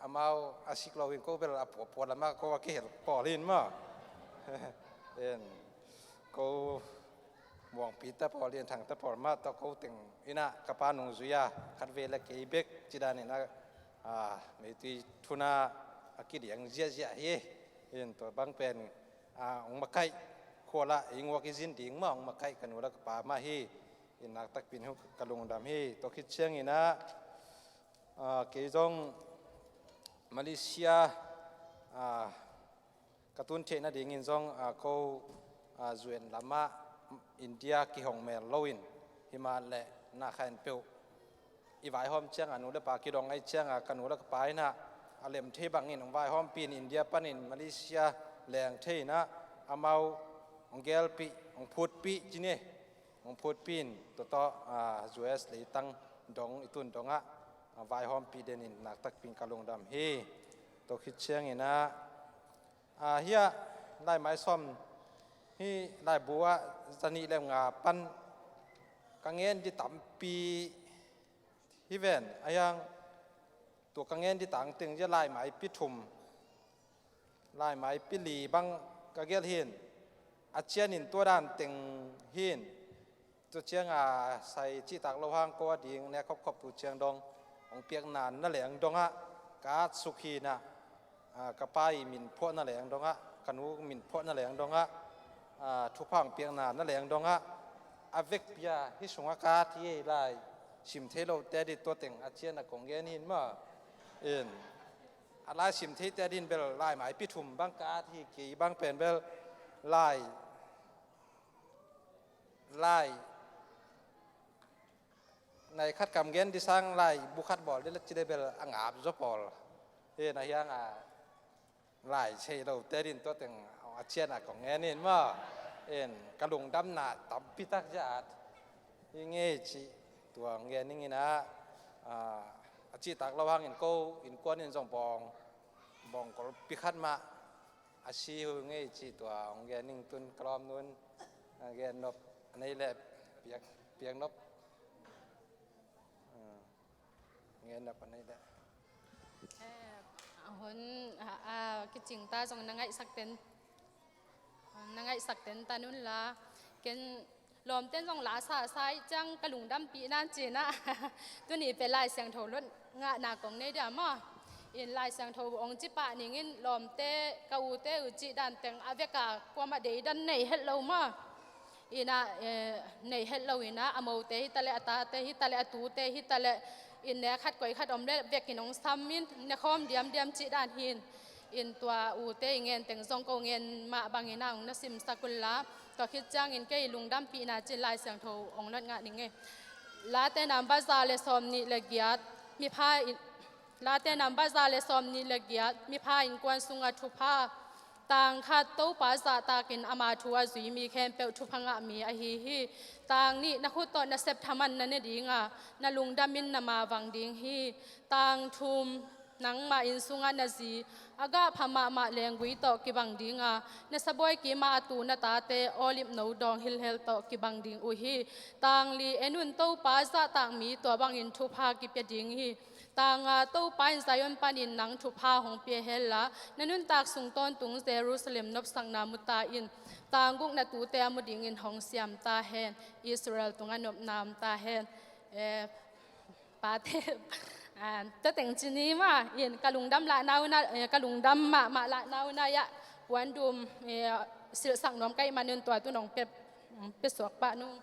amau a sik lo in ko bel a puakpuak lamah ko a kihel pawl hi in maw. En, ko muangpi ta pawl in thang ta pawl mah tawh ko teng in ah ka pa nungzui a, khat vei le kei bek cih dan in ah, aa, meitui thun ah a kidiang ziahziah hi. In tua bang pen, aa, hong makaih, khualah i nguak i zin ding mah hong makaih ka nu le ka pa mah hi. In nak takpi in ka lungdam hi. Tua khit ciangin ah, aa, kei zong Malaysia, aa, ka tun theih nadingin zong, aa, ko, aa, U N lamah India kihong mel loin, himahleh na kha in peuh i vaihawm ciang a nu le pa kidong ahih ciang a ka nu le ka pa in ah a lem thei bangin hong vaihawmpih in India panin Malaysia leng thei in ah amau hong gelpih, hong phutpih ci ni, hong phutpih in tua tawh, aa, U S leitang dong i tun dongah, aa, vaihawmpih den in nak takpi in ka lungdam hi. Tua khit ciangin ah, aa, hiah laimai sawm, hih laibu ah zanih le nga pan ka ngen ding tampi hi ven, a hiang tua ka ngen ding tangteng zia laimai pi thum, laimai pi li bang ka gelh hi in, a cianin tua dan teng hi in, tua ciang a sai cihtak lo hang ko a ding nek khopkhop tu ciang dong hong piakna na leng dongah ka atsuk hi in ah, aa, ka pa i min phuahna leng dongah, ka nu min phuahna leng dongah, aa, thupha hong piakna na leng dongah, a vekpi a hih sungah ka at hi ei lai sim thei lote ding tua teng a cian a kong gen hi in maw. In, a lai sim theite ding bel laimai pi thum bang ka at hi, kei bang pen bel lai, lai nai khat kam gen ding sang lai bu khat bawl ding le ci le bel a ngap zaw pawl. In, a hiang a lai sei lote ding tua teng a cian a kong ngen in maw. In, ka lungdamna tampi tak zia at hi ngei cih tua hong gen ning in ah, aa, a cihtak lo hangin ko innkuan in zong bawng, bawng golpi khat mah a si hi ngei cih tua hong gen ning. Tun ka lawmnu'n, aa, gen nop a nei leh piak, piak nop. Aa, gen nop a nei leh. Eh, a hun, a, a, kicing ta zong na ngaihsak ten, na ngaihsak ten ta un la. Ken lawmten zong la sa sa ih ciang ka lungdampih nan ci-in ah tuni pen Lai Siangtho lot ngahna kong nei dia maw. In, Lai Siangtho hong ci pah ning in lawmte, ka ute uh cih dan teng a vek a kuamah deidan nei het lo maw. In ah, eh, nei het lo in ah, a mote hi ta leh, a tate hi ta leh, a tute hi ta leh, in, nek khat koi khat om leh vekin hong sam in, ne khawm diamdiam cih dan hi in. In, tua ute i ngen teng zong ko ngen mah bangin ah hong na simsak un la. Tua khit ciangin kei lungdampihna cih Lai Siangtho hong lot ngah ning ei. Late namba za le sawmnih le giat, mipha in, Late namba za le sawmnih le giat, mipha innkuan sungah thupha. Tang khat, Topa zahtakin ama thu a zui mi khempeuh thupha ngah mi ahi hi. Tang nih, na khut tawh na sep thaman na ne ding a, na lungdamin na mavang ding hi. Tang thum, nangmah inn sungah na zi a gah pha mahmah lenggui tawh kibang ding a, na sabuai kim ah a tu na tate olip no dawng hilhel tawh kibang ding uh hi. Tang li, en un, Topa zahtak mi tua bangin thupha kipia ding hi. Tang nga, Topa in Zion panin nang thupha hong pia hen la, na nuntak sung tawntung Jerusalem nopsakna mu ta in. Tang guk, na tute a mu dingin hong siam ta hen, Israel tungah nopna om ta hen. Eh, pate, ah, tua teng ci ni maw, in ka lungdam lahna uh na, eh, ka lungdam mahmah lahna uh na, ya, puandum, eh, silhsak nuam ka hih manun tua tu nong pia, pia suak pah nung.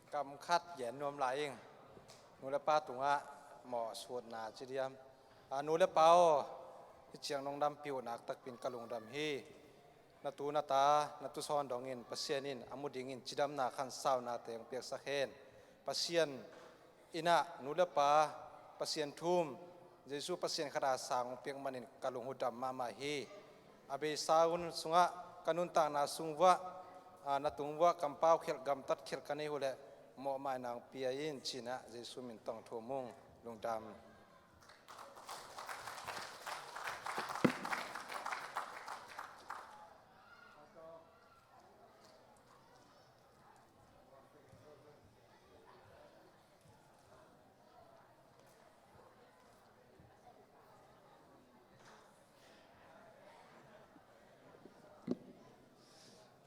Kam khat gen nuam lai ing. Nu le pa tungah mawhsutna ci diam. A, nu le pa aw, hih ciang nong dampi uh naktakpi in ka lungdam hi. Na tu na ta, na tusawn dongin Pasian in a mu dingin cidamna khansaunate hong piaksak hen. Pasian in ah nu le pa, Pasian thum, Jesu Pasian khat a sang hong piak manin ka lung uh dam mahmah hi. A beisa hun sungah ka nuntakna sung vuah, a, na tung vuah kampau khialh, gamtat khialh ka neih uh leh mawhmaina hong pia in, ci-in ah Jesu min tawh thum ung. Lungdam.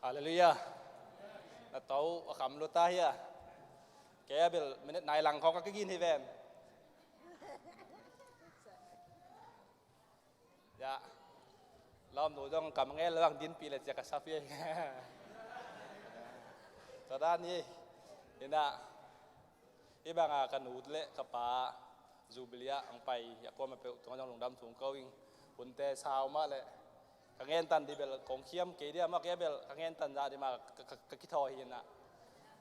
Halleluiah. Na to a kham lua ta hia? Kei a bel minute nai lang khawng ka kigin hi ven. Ya. Lawmnu zong kam ngel lo ang dinpih le ciak a sap hi. Tua dan hi. Inah, hih banga ka nu le ka pa Jubilee ah ang pai a kuama peuh tungah zong lungdam thum ko ing. Hunte sau mah le ka ngentan di bel kong khiam kei dia mah, kei bel ka ngentan zah di mah ka, ka, ka kithawi hi inah.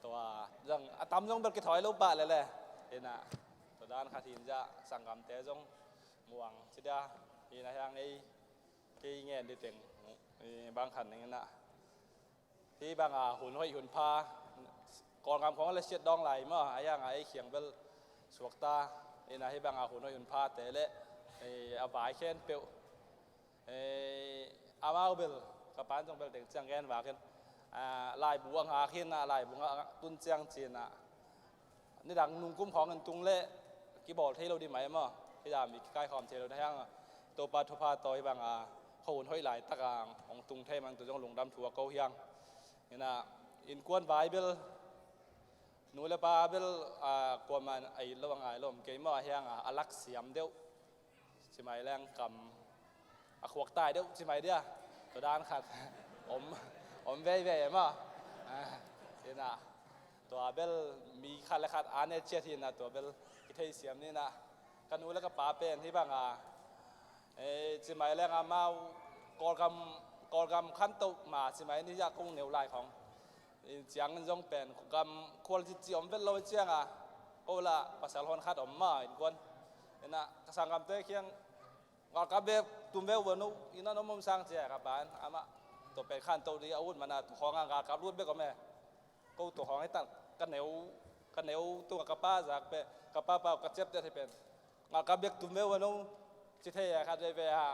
Tua zong a tam zong bel kithawi lo pah lele. Inah, tua dan khat hi in zah sanggamte zong muang ci dia. Inah hiang ei kei ngen di teng, eh, bang khat ning inah. Hih banga hun hoih hun pha, Kawlgam khawng le siat dawng lai maw, a hianga ei khiang bel suakta, inah hih banga hun hoih hun phate le, eh, a vai khen peuh. Eh, amau bel, ka pan zong bel teng ciang gen vak in, ah, laibu a ngak hi inah, laibu ngak tun ciang ci inah. Nidang nungkum khawng in tung leh kibawl thei lo di mai maw? Hih dan mi kikaikhawm thei lo na hiang a, Topa thupha tawh hih banga khuahun hoih laitaka hong tung thei man tu zong lungdam thu a ko hiang. Inah, innkuan vai bel, nu le pa bel, a, kuamah a it lo a ngai lo om kei maw, a hianga a lak siam deuh. Cimai leng kam a khuak tai deuh cimai dia. Tua dan khat om, om veivei e maw? Ah, inah, tua bel mi khat le khat a ne ciat hi inah, tua bel kithei siam ni inah. Ka nu le ka pa pen hih banga, eh, cimai leng amau Kawlgam, Kawlgam khantoh ma cimai ni zah kong neu lai khawng. In ciangin zong pen gam khual citci om vet lo cianga, ko la pasal hon khat om ma innkuan. Inah ka sanggamte kiang, ngalkap bek tum ve uh a no, inn ah na om om sang cia ka pa in, amah tua pen khantoh ding a ut mana tua khawng a ngalkap lut bek om e. Ko tua khawng hi tan ka neu, ka neu tua ka pa zak pe, ka pa pa ka ciapteh hi pen. Ngalkap bek tum ve uh a no, ci thei a khat veve a,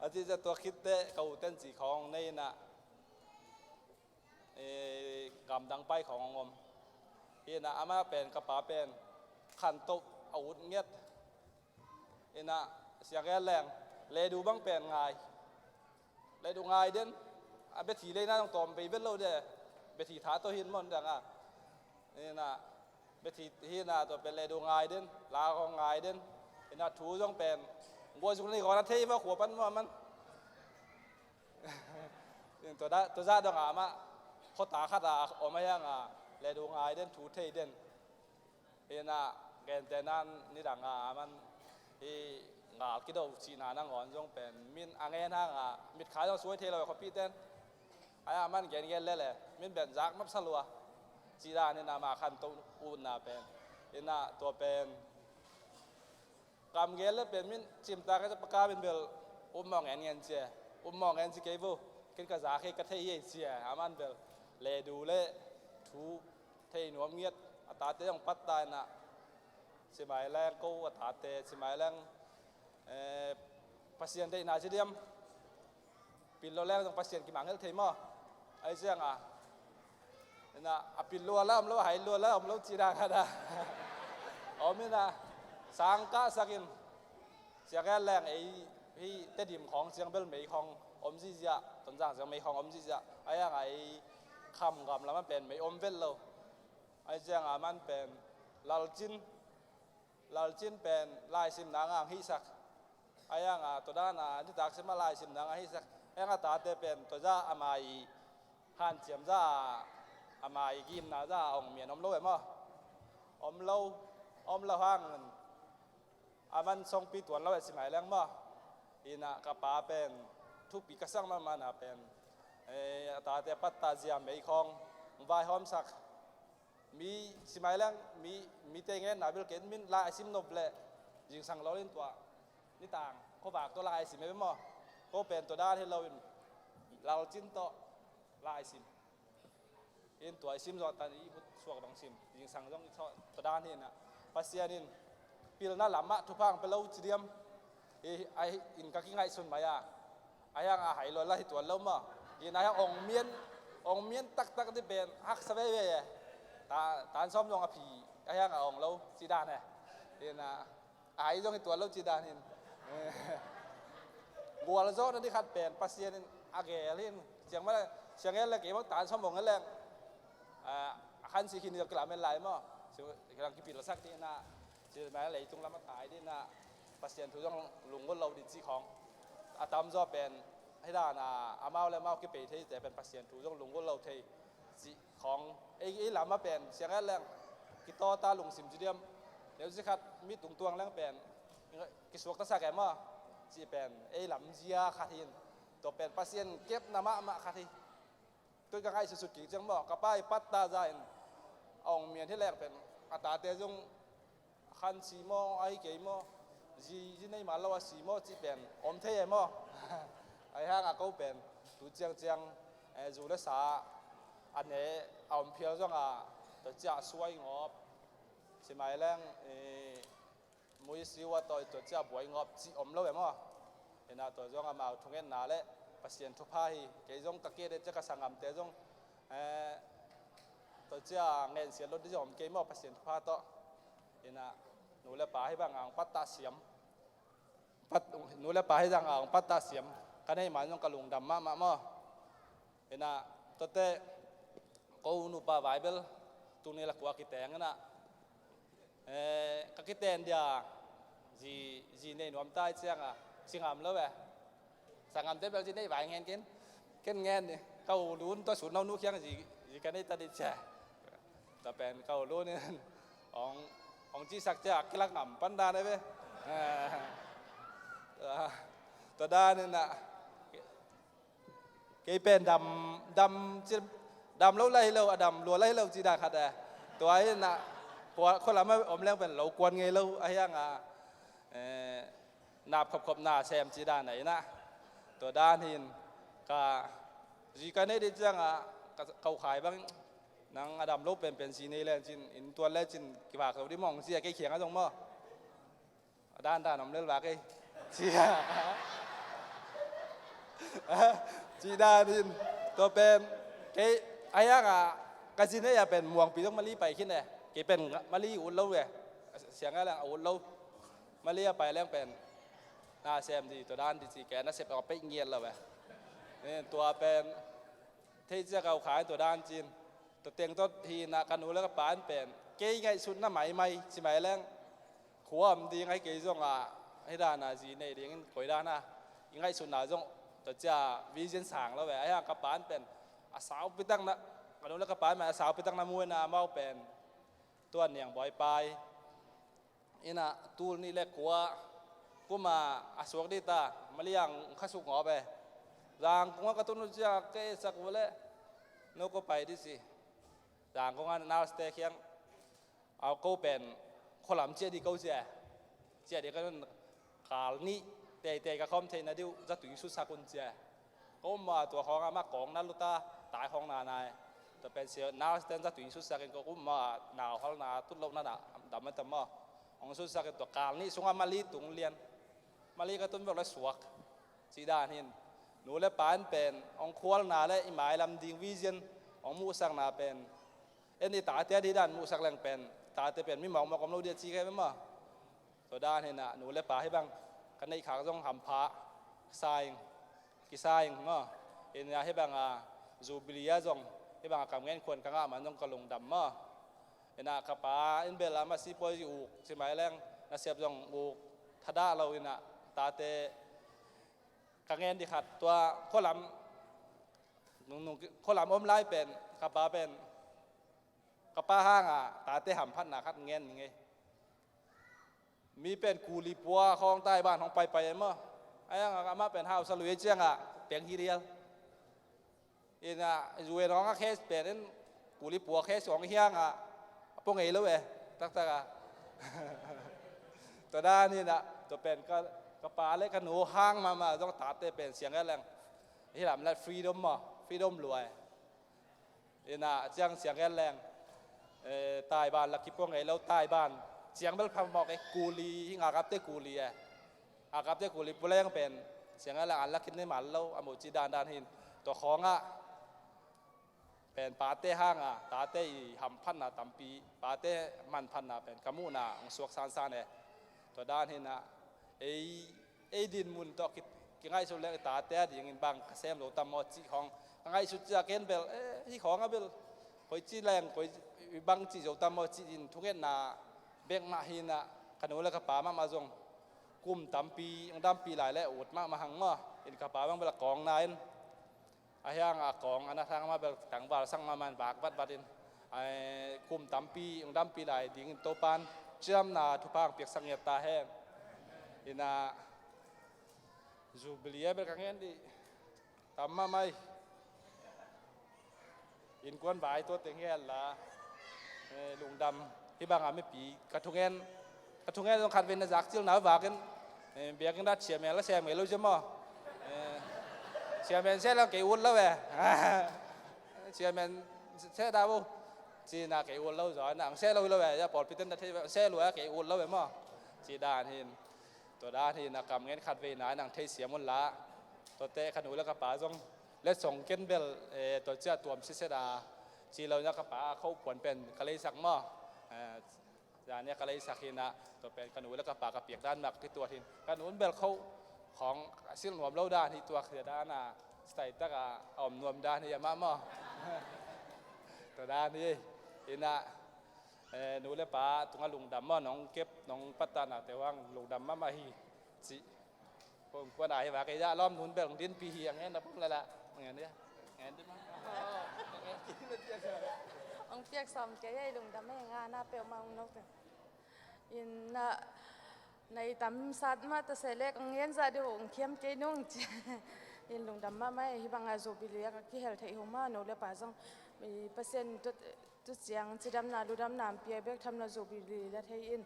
a ci cia tua khitteh ka uten ci khawng nei inah. Eh, gamdang pai khawng hong om. Hi inah amah pen, ka pa pen khantoh a ut ngiat. Inah siang el leng, ledu bang pen ngai. Ledu ngai den, a bethi leina zong tawm vei vet lo de. Bethi tha tawh hin mon dang a. Inah, bethi hi inah tua pen ledu ngai den, la khawng ngai den. Inah thu zong pen guai zuk nei khawng a thei va khua pan mah man. Tua da, tua zah dong a amah khuata khat a om a hiang a, ledu ngai den, thu thei den. Inah, gentehna nidang a aman, Ngal kido cihna nangawn zong pen min a ngen hanga mitkhai zong suai thei lo e khuapihten. Ahi a man gengen lele min pen zak mapsa lua. Cih danin ama khanto utna pen, ina tua pen kam gen le pen min cimtak e, paka min bel upmawh ngen ngen cia, upmawh ngen ci kei vo. Ken ka zak hi ka thei hi cia. A man bel le du le thu thei nuam ngiat. A tate zong patta ina, cimai leng ko a tate cimai leng, eh, Pasian deihna ci diam. Pil lo leng zong Pasian kimangngilh thei maw? Ahi cianga ina a pil lua la om lo, a hai lua la om lo cih dan khat a om ina, sangkah sakin siang en leng ei hih Tedim khawng ciang bel mei khawng om zihziah, Tonzang ciang mei khawng om zihziah. Ahi hanga ei Kham gam lamah pen mei om vet lo. Ahi cianga man pen Lalcin, Lalcin pen laisimna ngang hihsak. Ahi hanga tua dana nitak simah laisimna ngang hihsak. Ahi hanga tate pen tua za ama i hanciam za a, ama i gimna za a ong mian om lo e maw? Om lo, om lo hangin a man songpi tuan lo e cimai leng maw? Ina ka pa pen thupi ka sak mahmahna pen, eh, a tate patta zia mei khawng vaihawmsak. Mi cimai leng mi, mite ngenna bel ken min laisim nop le zingsang lo in tua nitang khuavak tawh laisim e maw? Ko pen tua dan hi loin Lalcin tawh laisim. In tua i sim zawh tan i hut suak dong sim, zingsang zong i sawh tua dan hi ina. Pasian in pilna lamah thupha ang pe lo ci diam. I, a hi in ka kingaihsun mai a. Ahi hanga hai lua la hi tuan lo maw? Ina ahi hang ong mian, ong mian taktak di pen haksa veve e. Ta, tan sawm zong a phi ahi hanga ong lo cih dan e. Ina a hai zong hi tuan lo cih dan hin. Gualzawhna di khat pen Pasian in a gel hin. Ciang mah le, ciang en le kei bang tan sawm ong en leng, a, a khansi khin ni zong kilamen lai maw? Kilang kipilsak di ina, cimai leitung lamah tai di ina, Pasian thu zong lunggulh lo di cih khawng. A tamzaw pen hih dana amau le amau kipei theite pen Pasian thu zong lunggulh lo thei cih khawng. Ei, ei lamah pen siang en leng kitawta lungsim ci diam. Neuzikhat mi tungtuang leng pen kisuaktasak e maw? Cih pen ei lamzia khat hin. Tua pen Pasian kepna mahmah khat hi. Tua ka ngaihsutsut kik ciang maw, ka pa i patta za in a ong mian hi leng pen a tate zong a khan si maw, ahi kei maw, zi, zi nei man lo a si maw cih pen om thei e maw? Ahi hanga ko pen tu ciangciang, eh, zu le sa a ne a om phial zonga tua ciah suai ngawp. Cimai leng, eh, muisiu a tawi tua ciah buai ngawp cih om lo e maw? Ina tua zong amau thungetna le Pasian thupha hi. Kei zong ka kete ciah ka sanggamte zong, eh, tua ciah ngensiat lo di zong om kei maw Pasian thupha tawh. Ina nu le pa hi bang ang patta siam. Pat, nu le pa hi zang ang patta siam ka nei man zong ka lungdam mahmah maw? Ina tuate ko nupa Bible tuni la kua kiteng ina, eh, ka kiten dia zi, zi nei nuam tai cianga si ngam lo e. Sanggamte bel zi nei vai ngen ken, ken ngen ni ka u lun tua sun no nu khiang zi, zi ka nei ta di cia. Tua pen ka u lun in ong, ong cihsak cia kilak ngam pan dan e ve. Tua dan ina kei pen dam, dam ci, dam lo lai lo, a dam lua lai lo ci dan khat e. Tua hi ina khua, khua lam a om leng pen lo kuan ngei lo ahi hanga, eh, nap khopkhop na sem ci dan a ina. Tua dan hin ka zi ka nei di cianga ka, ka u khai bang nang a dam lo penpen zi nei len cin in tuan le cin kivak lo di mong ci a kei khiang a zong maw? A dandan om lel vak ei. Ci, ci dan in tua pen kei ahi hanga ka zi nei a pen muangpi zong Mali pai khin e. Kei pen Mali ut lo e. Siang a leng a ut lo. Mali a pai leng pen na sem di tua dan di ci kei na sep a peih ngiat lo e. Tua pen thei ciak a u khai tua dan cin. Tua teng tawh hi ina ka nu le ka pa in pen kei ngaihsutna maimai ci mai leng khua om ding ahi kei zong a, hi dana zi nei dingin koi dana i ngaihsutna zong tua cia vision sang lo ve. Ahi hang ka pa in pen a saupi takna, ka nu le ka pa in pen a saupi takna mu ina amau pen tua Niang Bawi Pai ina tul nih le kua Kuma a suak dih ta, mali ang khasuk ngawp e. Zangkong a ka tun uh ciang a ka etsak uh leh no ko pai dih ci. Zangkong a nurse te kiang a ko pen khualam ciah dih ko cia. Ciah dih ka nun kal nih teitei ka khawm theihna dih uh zatui sutsak un cia. Ko um a tua khawng a mah kawng na luta tai khawng na nai. Tua pen sia nurse ten zatui sutsak in ko um a nau halna tut lohna na dam a tam maw. Hong sutsak in tua kal nih sungah mali tung lian. Mali ka tun vek le suak. Cih dan hin nu le pa in pen hong khualna le i mailam ding vision hong muhsakna pen en i tate a dih dan muhsak leng pen tate pen mi mawkmawk om lo dih a ci kei maw. Tua dan hinah nu le pa hih bang ka neih khak zong hampha kisa ing, kisa ing maw. Inah hih bang a Jubilee ah zong hih bang a kam ngen khuan ka ngah man zong ka lungdam maw. Inah ka pa in bel a masi pawi uk ci mai leng nasep zong uk thadah lo inah tate ka ngen dih khat tua khualam nungnung khualam om lai pen ka pa pen ka pa hangah tate hamphatna khat ngen ning ei. Mi pen kuli pua khawng taiban hong paipai e maw. Ayang amah pen hausa lui ciangah peng hi lial. Inah U N hong a case pen in kuli pua case hong hiangah a pua ngei lo e. Taktak a tua dan inah tua pen ka, ka pa le ka nu hang mahmah zong tate pen siang e leng. Hi lam le freedom maw, freedom lua e. Inah ciang siang en leng taiban la kipua ngei lo taiban ciang bel phamawk e kuli hi ngakapte kuli e. Ngakapte kuli puleng pen siang en leng an la kit ni mal lo a mo ci dandan hin tua khawngah pen pate hanga tate i hamphatna tampi pate manphatna pen ka muhna hong suak sansan e. Tua dan hinah ei ei din mun tawh ki, kingaihsut leng i tate a dingin bang ka sem zo tam maw cih khawng ka ngaihsut ciah ken bel eh, hih khawng a bel koi ci leng koi bang cih zo tam maw cih in thungetna bek mah hinah ka nu le ka pa mahmah zong kum tampi hong dampi lai le ut mahmah hang maw. In ka pa bang bel a kawng na in a hiang a kawng a na thang mah bel tangval sang mahmah in vak vatvat in kum tampi hong dampi lai dingin Topan cidamna thupha hong piaksak ngiat ta hen. Inah Jubilee a bel ka ngen dih tam mahmah hi. Innkuan vai tua teng hi la lungdam hi bang a mipi ka thungen ka thungen zong khat vei na zak cil na vakin biakinn dah chairman la sem ngei lo cia maw. Chairman se lo kei ut lo e. Chairman se dah bo ci na kei ut lo zaw na ang se lo hi lo e ya pawlpi ten na thei se lo e kei ut lo e maw. Ci dan hin tua dan hin a kam ngen khat vei na nang thei siam un la. Tua te ka nu le ka pa zong letsong ken bel tua cia tuam siset a ci lo na ka pa a kho puan pen ka leisak maw. Zan nia ka leisak hinah tua pen ka nu le ka pa ka piak dan mah ka kituat hin ka nu in bel kho khawng a silh nuam lo dan hi tuak sia dan a style tak a a om nuam dan hi amah maw. Tua dan hi hinah nu le pa tungah lungdam maw nong kep nong patahna te huang lungdam mahmah hi cih. Kong kuan a hi va kei dah lawm nun bel hong dinpi hi a ngen na pum lala. Ngen dia. Ngen dia. Hong piak sawm kei ei lungdam ei nga na peuhmah hong note. In na na i tam sat mah ta se lek hong ngen zah deuh hong khiam kei nung ci. In lungdam mahmah ei hi bang a Jubilee a ka kihel theih huma no le pa zong i Pasian tut Tu ciang cidamna ludamna an pia bek thamna Jubilee la thei in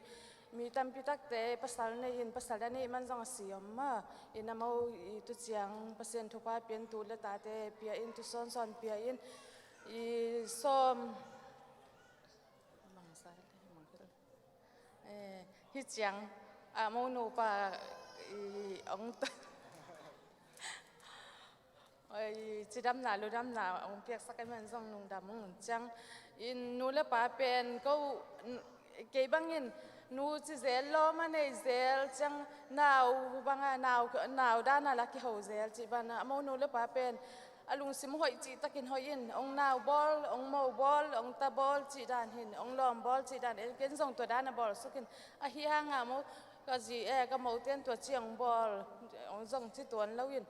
mi tampi takte pasal nei in pasal a neih man zong a si om ma in a mo i tu ciang Pasian thupha pian tu le tate pia in tu sawnsawn pia in i sawm hi ciang a mo nupa i ong cidamna ludamna hong piaksak ahih man zong lungdam hong un ciang in nu le pa pen ko kei bangin nu ci zel lawm a nei zel ciang nau banga nau nau dana la kiho zel cih bana a mo nu le pa pen a lungsim hoih cih takin hoih in hong nau bawl hong mo bawl hong ta bawl cih dan hin hong lawm bawl cih dan in ken zong tua dana bawl sukin ahi hanga mo ka zi e ka mo ten tua ci hong bawl hong zong ci tuan lo in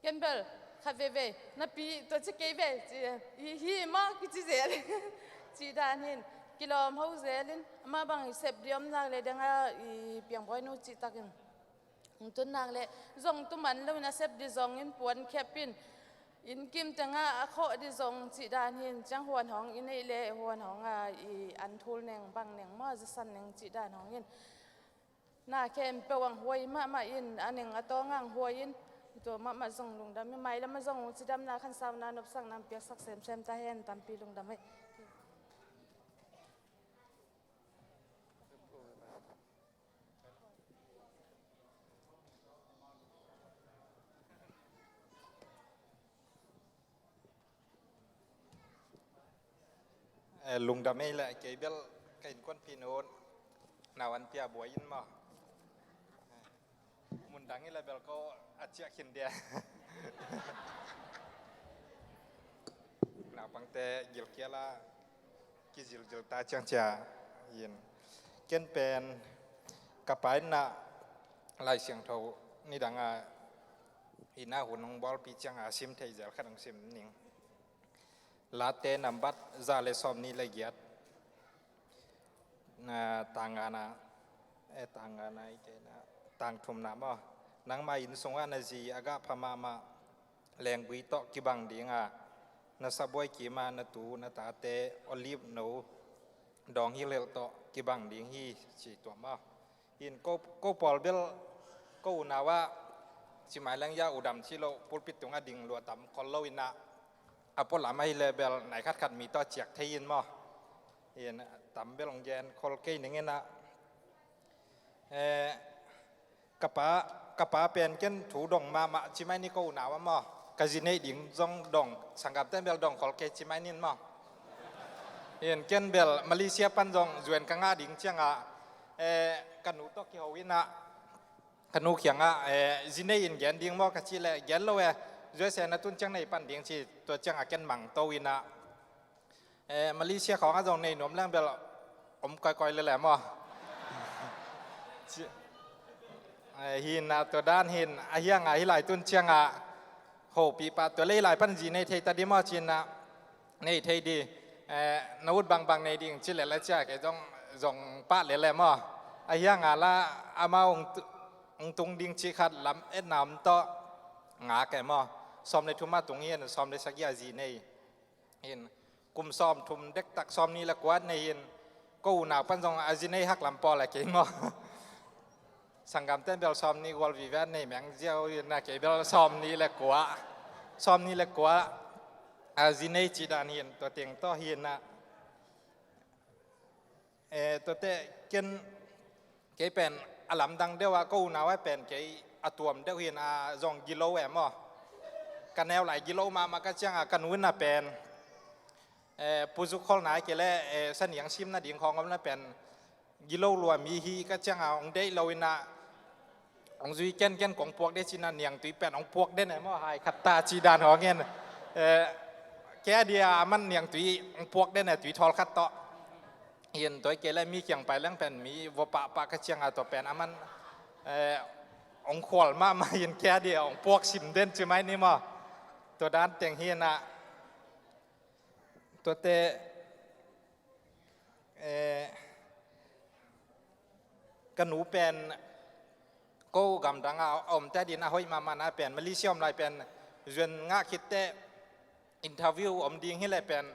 Ken bel khat veivei na pi tua ci kei ve ci hi hi ma kici zel ci dan hin kilawm ho zel in ama bang i sep diom nak le dang a i piangbawi nu ci takin Tun nak le zong tuman lo in a sep di zong in puan khep in, inn kim tengah a khawh di zong cih dan hin ciang huan hong i neih le huan hong a i an thul neng bang neng maw zasan neng cih dan hong in na khempeuh ang huai mahmah in a neng a tawng ang huai in tua mahmah zong lungdam i mai lam a zong cidamna khansauna nopsakna piaksak semsem ta hen tampi lungdam hi. Eh, lungdam ei le kei bel ka innkuanpih nu nawan pia buai in maw. Mundang i le bel ko a ciah khin dia. Naupangte gilkial a kizilzil ta ciangcia in ken pen ka pa in na Lai Siangtho nidang a ina hun hong bawlpi cianga a sim thei zel khat hong sim ning. Late nambat za le sawm ni le giat na tangana e tangana i kena tangthumna maw. Nangma inn sungah na zi a gah pha mahmah lenggui tawh kibang dinga na sabuai kima na tu na tate olive no dawng hilhilh tawh kibang ding hi ci tuam maw. In ko, ko pawl bel ko unau ah cimai leng ya udam ci lo pulpit tungah ding lua tam khol lo inah a pualam ahi le bel nai khatkhat mi tawh ciak thei in maw. In tam bel ong gen khol kei ning inah eh, ka pa, ka pa pen ken thu dong mahmah cimai ni ko unau ah maw. Ka zi neih ding zong dong sanggamten bel dong khol kei cimai nin maw. In ken bel Malaysia pan zong zuen ka ngah ding ciangah eh, ka nu tawh kiho inah ka nu kiangah eh, zi nei in gen ding maw ka cih leh gen lo eh, zuaise na tun ciang nei pan ding ci tua ciangah ken mangto inah eh, Malaysia khawngah zong nei nuam leng bel om koikoi lele maw. Ci- eh, hinah tua dan hin a hiangah hi lai tun ciangah hopih pah tua lei lai pan zi nei thei ta di maw cinah nei thei di. Eh, na ut bangbang nei ding ci lele cia kei zong zong pah lele maw. A hiangah la amau ong tu- ong tung ding ci khat lam etna om tawh ngak e maw. Sawm le thum a tung hin sawm le sagih a zi nei hin kum sawm thum dektak sawm ni le kua nei hin ko unau pan zong a zi nei hak lam pawl a kei maw. Sanggamten bel sawm ni gual vive nei meng ziau hin a kei bel sawm ni le kua sawm ni le kua a zi nei ci dan hin tua teng tawh hinah eh, tuate ken kei pen a lamdang deuh ah ko unau ah pen kei a tuam deuh hin a zong gilo e maw. Ka neu lai gilo mahmah ka ciangah ka nu in a pen eh, puzuk kholna kei le eh, saniang sim nading khawng om na pen gilo lua mi hi ka ciangah ong deih lo inah ong zui kenken kong puak de cinah niangtui pen ong puak den e maw hai khat ta ci dan hong en. Eh, kei a dia a man niangtui ong puak den e tui thawl khat tawh. Hin toi kei le mi kiang pai leng pen mi vua pahpah ka ciangah tua pen a man eh, ong khual mahmah hin kei a dia ong puak sim den ci mai ni maw. Tua dan teng hinah tuate eh, ka nu pen ko gamdang a omte din a hoih mahmahna pen Malaysia om lai pen zuan ngah khitte interview om ding hi le pen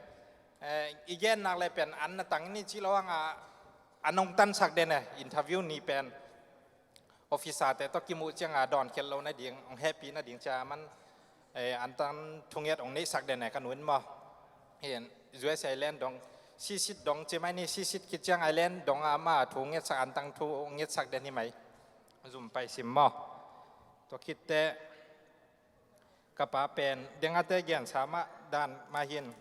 eh, i gen nak le pen an na tang ni ci lo hanga an ong tansak den eh interview ni pen officer te tawh kimuh cianga dawn khial lo nading ong hehpih nading cia man eh, an tang thunget ong neihsak den eh ka nu in maw. Hin zuai sei len dong sisit dong ci mai ni sisit khit ciang ai len dong ama thu ngetsak an tang thu ngetsak den hi mai. Zum pai sim maw. Tua khitte ka pa pen dengate gensa mah dan mah hin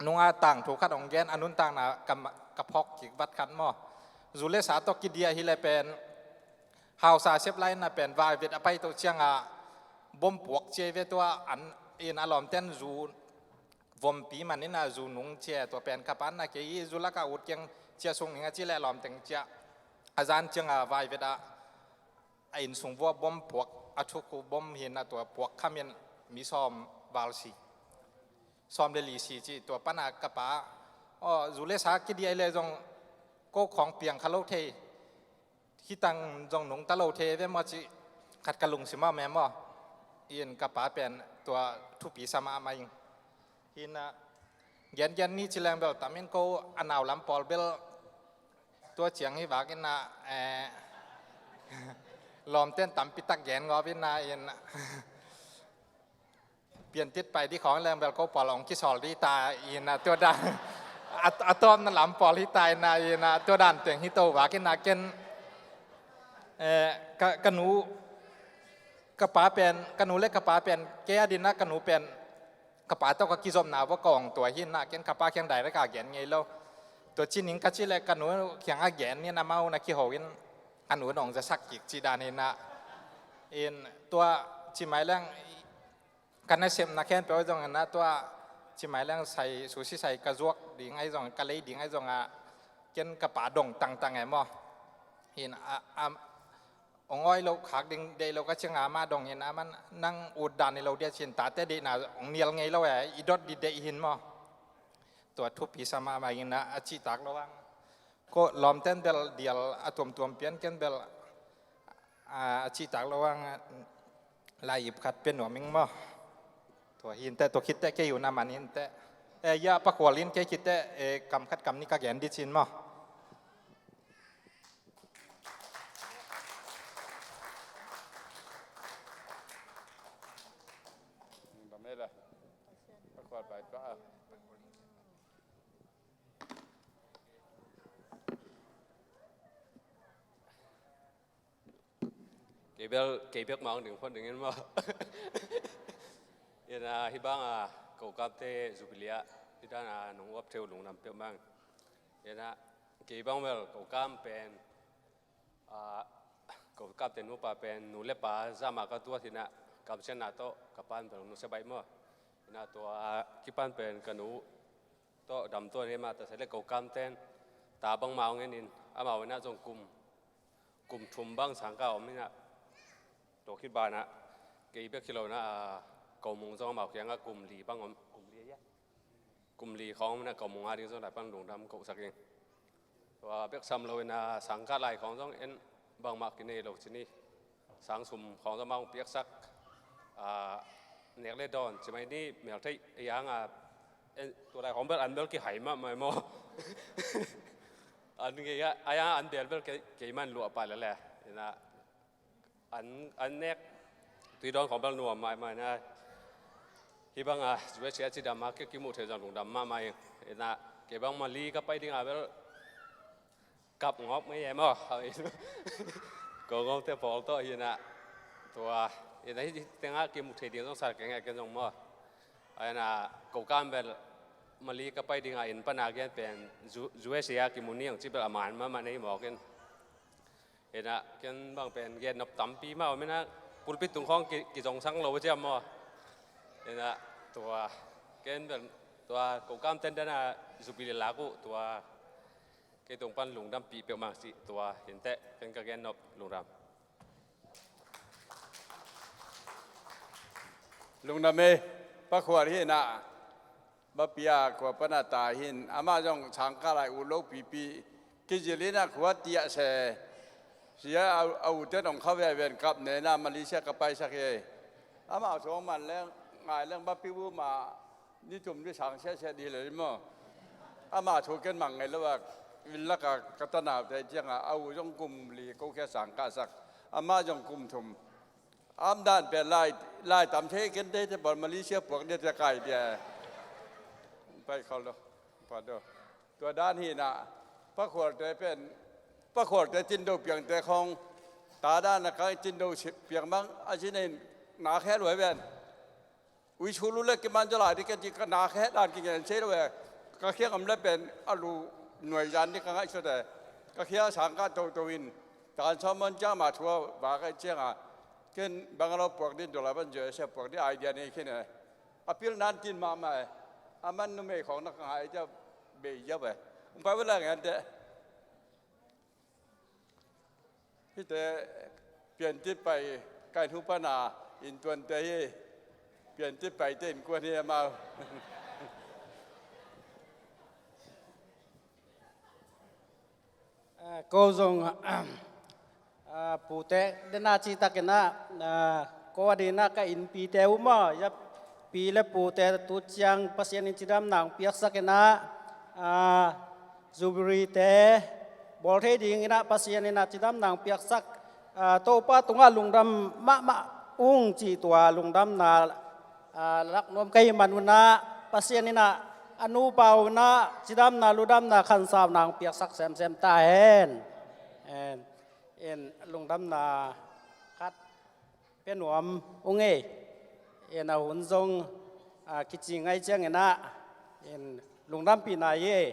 nunga tangthu khat ong gen a nuntakna ka phawk kik vat khat maw. Zu le sa tawh kidiah hi le pen hausa sep lai na pen vaivet a paito ciangah bom puak cia ve tua an in a lawmten zu vompi man in a zu nung cia tua pen ka pan na kei zu laka ut kiang cia sung ning a ci le lawmteng cia a zan ciangah vaivet ah a inn sung vua bom puak a thukhu bom hin a tua puak khamin mi sawm valsi sawm le lisi ci tua pana ka pa aw zu le sa kidiah le zong ko khawng piang kha lo thei hitang zong nungta lo thei ve maw ci khat ka lungsim ah mem aw. In ka pa pen tua thupi sa mahmah ing. Hi na, gengen ni ci leng bel tam in ko a nau lam pawl bel tua ciang hi vak in na, eh, lawmten tampi tak gen ngawp in na in Piantit pai di khawng leng bel ko pawl hong kisawl di ta in na tua dan a, a tawpna lam pawl hi ta in na in na tua dan teng hi to vak in na ken, eh, ka, ka nu ka pa pen, ka nu le ka pa pen kei a din na ka nu pen ka pa tawh ka kizopna va kawng tua hi na ken ka pa kiang direct a gen ngei lo. Tua ci ning ka ci le ka nu kiang a gen in amau na kiho in ka nu nong zasak kik ci dan hi na in tua ci mai leng ka nasepna khempeuh zong in na tua ci mai leng sai susi sai ka zuak ding ai zong ka lei ding ai zong a ken ka pa dong tangtang e maw. Hin a, a, ong awi lo khak ding deih lo ka ciang a ma dong hin a man nang ut dan i lo dia cin tate deihna ong nial ngei lo e i dot di deih hin maw. Tua thupi sa mahmah in na a cihtak lo ang. Ko lawmten bel dial a tuamtuam pian ken bel a, a cihtak lo ang lai ip khat pia nuam ing maw. Tua hi in teh tua khit teh kei un a man in teh. Eh, ya Pa Khual in kei khit teh, eh, kam khat kam nih ka gen di cin maw. Kei bel, kei bek mah hong ding phot ding in maw. Ina, hih bang a, ko kamte jubilee ah, hih dan a nong uap thei uh lungdam peuhmah ing. Ina, kei bang bel, ko kam pen, a, ko kamte nupa pen, nu le pa zah mah ka tuat hi na, kamsiatna tawh, ka pan bel, nusia baih maw. Ina, tua, kipan pen, ka nu, tawh damtuan hi mah ta se le ko kamten ta bangmah hong en in amau inah zong kum, kum thum bang sangkah om inah tua khit banah kei bek hi lo inah a, ko mung zong amau kiangah kum li bang om, kum li a, kum li khawng om inah ko mung a ding zong dai pan lungdam kohsak ing. Tua bek sam lo inah sangkah lai khawng zong en bangmah kinei lo ci ni. Sang sum khawng zong mah hong piaksak, a, nek le dawn ci mai ni mel theih ei ang a, en, tua lai khawng bel an bel kihai mahmah maw. An kei a, ai ang an bel bel kei, kei man luah pah lele. Ina, an, an nek tui dawn khawng bel nuam mahmah ina. Hih bang a, U S A cidam a, kei kimuh thei zong lungdam mahmah ing. Ina, kei bang Mali ka pai ding a bel, kap ngawp ngei em aw. Ko ngawpte pawl tawh hi na. Tua, hi na hi tengah kimu thei ding zong sa keng a ken zong maw. Ai na, ko kam bel Mali ka pai ding a inn pana gen pen U-, U S A a kimu ni ang ci bel a man mahmah nei mawk in. Hi na, ken bang pen gen nop tampi mah om hi na, pulpit tung khawng ki, kizongsang lo ciam maw. Hi na, tua, ken bel, tua, ko kam tenden a jubilee lak uh, tua, kei tung pan lungdampih peuhmah cih tua hi inteh, ken ka gen nop lungdam. Lungdam ei, Pa Khual hi na, Bapia khua pan a ta hi in, amah zong sangkah lai ut lo pipi, kizil in a khua tiah se, sia a, a ute nong kha veve in kap ne na Malaysia ka paisak hi. Amah suang man leng, ngai leng Bapi bu mah, ni tum ni sang siasia di le maw. Amah thu ken mang ngei lo a, inn lak a ka tanaute ciang a, a u zong kum li ko khia sangkah sak. Amah zong kum thum. Am dan pen lai, lai tam thei ken te te bol Malaysia puak dia te kai dia. Pai khol lo. Pa do. Tua dan hi na. Pa Khual te pen. Pa Khual te tin do piang te khong. Ta dan na ka tin do piang mang a sin in na khe luai ben. Ui sulu le kiman jala di ka ci ka na khe dan ki ngen se lo e. Ka khiang am le pen a lu nuai zan di ka ngai so te. Ka khiang sang ka to to in. Tan so mon jang ma thua ba ka chiang a. Ken bang lo puak din dola ban jo se puak di idea nei khin e. A pil nan tin ma ma e. A man numei khong na ka ngai ja bei ja be. Ung pai wala ngen te. Hite piantit pai kai hnu pana in tuante hi. Piantit pai te in kuan hi amau. Ah, ko zong, ah, Ah, pute dena citakin ah, ah, ko a dingin ah ka innpite uh maw, ya pi le pute tu ciang Pasian in cidamna hong piaksakin ah, ah, Jubilee te bawl thei dingin ah Pasian in ah cidamna hong piaksak, ah, Topa tungah lungdam mahmah ung cih tua lungdamna, ah, lak nuam ka hih man un ah Pasian in ah a nupa un ah cidamna, ludamna, khansauna hong piaksak semsem ta hen. En, en, lungdamna khat pia nuam ung ei. En, a hun zong, ah, kici ngai ciangin ah, en, lungdampihna hi ei.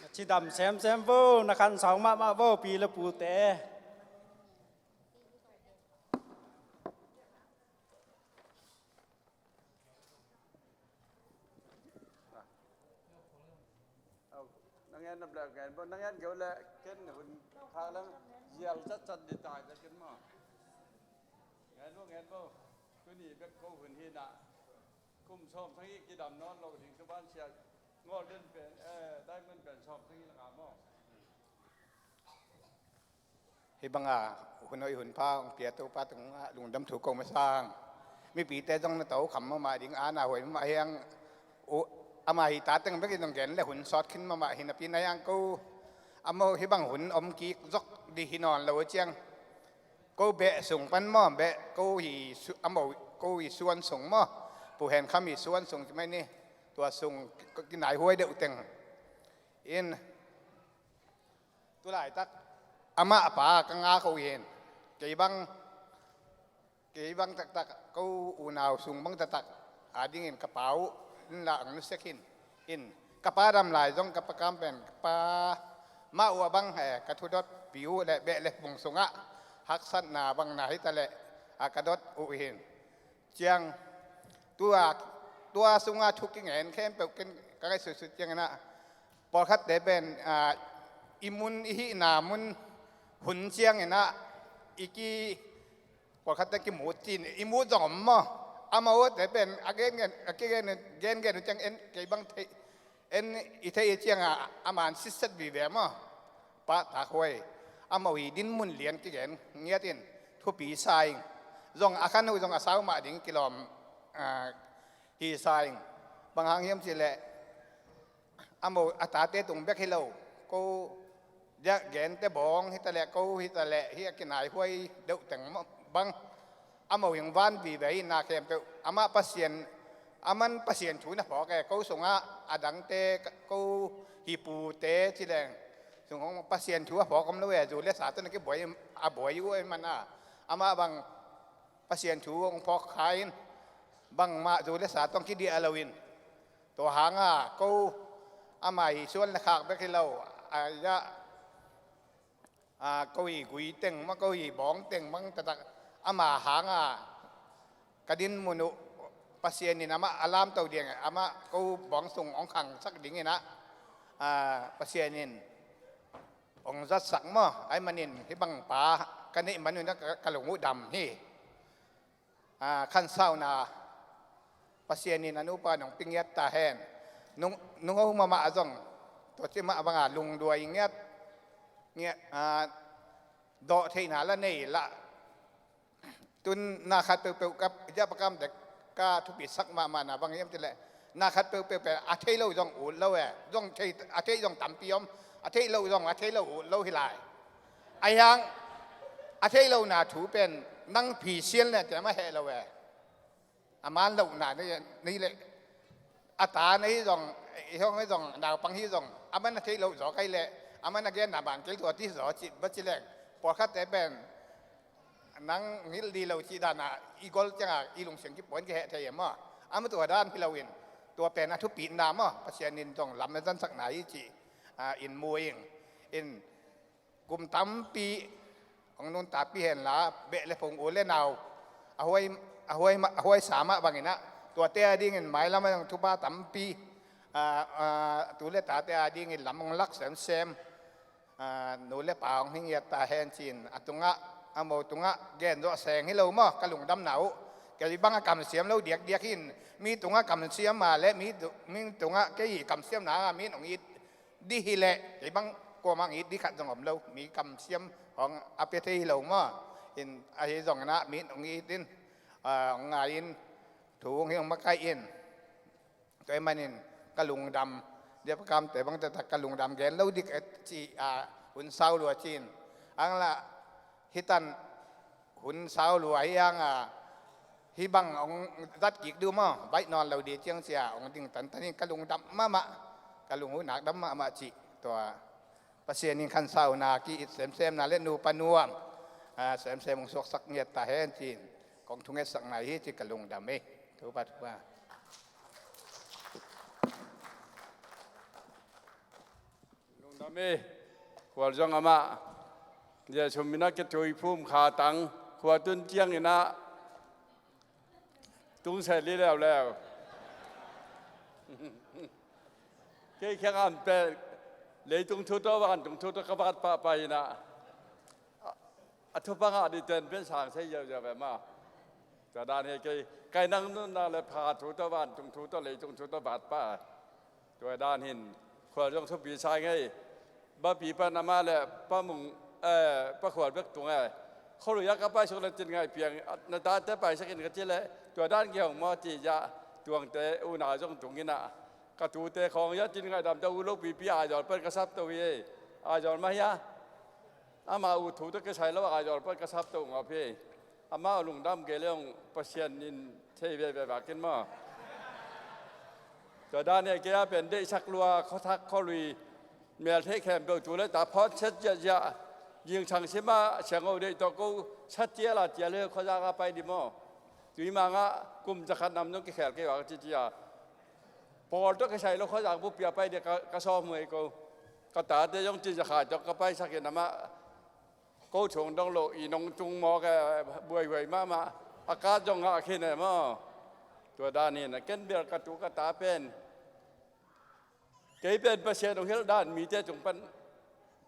Na cidam semsem vo, na khansau mahmah vo, pi le pute. Au, na ngen nop le ngen bo, na ngen geu le ken hun phak lam zial cat cat di tai ta ken maw. Ngen bo, ngen bo. Tuni bek ko hun hi na. Kum sawm sang i kidam nawn lo ding tu ban sia. Ngol den pen, eh, diamond pen sawm sang i la ka maw. Hih banga hun hoih hun pha hong pia Topa tungah lungdam thu ko masang. Mipite zong na to kham mahmah ding, a na huai mahmah hiang uh, ama hi ta teng bekin zong gen le hun sawt khin mahmah hi napi na hiang ko. Amau hih bang hun om kik zok di hi nawn lo ciang, ko beh sung pan maw, beh ko hi su-, amau ko hi suan sung maw, Pu Hen Kham hi suan sung ci mai ni, tua sung ki-, kinai huai deuh teng in. Tulaitak amah a pa ka ngak uh hi. Kei bang, kei bang taktak ko unau sung bang taktak a dingin ka pa uh in la ang nusek hin. In ka pa dam lai zong ka pa kam pen ka pa mah uh a bang he ka thudot pi uh le beh le pung sungah haksatna bang na hi ta le a ka dot uh hin. Ciang tua, tua sunga thu kingen khempeuh ken ka ngaihsutsut ciangin ah, pawlkhatte pen, ah, i mun, i hihna mun hun ciangin ah, i ki, pawlkhatte kimut cin, i mut zong om maw? Amau te pen a gen gen, a kigen gen gen uh ciang en kei bang thei, en i thei i cianga a man sitset vive maw? Pahtak huai. Amau hi din mun lian kigen ngiatin thupi sa ing. Zong a khan uh zong a sau mah ding kilawm, ah, hi sa ing. Bang hang hiam cih leh amau a tate tung bek hi lo. Ko dia gente bawng hi ta leh, ko hi ta leh, hi a kinai huai deuh teng maw bang. Amau hing van vive hi na khempeuh. Amah Pasian, aman Pasian thu na phawk e, ko sungah a dangte, ko hi pute ci leng. Sung hong Pasian thu a phawk om lo e, zu le sa tawh na kibuai, a buai uh e man a. Amah bang Pasian thu hong phawk kha in, bangmah zu le sa tawh kidiah lo in. Tua hanga ko ama hi suan le khak bek hi lo, a ya, a, ko hi gui teng maw, ko hi bawng teng bang taktak ama hanga ka din mun uh Pasian in amah a lamto ding, amah ko bawng sung hong khangsak dingin ah, a, Pasian in hong zatsak maw, ahih manin hih bang pa ka neih man un ah ka, ka lung uh dam hi. A, khansauna Pasian in a nupa nong pi ngiat ta hen. Nung, nung a hum amah zong tua ci mah banga lungduai ngiat, ngiat, a, dawh theihna la nei lah. Tun na khat peuhpeuh ka, ja pakam dek ka thupi sak mahmahna bang hiam cih leh, na khat peuhpeuh pen a thei lo zong ut lo e, zong thei, a thei zong tampi om, a thei lo zong a thei lo ut lo hi lai. Ahi hang a thei lo na thu pen nang phi sial ne te mah heh lo e. A man lohna nei, nei le a ta na hi zong, i hong hi zong, naupang hi zong, a man a thei lo zaw kai le, a man a gen na bang kel tua ti zaw ci, ba ci leng. Pawlkhatte pen nang ngil di lo cih dana i gol cianga i lungsiang kipuan kiheh thei e maw? Ama tua dan hi loin tua pen a thupitna maw? Pasian in zong lam na zansakna hi ci, a, in mu ing. In kum tampi hong nuntakpih henla beh le phung u le nau a huai, a huai, a huai sa mah bangin ah tuate a dingin mailam a zong thupha tampi, a, a, tu le tate a dingin lam hong lak semsem. A, nu le pa hong hi ngiat ta hen ci-in a tungah, a mo tungah gen zawh seng hi lo maw, ka lungdamna uh. Kei bang a kamsiam lo diakdiak in, mi tungah kamsiam a le mi tu-, mi tungah kei kamsiamna a mi in hong it dih hi leh, kei bang kuamah hong it dih khat zong om lo, mi kamsiam hong a pia thei hi lo maw. In ahi zongin ah mi in hong it in, ah, hong ngai in, thu hong hi hong makaih in. Tua ahih manin ka lungdam, dia pakamte bang taktak ka lungdam gen lo dik e ci a, hun sau lua ci-in. Ang lah hitan hun sau lua hi ang a, hih bang hong zat kik duh maw, baih nawn lo ding ciang cia hong ding tantan in ka lungdam mahmah, ka lung uh nakdam mahmah cih. Tua Pasian in khansauna ki-it semsemna le nupa nuam, a, semsem hong suaksak ngiat ta hen ci-in kong thungetsak nai hi ci ka lungdam hi. Thupa, thupa. Lungdam hi. Khual zong amah dia sum in ah kitui phum kha tang, khua tun ciangin ah tung seh li leuleu. Kei kiang a om pen leitung thu tawh vantung thu tawh ka vat pahpah in ah, a thupha ngah ding ten pen sang sei ziauziau ve maw. Tua dan hi kei, ka i nang nunna le pha thu tawh vantung thu tawh leitung thu tawh vat pah. Tua dan hi in, Khual zong thupi sa ing ei. Bapi pan amah le Pa Mung, eh, Pa Khual bek tung ei. Khualui ah ka paisuk le Tin Ngaih Piang, na tate paisak in ka ci leh, tua dan kihong maw ci-a, Tuangte unau zong tung in ah. Ka tute khawng hi a, Tin Ngaih Dam tawh ut lopipi Aizawl pan ka sapto hi ei. Aizawl mah hi a. Amah ut thu tawh kisai lo Aizawl pan ka sapto ngawp hi. Amau lungdam kei leh hong Pasian in thei veve vak in maw. Tua dan hi a, kei a pen deihsak lua, khuathak khualui, mel thei khempeuh tu le ta phawt set ziahziah, gingchang sim a siangho deih tawh ko sat cial a cial hi, khuazak a pai ding maw. Tui mangah kum zakhat nam zong kikhel kei vak ci ci a. Pawl tawh kisai lo khuazak bup pia pai ding ka, ka sawm huai ko. Ka tate zong ci zakhai tawh ka paisak in amah ko chung dong lo, i nong tung mawk e, buaihuai mahmah, a kat zong ngah khin e maw. Tua dan hi in a, ken bel ka tu ka ta pen, kei pen Pasian hong hilh dan mite tung pan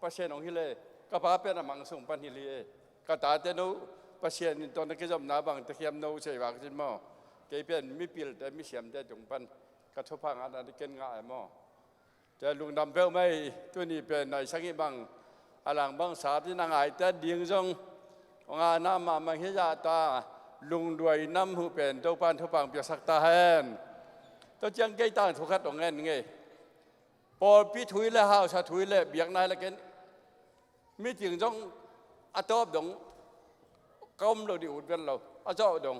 Pasian hong hilh e, ka pa pen a mang sung pan hilh hi e. Ka tate no Pasian in tawh na kizopna bang takhiam no sei vak cin maw. Kei pen mipilte misiamte tung pan ka thupha ngahna ken ngah e maw. Tua lungdam peuhmah hi. Tuni pen naisang hi bang, a lang bang sap in a ngaite ding zong hong ana mahmah hi zah ta, lungduai nam huh pen Topan thupha hong piaksak ta hen. Tua ciang kei tangthu khat hong ngen ngei. Pawlpi thu hi leh, hausa thu hi leh, biakna hi leh ken meeting zong a tawp dong ka om lo ding ut ven lo, a zawh dong.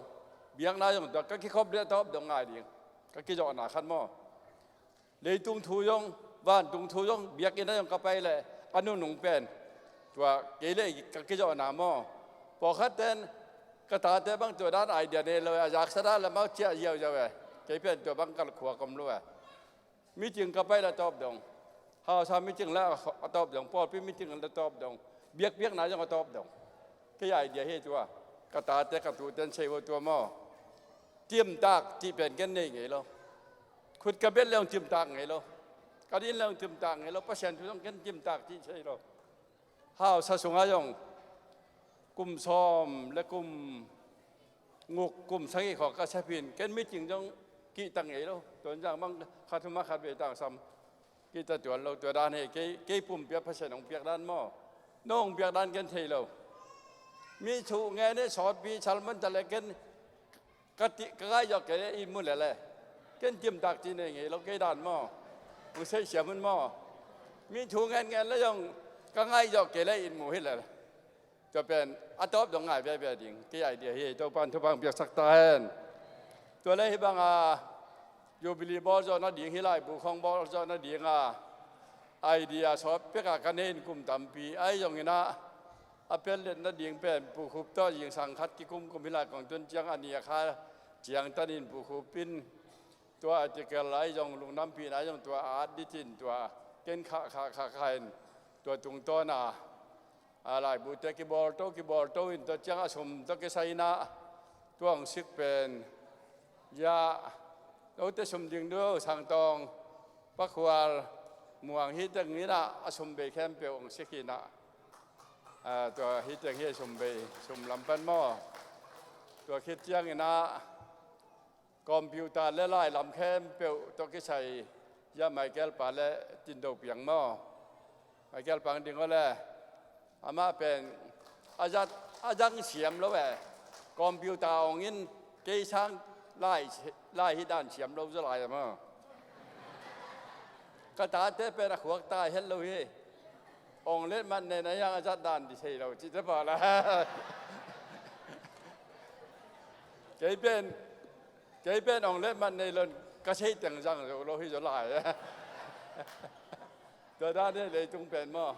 Biakna zong tua ka kikhop leh a tawp dong ngai ding, ka kizawhna khat maw. Leitung thu zong, vantung thu zong, biakinn ah zong ka pai leh a nunung pen tua kei leh ka kizawhna maw. Pawlkhat ten ka tate bang tua dan idea nei lo e, a zaksa dan lamah ciah ziauziau e. Kei pen tua bang ka khuak om lo e. Meeting ka pai leh a tawp dong. Hausa meeting leh a tawp dong, pawlpi meeting leh a tawp dong. Biakpiakna zong a tawp dong. Kei idea hi tua. Ka tate ka tuten sei uh tua maw. Timtak cih pen ken nei ngei lo. Khut ka bet leh hong timtak ngei lo. Ka din leh hong timtak ngei lo. Pasian thu zong ken timtak cih sei lo. Hausa sungah zong kum sawm le kum guk, kum sagih khawng ka sep hi in, ken meeting zong kihta ngei lo. Tonzang bang khat huma khat vei tangsam kihta tuan lo. Tua dan hi kei, kei pumpi a Pasian hong piak dan maw. No hong piak dan ken thei lo. Mi thu ngen hi, sawtpi salman ta leh ken ka ti, ka ngaih zawh kei leh in mu lel e. Ken timtak cih nei ngei lo, kei dan maw. Hong seisiam un maw. Mi thu ngenngen leh zong ka ngaih zawh kei leh in mu hi lel. Tua pen a tawp dong ngai veve ding. Kei idea hi, Topan thupha hong piaksak ta hen. Tua leh hih bang a Jubilee bawl zawh nading, hih laibu khawng bawl zawh nading a idea sawt pek a ka nei in kum tampi ahi zongin ah, a pellet nading pen Pu Khup tawh zingsang khat kikumkum hi lai, kong tun ciang a ni a kha ciangtan in Pu Khup in tua article ahi zong, lungdampihna ahi zong tua a at ding ci-in tua ken khah khah khah khah in tua tungtawn a, a laibute kibawlto kibawlto in tua ciang a sum tawh kisai in ah tua hong sik pen, ya, note sum ding duh, Sangtawng, Pa Khual, Muang, hih teng in ah a sum bei khempeuh hong sik hi in ah. A, tua hih teng hi a sum bei, sum lam pan maw. Tua khit ciangin ah computer le lai lam khempeuh tawh kisai, ia Michael pa le tindo piang maw? Michael pang ding aw le. Amah pen a zat, a zang siam lo e. Computer ong in kei sang lai, lai hi dan siam lo zaw lai a maw? Ka tate pen a khuak ta het lo hi. Ong let mat nei na hiang a zat dan di thei lo ci te pa la. Kei pen, kei pen ong let mat nei lon ka sei teng zang zo lo hi zaw lai. Tua dan hi leitung pen maw?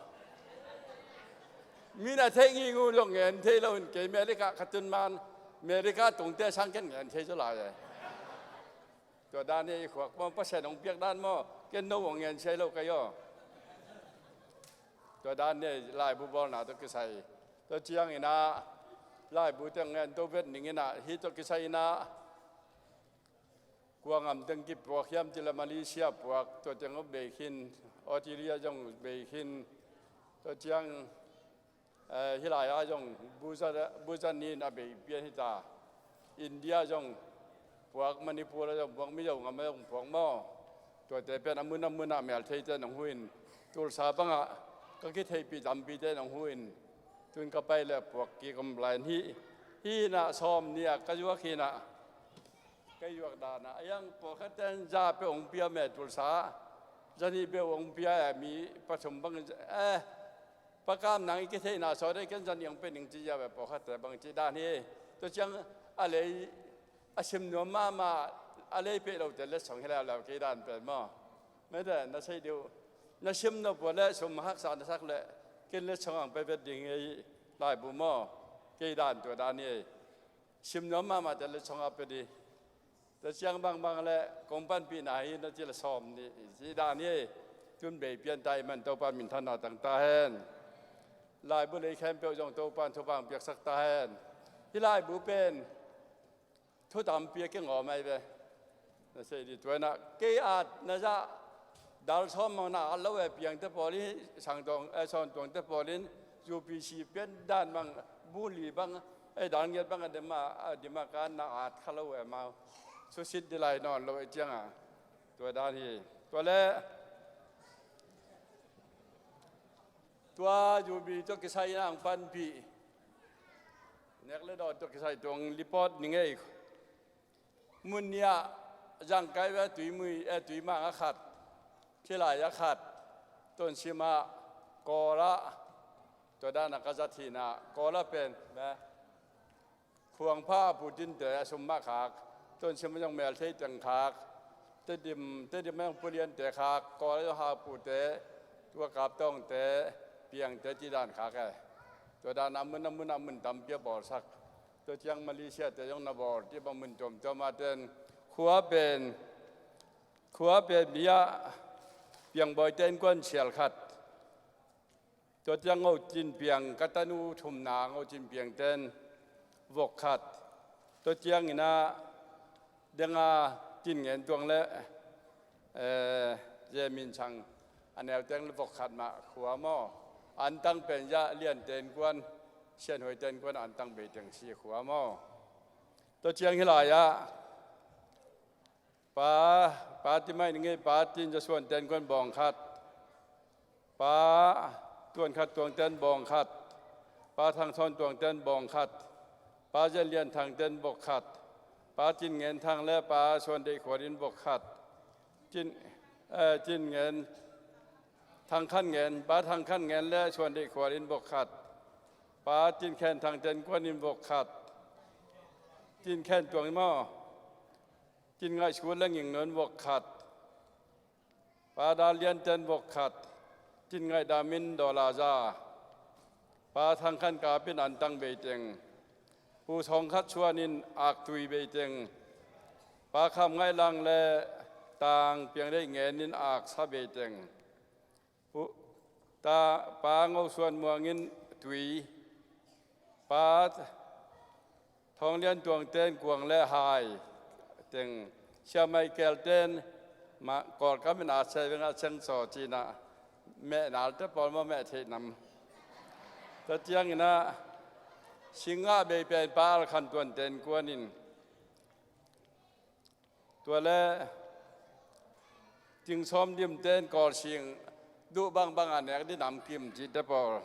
Mi na thei ngi ngu zong ngen thei lo in kei America ka tun man America tungte sang ken ngen thei zaw lai. Tua dan hi i khuak maw, Pasian ong piak dan maw, ken no ong ngen siai lo kei aw. Tua dan hi laibu bawlna tawh kisai. Tua ciangin ah laibu teng ngen to vet ning in ah hih tawh kisai in ah kua ngam teng kipuak hiam cih leh Malaysia puak, tua teng aw bei khin, Australia zong bei khin. Tua ciang, eh, hih lai ah zong Buza, Buza ni in a bei pian hi ta. India zong puak, Manipur ah zong puak, Mizo ngam ah zong puak maw? Tuate pen a mun a mun ah mel theite nong hu in, Tulsa bangah ka kitheihpih tampite nong hu in, tun ka pai leh puak kik om lai in hih, hih in ah sawm ni ah ka zuak hi in ah, ka zuak dan ah a iang pawlkhat ten za peuh ong pia me Tulsa, za nih peuh ong pia e, mi pathum bang, eh, pakam nang i kitheihna sawt ei, ken za nih ong pia ning ci zia ve pawlkhatte bang cih dan hi. Tua ciang a lei a sim nuam mahmah, a lei peh lote letsong hi leuleu kei dan pen maw? Mete na sei diu, na sim nop uh leh sum haksa na sak leh ken letsong ang pe vet ding hi laibu maw? Kei dan tua dan hi. Sim nuam mahmahte letsong a pe di. Tua ciang bangbang leh kong panpihna hi na ci leh sawm ni ci dan hi. Tun bei pian ta i man Topa minthanna tang ta hen. Laibu lei khempeuh zong Topa in thupha ong piaksak ta hen. Hih laibu pen thu tampi a kingawm ahi ve. Na sei di tua in ah kei at na zah dal sawm mang na at lo e, Piangte pawl in, Sangtuang, eh, Sawntuangte pawl in U P C pian dan bang, bu li bang, eh, dal ngiat bang a dem a, a dim a kan na at kha lo e mau. Susit di lai nawn lo e ciang a. Tua dan hi. Tua leh tua U B tawh kisai in ang panpih nek le dawn tawh kisai tuang report ni ngei. Mun nih ah zangkai ve, Tuimui, eh, Tuimang ah khat, Khilai ah khat, Tonsim ah, Kawl ah, tua dan a ka zat hi in ah, Kawl ah pen, eh, Khuangpha a Pu Tinte a sum mah khak, Tonsim ah zong Melthei teng khak, Tedim, Tedim ah zong Pu Liante khak, Kawl ah zong Hau Pute, tua Kap Tawngte, Piangte ci dan khak e. Tua dan a mun a mun a mun tampi a bawlsak. Tua ciang Malaysia te zong na bawl, ci bang mun tuamtuam a ten khua pen, khua pen mi ah Piangbawite innkuan sial khat. Tua ciang Ngo Cin Piang ka tanu thumna Ngo Cin Piang ten vok khat. Tua ciang in ah deng a Cin Ngen Tuang le, eh, Ze Min Sang a neu teng le vok khat mah khua maw? Antang pen Za Liante innkuan, Sian Huaite innkuan antang bei teng si khua maw? Tua ciang hih lai ah Pa, Pa Ti Mai Ning ei, Pa Tin Za Suan ten kuan bawng khat. Pa Tuan Khat Tuang ten bawng khat. Pa Thang Sawn Tuang ten bawng khat. Pa Zen Lian Thang ten bawk khat. Pa Cin Ngen Thang le Pa Suan Deih Khuan in bawk khat. Cin, eh, Cin Ngen Thang Khan Ngen, Pa Thang Khan Ngen le Suan Deih Khuan in bawk khat. Pa Cin Khen Thang ten kuan in bawk khat. Cin Khen Tuang maw? Cin Ngaih Sut le Nging Nuan vok khat. Pa Dal Lian ten vok khat. Cin Ngaih Dam in dollar za. Pa Thang Khan Kap in antang bei teng. Pu Sawng Khat Suan in ak tui bei teng. Pa Kham Ngaih Lang le Tang Piang Deih Ngen in ak sa bei teng. Pu-, ta, Pa Ngo Suan Muang in tui, Pa Thawng Lian Tuang ten kuang le hai teng, Sia Mai Kel ten mah Kawlkam in a sai veng a seng saw cin ah, meh nal te pawl maw meh theih nam. Tua ciang in ah Singgah bei pen Pa Al Khan Tuan te in kuan in, tua le Ting Sawm Dim te in Kawl sing duh bangbang a nek ding nam kim cih te pawl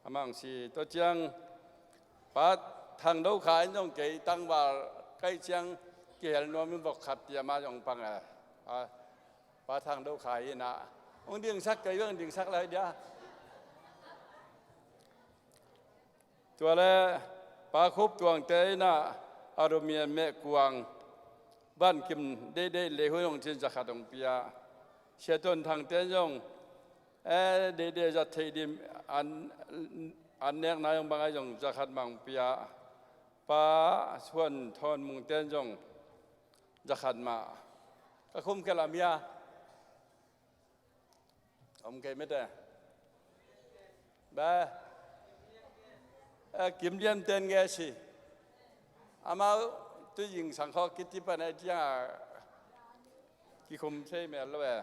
a mang si. Tua ciang Pa Thang Do Kha in zong kei tangval kaih ciang kihel nuam in vok khat tiam a zong pang e. A, Pa Thang Do Kha in ah hong dingsak kei, hong dingsak lai dia. Tua le Pa Khup Tuang te in ah a rumian meh kuang van kim deihdeih le hun hong cin zakhat hong pia. Sia Tuan Thang te in zong e deihdeih zat theih dim an, an nekna zong bang a zong zakhat mah hong pia. Pa Suan Thawn Mung te in zong zakhat mah. Ka khum kei lam hia? Om kei mete. Ba. Eh, Kim Lian ten nge si. Amau tu ying sang kho kiti pan ai tiang a kikhum sei mel lo e.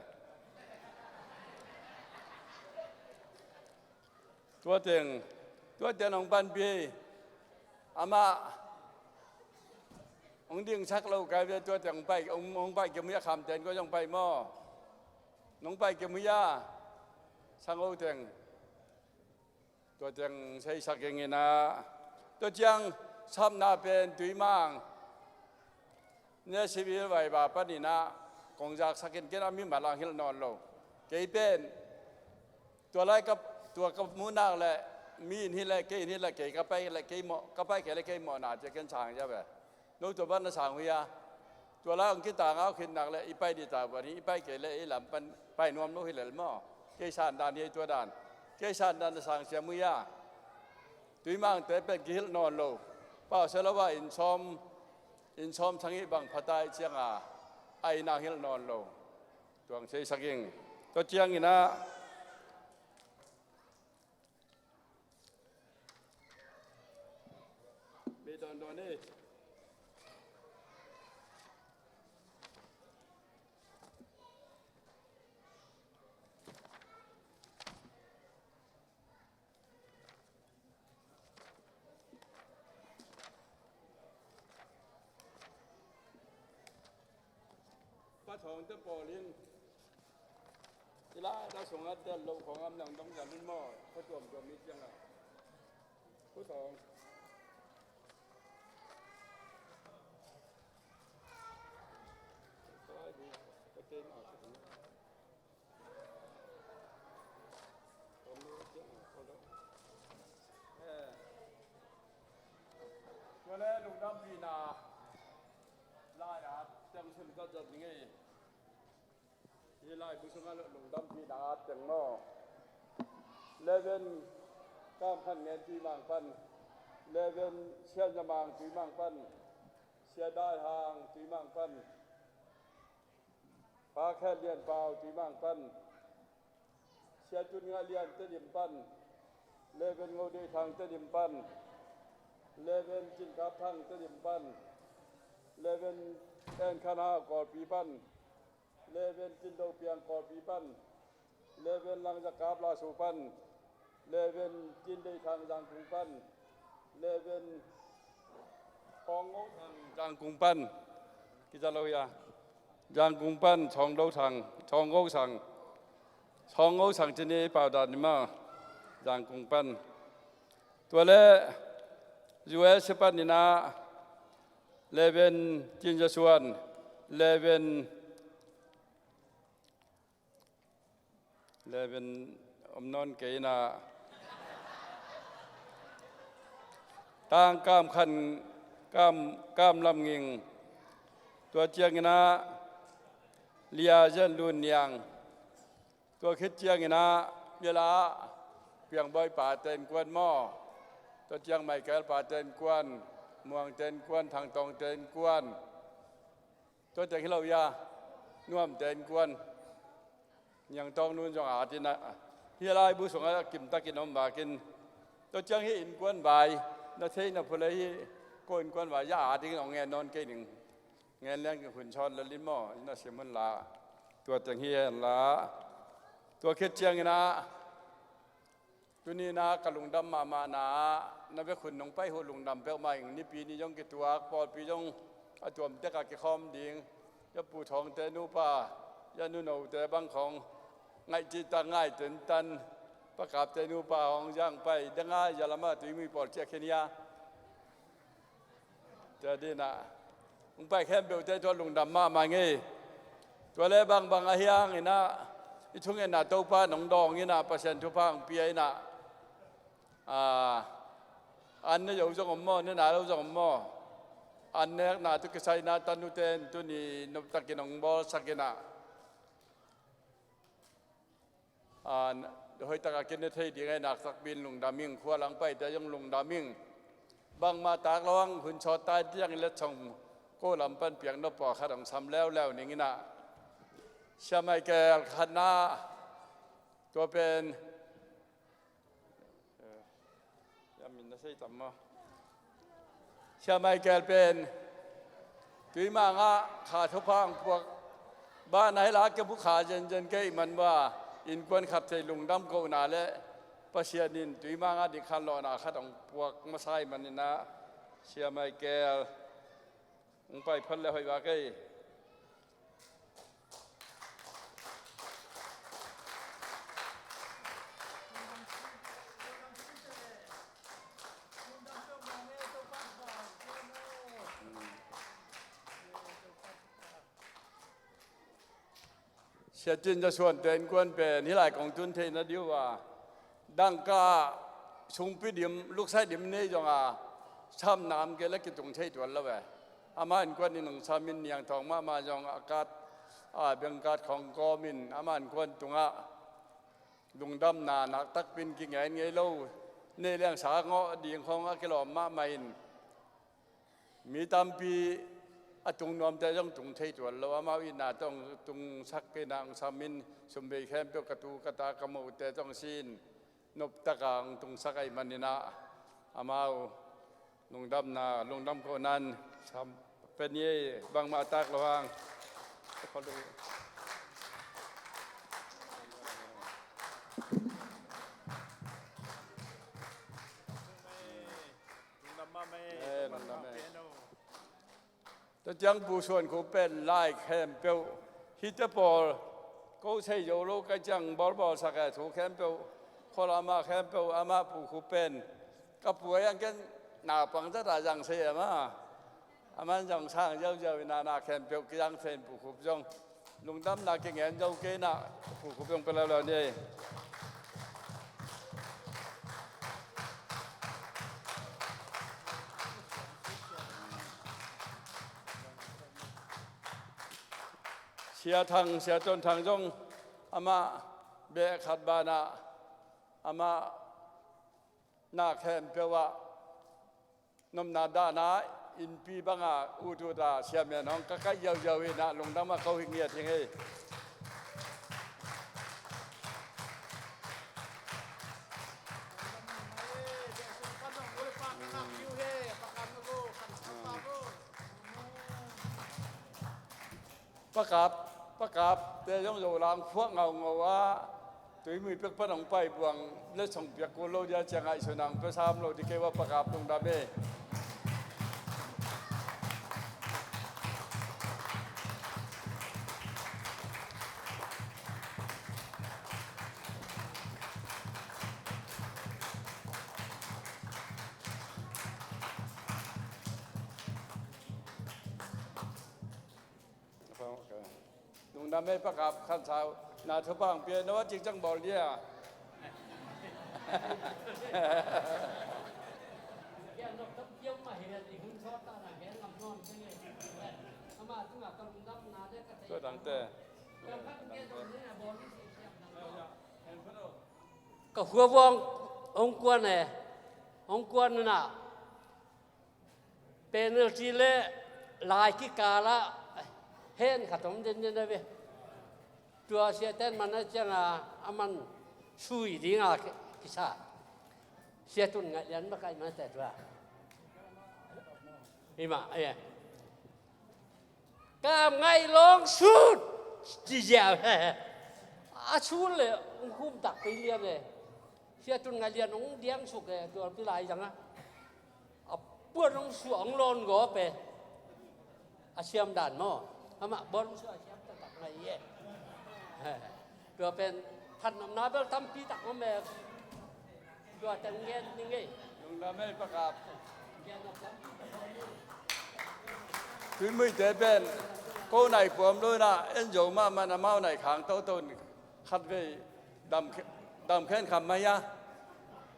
Tua teng, tua teng hong panpih. Amah hong dingsak lo kai ve, tua teng hong pai, hong, hong pai kim hia, kham ten ko zong pai maw. Nong pai kim hia, sang lo teng. Tua teng seisak ing in ah. Tua ciang sapna pen Tuimang ne civil vaiva panin ah kong zaksak in, ken a mimal ang hilh nawn lo. Kei pen tua lai ka, tua ka muhnak le mi in hilh le kei in hilh le kei ka pai le kei mawh, ka pai kei le kei mawhna cia ken sang cia ve. No tua ban na sang uh hia? Tua lai hong kitang au khitnak le i pai dih ta ban hi, i pai kei le i lam pan pai nuam lo hi lel maw? Kei san dan hi tua dan. Kei san dan na sang siam uh hia? Tuimangte pen kihilh nawn lo. Pau sia lo ah inn sawm, inn sawm sang ih bang phatai cianga a inn ang hilh nawn lo. Tuang seisak ing. Tua ciangin ah bei dawndawn ei. Pa Thawng te pawl in i lai da sungah tel lo khawng am nang dong zan in maw? Pa tuamtuam i ciangah. Pa Thawng. Tua le lungdampihna lai-at teng sun ka zat ning ei. Hih laibu sungah lungdampihna at teng maw. Leven Kam Khan Ngen Tuimang pan, leven Sian Za Mang Tuimang pan, Sia Dai Hang Tuimang pan, Pa Khen Lian Pau Tuimang pan, Sia Tun Ngah Lian Tedim pan, leven Ngo Dei Thang Tedim pan, leven Cin Kap Thang Tedim pan, leven En Khan Hau Kawlpi pan, leven Cin Do Piang Kawlpi pan, leven Lang Za Kap Lasu pan, leven Cin Dei Thang Zangkung pan, leven Thawng Ngo Thang Zangkung pan. Kiza lo hia? Zangkung pan Thawng Do Thang, Thawng Ngo Thang, Thawng Ngo Thang cin i pau dan ni maw. Zangkung pan. Tua le U S panin ah leven Cin Za Suan, leven leven om nawn kei in ah Tang Kam Khan, Kam, Kam Lam Nging. Tua ciangin ah Lia Zan Lun Niang. Tua khit ciangin ah Mila Piang Bawi pa te in kuan maw. Tua ciang Michael pa te in kuan, Muang te in kuan, Thang Tawng te in kuan. Tua teng hi lo hia, Nuam te in kuan. Niang Tawng Nun zong a ding a, hih laibu sungah a kimtakin om vakin. Tua ciang hih innkuan vai na theih na phu lei hih ko innkuan vai a dingin hong ngen nawn kei ning. Ngen leng hun sawn lel in maw, na sim hun la. Tua teng hi hen la. Tua khit ciangin ah Tuni-in ah ka lungdam mahmahna ah na vekun nong pai uh lungdam peuhmah ing. Nipi ni zong kituak, pawlpi zong a tuamtek ah kikhawm ding. Ya Pu Thawngte nupa, ya Nu Note bang khawng ngaih cihtak ngai tentan, Pa Kapte nupa hong zang pai dang a, ya lam ah Tuimui pawl ciah khin hia. Tua dingin ah hong pai khempeuhte tua lungdam mahmah ing ei. Tua leh bangbang ahih hangin ah i thungetna Topa nong dawng in ah, Pasian thupha hong pia in ah, a, an ne zo zong om maw, ne nai lo zong om maw? An nekna tawh kisai in ah tanute in tuni noptakin hong bawlsak in ah, a, hoihtak a kine thei ding a, naktakpi in lungdam ing. Khua lam paite zong lungdam ing. Bangmah tak lo hang, hun sawt ta in ciangin letsong ko lam pan piak nop pawlkhat hong sam leuleu ning in ah, Sia Michael khatna, tua pen, eh, ya min na sei tam maw? Sia Michael pen Tuimang ah kha thupha hong puak bang a hi la, a kebuk kha zenzen kei man bua, innkuan khat thei lungdam kohna leh Pasian in Tuimang ah dikhanlawhna khat hong puak masa ahih manin ah, Sia Michael, hong pai phot leh hoih vak ei. Sia Cin Za Suante innkuan pen hih lai kong tun theihna ding uh a, dangka sungpi dim, luksai dim nei zong a, samna om kei leh kitung thei tuan lo e. Amah innkuan in hong sam in, Niang Thawng mahmah zong a card, a bank card khawng kawm in, amah innkuan tungah lungdamna naktakpi in kingen ngei lo. Neih leng sa ngawh ding khawng a kilawm mahmah in, mi tampi a tung nuamte zong tung thei tuan lo, amau itna tawh hong tungsak in ah, hong sam in, sum bei khempeuh ka tu ka ta ka mote tawh hong si in, noptak a hong tungsak ahih manin ah, amau lungdamna, lungdam kohna in sam pia ni ei, bangmah tak lo hang. Lungdam mahmah ei. Eh, lungdam ei. Tua ciang Pu Suan Khup pen lai khempeuh, hihte pawl ko sei zo lo ka ciang bawlbawlsak e, thu khempeuh, khualam ah khempeuh amah Pu Khup pen ka pu a, a ken naupang zat a zang sei e mah. Aman zong sang ziauziau in ah, na khempeuh kizang thei in, Pu Khup zong lungdamna kingen zo kei in ah, Pu Khup zong pia leuleu ni. Sia Thang, Sia Ton Thang zong amah beh khat banah, amah na khempeuh ah nopna dahna innpi bangah ut ut a, siamen hong ka kaih ziauziau in ah, lungdam a ko hi ngiat hi ing ei. Pa Kap, Pa Kapte zong Zolang phuak ngaungau a, Tuimui pek pan hong pai buang letsong piak kul lo dia, ciang ngaihsun hang pia sam lo ding kei ua, Pa Kap lungdam ei. Lungdam ei Pa Kap, khan sau na thupha hong pia, no a cing ciang bawl dia. Tua dangte. Ka khuavuang hong kuan e, hong kuan na. Penalty le lai kikal ah hen khat om den den a ve. Tua siate'n man a ciang a, a man sui ding a ki-, kisa. Sia Tun Ngaih Lian makaih mate tua. Hi mah, eh. Ka ngaih lawng sut ci ziau. A sut le hong khum takpi lian e. Sia Tun Ngai Lian hong diang suk e, tua pi lai zang a. A puan hong suah hong lawn gawp e. A siam dan maw? Amah bawl hong suah a siam taktak ngai e. Tua pen phatnopna bel tampi tak om e. Tua teng gen ning e. Lungdam e Pa Kap. Tui Muite pen ko nai puam lo in ah, en zo mahmah in amau nai khang toto in khatvei dam khe-, dam khen kham mah hia.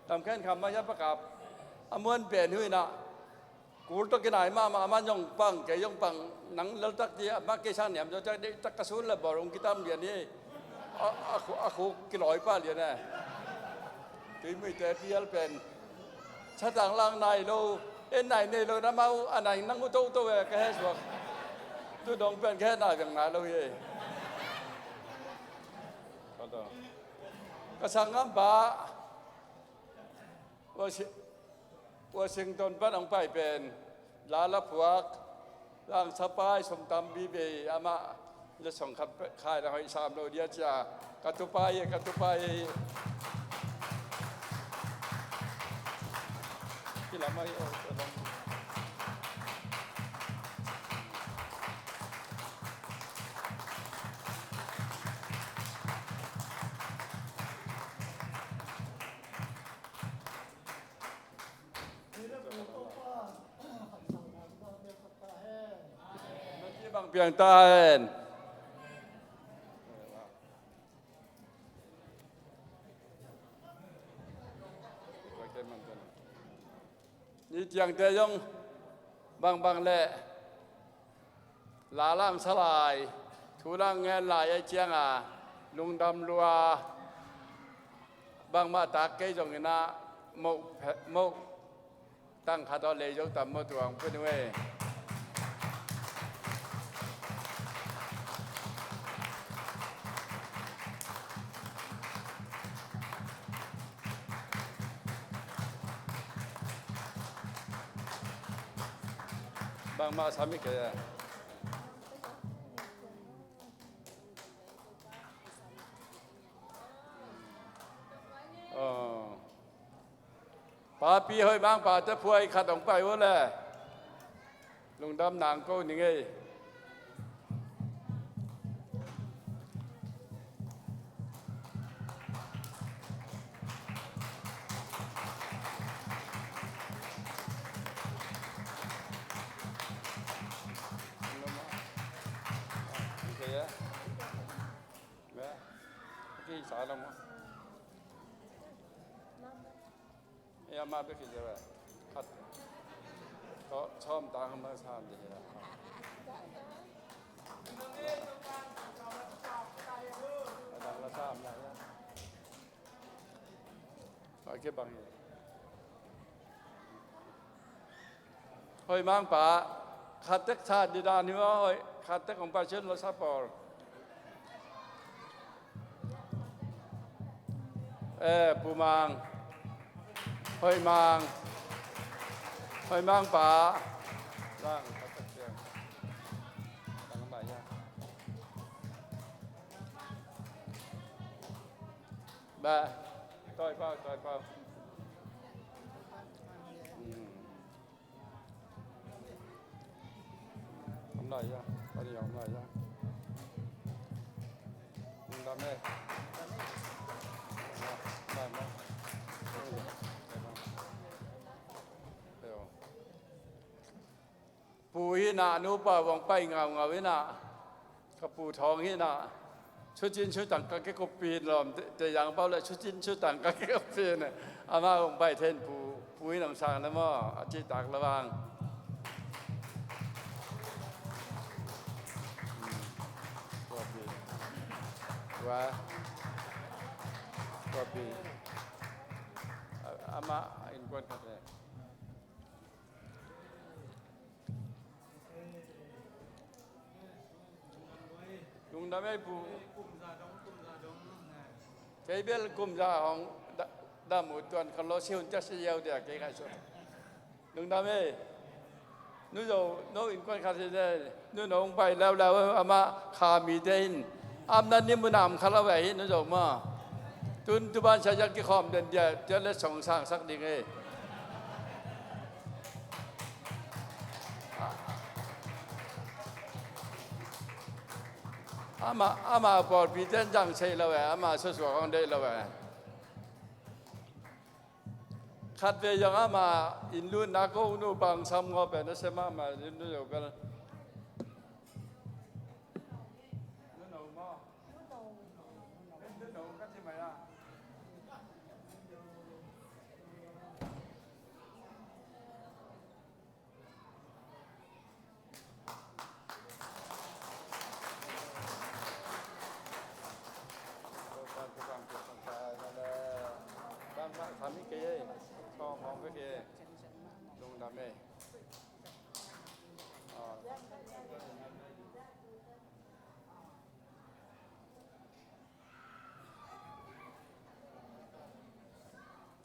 Dam khen kham mah hia Pa Kap. A muan pen hu in ah, kul tawh kinai mahmah, amah zong pang, kei zong pang, nang lel tak ci, amah kei sang niam zo tak, deih tak ka sun le bawl hong kitam lian hi. A, a khu-, a khuk kilawi pah lian e. Tui Muite pial pen. Satang lang nai lo, en nai nei lo, na mau, a nai nang uh toto e, ka he suak. Tu dong pen ka he nai veng nai lo hi. Ka sanggam pa, Washi-, Washington pan hong pai pen, la la phuak, lang sapai, song tam bi bei, amah, la song khat pe-, khai la hoih sam lo dia cia, ka tupai, ka tupai. Kilam ai, oh, kilam. Bang piang ta hen. Ni ciangte zong bangbang le la lang sa lai, thu lang ngen lai ai cianga lungdam lua, bangmah tak kei zongin ah moh phe-, moh tang khat aw lei zo tam maw tuang pun uh e. Bangmah sam hi kei a. Aw. Papi hoih mangpa te phuai khat hong pai uh le. Lungdam nang ko ning ei. Ei, amah bek hi zia khat. Tawh, sawm tang amah sam dih hi la. A dang la sam la. Pai ke bang hi. Hoih Mang pa, khat tek sa dih dan hi maw, hoih, khat tek hong pai sin lo sa pawl. Eh, Pu Mang. Hoih Mang. Hoih Mang pa. Lang, khat tek siang. Lang ba ya. Ba. Toi pau, toi pau. Hmm. Om lai ya, pani om lai ya. Om lai me. Lai mo. Pu hi na, nupa vong pai ngaungau hi na. Ka pu thawng hi na, sucin sutang ka kikup pin lawm, te, te yang pau le sucin sutang ka kikup pin. Amah hong pai then pu, pu hi nong sang le maw, a cihtak le vang. Hmm. Tua pi. Tua. Tua pi. A-, amah innkuan khat le. Lungdam ei pu. Kei bel kum za hong da-, dam uh tuan khan lo si hun cia si yau dia kei khai suak. Lungdam ei. Nu Zo, no innkuan khat hi ne, nu no hong pai leuleu amah kha mite in. Amna ni mun a om kha lo ve hi nu Zo maw. Tun tu ban sia kikhawm den dia, tia le song sangsak ding e. Ama, ama pawlpi ten zang sei lo e, ama susuak hong deih lo e. Khat vei zong ama inn lutna ko nu bang sam ngaw pen a sia mahmah inn nu zo bel.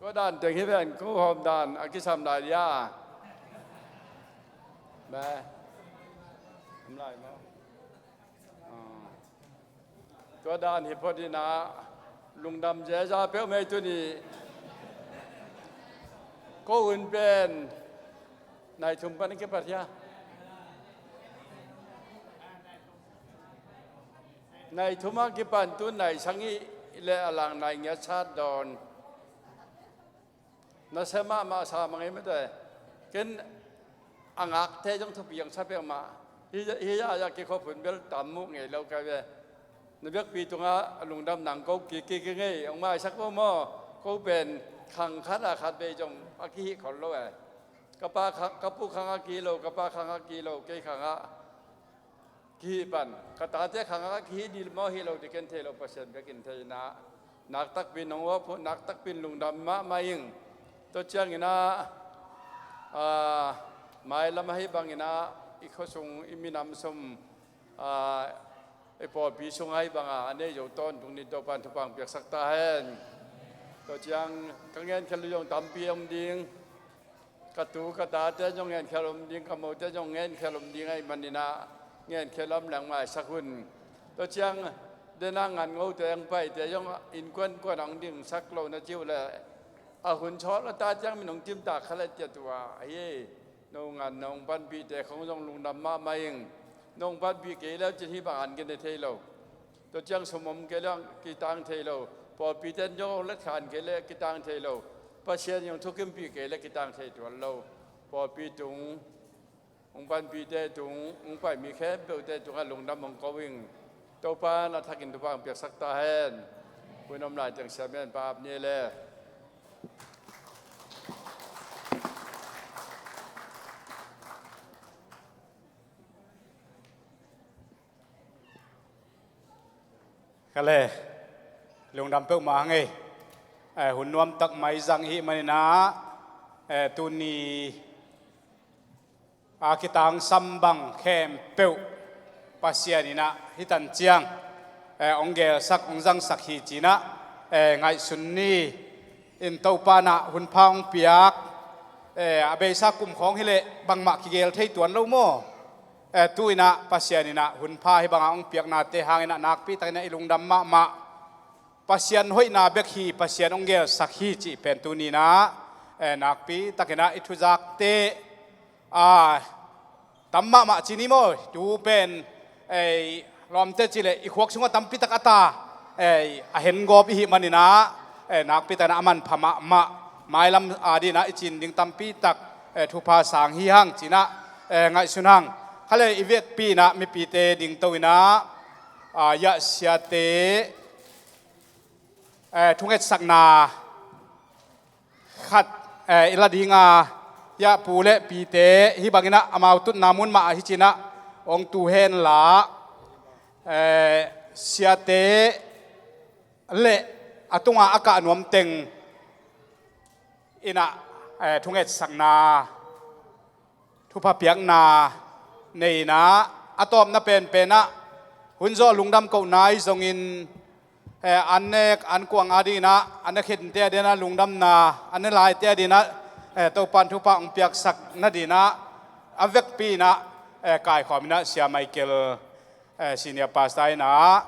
Tua dan teng hi ven, ko hawm dan a kisam lai dia. Bang om lai maw? Ah. Tua dan hi phot in ah, lungdam ziaza peuhmah ei tuni. Ko hun pen nai thum pan kipat hia? Nai thum a kipan tu nai sagih le a lang nai giat sat dawn. Na sia mahmah sa mah ngei mate. Ken a ngakte zong thupi ang sa peuhmah. Hi, hi a, a kikhop hun bel tam muh ngei lo ka ve. Na biakpi tungah a lungdam nang ko kik kik ngei, hong maisak ko maw? Ko pen khang khat a khat vei zong a kihih khol lo e. Ka pa khang, ka pu khang a kihih lo, ka pa khang a kihih lo, kei khang a kihih pan, ka tate khang a kihih dil maw hi lo, ti ken thei lo, Pasian biakinn thei in ah, nak takpi in hong uap uh, nak takpi in lungdam mahmah ing. Tua ciangin ah, ah, mailam ahi bangin ah, i khuasung, i minam sum, ah, i pawlpi sung ahi banga a nei zo tawntung ni, Topan thupha hong piaksak ta hen. Tua ciang ka ngenkhial uh zong tampi om ding. Ka tu ka tate zong ngenkhial om ding, ka mote zong ngenkhial om ding ahih manin ah, ngenkhial om leng maisak un. Tua ciang dena ngan ngote hong paite zong innkuan kuan hong dingsak lo na ci uh leh, a hun sawt a ta ciang min hong timtak kha leh tia tua ahi. No ngan nong panpihte khong zong lungdam mahmah ing. Nong panpih kei leh cin hih bang an gen thei lo. Tua ciang sum om kei leh kitang thei lo. Pawlpite in zong hong letkhan kei leh kitang thei lo. Pasian in hong thukimpih kei leh kitang thei tuan lo. Pawlpi tung, hong panpihte tung, hong pai mi khempeuhte tungah lungdam hong ko ing. Topa in a thakin thupha hong piaksak ta hen. Hun om lai teng siamen pa ap ni le. Kha le, lungdam peuhmah hang ei. Eh, hun nuamtak mai zang i hih manin ah, eh, tuni a kitangsam bang khempeuh Pasian in ah hih tan ciang, eh, hong gelsak, hong zangsak hi ci-in ah, eh, ngaihsun ni. In Topa in ah hun pha hong piak, eh, a beisa kum khawng hi leh bangmah kigel thei tuan lo maw? Eh, tu-in ah Pasian in ah hun pha hih banga hong piaknate hangin ah nakpi takin ah i lungdam mahmah. Pasian hoihna bek hi, Pasian hong gelsak hi cih pen tuni-in ah, eh, nakpi takin ah i thuzakte, ah, tam mahmah ci ni maw? Tu pen, eh, lawmte cih leh i khuak sungah tampi tak a ta, eh, a hengawp i hih manin ah, eh, nakpi takin ah a manpha mahmah. Mailam adingin ah i cin ding tampi tak, eh, thupha sang hi hang ci-in ah, eh, ngaihsun hang. Kha le, i vekpi-in ah mipite ding to-in ah, ah, Yah siate, eh, thungetsakna khat, eh, i la ding a, Yah pu le pite hih bangin ah amau tutna mun mah ahi ci-in ah hong tu hen la, eh, siate le a tunga a kah nuam teng in ah, eh, thungetsakna, thupha piakna nei-in ah, a tawpna penpen ah hun zawh lungdam kohna ahi zongin, eh, an nek an kuang adingin ah, an ne khente adingin ah lungdamna, an ne laite adingin ah, eh, Topan thupha hong piaksak nadingin ah, a vekpi-in ah, eh, kaikhawm in ah Sia Michael, eh, Senior Pastor in ah,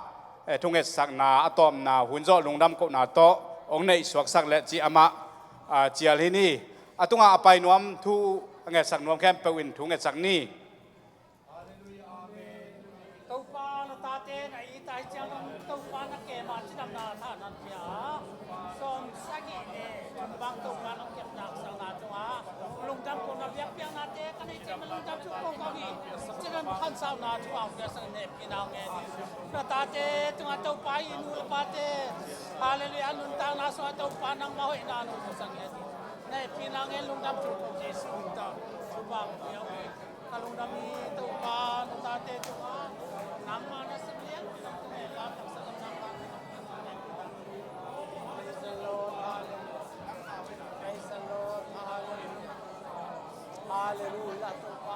eh, thungetsakna a tawpna hun zawh lungdam kohna tawh, hong neih suaksak le cih amah, a, cial hi ni. A tungah a pai nuam thu a ngetsak nuam khempeuh in thu ngetsak ni. Topa na tate na it a hi ciang dong Topa na kem a cidamna thah nan pia a, sawm sagih le bang Topa nong kepna sangna tungah lungdam kona biakpiaknate ka neih ciang lungdam thu kong kong hi. Cidam khansauna thu a hong piaksak na hehpihna hong ngen hi. Na tate tungah Topa i nu le pate, halleluiah, nuntakna sungah Topa nangmah hoihna nong musak ngen hi. Na hehpihna ngen lungdam thu kong Jesuh min tawh thupha kong pia hi. Ka lungdam hi Topa, na tate tungah nangmah na sim lian, nang tung e la taksa lam nangmah. Praise the Lord, hallelujah. Praise the Lord, hallelujah. Hallelujah, Topa.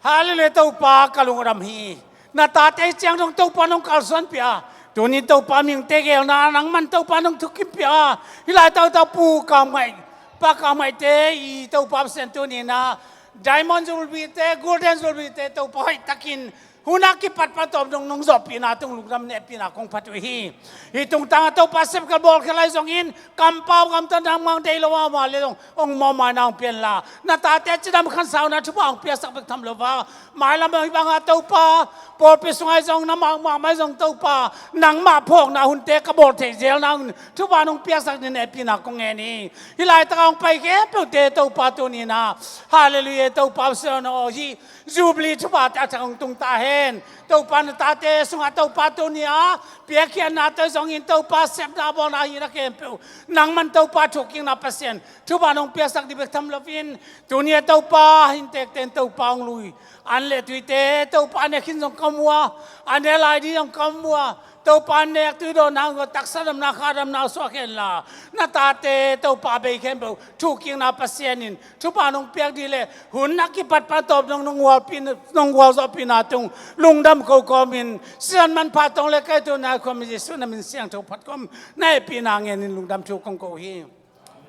Hallelujah, Topa ka lungdam hi. Na tate ciang dong Topa nong kalsuan pia. Tuni Topa mihingte gelna nangman Topa nong thukim pia. Hih lai tau tau pu kam ngai, pa kam ngaite i Topa Pasian tuni na Diamond Jubilee te, Golden Jubilee te Topa hoih takin hun a kipat pan tawp nong nong zawhpihna tung lungdam nehpihna kong phat uh hi. Hih tungtang a Topa sepkal bawlkhial lai zongin kampau gamta nangmah dei lo a ma le zong hong mawhmaina hong pianla na tate cidam khansauna thupha hong piaksak bek tham lo va. Mailam hong hih banga Topa pawlpi sungah zong na mahmah mai zong Topa nangmah phawkna hunte ka bawl thei zelna hun thupha nong piaksak ni nehpihna kong ngen hi. Hih laitaka hong pai khempeuhte Topa tuni na hallelujah Topa Pasian aw hih Jubilee thupha te a thak hong tung ta hen. Topa na tate sungah Topa tuni a piakkhiatna te zongin Topa sepna bawlna hihna khempeuh nangman Topa thukikna Pasian thupha nong piaksak dih bek tham loin tuni a Topa hin tekten Topa hong lui an le tuite Topa a nek khin zong ka mu a, a nek lai dih zong ka mu a, Topa nek tuidawnna hong taksa damna kha damna suak henla na tate Topa bei khempeuh thukikna Pasian in thupha nong piak dih le hun a kipat pan tawp nong nong gualpih nong gualzawhpihna tung lungdam ko kawmin sian manpha tong le kai tuna kawmin Jesuh na min siangtho phat kawm na hehpihna ngenin lungdam thu kong ko hi.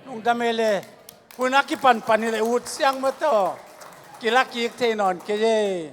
Lungdam e le hun a kipan pan hi le ut siang maw tawh kila kik thei nawn kei e.